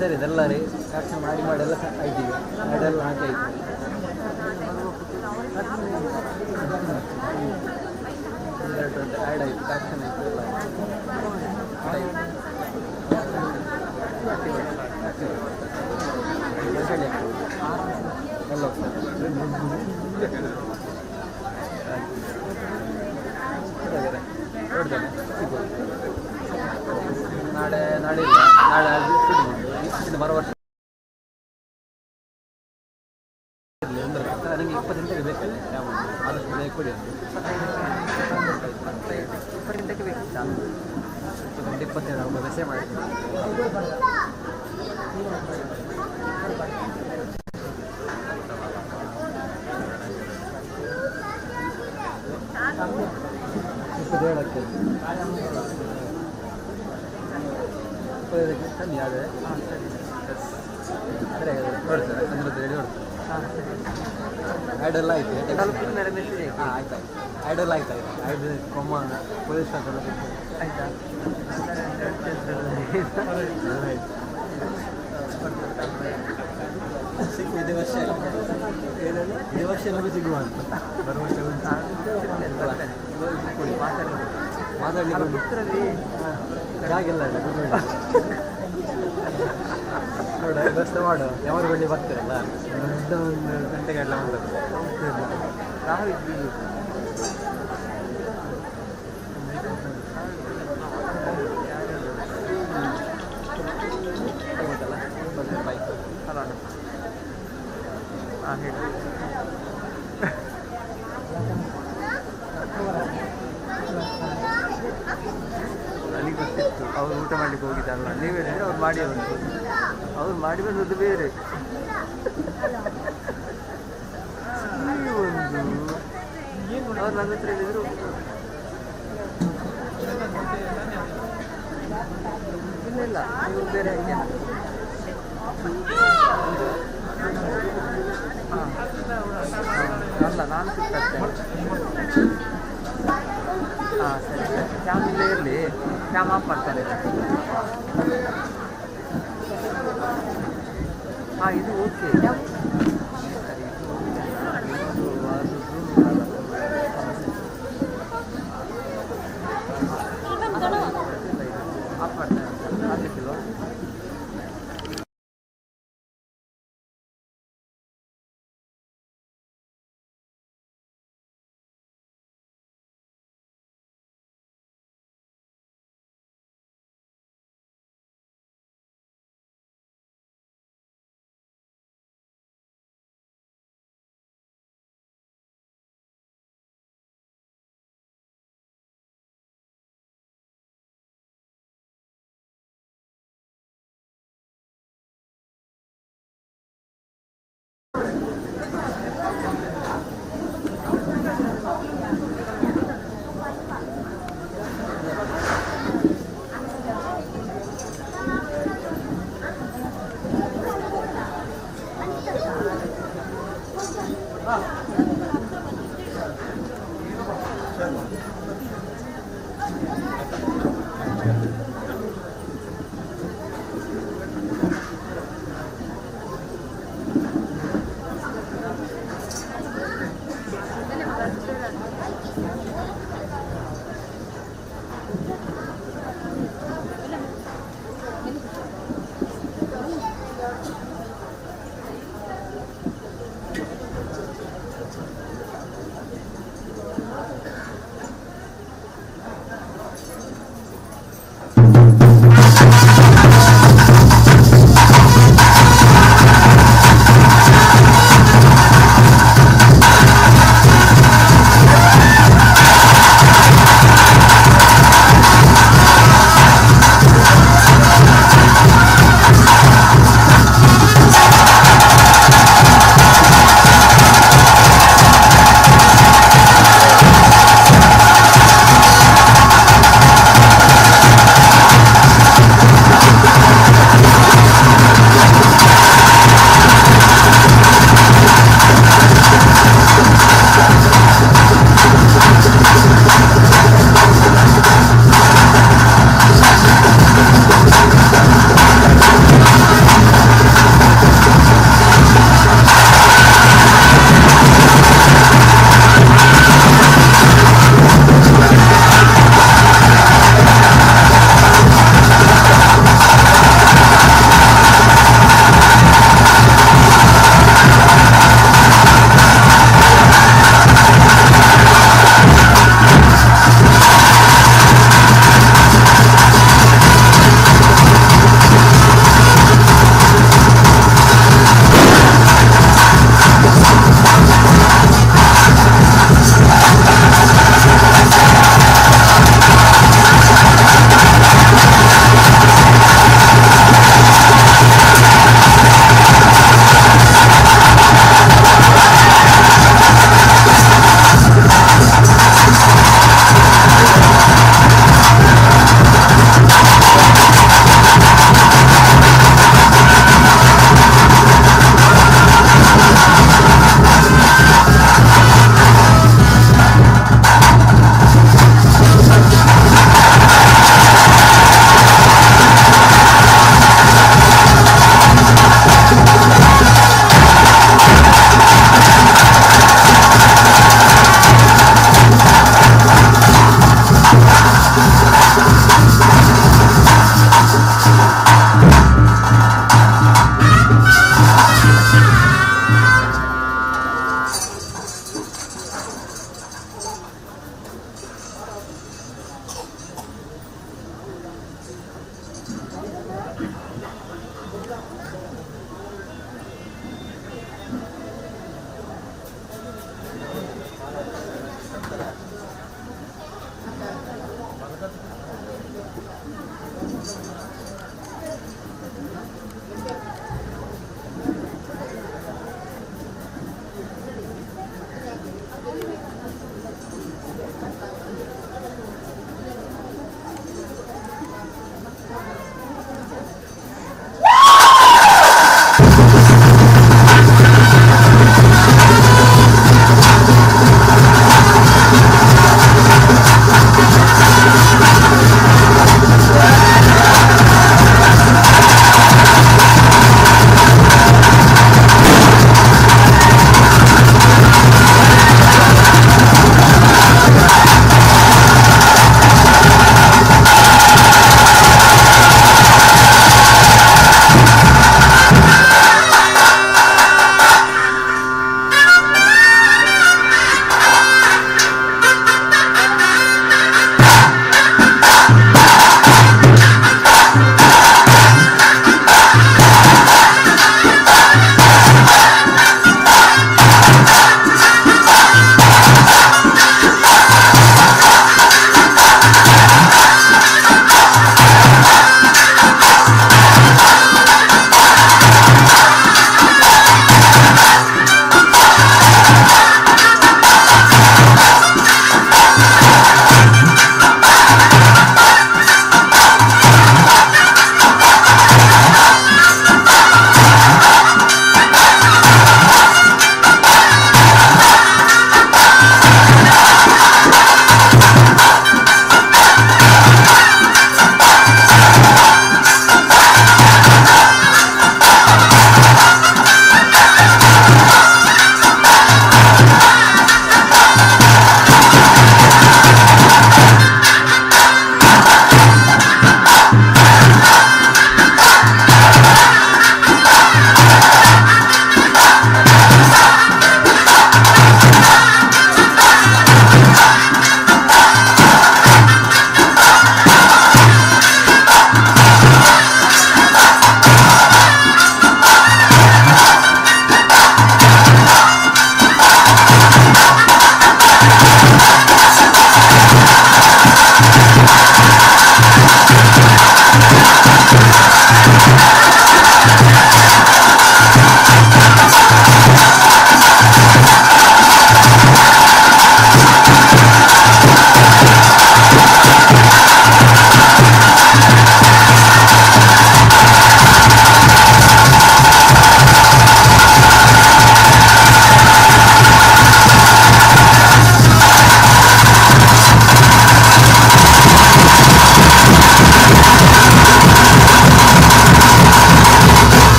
ಸರಿ ಇದೆಲ್ಲ ರೀ ಆಕ್ಷನ್ ಮಾಡಿ ಮಾಡಿ ಎಲ್ಲ ಆಯ್ತು ಈಗ ಅದೆಲ್ಲ ಹಾಕಿ ಆಯ್ತು. ಆ್ಯಡ್ ಆಯ್ತು, ಆಕ್ಷನ್ ಆಯ್ತು, ಎಲ್ಲ ಆಯ್ತು. ಎಲ್ಲ ನಾಳೆ ನಾಳೆ ಇಲ್ಲ, ನಾಳೆ ಅದು ಮರು ವರ್ಷ ಇರಲಿ ಅಂದರೆ ನನಗೆ 28ಕ್ಕೆ ಬೇಕಲ್ಲ, ಆದಷ್ಟು ಬೇಗ ಕೊಡಿ. 28ಕ್ಕೆ ಬೇಕಿತ್ತ? 28 27 ಮೆಸೇಜ್ ಮಾಡಿದ್ದೀನಿ. 27ಕ್ಕೆ ಕಮ್ಮಿ ಆದರೆ ಸರಿ ನೋಡ್ತಾರೆ, ಅಂದ್ರೆ ಹೇಳಿ ನೋಡ್ತಾರೆ. ಆ್ಯಡೆಲ್ಲ ಆಯ್ತು, ಹಾಂ ಆಯ್ತು ಆಯ್ತು, ಆ್ಯಡೆಲ್ಲ ಆಯ್ತು ಆಯ್ತು, ಆ್ಯಡ್ ಕೊಮ್ಮ ಪೊಲೀಸ್ ಆಯ್ತಾ? ಸಿಕ್ಕು ಇದೇ ವರ್ಷ, ಇದೇ ವರ್ಷ ಎಲ್ಲರೂ ಸಿಗುವ ಅಂತ ಬರುವ ವರ್ಷ ಕೊಡಿ. ಮಾತಾಡಲಿಕ್ಕೆ ಜಾಗಿಲ್ಲ ನೋಡ, ವ್ಯವಸ್ಥೆ ಮಾಡು. ಯಾವಾಗ ಬಳ್ಳಿ ಬರ್ತಾರಲ್ಲ, ದೊಡ್ಡ ಒಂದು ಗಂಟೆಗೆಲ್ಲ ಮಾಡೋದು ನಾವು ಇದ್ವಿ. ಬಾಯ್. ಹಲೋ ಅಣ್ಣ. ಹಾಂ ಹೇಳಿ. ನನಗೆ ಗೊತ್ತಿತ್ತು ಅವ್ರು ಊಟ ಮಾಡಲಿಕ್ಕೆ ಹೋಗಿದ್ದಲ್ಲ, ನೀವು ಹೇಳಿದ್ರೆ ಅವ್ರು ಮಾಡಿ ಬಂತು, ಅವ್ರು ಮಾಡಿ ಬಂದದ್ದು ಬೇರೆ. ಒಂದು ಅವ್ರು ನನ್ನ ಹತ್ರ ಹೇಳಿದ್ರು. ಇಲ್ಲ, ನೀವು ಬೇರೆ ಹಾಕ್ಯಾನ. ಹಾಂ, ಅಲ್ಲ, ನಾನು ಶಿಫ್ಟ್ ಆಗ್ತೇನೆ. ಹಾಂ, ಸರಿ ಸರಿ. ಶ್ಯಾಮ್ ಇಲ್ಲೇ ಇರಲಿ, ಶ್ಯಾಮ್ ಆಫ್ ಮಾಡ್ತಾನೆ. ಹಾಂ, ಇದು ಓಕೆ. ಸರಿ, ಇದು ಓಕೆ. ಇದು ಅದು zoom ಮಾಡಲ್ಲ. ಸಮಸ್ಯೆ. ಇಲ್ಲ, ಇದು ಆಫ್ ಮಾಡ್ತೇನೆ ಅಂತ ಆಗ್ಲಿಕ್ಕಿಲ್ವಾ?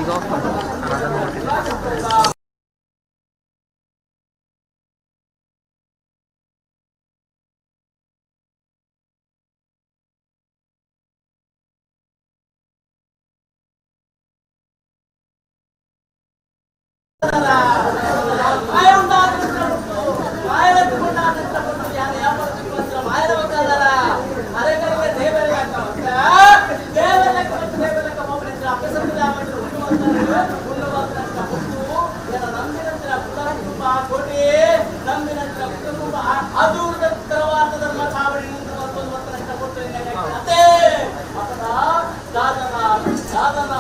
ಈಗ ಆಫ್ ಮಾಡು, ನಾನು ಅದನ್ನು ನೋಡ್ತೀನಿ. ಸಾಧನ.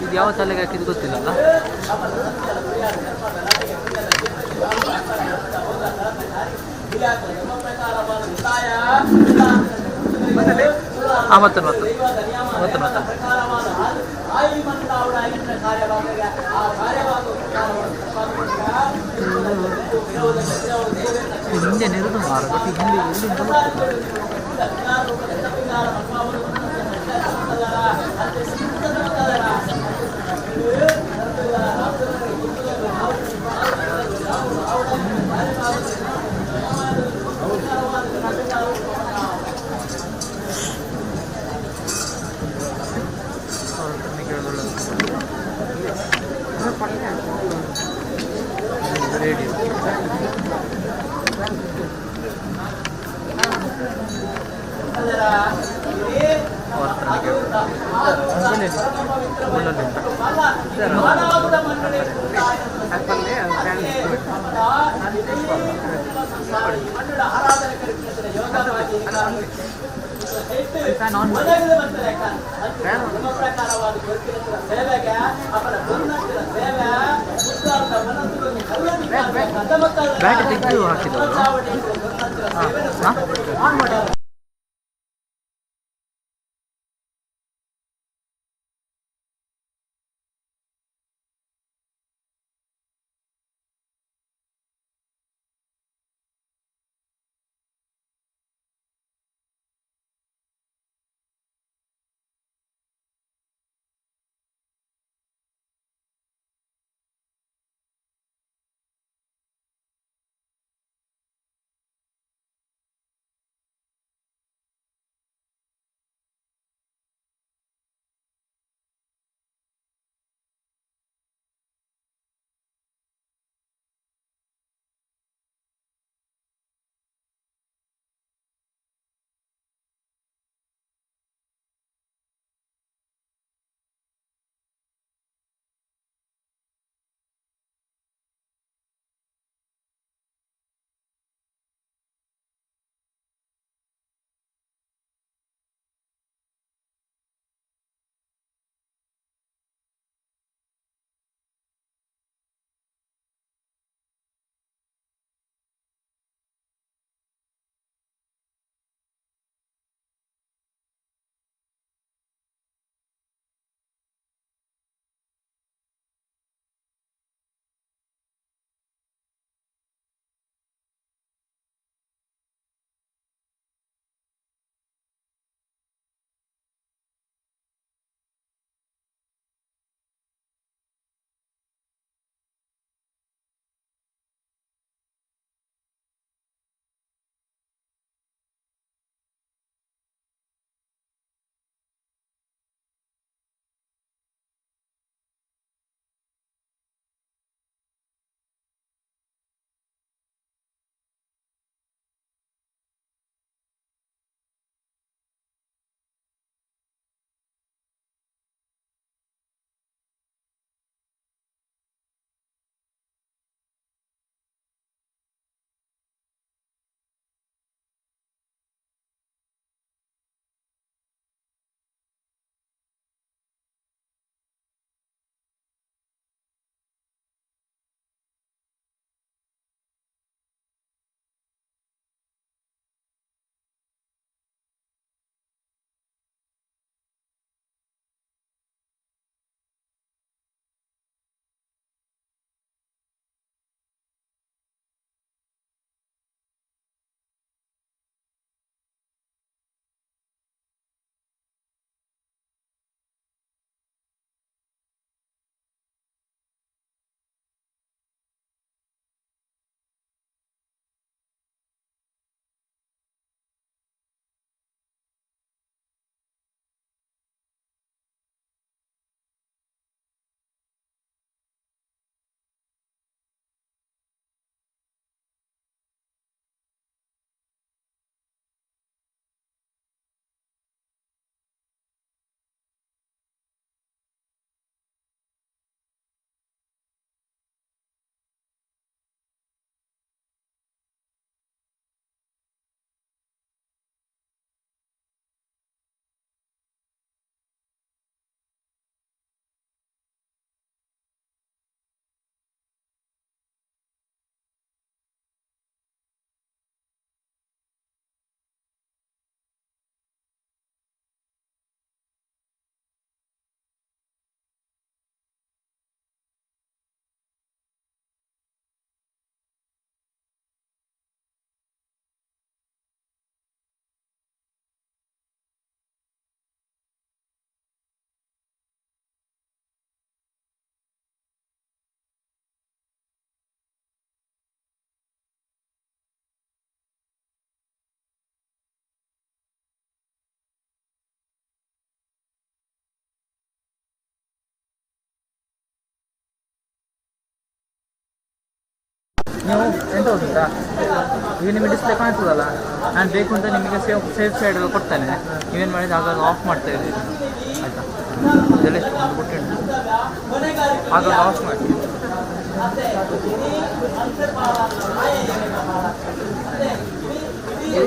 ಇದು ಯಾವ ತಲೆಗೆ ಹಾಕಿದ್ದು ಗೊತ್ತಿಲ್ಲಲ್ಲ. ಹಾಂ, ಮತ್ತೆ ಮತ್ತೆ ಮತ್ತೆ ಮತ್ತೆ ಹಿಂದೆ ನೆರದು ಮಾರ, ಬಟ್ ಹಿಂದೆ ಎಲ್ಲಿಂದ ಗೊತ್ತಿಲ್ಲ. ರೇಡಿಯೋ ಬ್ಯಾಟ್ ತೆಗೆದು ಹಾಕಿದವರು. ಹಾಂ ಹಾಂ. ನೀವು ಎಂತ ಗೊತ್ತುಂಟಾ, ಈಗ ನಿಮಗೆ ಡಿಸ್ಪ್ಲೇ ಕಾಣ್ತದಲ್ಲ, ನಾನು ಬೇಕು ಅಂತ ನಿಮಗೆ ಸೇಫ್ ಸೇಫ್ ಸೈಡ್ ಕೊಡ್ತೇನೆ. ನೀವೇನು ಮಾಡಿದ್ರೆ ಆಗಾಗ ಆಫ್ ಮಾಡ್ತಾ ಇದ್ದೀರಿ ಆಯಿತಾ? ಇದೆಲ್ಲ ಎಷ್ಟು ಒಂದು ಕೊಟ್ಟುಂಟು, ಆಗಾಗ ಆಫ್ ಮಾಡಿ.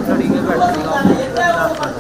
ನೋಡಿ ಈಗ ಬೇಡ, ಈಗ ಆಫ್ ಮಾಡಿ.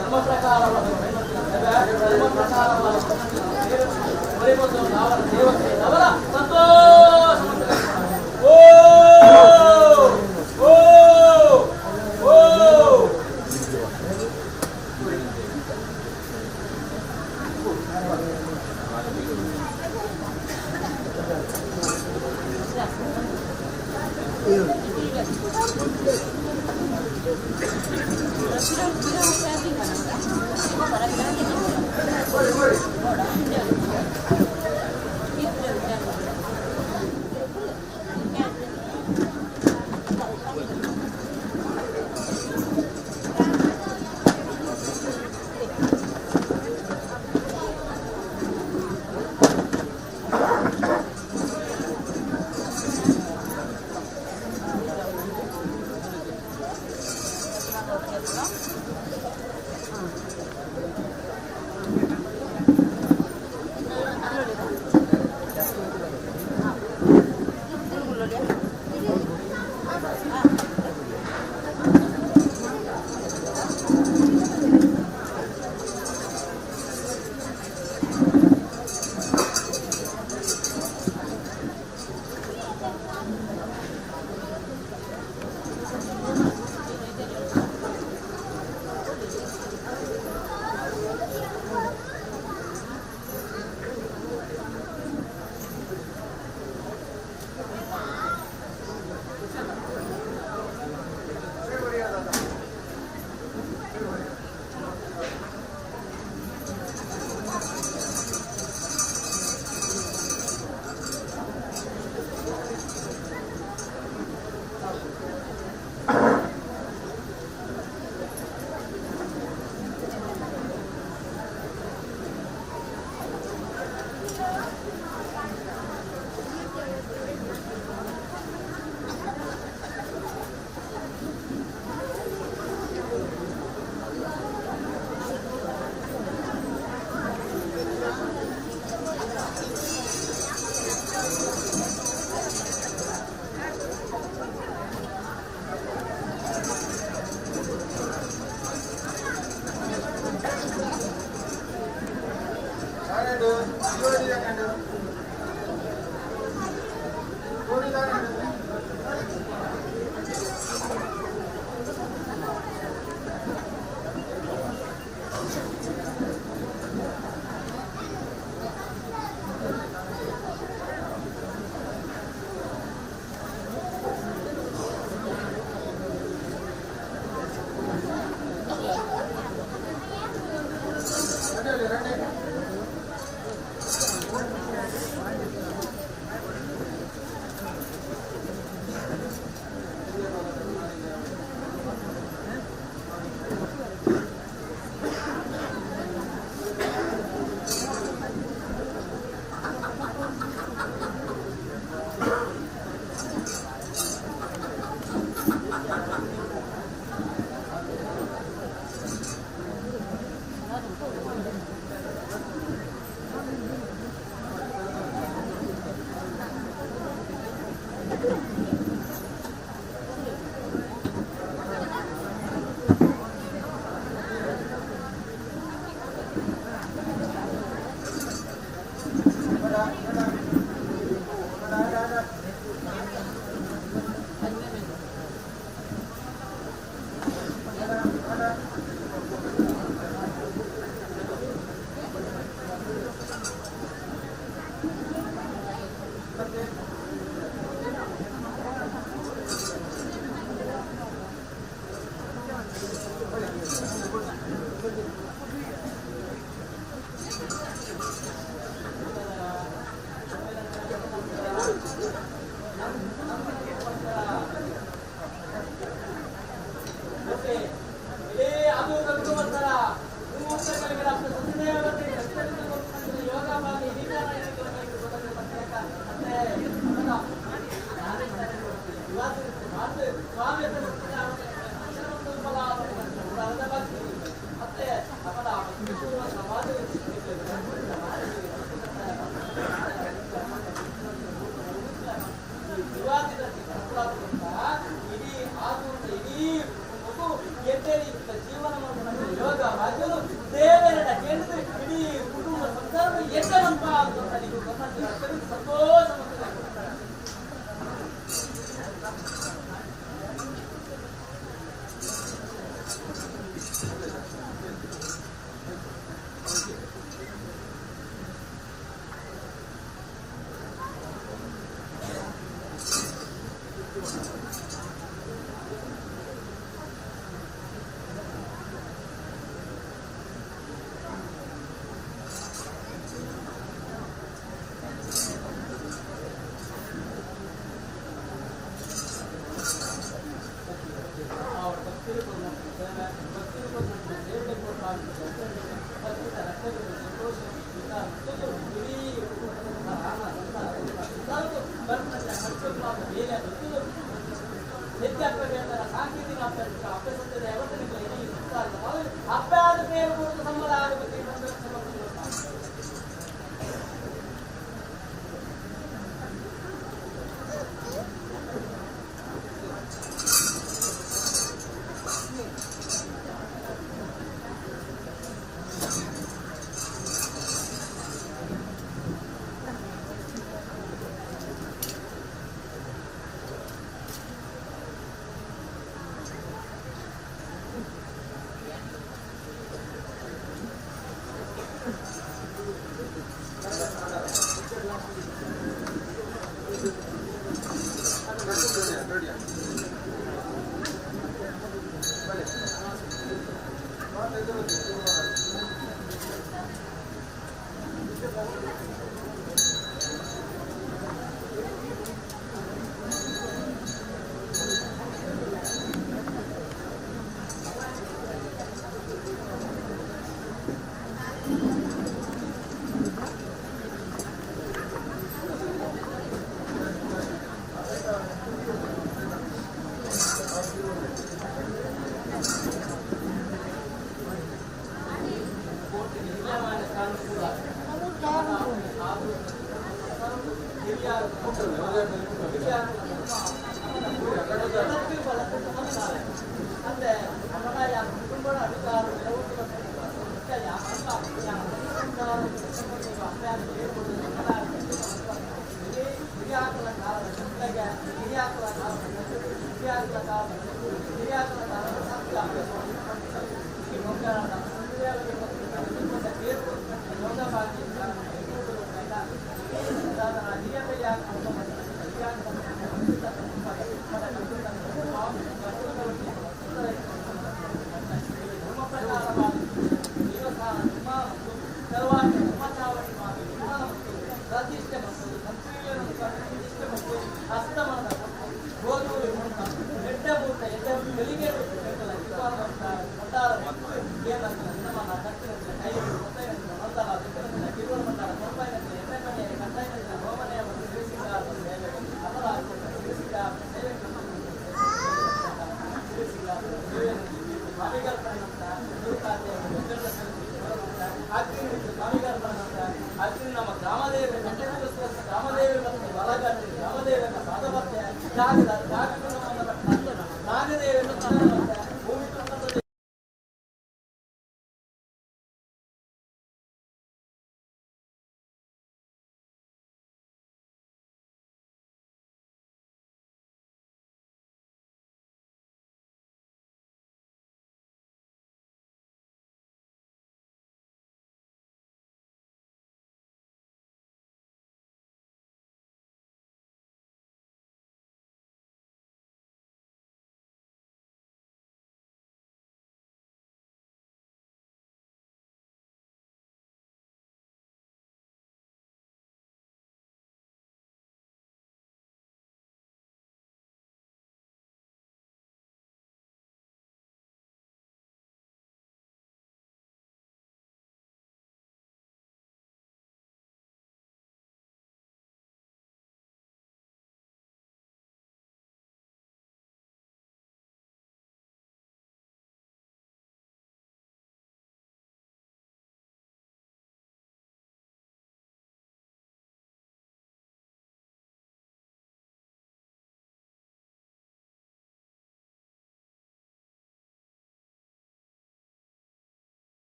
ಧರ್ಮ ಪ್ರಕಾರ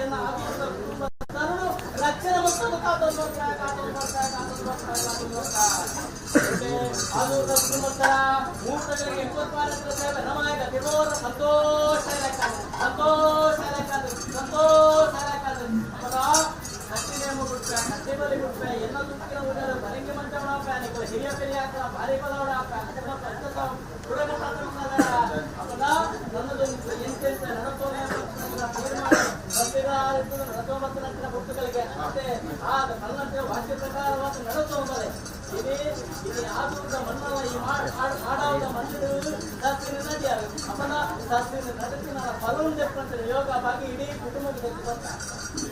ಎನ್ನ ಆಗುವ ಕುಟುಂಬ ತರುಳು ರಕ್ಷಣೆ ಮತ್ತು ಕಾತೊಂದು ಕಾತೊಂದು ಕಾತೊಂದು ಕಾತೊಂದು ಆದೂರ ಕುಟುಂಬಸ್ಥರ ಮೂರ್ತಗಳಿಗೆ 84 ಸೇವೆ ನಮಾಯಕ ತಿರೋರ ಸಂತೋಷ ಸಂತೋಷ ಸಂತೋಷ ಕಟ್ಟಿನೇಮ ಬಿಟ್ರೆ ಕಟ್ಟಿ ಬಲಿ ಬಿಟ್ರೆ ಎಲ್ಲ ದುಃಖಿನ ಉದರ ಬರಂಗಿ ಮಂಚವಣಪ್ಪ ನಿಕ್ಕಲ ಹಿರಿಯ ಪೆರಿಯ ಭಾರಿ ಪದವಡಪ್ಪ ನಡತೋ ಮತ್ತೆ ಆ ಕಲ್ಲಂತೆ ವಾಕ್ಯ ಪ್ರಕಾರವಾದ ನಡತೋ ಬಲೆ ಇದೇ ಇಲ್ಲಿ ಆದೂರದ ಮಣ್ಣಲ್ಲ ಈ ಮಾಡಾವುದ ಮಣ್ಣಿಡು ಶಾಸ್ತ್ರೀಯ ನದಿ ಅಪನ ಶಾಸ್ತ್ರೀಯ ನಡತಿನ ಫಲವನ್ನು ತೆಪ್ಪಂತ ಯೋಗ ಬಾಗಿ ಇಡೀ ಕುಟುಂಬಕ್ಕೆ ತೆಗೆದು ಬರ್ತ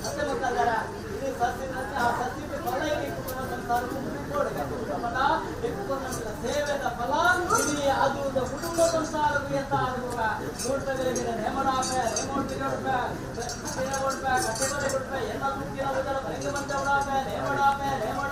ಮತ್ತೆ ಗೊತ್ತಾಗಾರ ಇದು ಸಸ್ಯ ಆ ಸಸ್ಯಕ್ಕೆ ಫಲ ಇಡೀ ಕುಟುಂಬ ಸಂಸಾರಕ್ಕೂ ಅಪನ ಸೇವೆದ ಫಲ ಇಡೀ ಆದೂರದ ಕುಟುಂಬ ಸಂಸಾರಕ್ಕೂ ಎಂತ ಆಗುವ ಮೂರ್ತಗಳಿಗೆ ನೇಮಡಾಪೆ ನೇಮೋಡ್ಪೆ ಕೊಡ್ಪೆ ಕಟ್ಟೆ ಬಲೆ ಕೊಡ್ಪೆ ಎಲ್ಲ ದುಃಖಿನ ಉದರ ಬರಂಗಿ ಮಂಚವಡಾಪೆ ನೇಮಡಾಪೆ ನೇಮಡ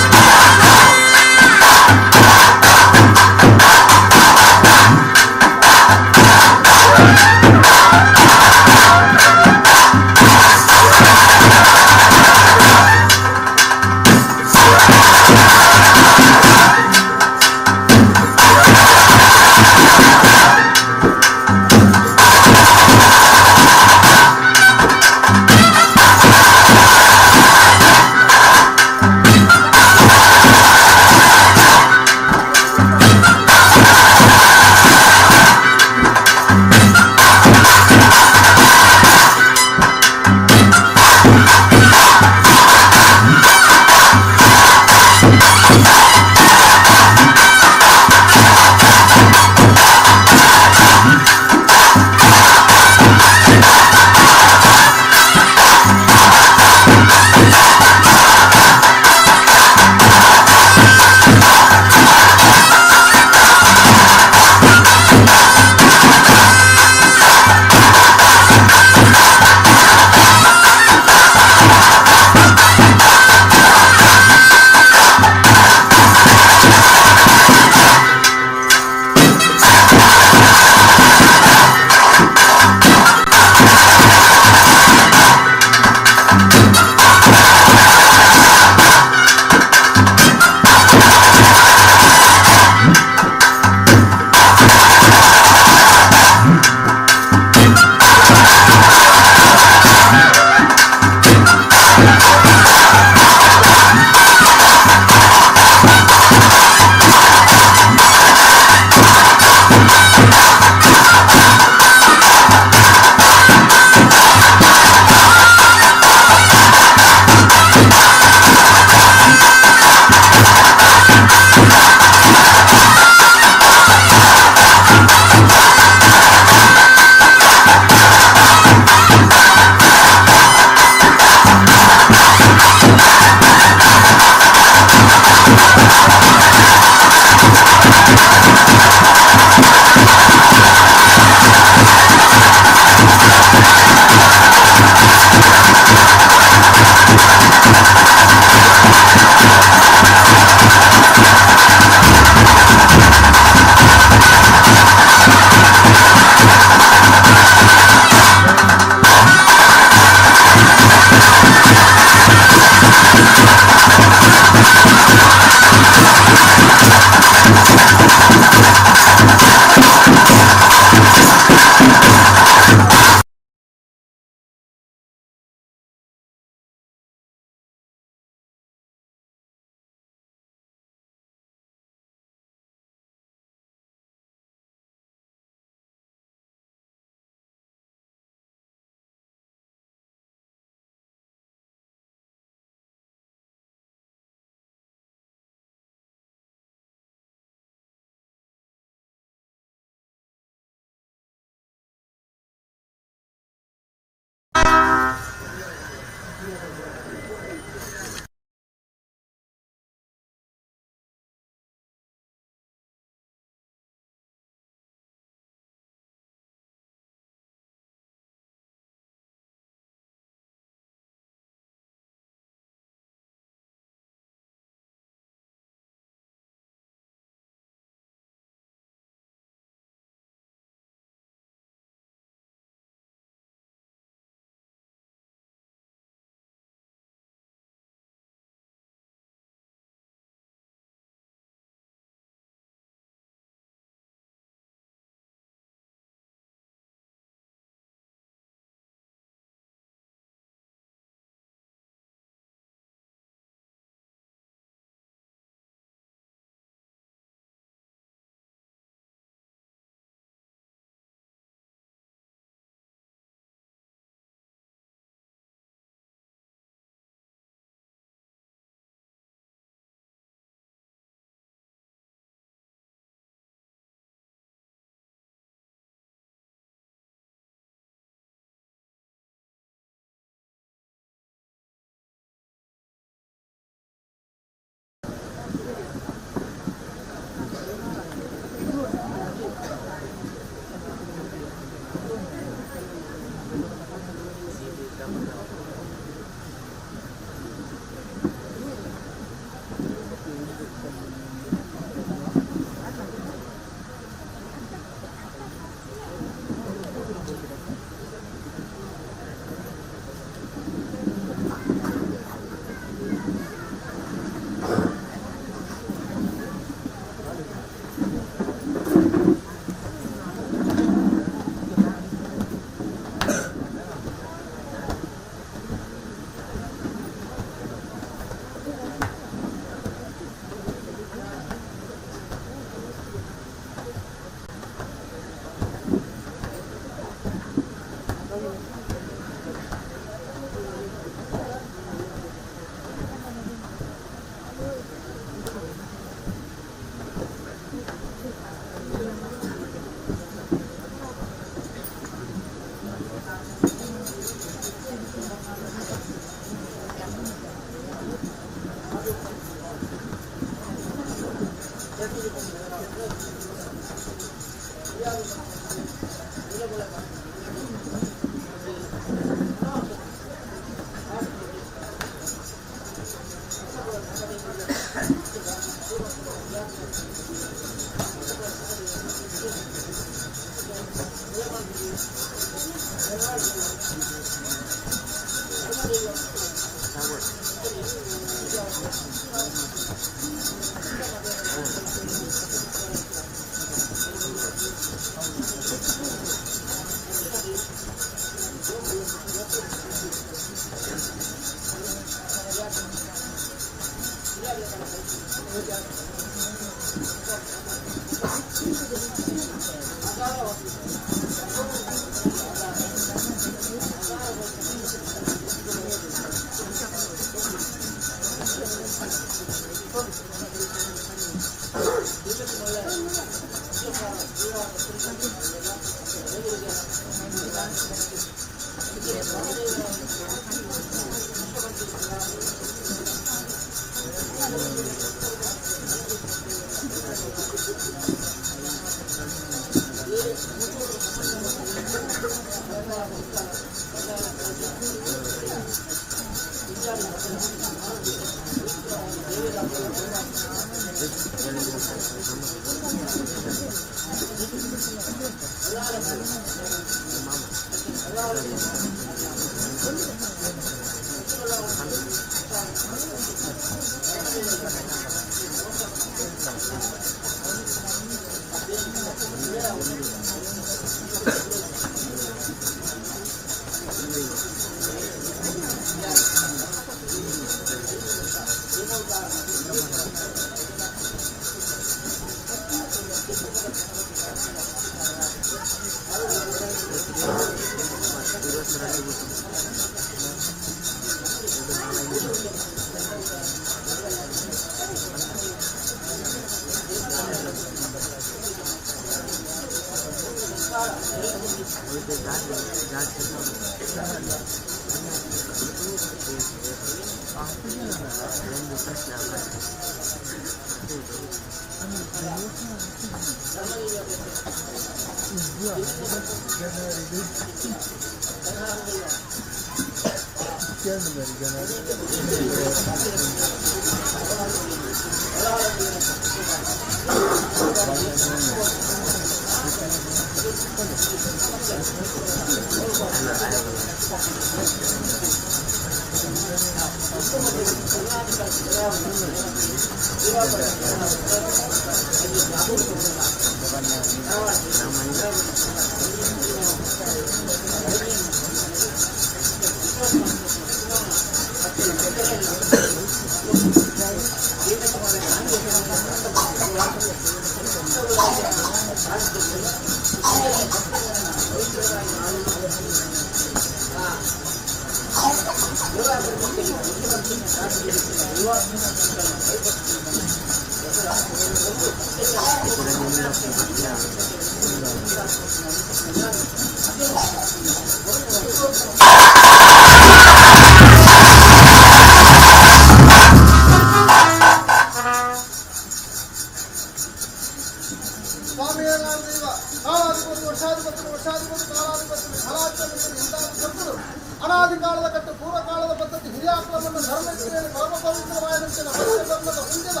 ಅನಾದಿಕಾಲದ ಕಟ್ಟು ಪೂರ್ವಕಾಲದ ಪದ್ಧತಿ ಹಿರಿಯಾಕ್ರಮವನ್ನು ಧರ್ಮಕ್ಕೆ ಪರಮ ಪವಿತ್ರವಾದಂತೆ ಧರ್ಮದ ಹೊಂದಿದ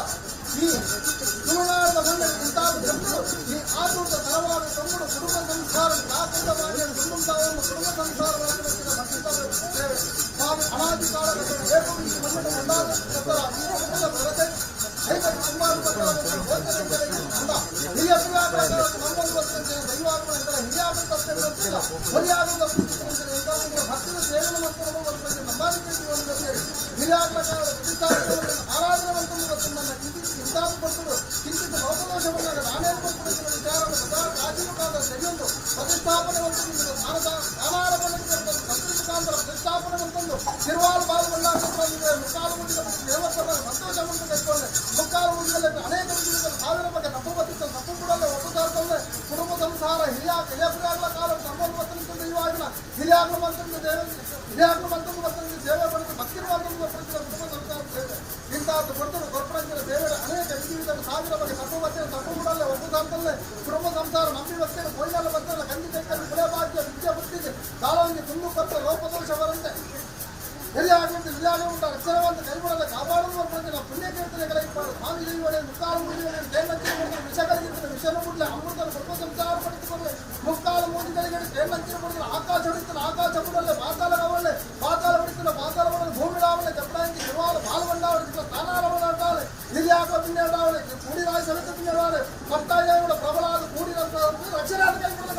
ಈ ತುಳುನಾಡದ ಮಣ್ಣಲ್ಲಿ ಇಂತಾದ ಜನರು ಈ ಆತುರದ ತರವಾದ ತಮ್ಮಡು ಕುಟುಂಬ ಸಂಸಾರ ಕಾಕಂದವಾಗಿ ಕುಟುಂಬವನ್ನು ಕುಟುಂಬ ಸಂಸಾರವಾಗಿ ಸೇವೆ ಸ್ವಾಮಿ ಅನಾದಿಕಾಲದ ಏಕವಿಂಶ ಮಣ್ಣನ್ನು ಒಂದಾದ ಈ ಕುಟುಂಬದ ಪ್ರಗತಿ ಕುಟುಂಬ ಸಂಸಾರ ಹಿರಿಯ ಹಿರಿಯ ಕಾಲ ಸೇವೆ ಪಡೆದು ಭಕ್ತಿರುವಂತಹ ಕುಟುಂಬ ಸಂಸಾರ ಸೇವೆ ಇಂತಹದ್ದು ಕೊಡ್ತರು ಕೊರ್ಪರಂಜನ ಸೇವೆ ಅನೇಕ ವಿಧಿ ಸಾವಿರ ಬಗೆ ತಪ್ಪು ಬತ್ತೆ ತಪ್ಪು ಬಿಡಲ್ಲ ಒಪ್ಪುತ್ತಾಂತಲ್ಲೇ ಕುಟುಂಬ ಸಂಸಾರ ನಂಬಿ ಬರ್ತೇನೆ ಕೊಯ್ಯಲ್ಲ ಬರ್ತಾರಲ್ಲ ಕಂದಿ ಕೈಕಲ್ಲಿ ಕುಲೆ ಭಾಗ್ಯ ವಿದ್ಯೆ ಬುದ್ಧಿಗೆ ಕಾಲವಾಗಿ ತುಂಡು ಕೊಟ್ಟ ಲೋಪದೋಷ ಬರಂತೆ ಹಿರಿಯಾಗುವಂತೆ ಹಿರಿಯಾಗುವಂತ ಅಕ್ಷರವಂತ ಕೈಬಿಡಲ್ಲ ಕಾಪಾಡುವ ಪ್ರತಿ ಪುಣ್ಯ ಕೀರ್ತನೆಗಳ ಇಪ್ಪಾಡು ಸ್ವಾಮಿ ದೇವರೇ ಮುಕ್ಕಾಲು ಮುಗಿಯುವಳೆ ದೇವಕ್ಕೆ ವಿಷಗಳಿಗಿಂತ ವಿಷನ ಬಿಡಲೆ ಅಮೃತನ ಕುಟುಂಬ ಸಂಸಾರ ಪಡೆದುಕೊಳ್ಳೆ ಮುಕ್ಕಾಲು ಮೂದಿಗಳಿಗೆ ದೇವಕ್ಕೆ ಬಿಡಲು ಆಕಾಶ ಹೊಡಿತನ ಆಕಾಶ ಬಿಡಲೆ ಪಾತಾಳ ಕವಳೆ ಪಾತಾಳ ಹೊಡಿತನ ಪಾತಾಳ ಬಿಡಲು ಭೂಮಿ ರಾವಳೆ ಚಪ್ರಾಂಗಿ ತಿರುವಾಲ ಬಾಲವಂಡಾವಳೆ ತಾನಾರವಳಾಟಾಳೆ ಹಿರಿಯಾಗುವ ಪಿನ್ಯಾಡಾವಳೆ ಕೂಡಿರಾಯ ಸಮೇತ ಪಿನ್ಯಾಡಾವಳೆ ಪಟ್ಟಾಯ ಪ್ರಬಲಾದ ಕೂಡಿರಂತ ರಕ್ಷಣೆ ಕೈಬಿಡಲು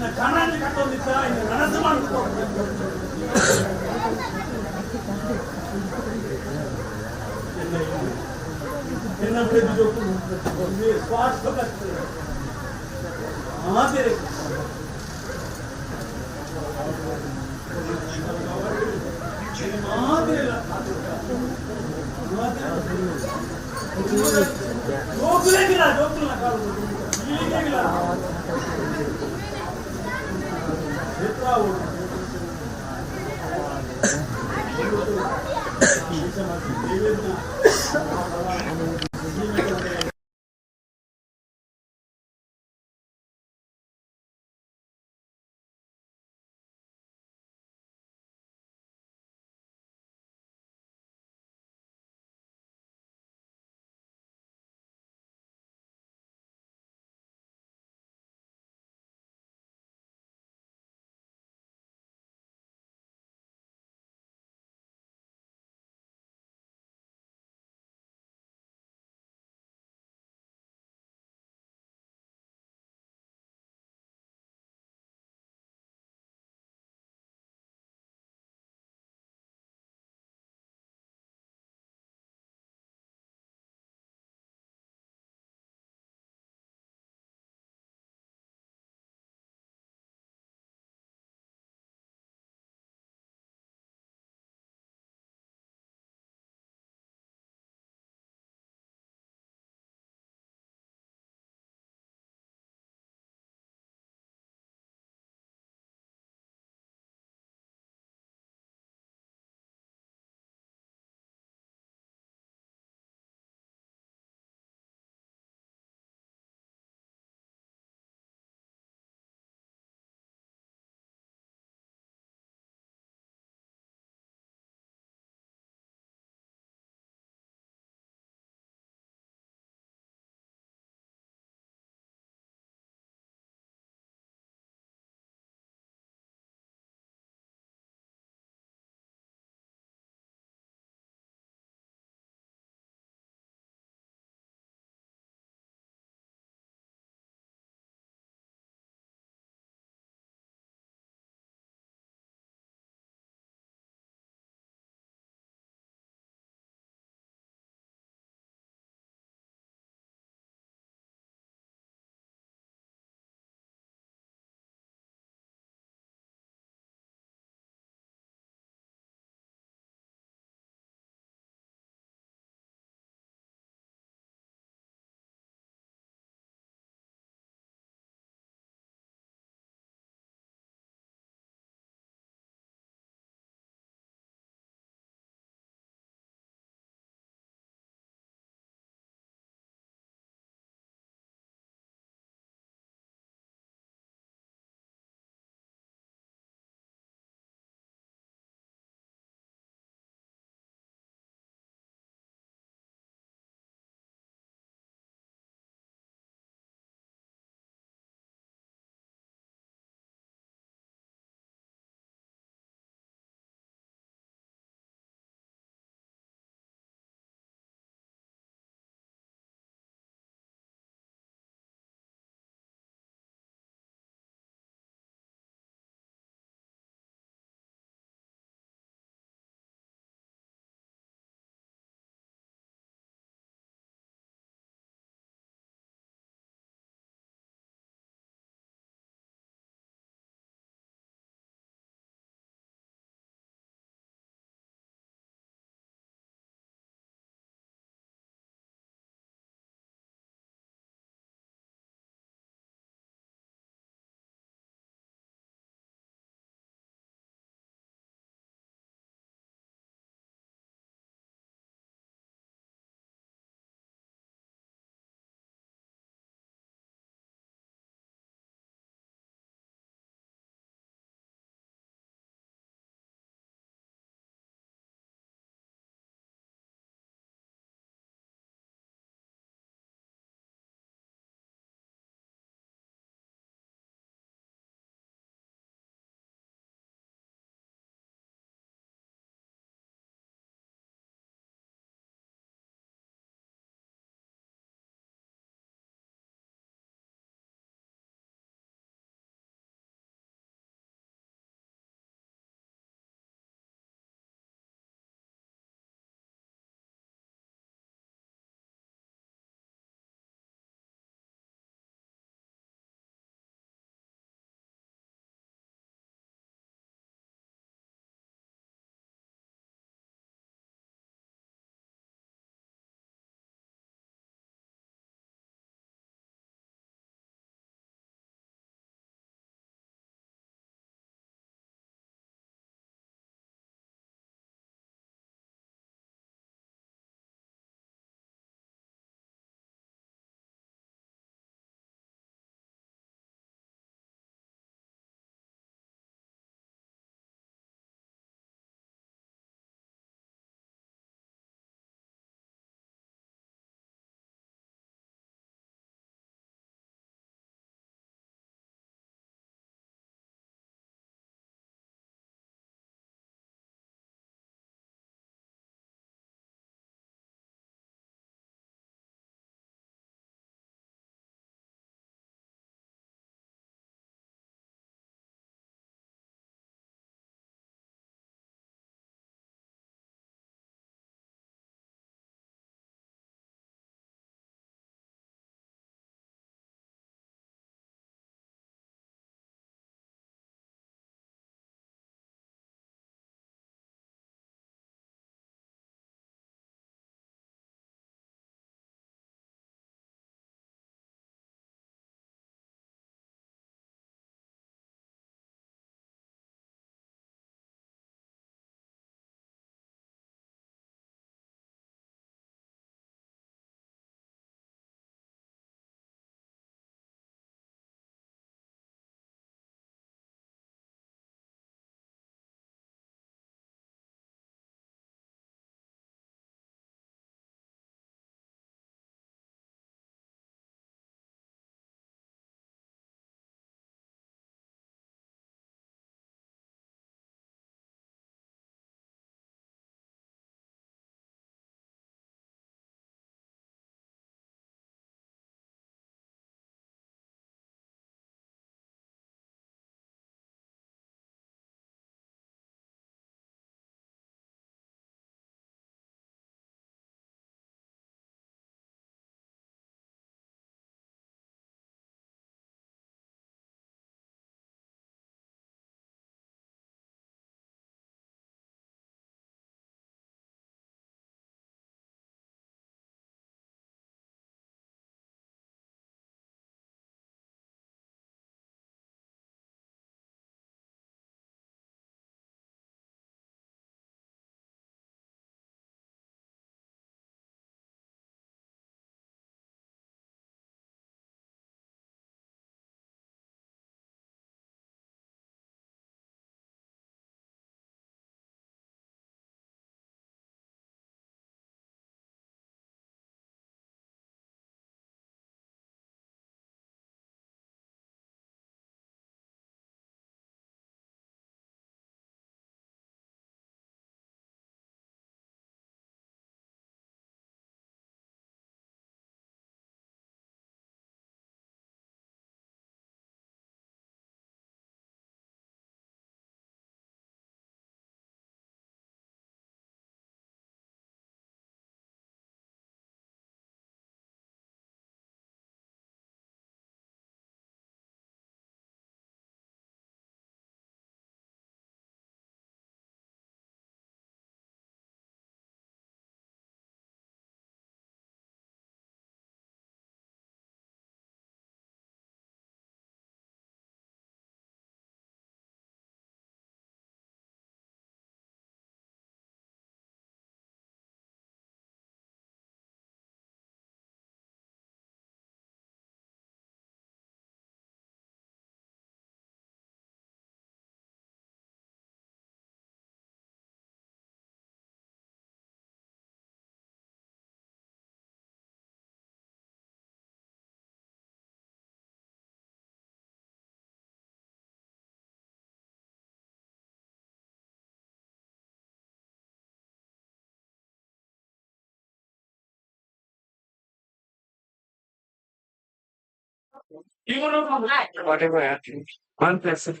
OnePlus. OnePlus.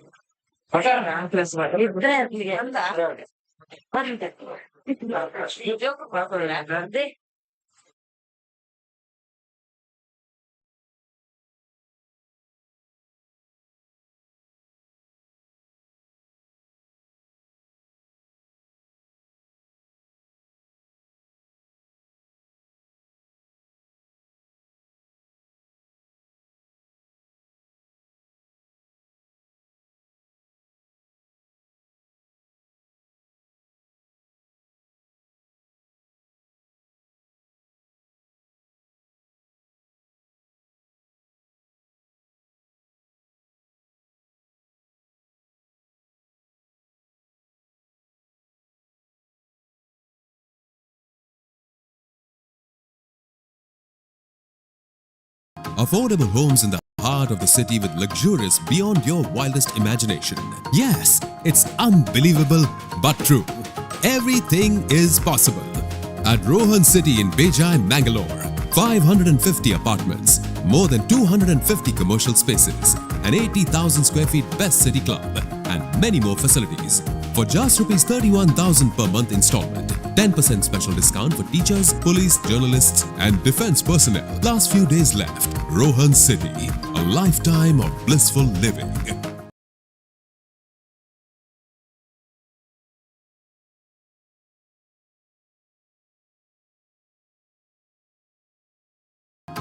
Affordable homes in the heart of the city with luxurious beyond your wildest imagination. Yes, it's unbelievable but true. Everything is possible. At Rohan City in Bejai, Mangalore, 550 apartments, more than 250 commercial spaces, an 80,000 square feet best city club, and many more facilities. For just rupees 31,000 per month installment, 10% special discount for teachers, police, journalists, and defense personnel. Last few days left. Rohan City, a lifetime of blissful living.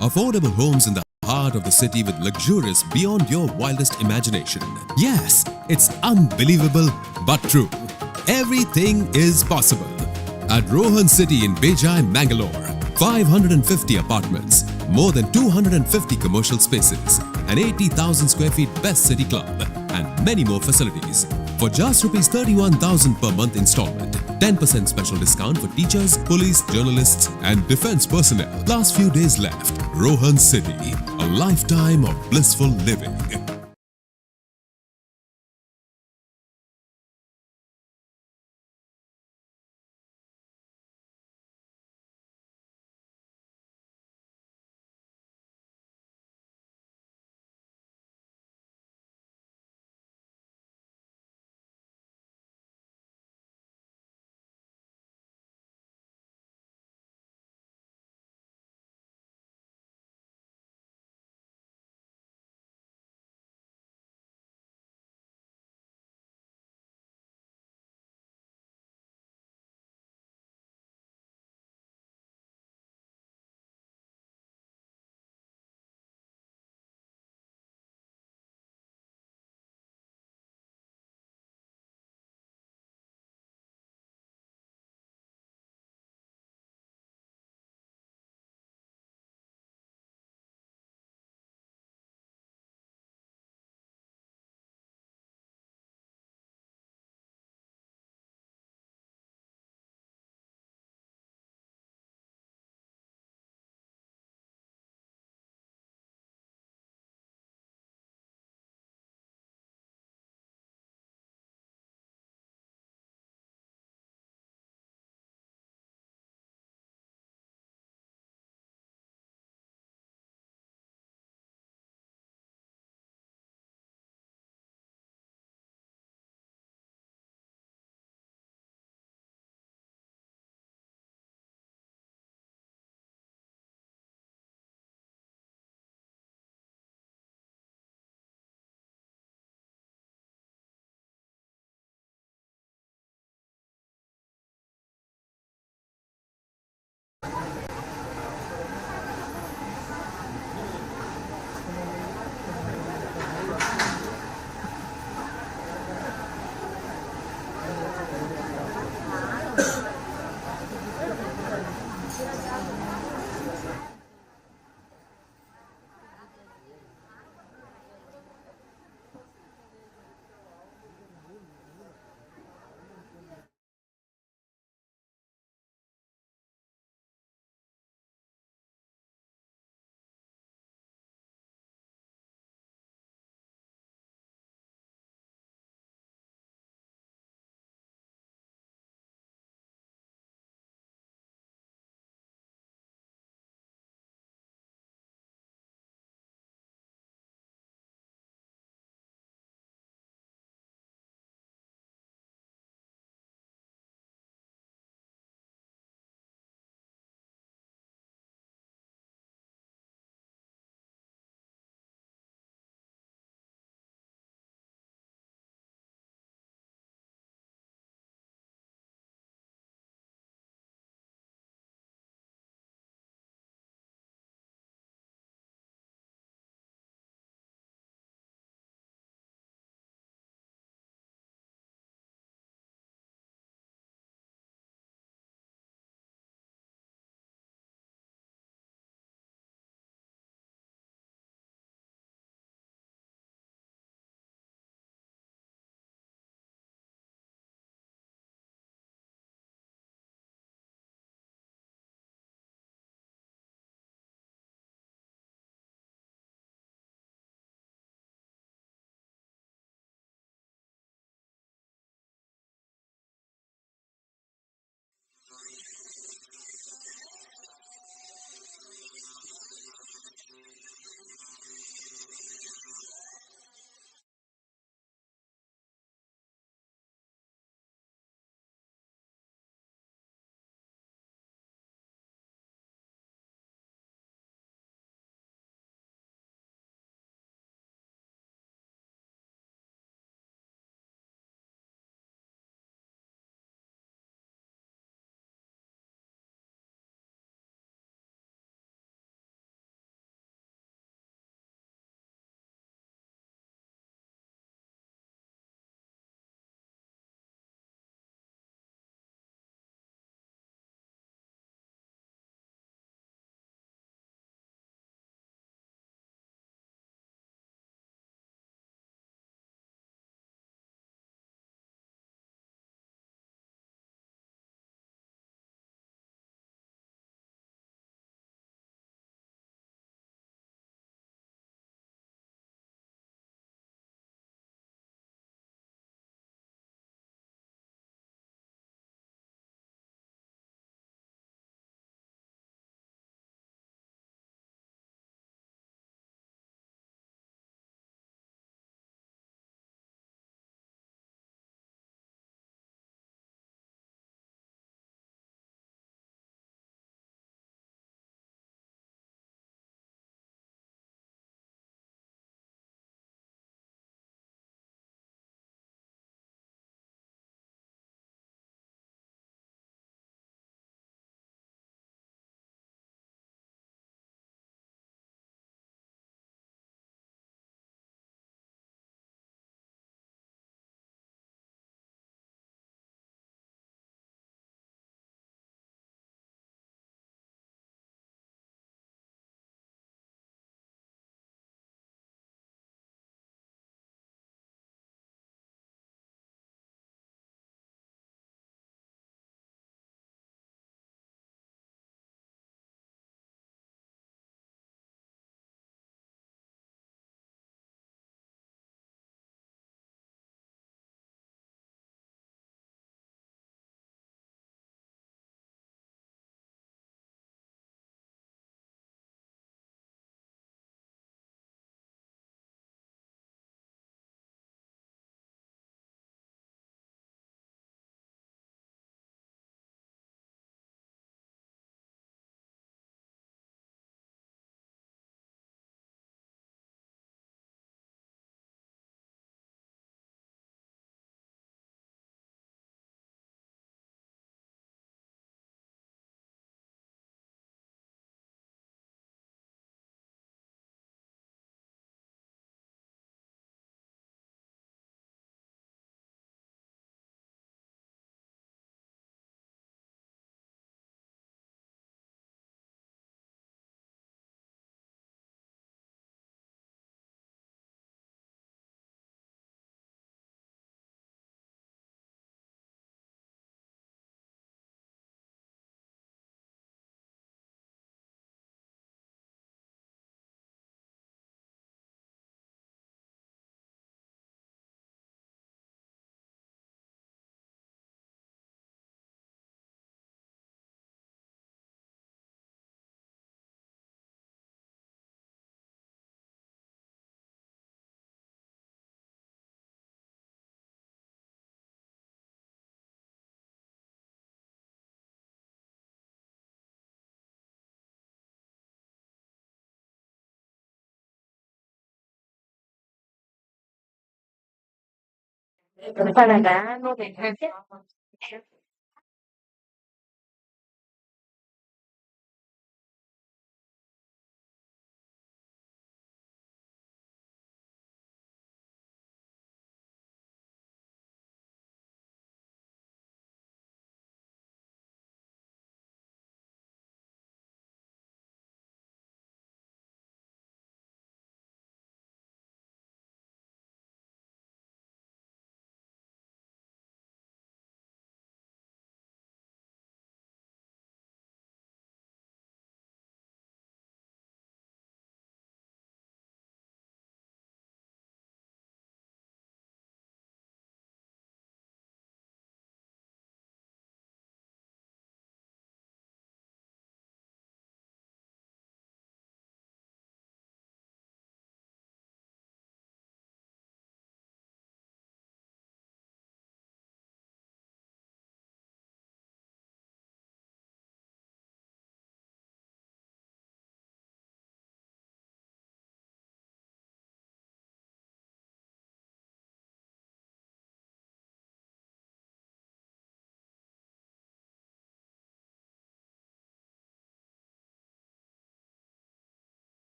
Affordable homes in the heart of the city with luxurious beyond your wildest imagination. Yes, it's unbelievable but true. Everything is possible. At Rohan City in Bejai, Mangalore, 550 apartments, more than 250 commercial spaces, an 80,000 square feet best city club, and many more facilities. For just rupees 31,000 per month installment, 10% special discount for teachers, police, journalists, and defense personnel. Last few days left. Rohan City, a lifetime of blissful living.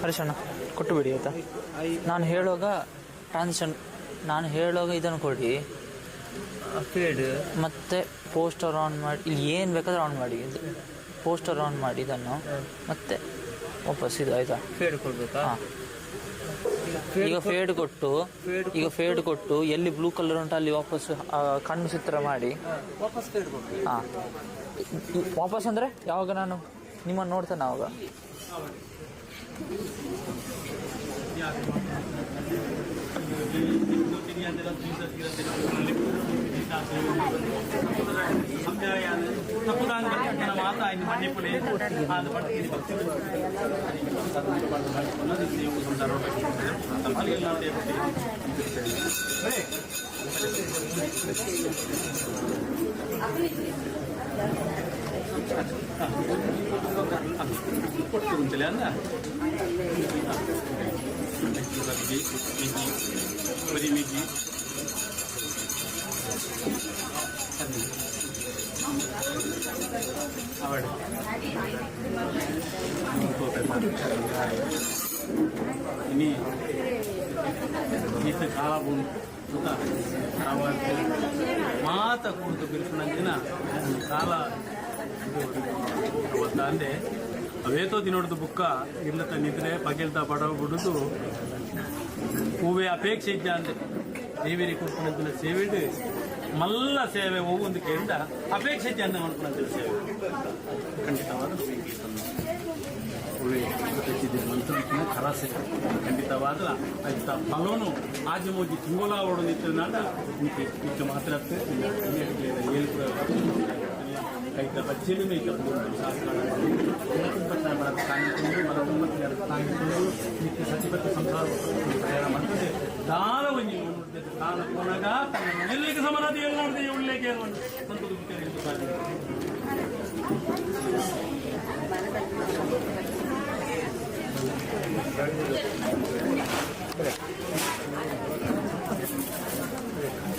ಹರೀಶಣ್ಣ ಕೊಟ್ಟು ಬಿಡಿ ಆಯಿತಾ. ನಾನು ಹೇಳುವಾಗ transition, ನಾನು ಹೇಳುವಾಗ ಇದನ್ನು ಕೊಡಿ feed, ಮತ್ತು ಪೋಸ್ಟರ್ ಆನ್ ಮಾಡಿ, ಇಲ್ಲಿ ಏನು ಬೇಕಾದರೂ ಆನ್ ಮಾಡಿ, ಪೋಸ್ಟರ್ ಆನ್ ಮಾಡಿ ಇದನ್ನು, ಮತ್ತೆ ವಾಪಸ್ ಇದು ಆಯಿತಾ. ಫೇಡ್ ಕೊಡಬೇಕಾ? ಹಾಂ, ಈಗ ಫೇಡ್ ಕೊಟ್ಟು, ಈಗ ಫೇಡ್ ಕೊಟ್ಟು ಎಲ್ಲಿ ಬ್ಲೂ ಕಲರ್ ಉಂಟು ಅಲ್ಲಿ ವಾಪಸ್ ಕಣ್ಣು ಚಿತ್ರ ಮಾಡಿ ವಾಪಸ್ ಫೇಡ್ ಕೊಡ್ಬೇಕು. ಹಾಂ, ವಾಪಸ್ ಅಂದರೆ ಯಾವಾಗ ನಾನು ನಿಮ್ಮನ್ನು ನೋಡ್ತೇನೆ ಆವಾಗ. ಇನಿ ಈತ ಕಾಲಬುನ್ ಮಾತ ಕುಡಿದು ಬಿರುಸುನಂಚಿನ ಕಾಲ ಅಂದೆ ಅವೇತೋ ದಿನೋಡ್ದು ಬುಕ್ಕ ಇರ್ಲತ್ತ ನಿದ್ರೆ ಪಗೆಲ್ತ ಬಡವ ಬಿಡುದು ಹೂವೆ ಅಪೇಕ್ಷೆ ಇದ್ದ ಅಂದೆ ದೇವಿರಿ ಕೊಡ್ಪುನಂಚಿನ ಸೇವೆಡು ಮಲ್ಲ ಸೇವೆ ಒಂದು ಕೇಂದ್ರ ಅಪೇಕ್ಷೆ ಜನ ಮನ್ಪುನ ಸೇವೆ ಖಂಡಿತವಾದ ಖರ ಸೇವೆ ಖಂಡಿತವಾದ ಐತ ಫಲೋನು ಆಜಿ ಮೋಜಿ ತಿಂಗೋಲ ಓಡೋದಿತ್ತು ನಿಕ್ಕೆ ಮಾತ್ರ ಕೈತ ಬಚ್ಚಲಿ ಮೇಕ ನಿತ್ಯ ಸಚಿಪತ್ತ ಸಂಸಾರ ಪ್ರಯಾಣ ಮಾಡ್ತದೆ ದಾನ ಒಂಜಿ ತಾನ ಕೊನಗ ತನ್ನ ಮನೆಯಲ್ಲಿಗೆ ಸಮನಾದ ಏಳ್ನಾಡ್ದೆ ಉಳ್ಳೇಗೆ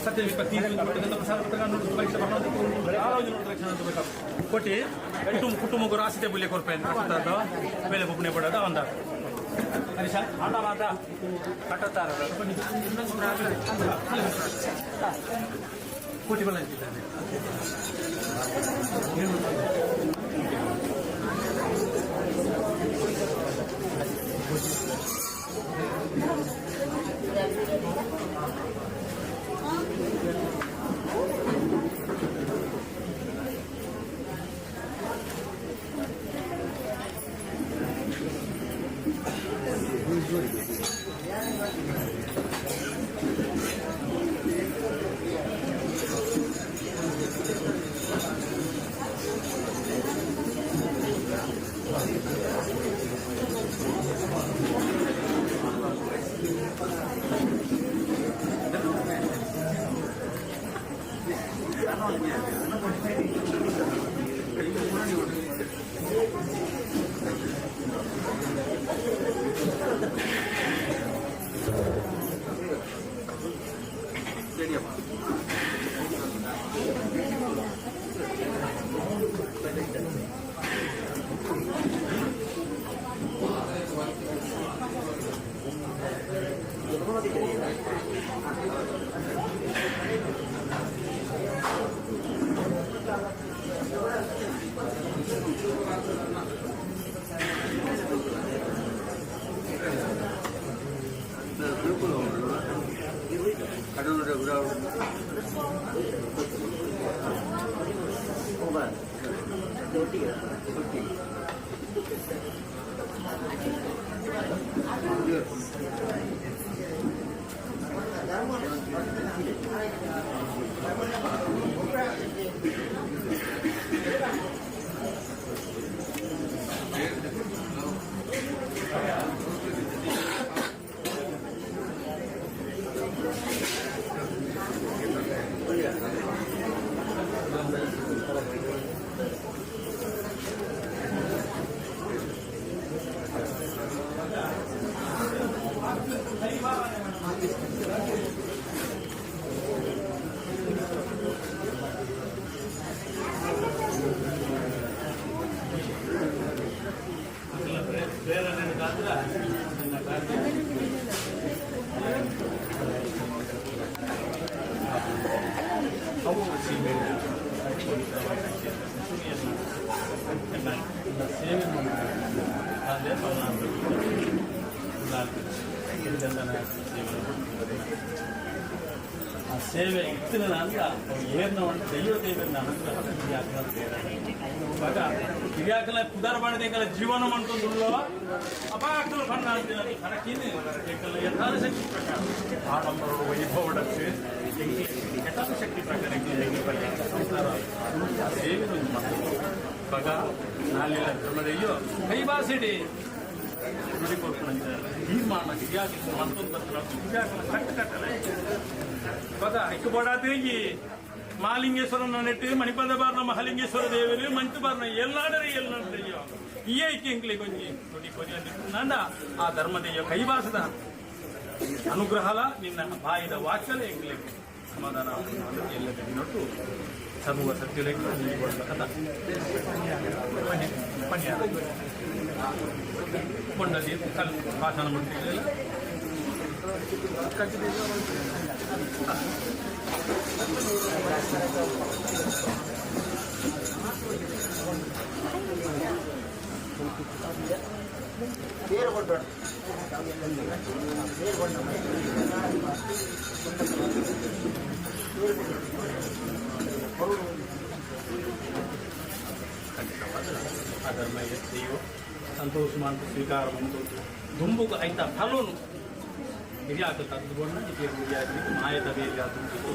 ಸತ್ಯ ಕೋಟಿ ಕುಟುಂಬ ಕುಟುಂಬ ರಾಸಿತೆ ಬುಲ್ಲೆ ಕೊರ್ಪೆ ಬೇಲೆ ಬೊಬ್ಬನೆ ಪಡೋದ ಒಂದ ಹರೀಶ ಆಟ ಮಾತ ಕಟ್ಟತ್ತಾರ ಕೋಟಿ ಬಲ ಆ ಸೇವೆ ಇತ್ತಿನ ಅಂತ ಏರ್ನ ದೈವ ದೇವರನ್ನ ಅನುಗ್ರಹ ಹಿರಿಯಾಕಲ ಪುದಾರ ಮಾಡಿದ ಜೀವನ ಮಾಡ್ಕೊಂಡು ಅಪಾಕಲ ಬಣ್ಣ ಕಣಕಿನ ಯಥಾಶಕ್ತಿ ಪ್ರಕಾರ ಆಡಂಬರ ವೈಭವಡಕ್ಕೆ ಯಥಾಶಕ್ತಿ ಪ್ರಕಾರ ಸಂಸಾರ ಸೇವೆ ಬಗ ನಾಲಿಲ್ಲ ಧರ್ಮದಯ್ಯೋ ಕೈಬಾಸಿಡಿ ನುಡಿ ತೀರ್ಮಾನ ಹಿರಿಯಾಕಿ ಮತ್ತೊಂದು ಹಿರಿಯಾಕಲ ಕಟ್ಟ ಕಟ್ಟಲೆ ಬಗ ಐಕ್ಯಪಡಾತೇಗಿ ಮಹಾಲಿಂಗೇಶ್ವರನ ನೆಟ್ಟು ಮಣಿಪದ ಬಾರ್ನ ಮಹಾಲಿಂಗೇಶ್ವರ ದೇವರು ಮಂಚು ಬಾರ್ನ ಎಲ್ಲಾಡರೆ ಎಲ್ಲಾಡಯ್ಯೋ ಈ ಐಕ್ಯ ಕೊಂಜಿ ನುಡಿ ಕೊರಿ ನಂದ ಆ ಧರ್ಮದಯ್ಯೋ ಕೈವಾಸದ ಅನುಗ್ರಹಲ ನಿನ್ನ ಬಾಯಿದ ವಾಕ್ಯಲ ಎಂಗ್ಲಿಗೆ ಸಮಾಧಾನ ಎಲ್ಲ ನೊಟ್ಟು ಸರ್ವ ಸತ್ಯಲೆಗೆ ಕಥ ಪನ್ಯ ಕೊಂಡಲ್ಲಿ ಕಲ್ ಭಾಷಣ ಮಾಡ್ತಿರಲಿಲ್ಲ. ಬೇರೆ ಕೊಡ್ಬೇಡ ಬೇರೆ. ಖಂಡಿತವಾದ ಆ ಧರ್ಮ ದೈವ ಸಂತೋಷ ಮಂತು ಸ್ವೀಕಾರ ಮಂತು ದುಂಬುಕು ಐತ ಫಲೋನು ಹಿರಿಯಾಕ ತದ್ದುಕೊಂಡ ಹಿರಿಯಾಗಿ ಮಾಯ ತಬೇಲಿ ದುಂಬುಕು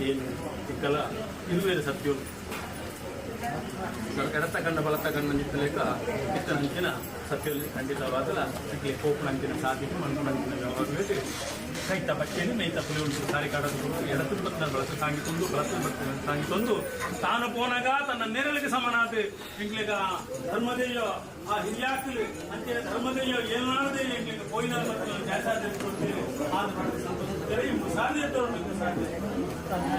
ಏನು ತಿಕ್ಕಲ ಇರುವೇರು ಸತ್ಯವು ಎಡತ ಕಣ್ಣ ಬಲತ ಕಣ್ಣ ನಿತ್ತಲೇಕ ಇತ್ತನಂಚಿನ ಸತ್ಯದಲ್ಲಿ ಖಂಡಿತವಾದಲ ಇಕ್ಲೆ ಕೋಪನಂಚಿನ ಸಾಧ್ಯತೆ ಮನ್ಪುನಂಚಿನ ವ್ಯವಹಾರ ಕೈತ ಬಚ್ಚೇನು ನೈತ ಪುಲಿ ಉಂಟು ಸಾರಿ ಕಾಡದು ಎಡತು ಬತ್ತನ ಬಳಸ ತಾಂಗಿತೊಂದು ಬಳಸ ಬತ್ತನ ತಾಂಗಿತೊಂದು ತಾನು ಪೋನಾಗ ತನ್ನ ನೆರಳಿಗೆ ಸಮನಾದ ಇಂಗ್ಲೇಗ ಧರ್ಮದೇಯ ಆ ಹಿರಿಯಾಕ್ಲು ಅಂಚೆ ಧರ್ಮದೇಯ ಏನಾಡದೆ ಎಂಗ್ಲೇಗ ಪೋಯಿನ ಬತ್ತನ ಜಾಸಾದ ಕೊಡ್ತೀರಿ ಆದ ಸಂತೋಷ ಸಾಧ್ಯ ಸಾಧ್ಯ.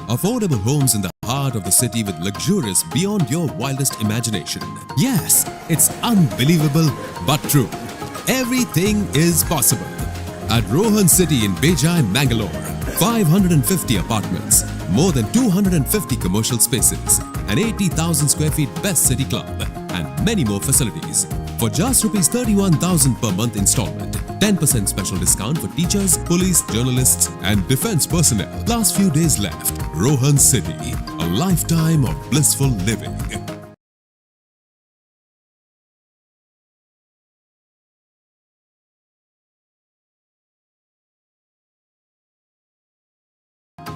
Affordable homes in the heart of the city with luxurious beyond your wildest imagination. Yes, it's unbelievable but true. Everything is possible. At Rohan City in Bejai, Mangalore, 550 apartments, more than 250 commercial spaces, an 80,000 square feet best city club, and many more facilities. For just rupees 31,000 per month installment, 10% special discount for teachers, police, journalists, and defense personnel. Last few days left. Rohan City, a lifetime of blissful living.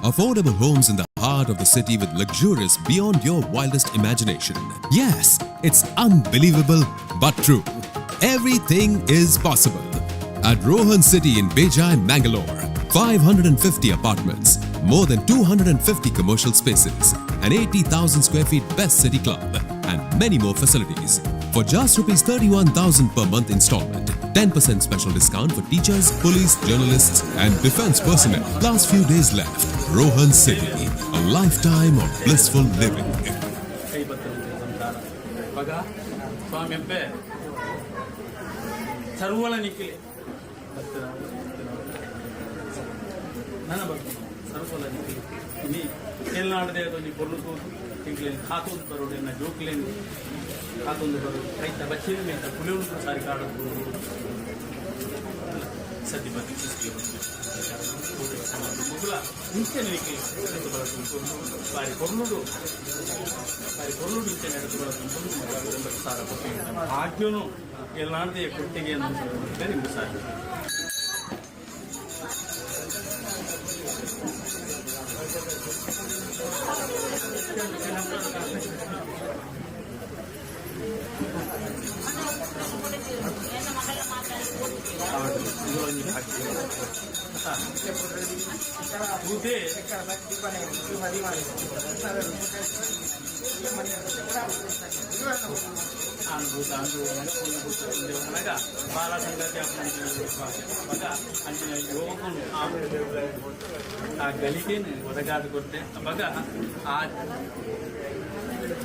Affordable homes in the heart of the city with luxurious beyond your wildest imagination. Yes, it's unbelievable but true. Everything is possible. At Rohan City in Bejai, Mangalore, 550 apartments, more than 250 commercial spaces, an 80,000 square feet best city club, and many more facilities. For just rupees 31,000 per month installment, 10% special discount for teachers, police, journalists, and defense personnel. Last few days left. Rohan City, a lifetime of blissful living. ಕಾತೊಂದು ಬರೋಡು ರೈತ ಬಚ್ಚೇರಿ ಮೇತ ಪುಲಿಯುಂಟು ಸಾರಿ ಕಾಡೋದು ಸದ್ಯ ಬದಿ ಮುಗುಲ ಇಂಚೆ ನಿಕ್ಕೆ ಎಡತು ಬಳಸುಂಟು ಬಾರಿ ಕೊರ್ಲುಡು ಬಾರಿ ಕೊರ್ಲುಡು ಇಂಚೆ ಎಡತು ಬಳಸುಂಟು ಸಾರ ಕೊಟ್ಟಿಗೆ ಭಾಗ್ಯನು ಎಲ್ಲಾಂದೇ ಕೊಟ್ಟಿಗೆ ಅಂತ ನಿಮ್ಗೆ ಸಾಧ್ಯ. ಆನು ಭೂತ ಅಂಜುವನಗ ಬಾಲ ಸಂಗತಿ ಅವಾಗ ಅಂಚಿನ ಯೋಗನು ಆ ಗಲಿಗೆನು ಒದಗಾದ ಕೊಟ್ಟೆ ಅವಾಗ ಆ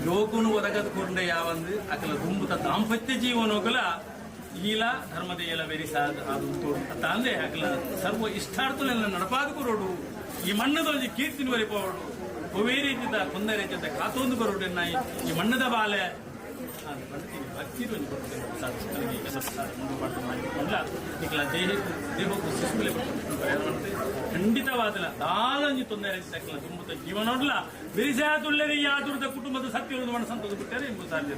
ಯೋಗನು ಒದಗದ ಕೊರಂಡೆ ಯಾವಂದು ಅಕಲ ದುಂಬುತ ದಾಂಪತ್ಯ ಜೀವನೋಗಲ ಈಲ ಧರ್ಮದ ಏಲ ಬೆರಿಸಾದ ಅದು ಅಂದೆ ಅಕಲ ಸರ್ವ ಇಷ್ಟಾರ್ಥಲೆಲ್ಲ ನಡಪಾದ ಕೊರೋಡು ಈ ಮಣ್ಣದೊಂಜಿ ಕೀರ್ತಿನ ಬರಿಪೋಡು ಒವೇ ರೀತಿದ ತೊಂದರೆ ರೀತಿದ ಕಾತೊಂದು ಬರೋಡು ಈ ಮಣ್ಣದ ಬಾಲೆ ಖಂಡಿತವಾದಲ ದಾಲಂಜಿ ತೊಂದರೆ ತುಂಬುತ್ತ ಜೀವನೋಡ್ಲ ಬಿರಿಸಾದುಳ್ಳರಿ ಯಾದುರ್ದ ಕುಟುಂಬದ ಸತ್ಯ ಮನಸ್ಸಂತದ್ದು ಬಿಟ್ಟರೆ ಎಂಬ ಸಾಧ್ಯ.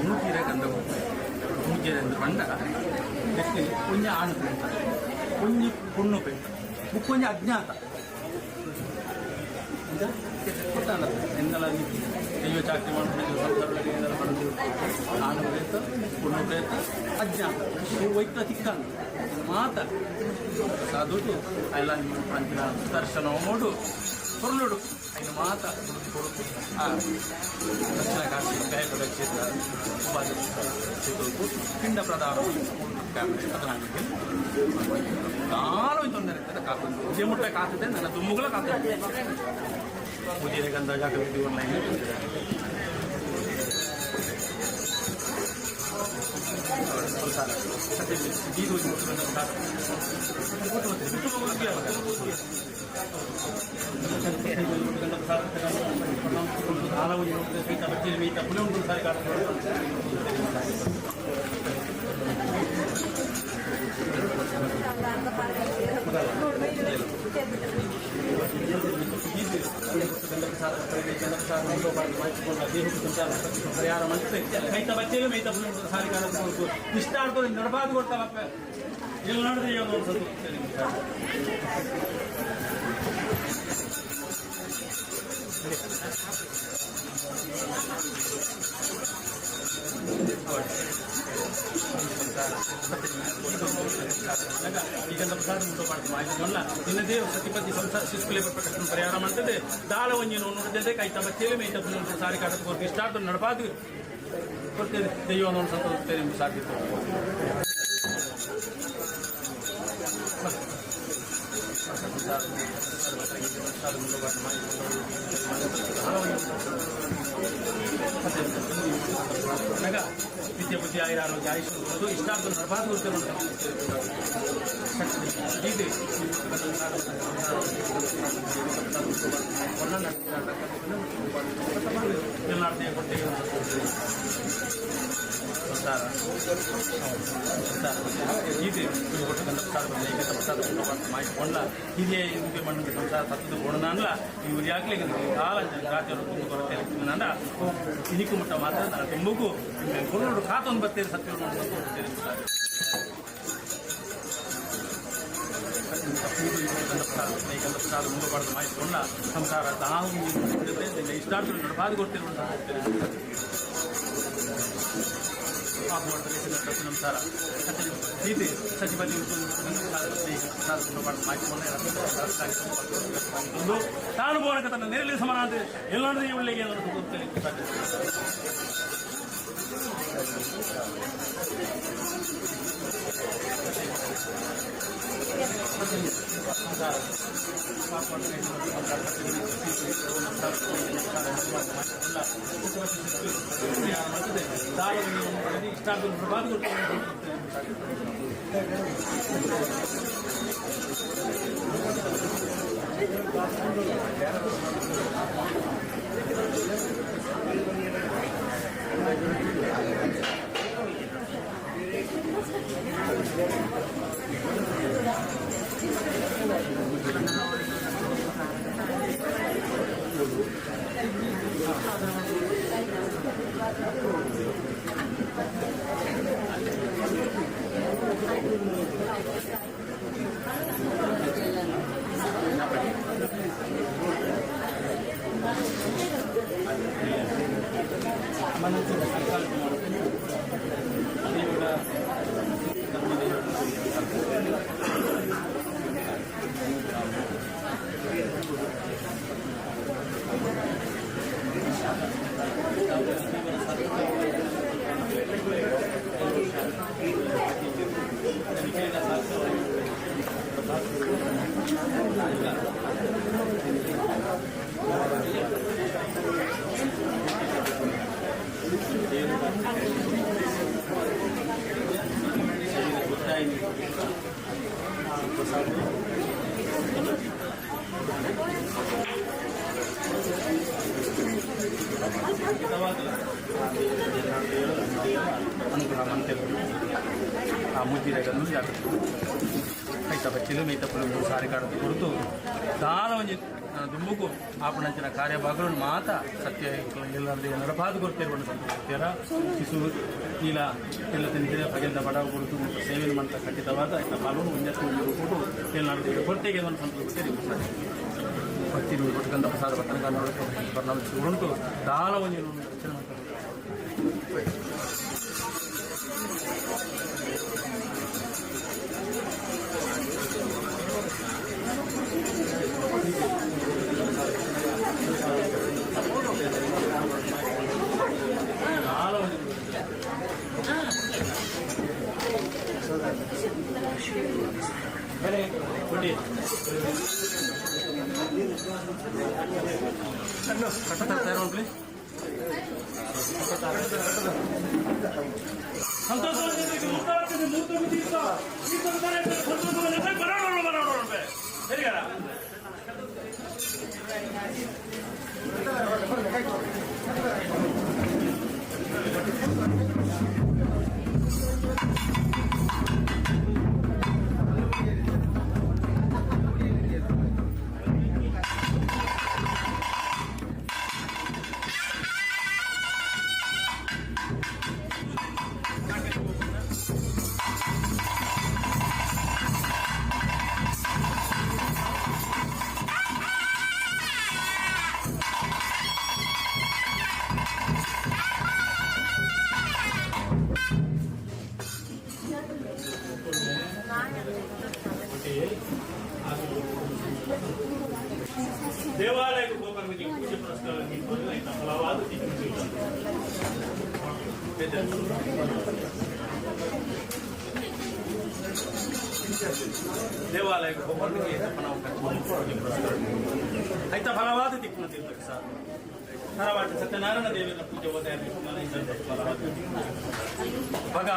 ಮೂಜೀರೆ ಗಂಧ ಮೂಜೀರೆ ಅಂದ್ರೆ ಬಂಡ ಒಂಜಿ ಆಣು ಪೇಂಟ ಒಂಜಿ ಪೊಣ್ಣು ಪೇಂಟ ಬುಕ್ಕೊಂಜಿ ಅಜ್ಞಾತ ಎಂದಲ ದೈವ ಚಾಕ್ರಿ ಮಾಡ್ಕೊಂಡು ಆಣು ಪ್ರೇತ ಪೊಣ್ಣು ಪ್ರೇತ ಅಜ್ಞಾತ ವೈಕ್ತ ತಿಕ್ಕಂದು ಮಾತ ಸಾಧುಟು ಎಲ್ಲ ಅಂಚಿನ ದರ್ಶನ ಮೋಡು ಕೊರ್ಲುಡು ಐನು ಮಾತ ಕೊಡುಕು ಆ ದಕ್ಷಿಣ ಕಾಶಿ ಗಾಯಪದ ಕ್ಷೇತ್ರ ಉಪಾಧ್ಯಕ್ಷ ಪಿಂಡ ಪ್ರದಾನ ದಾಲ ತೊಂದರೆ ಇರ್ತದೆ ಕಾತು ಮುಟ್ಟೆ ಕಾತದೆ ನನ್ನ ತುಮ್ಮುಗಳ ಕಾತದೆ ಪೂಜೆ ಗಂಧ ಜಾಗೃತಿ ಆನ್ಲೈನ್ ಪರಿಹಾರ ಮೈತ ಬಚ್ಚಲು ಮೈತ ಇಷ್ಟ ಆಡ್ತದೆ ನಡಬಾದು ಕೊಡ್ತಾರಪ್ಪ ಎಲ್ಲಿ ನೋಡಿದ್ರೆ ಈಗ ಪ್ರಸಾದ ಉಂಟು ಇನ್ನದೇ ಸತಿಪತಿ ಸಂಸಾರ ಶಿಸ್ಕುಲೆ ಪರಿಹಾರ ಮಾಡ್ತದೆ ದಾಳ ಒಂಜಿನ ನೋಡಿದ್ದೆ ಕೈ ತಬಚ್ಚೇಲಿ ಮೈ ತಪ್ಪು ಸಾರಿ ಕಾಟದ ಇಷ್ಟ ನಡಪಾದು ಕೊಡ್ತೇನೆ ದೈವ ಸಂತೋಷ ಸಾಧ್ಯತೆ. ವಿದ್ಯೆ ಬುದ್ಧಿ ಆಯುರ ಆರೋಗ್ಯ ಆಯುಷ್ ಇಷ್ಟಾರ್ಥ ನಡಪಾದು ಹಿರಿಯ ಮಣ್ಣಿನ ಸಂಸಾರ ತತ್ತದ ಬೋಣನಲ್ಲ ಇವ್ರು ಯಾಕ್ಲೆ ಕಾಲ ರಾಜ್ಯರು ತುಂಬ ಕೊರತೆ ನಂದ ಇನಿಕು ಮುಟ್ಟ ಮಾತ್ರ ನಾನು ತುಂಬಗೂ ಕೊಡೋಡು ಕಾತೊಂದು ಬರ್ತೇನೆ ಸತ್ಯ ಸಂಸಾರ ತಾವು ಇಷ್ಟಾರ್ಥ ನಡಪಾದು ಕೊಡ್ತಿರುವಂತಹ ನಮಸ್ಕಾರ ಸೀತೆ ಸಚಿಪತಿ ತಾನು ಬೋರಕ ತನ್ನ ನೇರಳಿ ಸಮಾನ ಎಲ್ಲರೂ ಇವಳಿಗೆ ಖಂಡಿತವಾಗಲ ಅನುಗ್ರಹ ಮಂತೆರು ಆ ಮುಜ್ಜಿರೆಗನ್ನು ಜಾಗೃತಿ ಐತ ಬಚ್ಚಿಲು ಮೈತ ಪುಲು ಸಾರಿ ಕಾಡದ ಕುರಿತು ದಾನ ಒಂಜಿ ದುಂಬುಕು ಆಪಣಂಚಿನ ಕಾರ್ಯಭಾಗಗಳನ್ನು ಮಾತ ಸತ್ಯ ಎಲ್ಲರಲ್ಲಿ ನಡಪಾದ ಕೊಡ್ತೇವೆ ಸಂತೋಷ ಶಿಶು ನೀಲ ಎಲ್ಲ ತಿಂತಿರ ಪಗೆಲ್ದ ಬಡವ ಕುರಿತು ಮತ್ತು ಸೇವೆ ಮಂತ ಖಂಡಿತವಾದ ಆಯ್ತಾ ಪಾಲನ್ನು ಒಂಜತ್ತು ಒಂದು ಕೊಟ್ಟು ಎಲ್ಲ ಕೊರತೆಗೆ ಒಂದು ಸಂತೋಷ ಭಕ್ತಿ ಕೊಟ್ಟಕಂತ ಪ್ರಸಾದ ಬರ್ತನ ಉಂಟು ದಾನ ಒಂಜಿ ರಚನೆ ಮಾಡ್ತಾರೆ. ದೇವಾಲಯಕ್ಕೆ ಗೋಕರ್ಣಕ್ಕೆ ಪೂಜೆ ಪುರಸ್ಕಾರ ಫಲವಾದ ದೇವಾಲಯಕ್ಕೆ ಗೋಕರ್ಣಕ್ಕೆ ಪೂಜೆ ಪುರಸ್ಕಾರ ಆಯ್ತಾ ಫಲವಾದ ದಿಕ್ಕಿನ ತೀರ್ಥಕ್ಕೆ ಸರ್ ತರವಾಟ ಸತ್ಯನಾರಾಯಣ ದೇವರ ಪೂಜೆ ಭಗ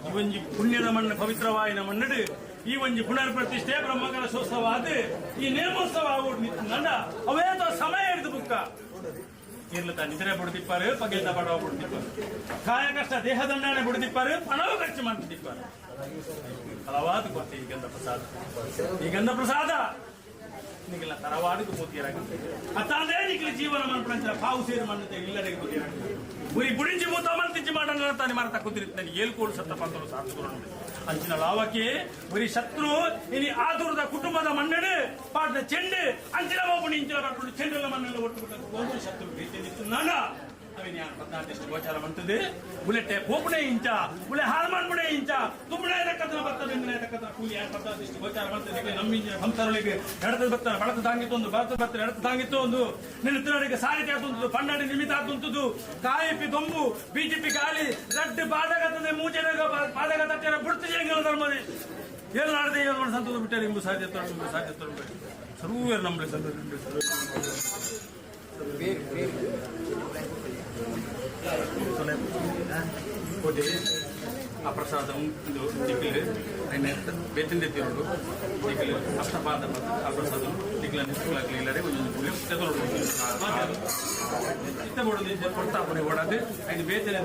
ಈ ಒಂಜಿ ಪುಣ್ಯದ ಮಣ್ಣು ಪವಿತ್ರವಾಯಿನ ಮಣ್ಣು ಈ ಒಂಜಿ ಪುನರ್ ಪ್ರತಿಷ್ಠೆ ಬ್ರಹ್ಮಕಲಶೋತ್ಸವ ಆದ ಈ ನೇಮೋತ್ಸವ ಆಗೋಡು ನಿಂತ ಅವೇತೋ ಸಮಯ ಹಿಡಿದು ಬುಕ್ಕ ಇರ್ಲತ ನಿದ್ರೆ ಬಿಡ್ತಿಪ್ಪಾರು ಪಗೆಲ್ದ ಬಡವ ಬಿಡ್ತಿಪ್ಪಾರು ಕಾಯ ಕಷ್ಟ ದೇಹದಂಡನೆ ಬಿಡ್ತಿಪ್ಪಾರು ಪಣವು ಖರ್ಚು ಮಾಡ್ತಿಪ್ಪಾರು ಫಲವಾದ ಕೊಟ್ಟೆ ಈ ಗಂಧ ಪ್ರಸಾದ ಈ ಗಂಧ ಪ್ರಸಾದ ನಿಗಲ ತರವಾಡಿಗೆ ಪೋತಿಯರಾಗ ಅತ್ತಾಂದೇ ನಿಗಲ ಜೀವನ ಮನ್ಪಂಚ ಪಾವು ಸೇರು ಮಣ್ಣು ಇಲ್ಲಡೆಗೆ ಪೋತಿಯರಾಗ ಉರಿ ಬುಡಿಂಜಿ ಮೂತ ಮನ್ತಿಂಚಿ ಮಾಡಲ್ಲ ತಾನೆ ಮಾರತ ಕುದಿರಿತ್ತಾನೆ ಏಳ್ಕೋಡು ಸತ್ತ ಪಂತರು ಸಾರ್ಥಕರು ಅಂಚಿನ ಲಾವಕ್ಕೆ ಉರಿ ಶತ್ರು ಇನಿ ಆದುರದ ಕುಟುಂಬದ ಮಣ್ಣಡು ಪಾಟ್ನ ಚೆಂಡು ಅಂಚಿನ ಒಬ್ಬ ಇಂಚಿನ ಪಟ್ಕೊಂಡು ಚೆಂಡೆಲ್ಲ ಮಣ್ಣೆಲ್ಲ ಒಟ್ಟು ಶತ್ರು ಭೀತಿ ನಿಂತು ನಾನ ಅವಿನ ಪದ್ನಾಲ್ಕು ಗೋಚಾರ ಮಂತದೆ ಬುಲೆಟ್ಟೆ ಪೋಪುಣೆ ಇಂಚ ಬುಲೆ ಹಾಲ್ಮನ್ಪುಣೆ ಇಂಚ ತುಮ್ಮಣೆ ತಕ್ಕದನ ಬರ್ತದೆ ಇಂದನೆ ತಕ್ಕದನ ಕೂಲಿ ಯಾರು ಪದ್ನಾಲ್ಕು ಗೋಚಾರ ಮಂತದೆ ನಮ್ಮ ಸಂಸಾರಗಳಿಗೆ ಎಡದ ಬರ್ತದೆ ಬಳತ ತಾಂಗಿತ್ತು ಒಂದು ಬಲತ ಬರ್ತದೆ ಎಡತ ತಾಂಗಿತ್ತು ಒಂದು ನಿನ್ನ ತಿನ್ನಡಿಗೆ ಸಾರಿ ಆತುಂತದ್ದು ಪನ್ನಡಿ ನಿಮಿತ್ತ ಆತುಂತದ್ದು ಕಾಯಿಪಿ ದೊಂಬು ಬಿಜೆಪಿ ಗಾಳಿ ರಡ್ಡು ಪಾದಗತದೆ ಮೂಜೆನ ಪಾದಗ ತಟ್ಟೆರ ಬುಡ್ತು ಜಂಗಲ ಧರ್ಮದೆ ಏಳು ನಾಡದೆ ಏಳು ಸಂತೋಷ ಬಿಟ್ಟರೆ ಇಂಬು ಸಾಧ್ಯ ತೋರು ಸಾಧ್ಯ ತೋರು ಸರ್ವೇರು ನಂಬಳೆ ಸರ್ವೇರು ಕೋಟಿ ಆ ಪ್ರಸಾದ ಇದು ನಿಖಿಲ್ ಬೇತಿಂದೆ ತಿರುಡು ನಿಖಿಲ್ ಅಷ್ಟಪಾದ ಆ ಪ್ರಸಾದ ನಿಖಿಲ ನಿಖಿಲಾಗಲಿ ಇಲ್ಲರೆ ಒಂದೊಂದು ಪುಳಿ ಇತ್ತ ಬೋಡು ಕೊಡ್ತಾ ಪುಣೆ ಓಡಾದು ಐದು ಬೇತನೆ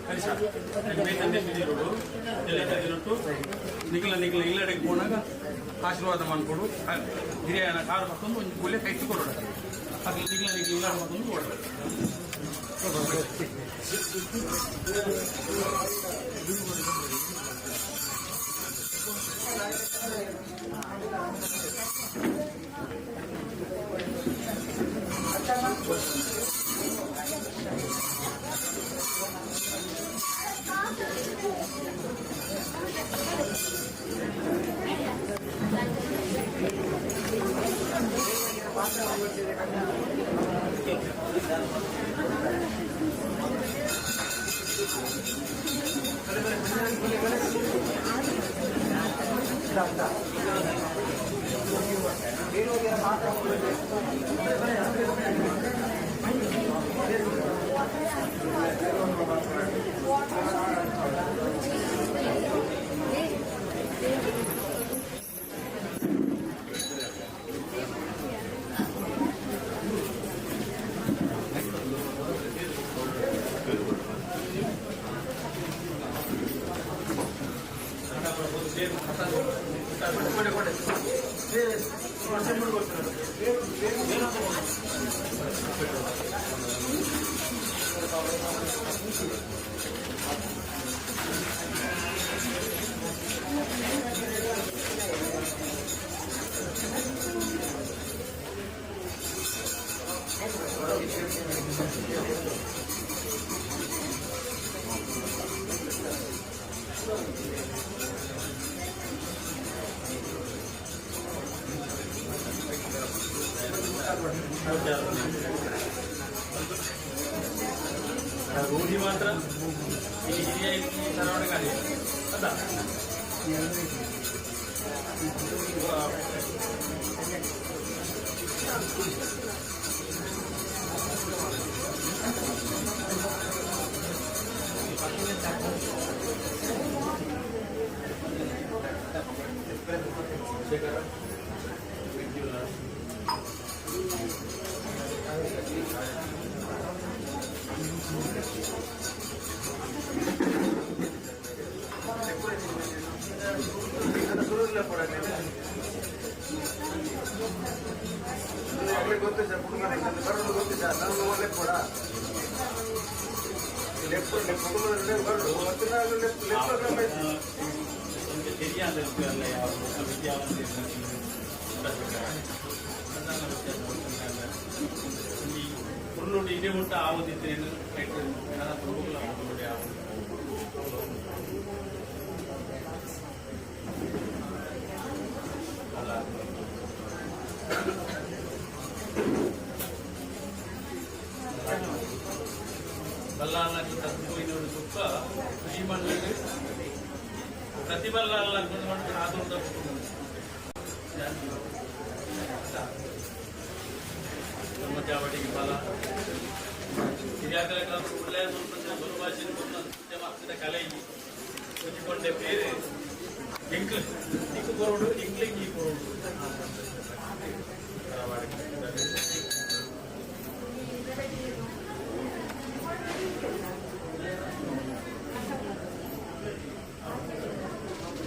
ಕಲಿಸ ಐದು ಬೇತಂದೆ ತಿರುಡು ಎಲ್ಲ ನಿಖಿಲ ನಿಖಿಲ ಇಲ್ಲಡೆಗೆ ಪೋನಾಗ ಆಶೀರ್ವಾದ ಮಾಡ್ಕೊಡು ಹಿರಿಯನ ಕಾರು ಮತ್ತೊಂದು ಒಂದು ಗುಳ್ಳೆ ಕೈತು ಕೊಡೋಣ ಅದು ನಿಖಿಲ ನಿಖಿಲ ಇಲ್ಲ ಮತ್ತೊಂದು ಓಡಬೇಕು. ರೂಢಿ ಮಾತ್ರ ಈ ಹಿರಿಯ ಸರವಣಗಾರಿ ಅದ ಹುರುಳುಂಡಿ ಇದೇ ಊಟ ಆವದಿತ್ತೇನು ಅಲ್ಲ ಬಲ್ಲಾಲಕ್ಕೆ ತತ್ವ ಸುತ್ತ ಈ ಮಣ್ಣಿಗೆ ಪ್ರತಿ ಬಲ್ಲಾಲ ಮಾಡ್ತಾರೆ ಅದು ನಮ್ಮ ಚಾವಟಿಗೆ ಬಲ ಹಿರಿಯಾಕಲ ಒಳ್ಳೆಯ ಗುರುಭಾಷೆ ಕಲೆ ಒಂಜಿಕೊಂಡೆ ಬೇರೆ ಇಂಕ್ಲು ಇಂಕು ಕೊರೋಡು ಇಂಕ್ಲಿಂಗ್ ಈ ಕೊರೋಡು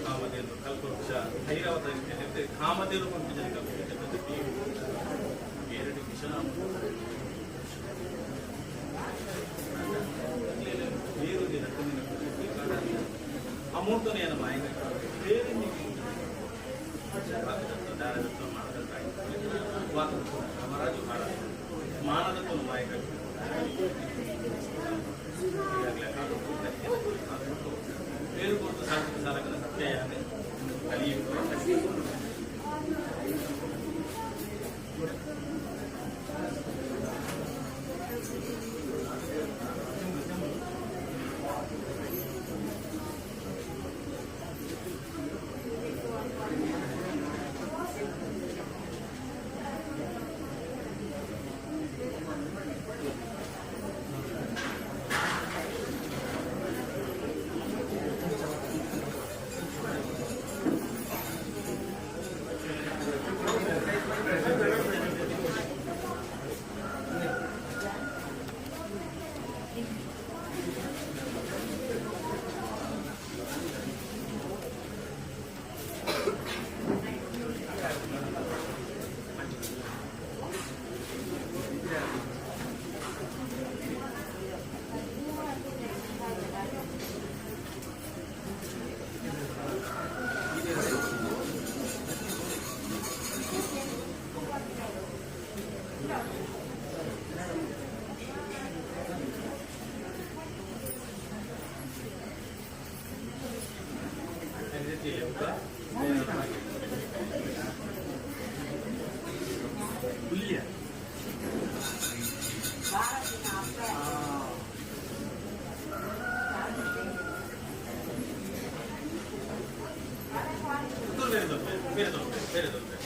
ಕಾಮಧೇನು ಕಲ್ಪವೃಕ್ಷ ಐರಾವತ ಕಾಮಧೇನು ಪಂಪಿಜನ ಎರಡು ಮಿಷನ್ ಅಮೂರ್ತನೇನು ಮಾಯ ಬೇರೆ ಮಾನದತ್ವ ಮಾಯಕ ಬೇರು ಕೊಟ್ಟು ಸಾಕು ಸಾಲಕನ ಸತ್ಯ ಕಲಿಯುವ ಹುಲ್ಲಿಯ ಬೇರೆ ತೊಂದರೆ ಬೇರೆ ತೊಂದರೆ ಬೇರೆ ತೊಂದರೆ.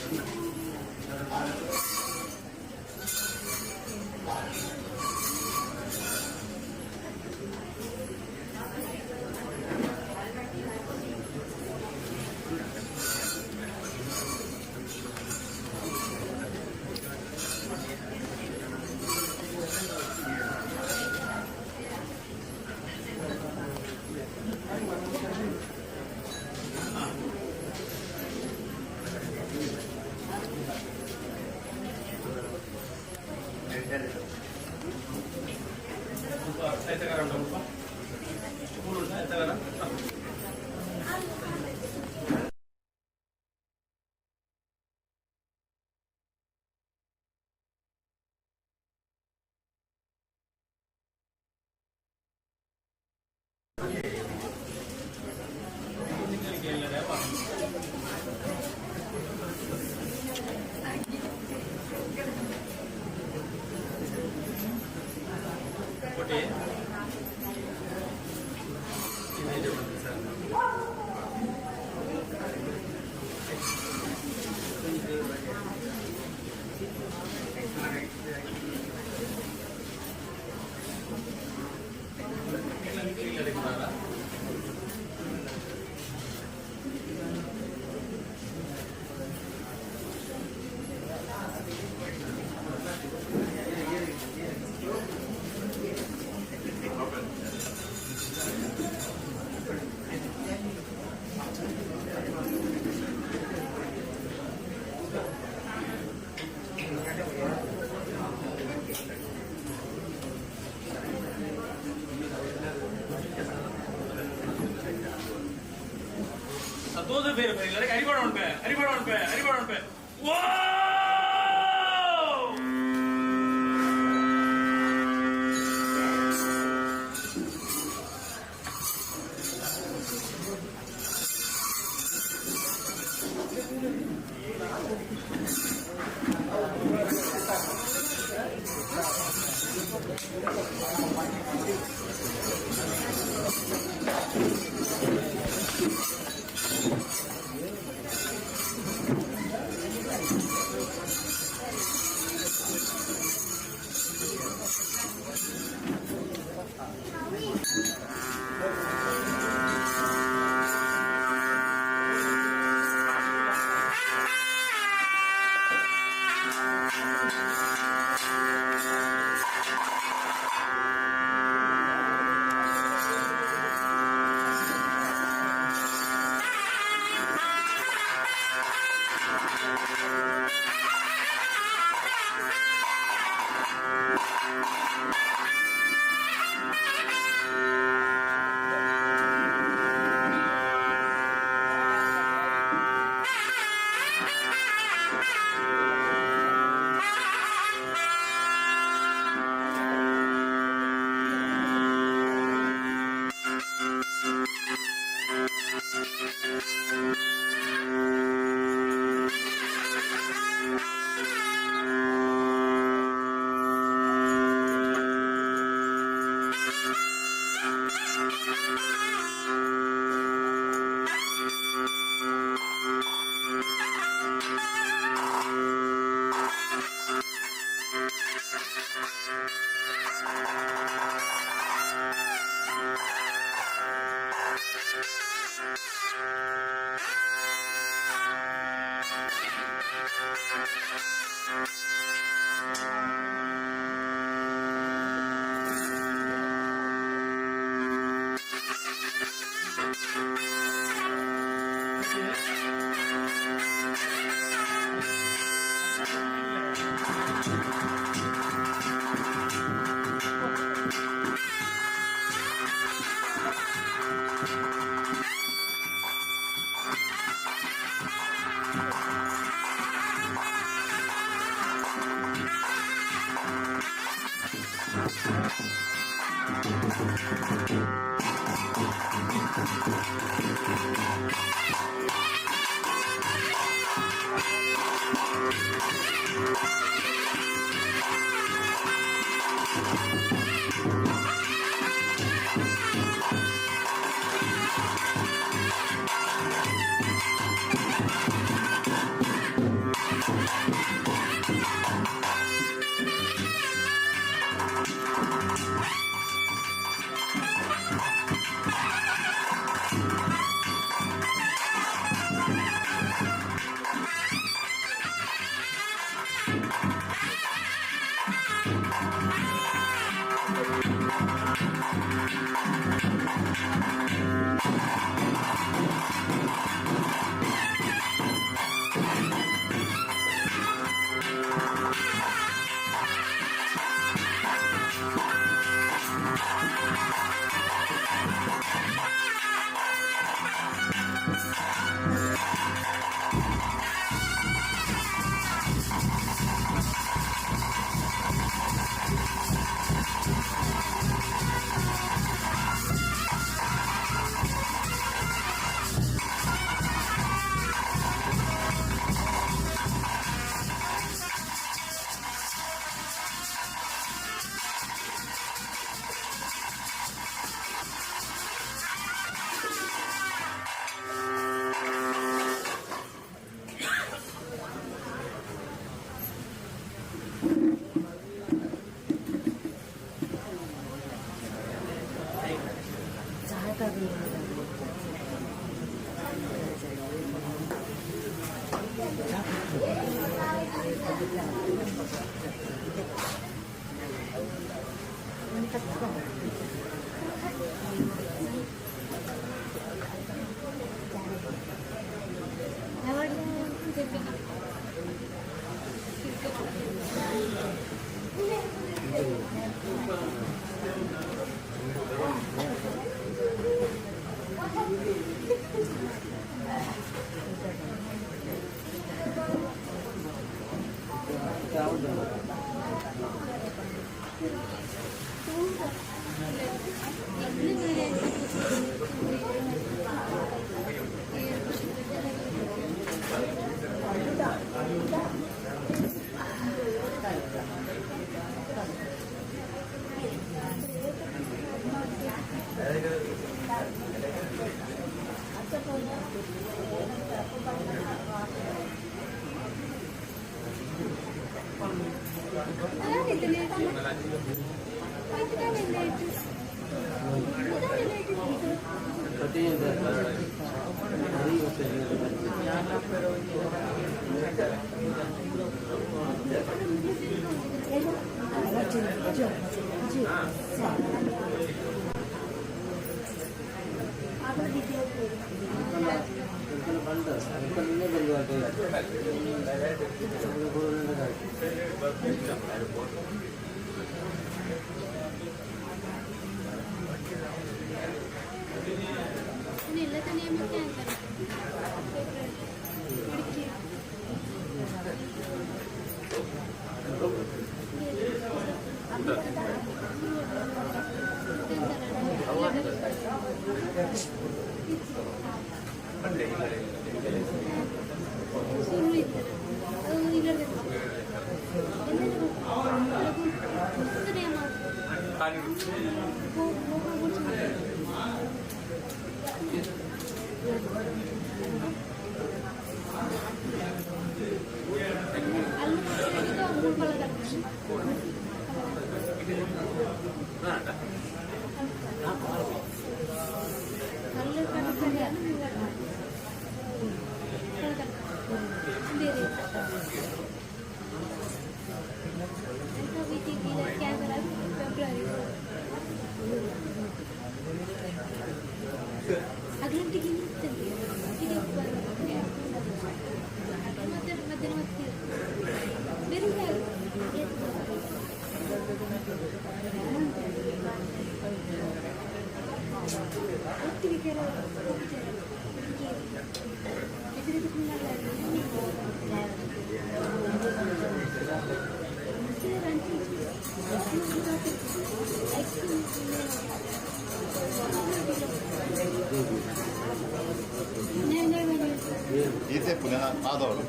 ಈತೆ ಪುನಃ ಆದವರು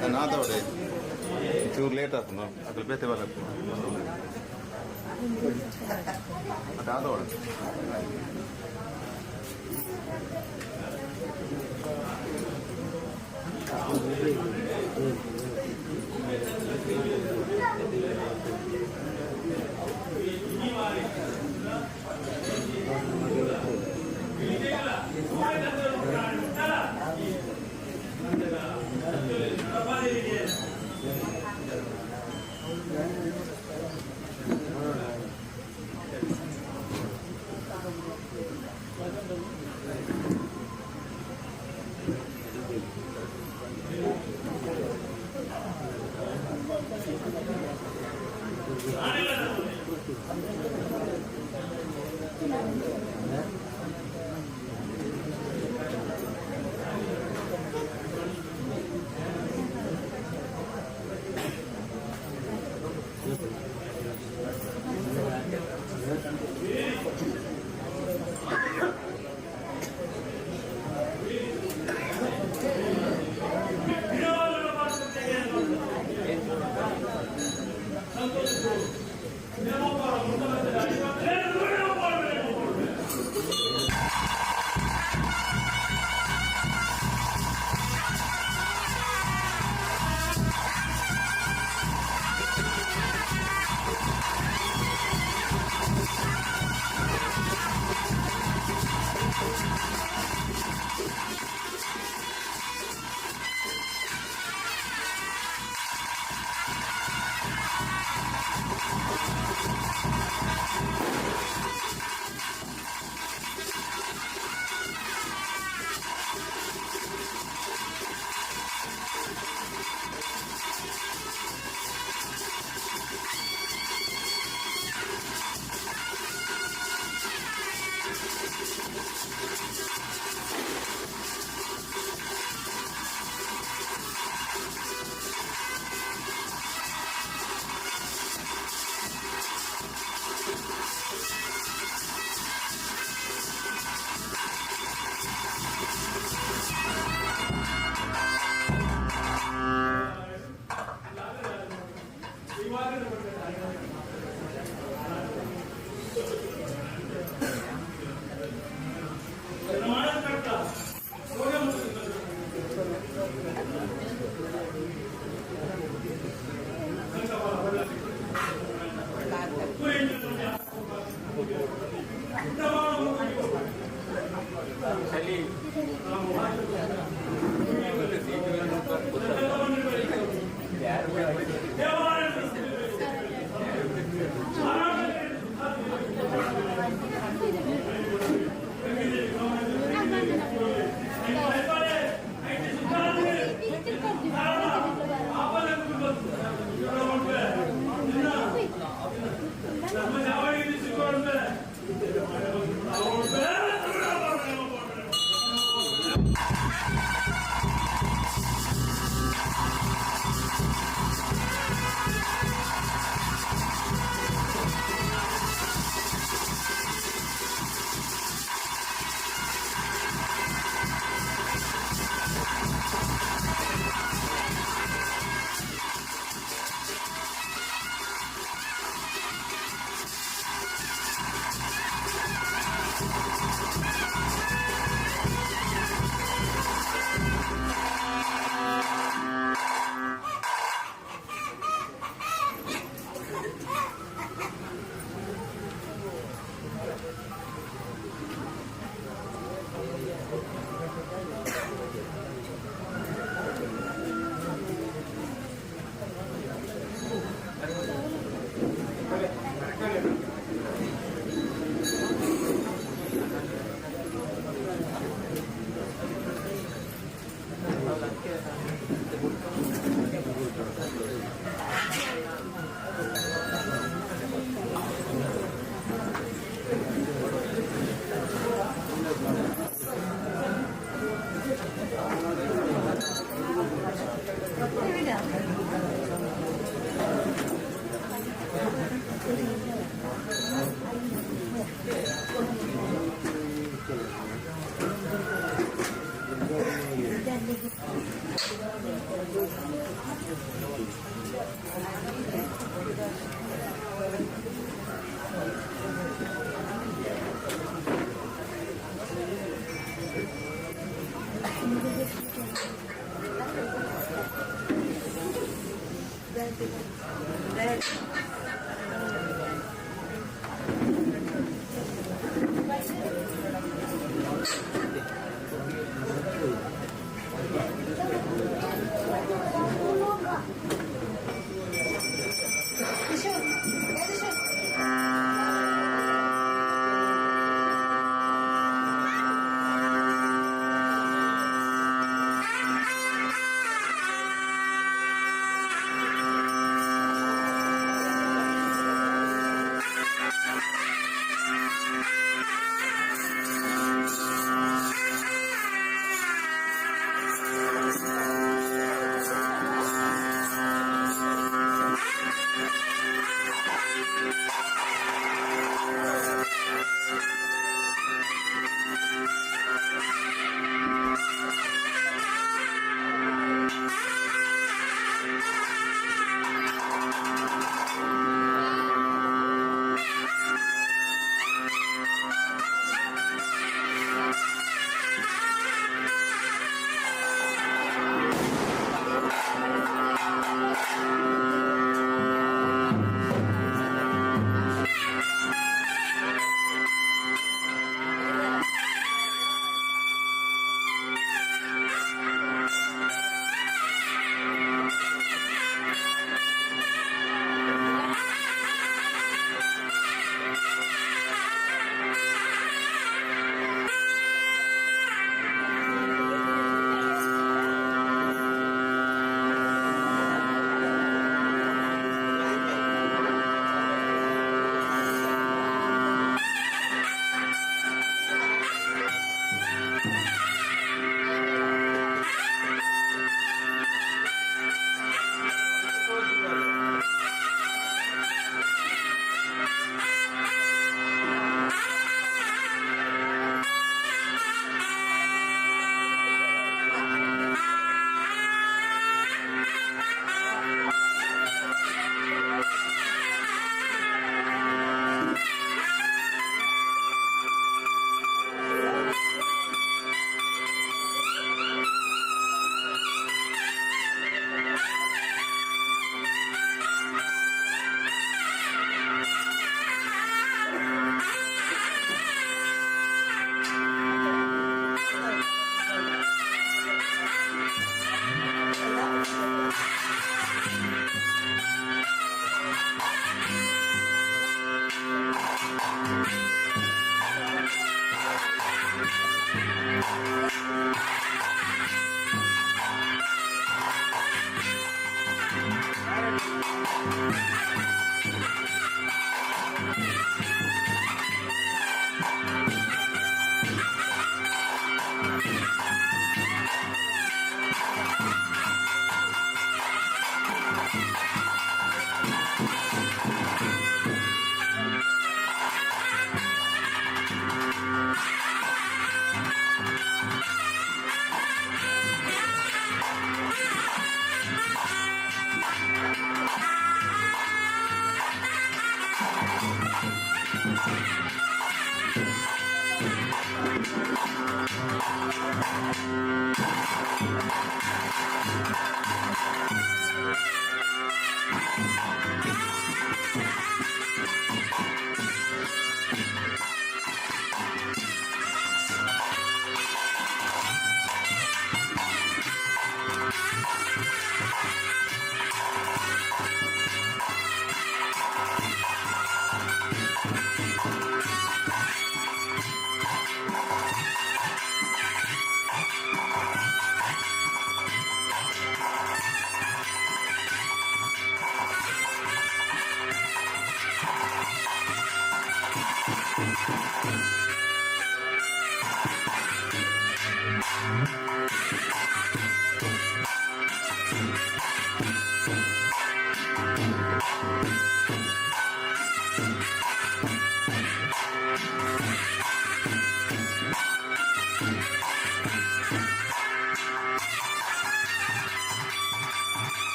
ನಾನು ಆದವಡೆ ಚೂರು ಲೇಟ್ ಆಯ್ತು ಅದ್ರ ಬೇತೆ ಬರಲ್ಲ ಅದು ಆದವಳು.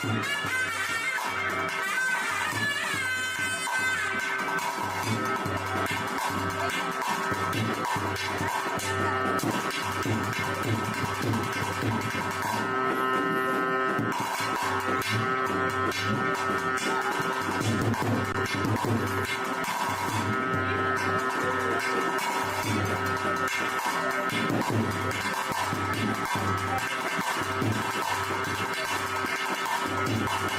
Thank you.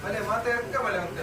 ಬಲೆ ಮಾತೆ ಅಕ್ಕ ಬಲೆ ಅಂತ.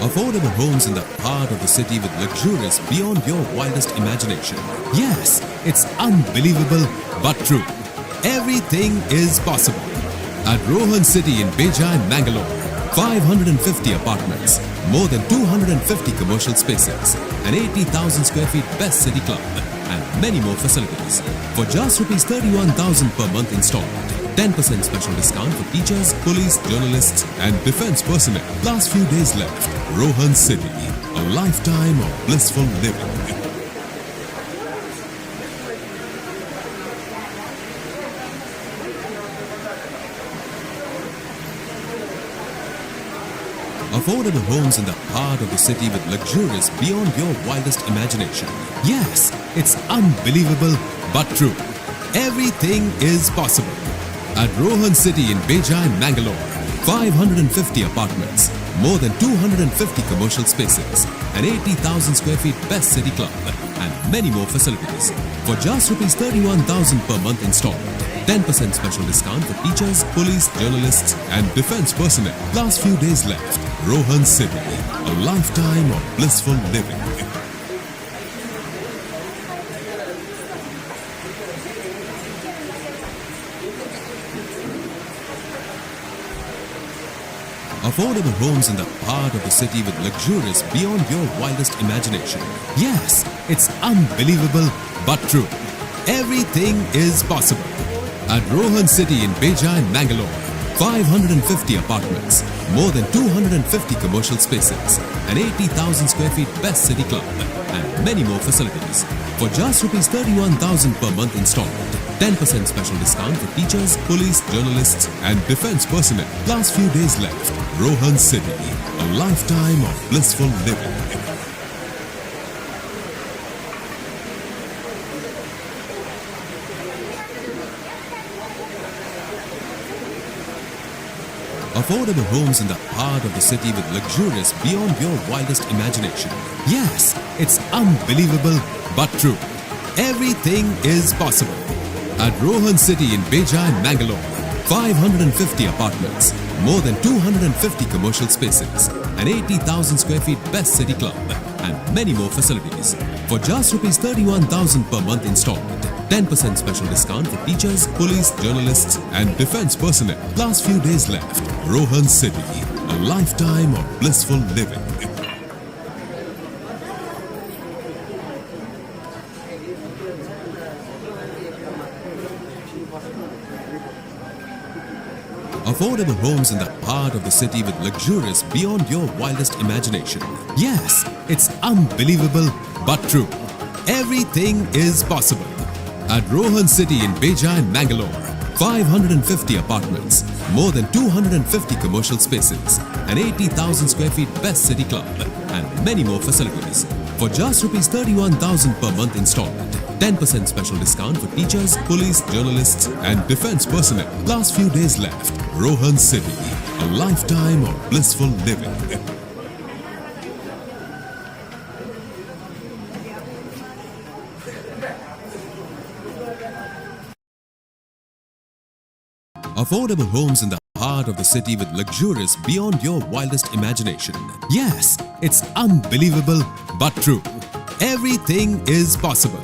Affordable homes in the heart of the city with luxurious beyond your wildest imagination. Yes, it's unbelievable but true. Everything is possible. At Rohan City in Bejai, Mangalore, 550 apartments, more than 250 commercial spaces, an 80,000 square feet best city club, and many more facilities. For just rupees 31,000 per month installment. 10% special discount for teachers, police, journalists, and defense personnel. Last few days left. Rohan City, a lifetime of blissful living. Affordable homes in the heart of the city with luxurious beyond your wildest imagination. Yes, it's unbelievable but true. Everything is possible. At Rohan City in Bejai, Mangalore, 550 apartments, more than 250 commercial spaces, an 80,000 square feet best city club, and many more facilities. For just rupees 31,000 per month installment. 10% special discount for teachers, police, journalists, and defense personnel. Last few days left. Rohan City, a lifetime of blissful living. Affordable homes in the heart of the city with luxurious beyond your wildest imagination. Yes, it's unbelievable but true. Everything is possible. At Rohan City in Bejai, Mangalore, 550 apartments, more than 250 commercial spaces, an 80,000 square feet best city club, and many more facilities. For just rupees 31,000 per month installment. 10% special discount for teachers, police, journalists, and defense personnel. Last few days left. Rohan City, a lifetime of blissful living. Affordable homes in the heart of the city with luxurious beyond your wildest imagination. Yes, it's unbelievable but true. Everything is possible. At Rohan City in Bejai, Mangalore, 550 apartments, more than 250 commercial spaces, an 80,000 square feet best city club, and many more facilities. For just rupees 31,000 per month installment. 10% special discount for teachers, police, journalists, and defense personnel. Last few days left. Rohan City, a lifetime of blissful living. Affordable homes in the heart of the city with luxurious beyond your wildest imagination. Yes, it's unbelievable but true. Everything is possible. At Rohan City in Bejai, Mangalore, 550 apartments, more than 250 commercial spaces, an 80,000 square feet best city club, and many more facilities. For just rupees 31,000 per month installment. 10% special discount for teachers, police, journalists, and defense personnel. Last few days left. Rohan City, a lifetime of blissful living. Affordable homes in the heart of the city with luxurious beyond your wildest imagination. Yes, it's unbelievable but true. Everything is possible.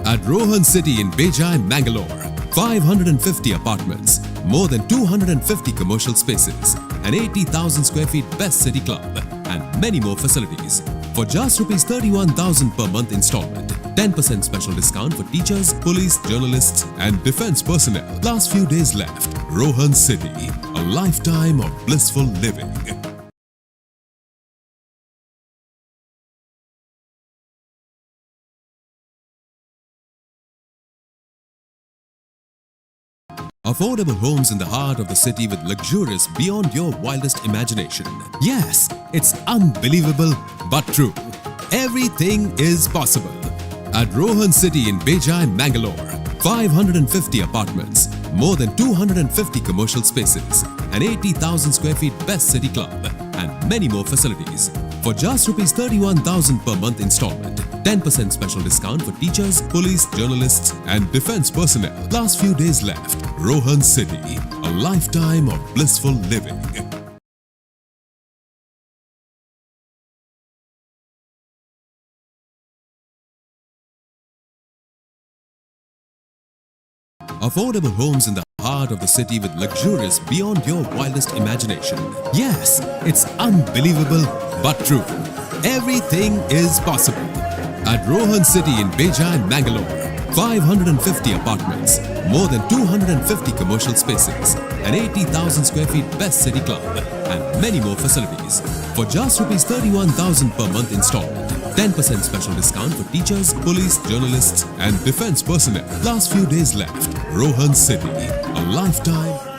At Rohan City in Bejai, Mangalore, 550 apartments, more than 250 commercial spaces, an 80,000 square feet best city club, and many more facilities. For just rupees 31,000 per month installment. 10% special discount for teachers, police, journalists, and defense personnel. Last few days left. Rohan City, a lifetime of blissful living. Affordable homes in the heart of the city with luxurious beyond your wildest imagination. Yes, it's unbelievable but true. Everything is possible. At Rohan City in Bejai, Mangalore, 550 apartments, more than 250 commercial spaces, an 80,000 square feet best city club, and many more facilities. For just rupees 31,000 per month installment. 10% special discount for teachers, police, journalists, and defense personnel. Last few days left. Rohan City, a lifetime of blissful living. Affordable homes in the heart of the city with luxurious beyond your wildest imagination. Yes, it's unbelievable but true. Everything is possible. At Rohan City in Bejai, Mangalore, 550 apartments, more than 250 commercial spaces, an 80,000 square feet best city club, and many more facilities. For just rupees 31,000 per month installment. 10% special discount for teachers, police, journalists, and defense personnel. Last few days left. Rohan City, a lifetime.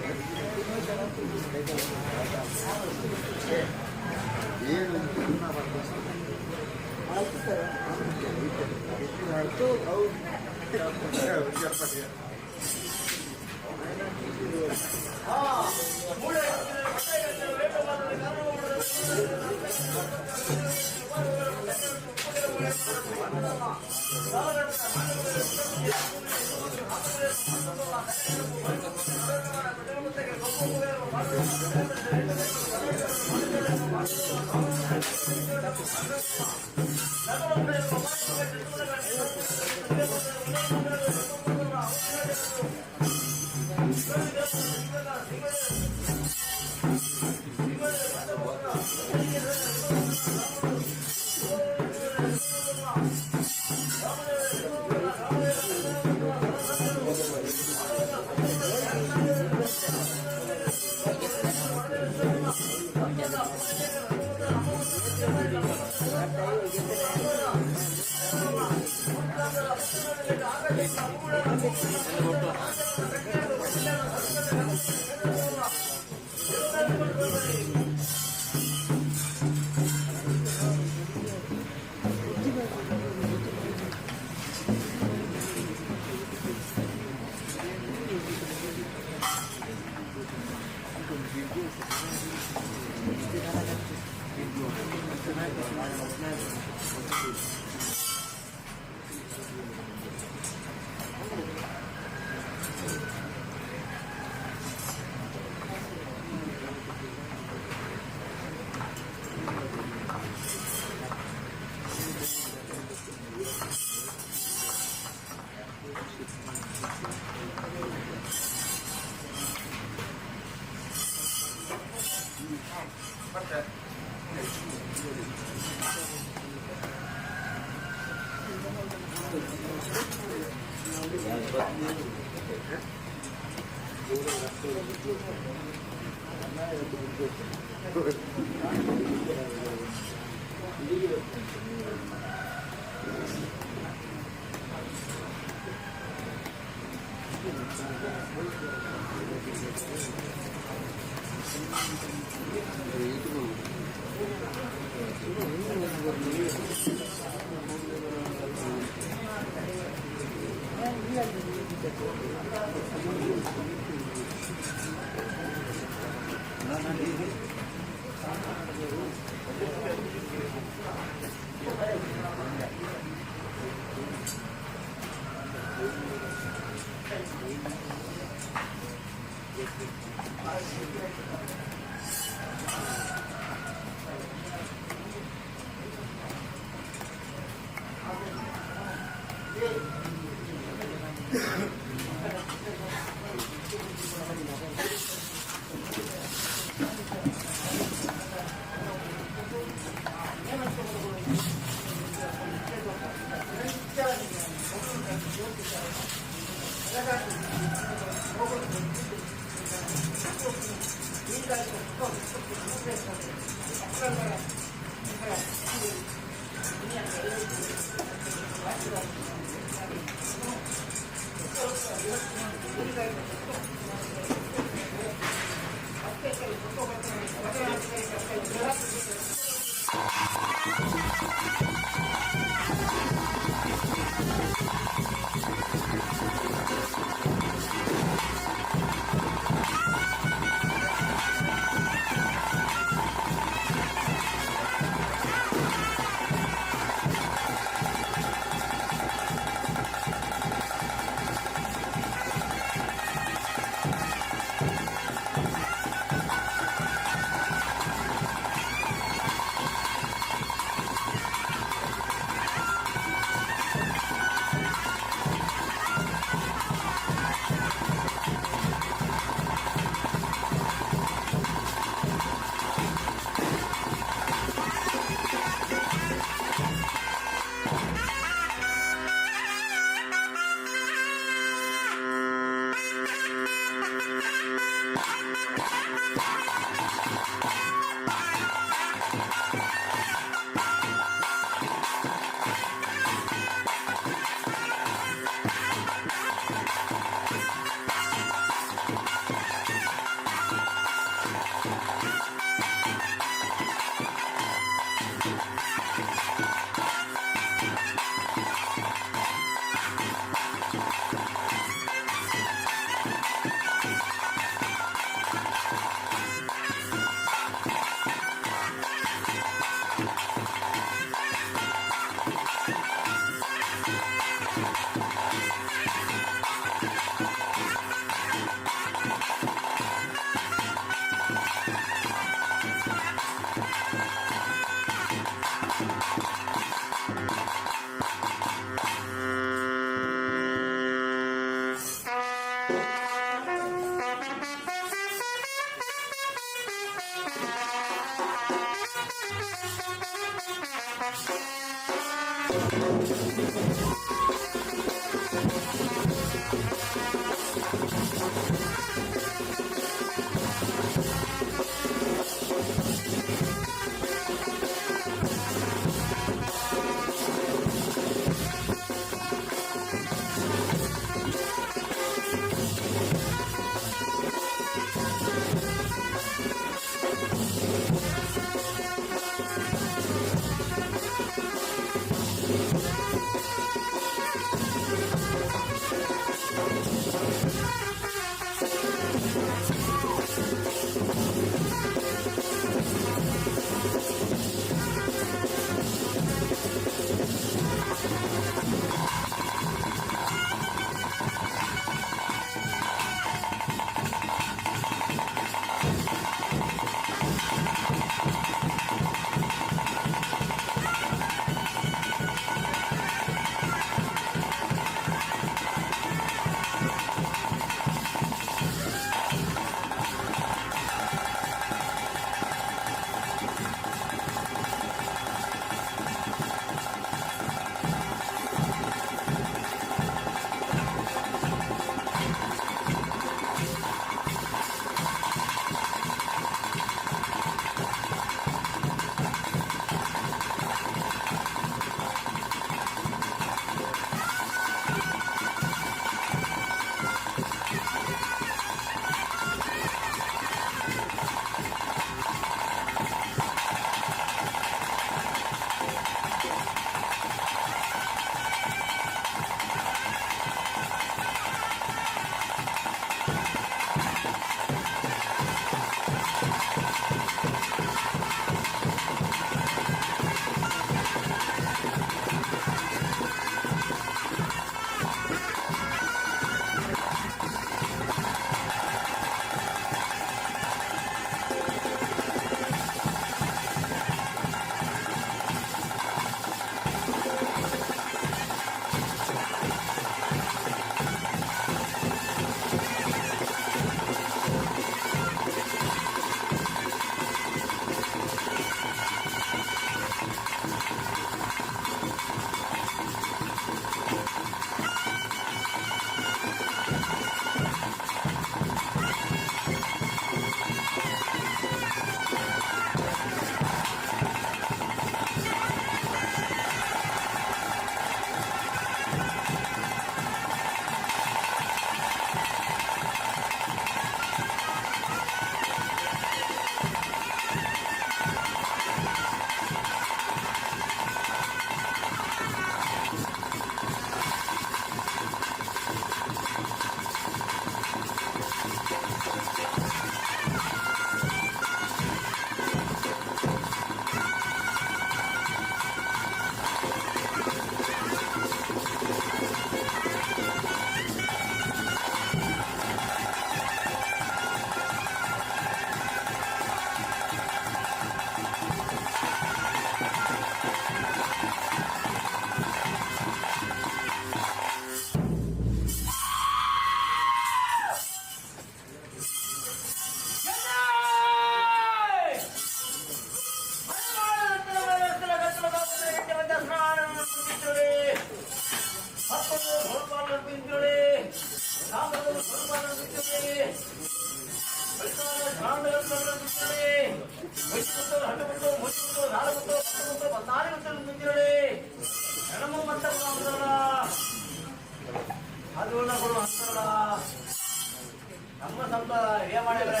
ನಮ್ಮ ಸಂಪ್ರದಾಯ ಹಿರಿಯ ಮಾಡಿದ್ರೆ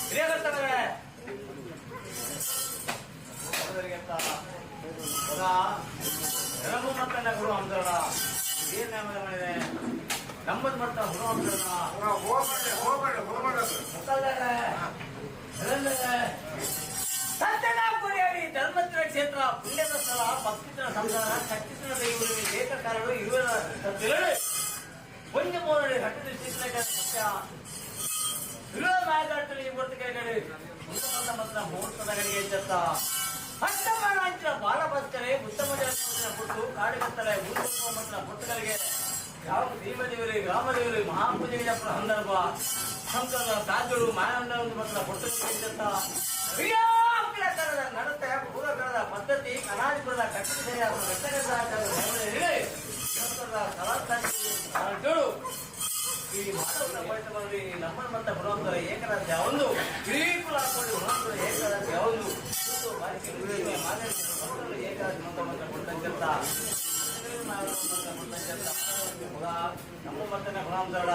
ಹಿರಿಯ ಕರ್ತವ್ಯ ಗುರು ಅಂದ್ರಲ್ಲ ಏನ್ ಮಾಡಿದೆ ನಮ್ಮದ್ ಮಟ್ಟ ಗುರು ಅಂದ್ರಲ್ಲ ಸತ್ಯನಾಪುರಿಯಲ್ಲಿ ಧರ್ಮತ್ರ ಕ್ಷೇತ್ರ ಪುಣ್ಯದ ಸ್ಥಳ ಭಕ್ತಿನ ಸಂಸಾರ ಶಕ್ತಿನ ದೈವರಿಗೆ ಏಕಕಾರರು ಇವರ ಸತ್ಯಗಳು ಒಂದು ಮೂರಡಿ ಹಟ್ಟದ ಸತ್ಯ ಮಾತಾಡ್ತಾರೆ ಈ ಮೂರ್ತಿ ಕೈಗಡೆ ಉತ್ತಮ ಮುಹೂರ್ತದ ಗಡಿಗೆ ಇದ್ದಂತ ಹಟ್ಟಮಾನಾಂತರ ಬಾಲಭಾಸ್ಕರೇ ಉತ್ತಮ ಜನ ಪುಟ್ಟು ಕಾಡುಗತ್ತಲೆ ಊರು ಪುಟ್ಟಗಳಿಗೆ ಯಾವ ದೀಪದೇವರಿಗೆ ಗ್ರಾಮದೇವರಿಗೆ ಮಹಾಪೂಜೆಗೆ ಸಂದರ್ಭ ಸಂಕದ ತಾಜರು ಮಾನಂದ ಪುಟ್ಟಗಳಿಗೆ ಇದ್ದಂತ ನಡತೆ ಪೂರ್ವಕಾಲದ ಪದ್ಧತಿ ಅನಾದಿಪುರದ ಈ ಮಾನವನ ಪವಿತ್ರವಾಗಿ ನಮ್ಮ ಮತ್ತ ಗುಣವಂತರ ಏಕರಾಜ್ಯ ಒಂದು ಶ್ರೀಕುಲಾಕೋಡಿ ಗುಣವಂತರ ಏಕರಾಜ್ಯ ಒಂದು ಏಕರಾಜ್ಯ ಮಂತ್ರ ಮಂತ್ರ ಕೊಡ್ತಂತ ನಮ್ಮ ಮತ್ತನ ಗುಣಾಂತರ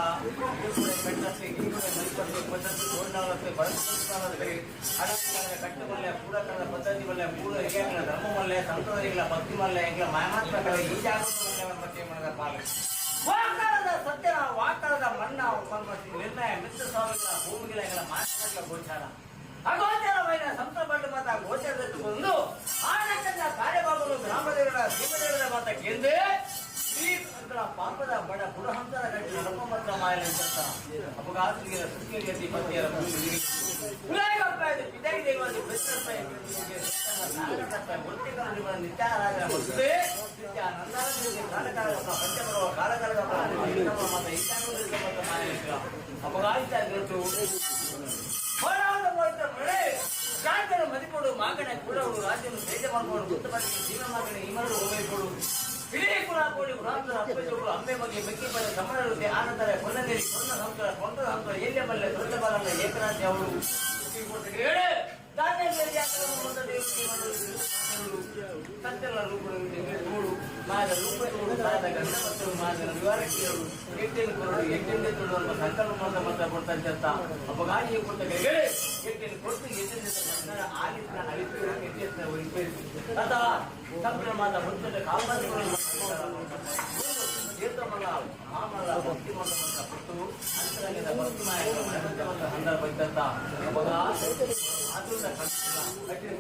ಕಟ್ಟುಮಲ್ಲೆ ಪೂರಕರ ಪದ್ಧತಿ ಮಲ್ಲೆ ಪೂರ ಏಕಗಳ ಧರ್ಮ ಮಲ್ಲೆ ಸಂಪ್ರದಾಯಗಳ ಭಕ್ತಿ ಮಲ್ಲೆ ಎಂಗಳ ಮಾಯಮಾತ್ಮಗಳ ಈ ಜಾಗೃತ ಮತ್ತೆ ಮಾಡಿದ ಪಾಲು ವಾಕಾರದ ಸತ್ಯನ ವಾಕಾರದ ಮಣ್ಣ ನಿರ್ಣಯ ಮಿತ್ರ ಸ್ವಾಮಿಗಳ ಭೂಮಿಗಳ ಎಂಗಳ ಮಾತನಾಡಲ ಗೋಚಾರ ಅಗೋಚರವೈನ ಸಂತ ಬಂಡ ಮಾತ ಗೋಚರದೆತ್ತುಕೊಂಡು ಆನಂದದ ಕಾರ್ಯಭಾಗಗಳು ಗ್ರಾಮದೇವರ ಸೀಮದೇವರ ಮಾತ ಕೇಂದ್ರ ಶ್ರೀ ಪಾಪದ ಬಡ ಬುಡಹಂತರ ಗಟ್ಟಿ ನಮ್ಮ ಮಾತ್ರ ಮಾಯಲಂತ ಅಪಘಾತರಿಗೆ ಸುತ್ತಿಗೆ ಪತಿಯರ ಮದಿಪೋಡು ಮಾಗಣೆ ಕೂಡವರು ರಾಜ್ಯವನ್ನು ತೇಜ ಮಾಡ್ಕೊಂಡು ಗುತ್ತಪಡಿಸಿ ಜೀವ ಮಾಗಣೆ ಈ ಮರಳು ಹೋಗೈಕೊಡು ಇಡೀ ಕುಲ ಕೋಡಿ ಭ್ರಾಂತರ ಅಪ್ಪಜೋಗಳು ಅಮ್ಮೆ ಮಗೆ ಬೆಕ್ಕಿ ಪದ ಸಮರರುತ್ತೆ ಆನಂತರ ಕೊಲ್ಲನೇರಿ ಕೊನ್ನ ಸಂತರ ಕೊಂಡ ಸಂತರ ಎಲ್ಲೆ ಮಲ್ಲೆ ದೊಡ್ಡ ಬಾಲಲ್ಲ ಏಕರಾಜ್ಯ ಅವಳು ಸತ್ಯನ ರೂಪಗಳು ಮಾದ ರೂಪಗಳು ಮಾದ ಗಂಧಪತ್ರರು ಮಾದನ ವಿವಾರಕ್ಕಿಯರು ಎಟ್ಟೆನ ಕೊರಡು ಎಟ್ಟೆಂದೆ ತೊಡು ಅನ್ನೋ ಸಂಕಲ್ಪ ಮಾತ್ರ ಮಾತ್ರ ಕೊಡ್ತಂತ ಅಪಗಾಯಿಗೆ ಕೊಟ್ಟ ಕೈಗಳೇ ಎಟ್ಟೆನ ಕೊಟ್ಟು ಎಟ್ಟೆಂದ ಆಲಿಸಿನ ಅಳಿತು ಎಟ್ಟೆನ ಒಯ್ಬೇಕು ಅಥವಾ ಸಂಪ್ರ ಮಾತ ಹೊತ್ತದ ಕಾಪಾಡಿಕೊಳ್ಳಲು ತೀರ್ಥಮಲ್ಲ ಮಾಮಲ್ಲ ಭಕ್ತಿ ಮಂತ್ರ ಕೊಟ್ಟು ಅಂತರಂಗದ ಭಕ್ತಿ ಮಾಯ ಸಂದರ್ಭ ಇದ್ದಂತ ಅವಾಗ ಅದರಿಂದ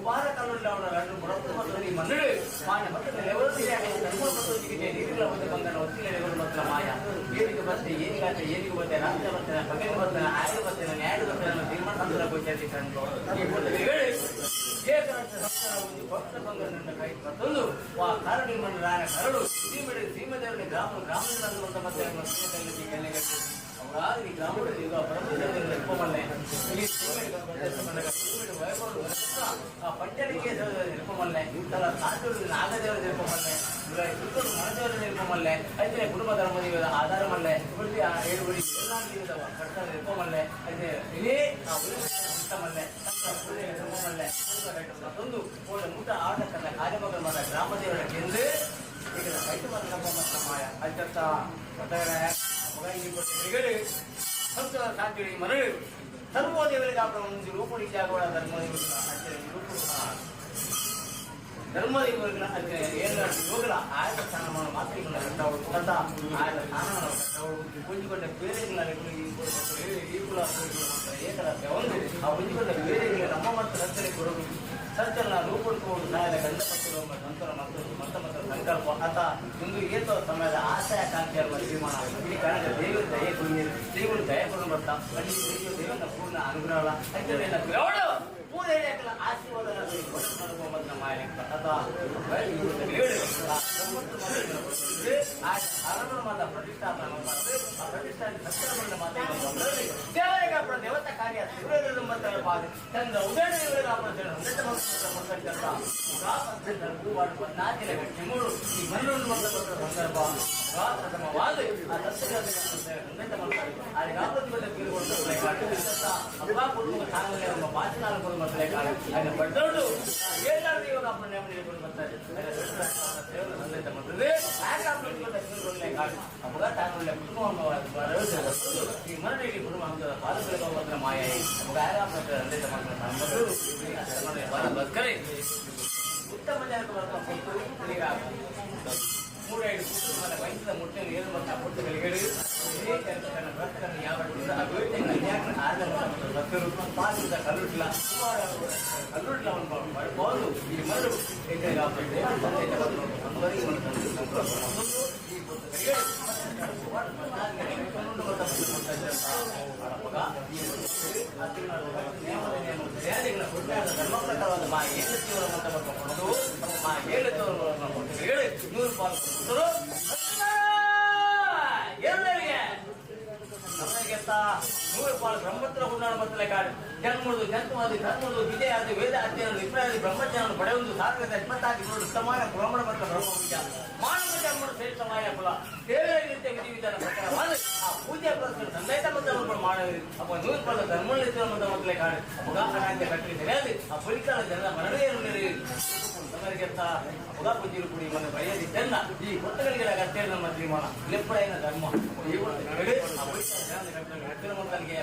ವಾರ ಕಲ್ಲುಳ್ಳ ಅವನ రెండు ಮುಡತ್ತು ಮತ್ತು ಈ ಮನ್ನಡು ಮಾಯ ಮತ್ತು ನೀರುಗಳ ಒಂದು ಬಂಗನ ಒತ್ತಿಗೆ ಮಾತ್ರ ಮಾಯ ಏನಿಗೆ ಬತ್ತೆ ಏನಿಗಾತ ಏನಿಗೆ ಬತ್ತೆ ರಾತ್ರಿ ಬರ್ತಾನೆ ಪಗಲು ಬರ್ತಾನೆ ಆಯ್ದು ಬರ್ತಾನೆ ನ್ಯಾಯ ಬರ್ತಾನೆ ತೀರ್ಮಾನ ಸಂದರ್ಭ ಏಕರಾಜ್ಯ ಸಂಸಾರ ಒಂದು ಭಕ್ತ ಬಂಗನನ್ನು ಕೈ ಮತ್ತೊಂದು ವಾ ಕರಡು ಮಣ್ಣು ರಾಯನ ಕರಡು ಸೀಮೆಡೆ ಸೀಮೆದೇವರ ಗ್ರಾಮ ಗ್ರಾಮದ ಮತ್ತೆ ಅವರಾದ ಈ ಗ್ರಾಮದ ಈಗ ಪರಮಲ್ಲೆ ಈ ವೈಭವ ಆ ಪಂಚಲಿಗೆ ನಿಲ್ಪಮಲ್ಲೆ ಇಂತಹ ಸಾಧುಗಳು ನಾಗದೇವರ ನಿಲ್ಪಮಲ್ಲೆ ಸುತ್ತಲೂ ಮನದೇವರ ನಿಲ್ಪಮಲ್ಲೆ అయితే ಕುಟುಂಬ ಧರ್ಮದೇವರ ಆಧಾರ ಮಲ್ಲೆ ಉಳಿದ ಏಳುಗುಡಿ ಎಲ್ಲ ಕಟ್ಟ ನಿಲ್ಪಮಲ್ಲೆ అయితే ಇದೇ ಆ ಮಲ್ಲೆ ಮಲ್ಲೆ ಮತ್ತೊಂದು ಮುಟ್ಟ ಆಟಕ್ಕನ್ನ ಕಾರ್ಯಮಗಳ ಮಾತ್ರ ಗ್ರಾಮದೇವರ ಕೇಂದ್ರ ಈಗ ರೈತ ಮಾತ್ರ ಮಾಯ ಅತ್ಯಂತ ಸಾಧ್ಯಡಿ ಮರಳು ಸರ್ವದೇವರಿಗೆ ಒಂದು ರೂಪುಡಿ ಜಾಗಗಳ ಧರ್ಮದೇವರ ಧರ್ಮದೇವರ ಯೋಗಗಳ ಆಯದ ಸ್ಥಾನಮಾನ ಮಾತ್ರ ಕಟ್ಟವಳು ಕಥ ಆಯದ ಸ್ಥಾನಮಾನ ಕಟ್ಟವಳು ಹೊಂಜಿಕೊಂಡ ಬೇರೆಗಳ ಏಕರಾಜ್ಯ ಒಂದು ಆ ಹೊಂಜಿಕೊಂಡ ಬೇರೆಗಳ ನಮ್ಮ ಮತ್ತು ರಕ್ಷಣೆ ಕೊಡಲು ಸಂಚಲನ ರೂಪುಡ್ಕೊಂಡು ಸಾಯದ ಗಂಡ ಪಕ್ಕದ ಸಂತರ ಮತ್ತು ಮತ್ತ ಮತ್ತು ಸಂಕಲ್ಪ ಆತ ಇಂದು ಏತೋ ಸಮಯದ ಆಶಯ ಕಾಂಕ್ಷೆಯ ತೀರ್ಮಾನ ಈ ಕಾರಣ ದೇವರು ದಯೆ ಕೊಡಿ ದೇವರು ದಯೆ ಕೊಡು ಬರ್ತಾ ಅಲ್ಲಿ ದೇವನ ಪೂರ್ಣ ಅನುಗ್ರಹ ಪೂರ್ಣ ಆಶೀರ್ವಾದ ಮಾತ ಪ್ರತಿಷ್ಠಾಪನೆ ಆ ಪ್ರತಿಷ್ಠಾನ ದೇವರಿಗೆ ದೇವತಾ ಕಾರ್ಯ ಚಂದ್ರ ಉದಯ ಈ ಸಂದರ್ಭ ಉತ್ತಮ ಜನಕ್ಕೆ ಮೂರೈದು ಕುಟುಂಬದ ವಯಸ್ಸಿನ ಮುಟ್ಟೆ ಏಳು ಮತ್ತು ಪುಟ್ಟಗಳಿಗೆ ಯಾವ ಪಾಲಿಸಿದ ಕಲ್ಲುಟ್ಲ ಕಲ್ಲುಟ್ಲ ಮಾಡಬಹುದು ಈ ಮರಳು ಧರ್ಮ ಪ್ರಕಾರವಾದ ಮಾ ಏಳು ತೀವ್ರ ಮತ ಕೊಡೋದು ಮಾ ಏಳು ತೀವ್ರ ನೂರು ಪಾಲು ಎಲ್ಲರಿಗೆ ನಮಗೆ ನೂರು ಪಾಲು. ಬ್ರಹ್ಮತ್ರ ಗುಂಡಾಣ ಬತ್ತಲೆ ಕಾಡು ಜನ್ಮದು ಜಂತುವಾದಿ ಧರ್ಮದು ವಿಜಯಾದಿ ವೇದ ಅಧ್ಯಯನ ವಿಪ್ರಾದಿ ಬ್ರಹ್ಮಜ್ಞಾನ ಪಡೆಯುವುದು ಸಾರ್ವಜ ಇಪ್ಪತ್ತಾದಿ ಉತ್ತಮಾನ ಬ್ರಾಹ್ಮಣ ಮತ್ತು ಬ್ರಹ್ಮ ಪೂಜಾ ಮಾನವ ಜನ್ಮದ ಶ್ರೇಷ್ಠವಾಯ ಕುಲ ದೇವರ ವಿಧಿ ವಿಧಾನ ಪ್ರಕಾರವಾದ ಆ ಪೂಜೆ ಪುರಸ್ಕಾರ ಸಂದೇಶ ಮತ್ತು ಮಾಡಲಿ ಅಪ್ಪ ನೂರು ಪದ ಧರ್ಮದಲ್ಲಿ ಮತ್ತು ಮೊದಲೇ ಕಾಡು ಅಪಗ ಅನಾಂತ್ಯ ಕಟ್ಟಲಿ ಸರಿಯಾದ ಆ ಪುಲಿಕಾಲ ಜನರ ಮನವೇ ಅಪಗ ಪೂಜೆರು ಕುಡಿ ಮನೆ ಬಯದಿ ಚೆನ್ನ ಈ ಕೊತ್ತಗಳಿಗೆ ಕಟ್ಟೆ ನಮ್ಮ ತೀರ್ಮಾನ ಲೆಪ್ಪಡೈನ ಧರ್ಮ ಈ ಆ ಪುಲಿಕಾಲ ಜನರ ಕಟ್ಟಲೆ ಹತ್ತಿರ ಮೊದಲಿಗೆ.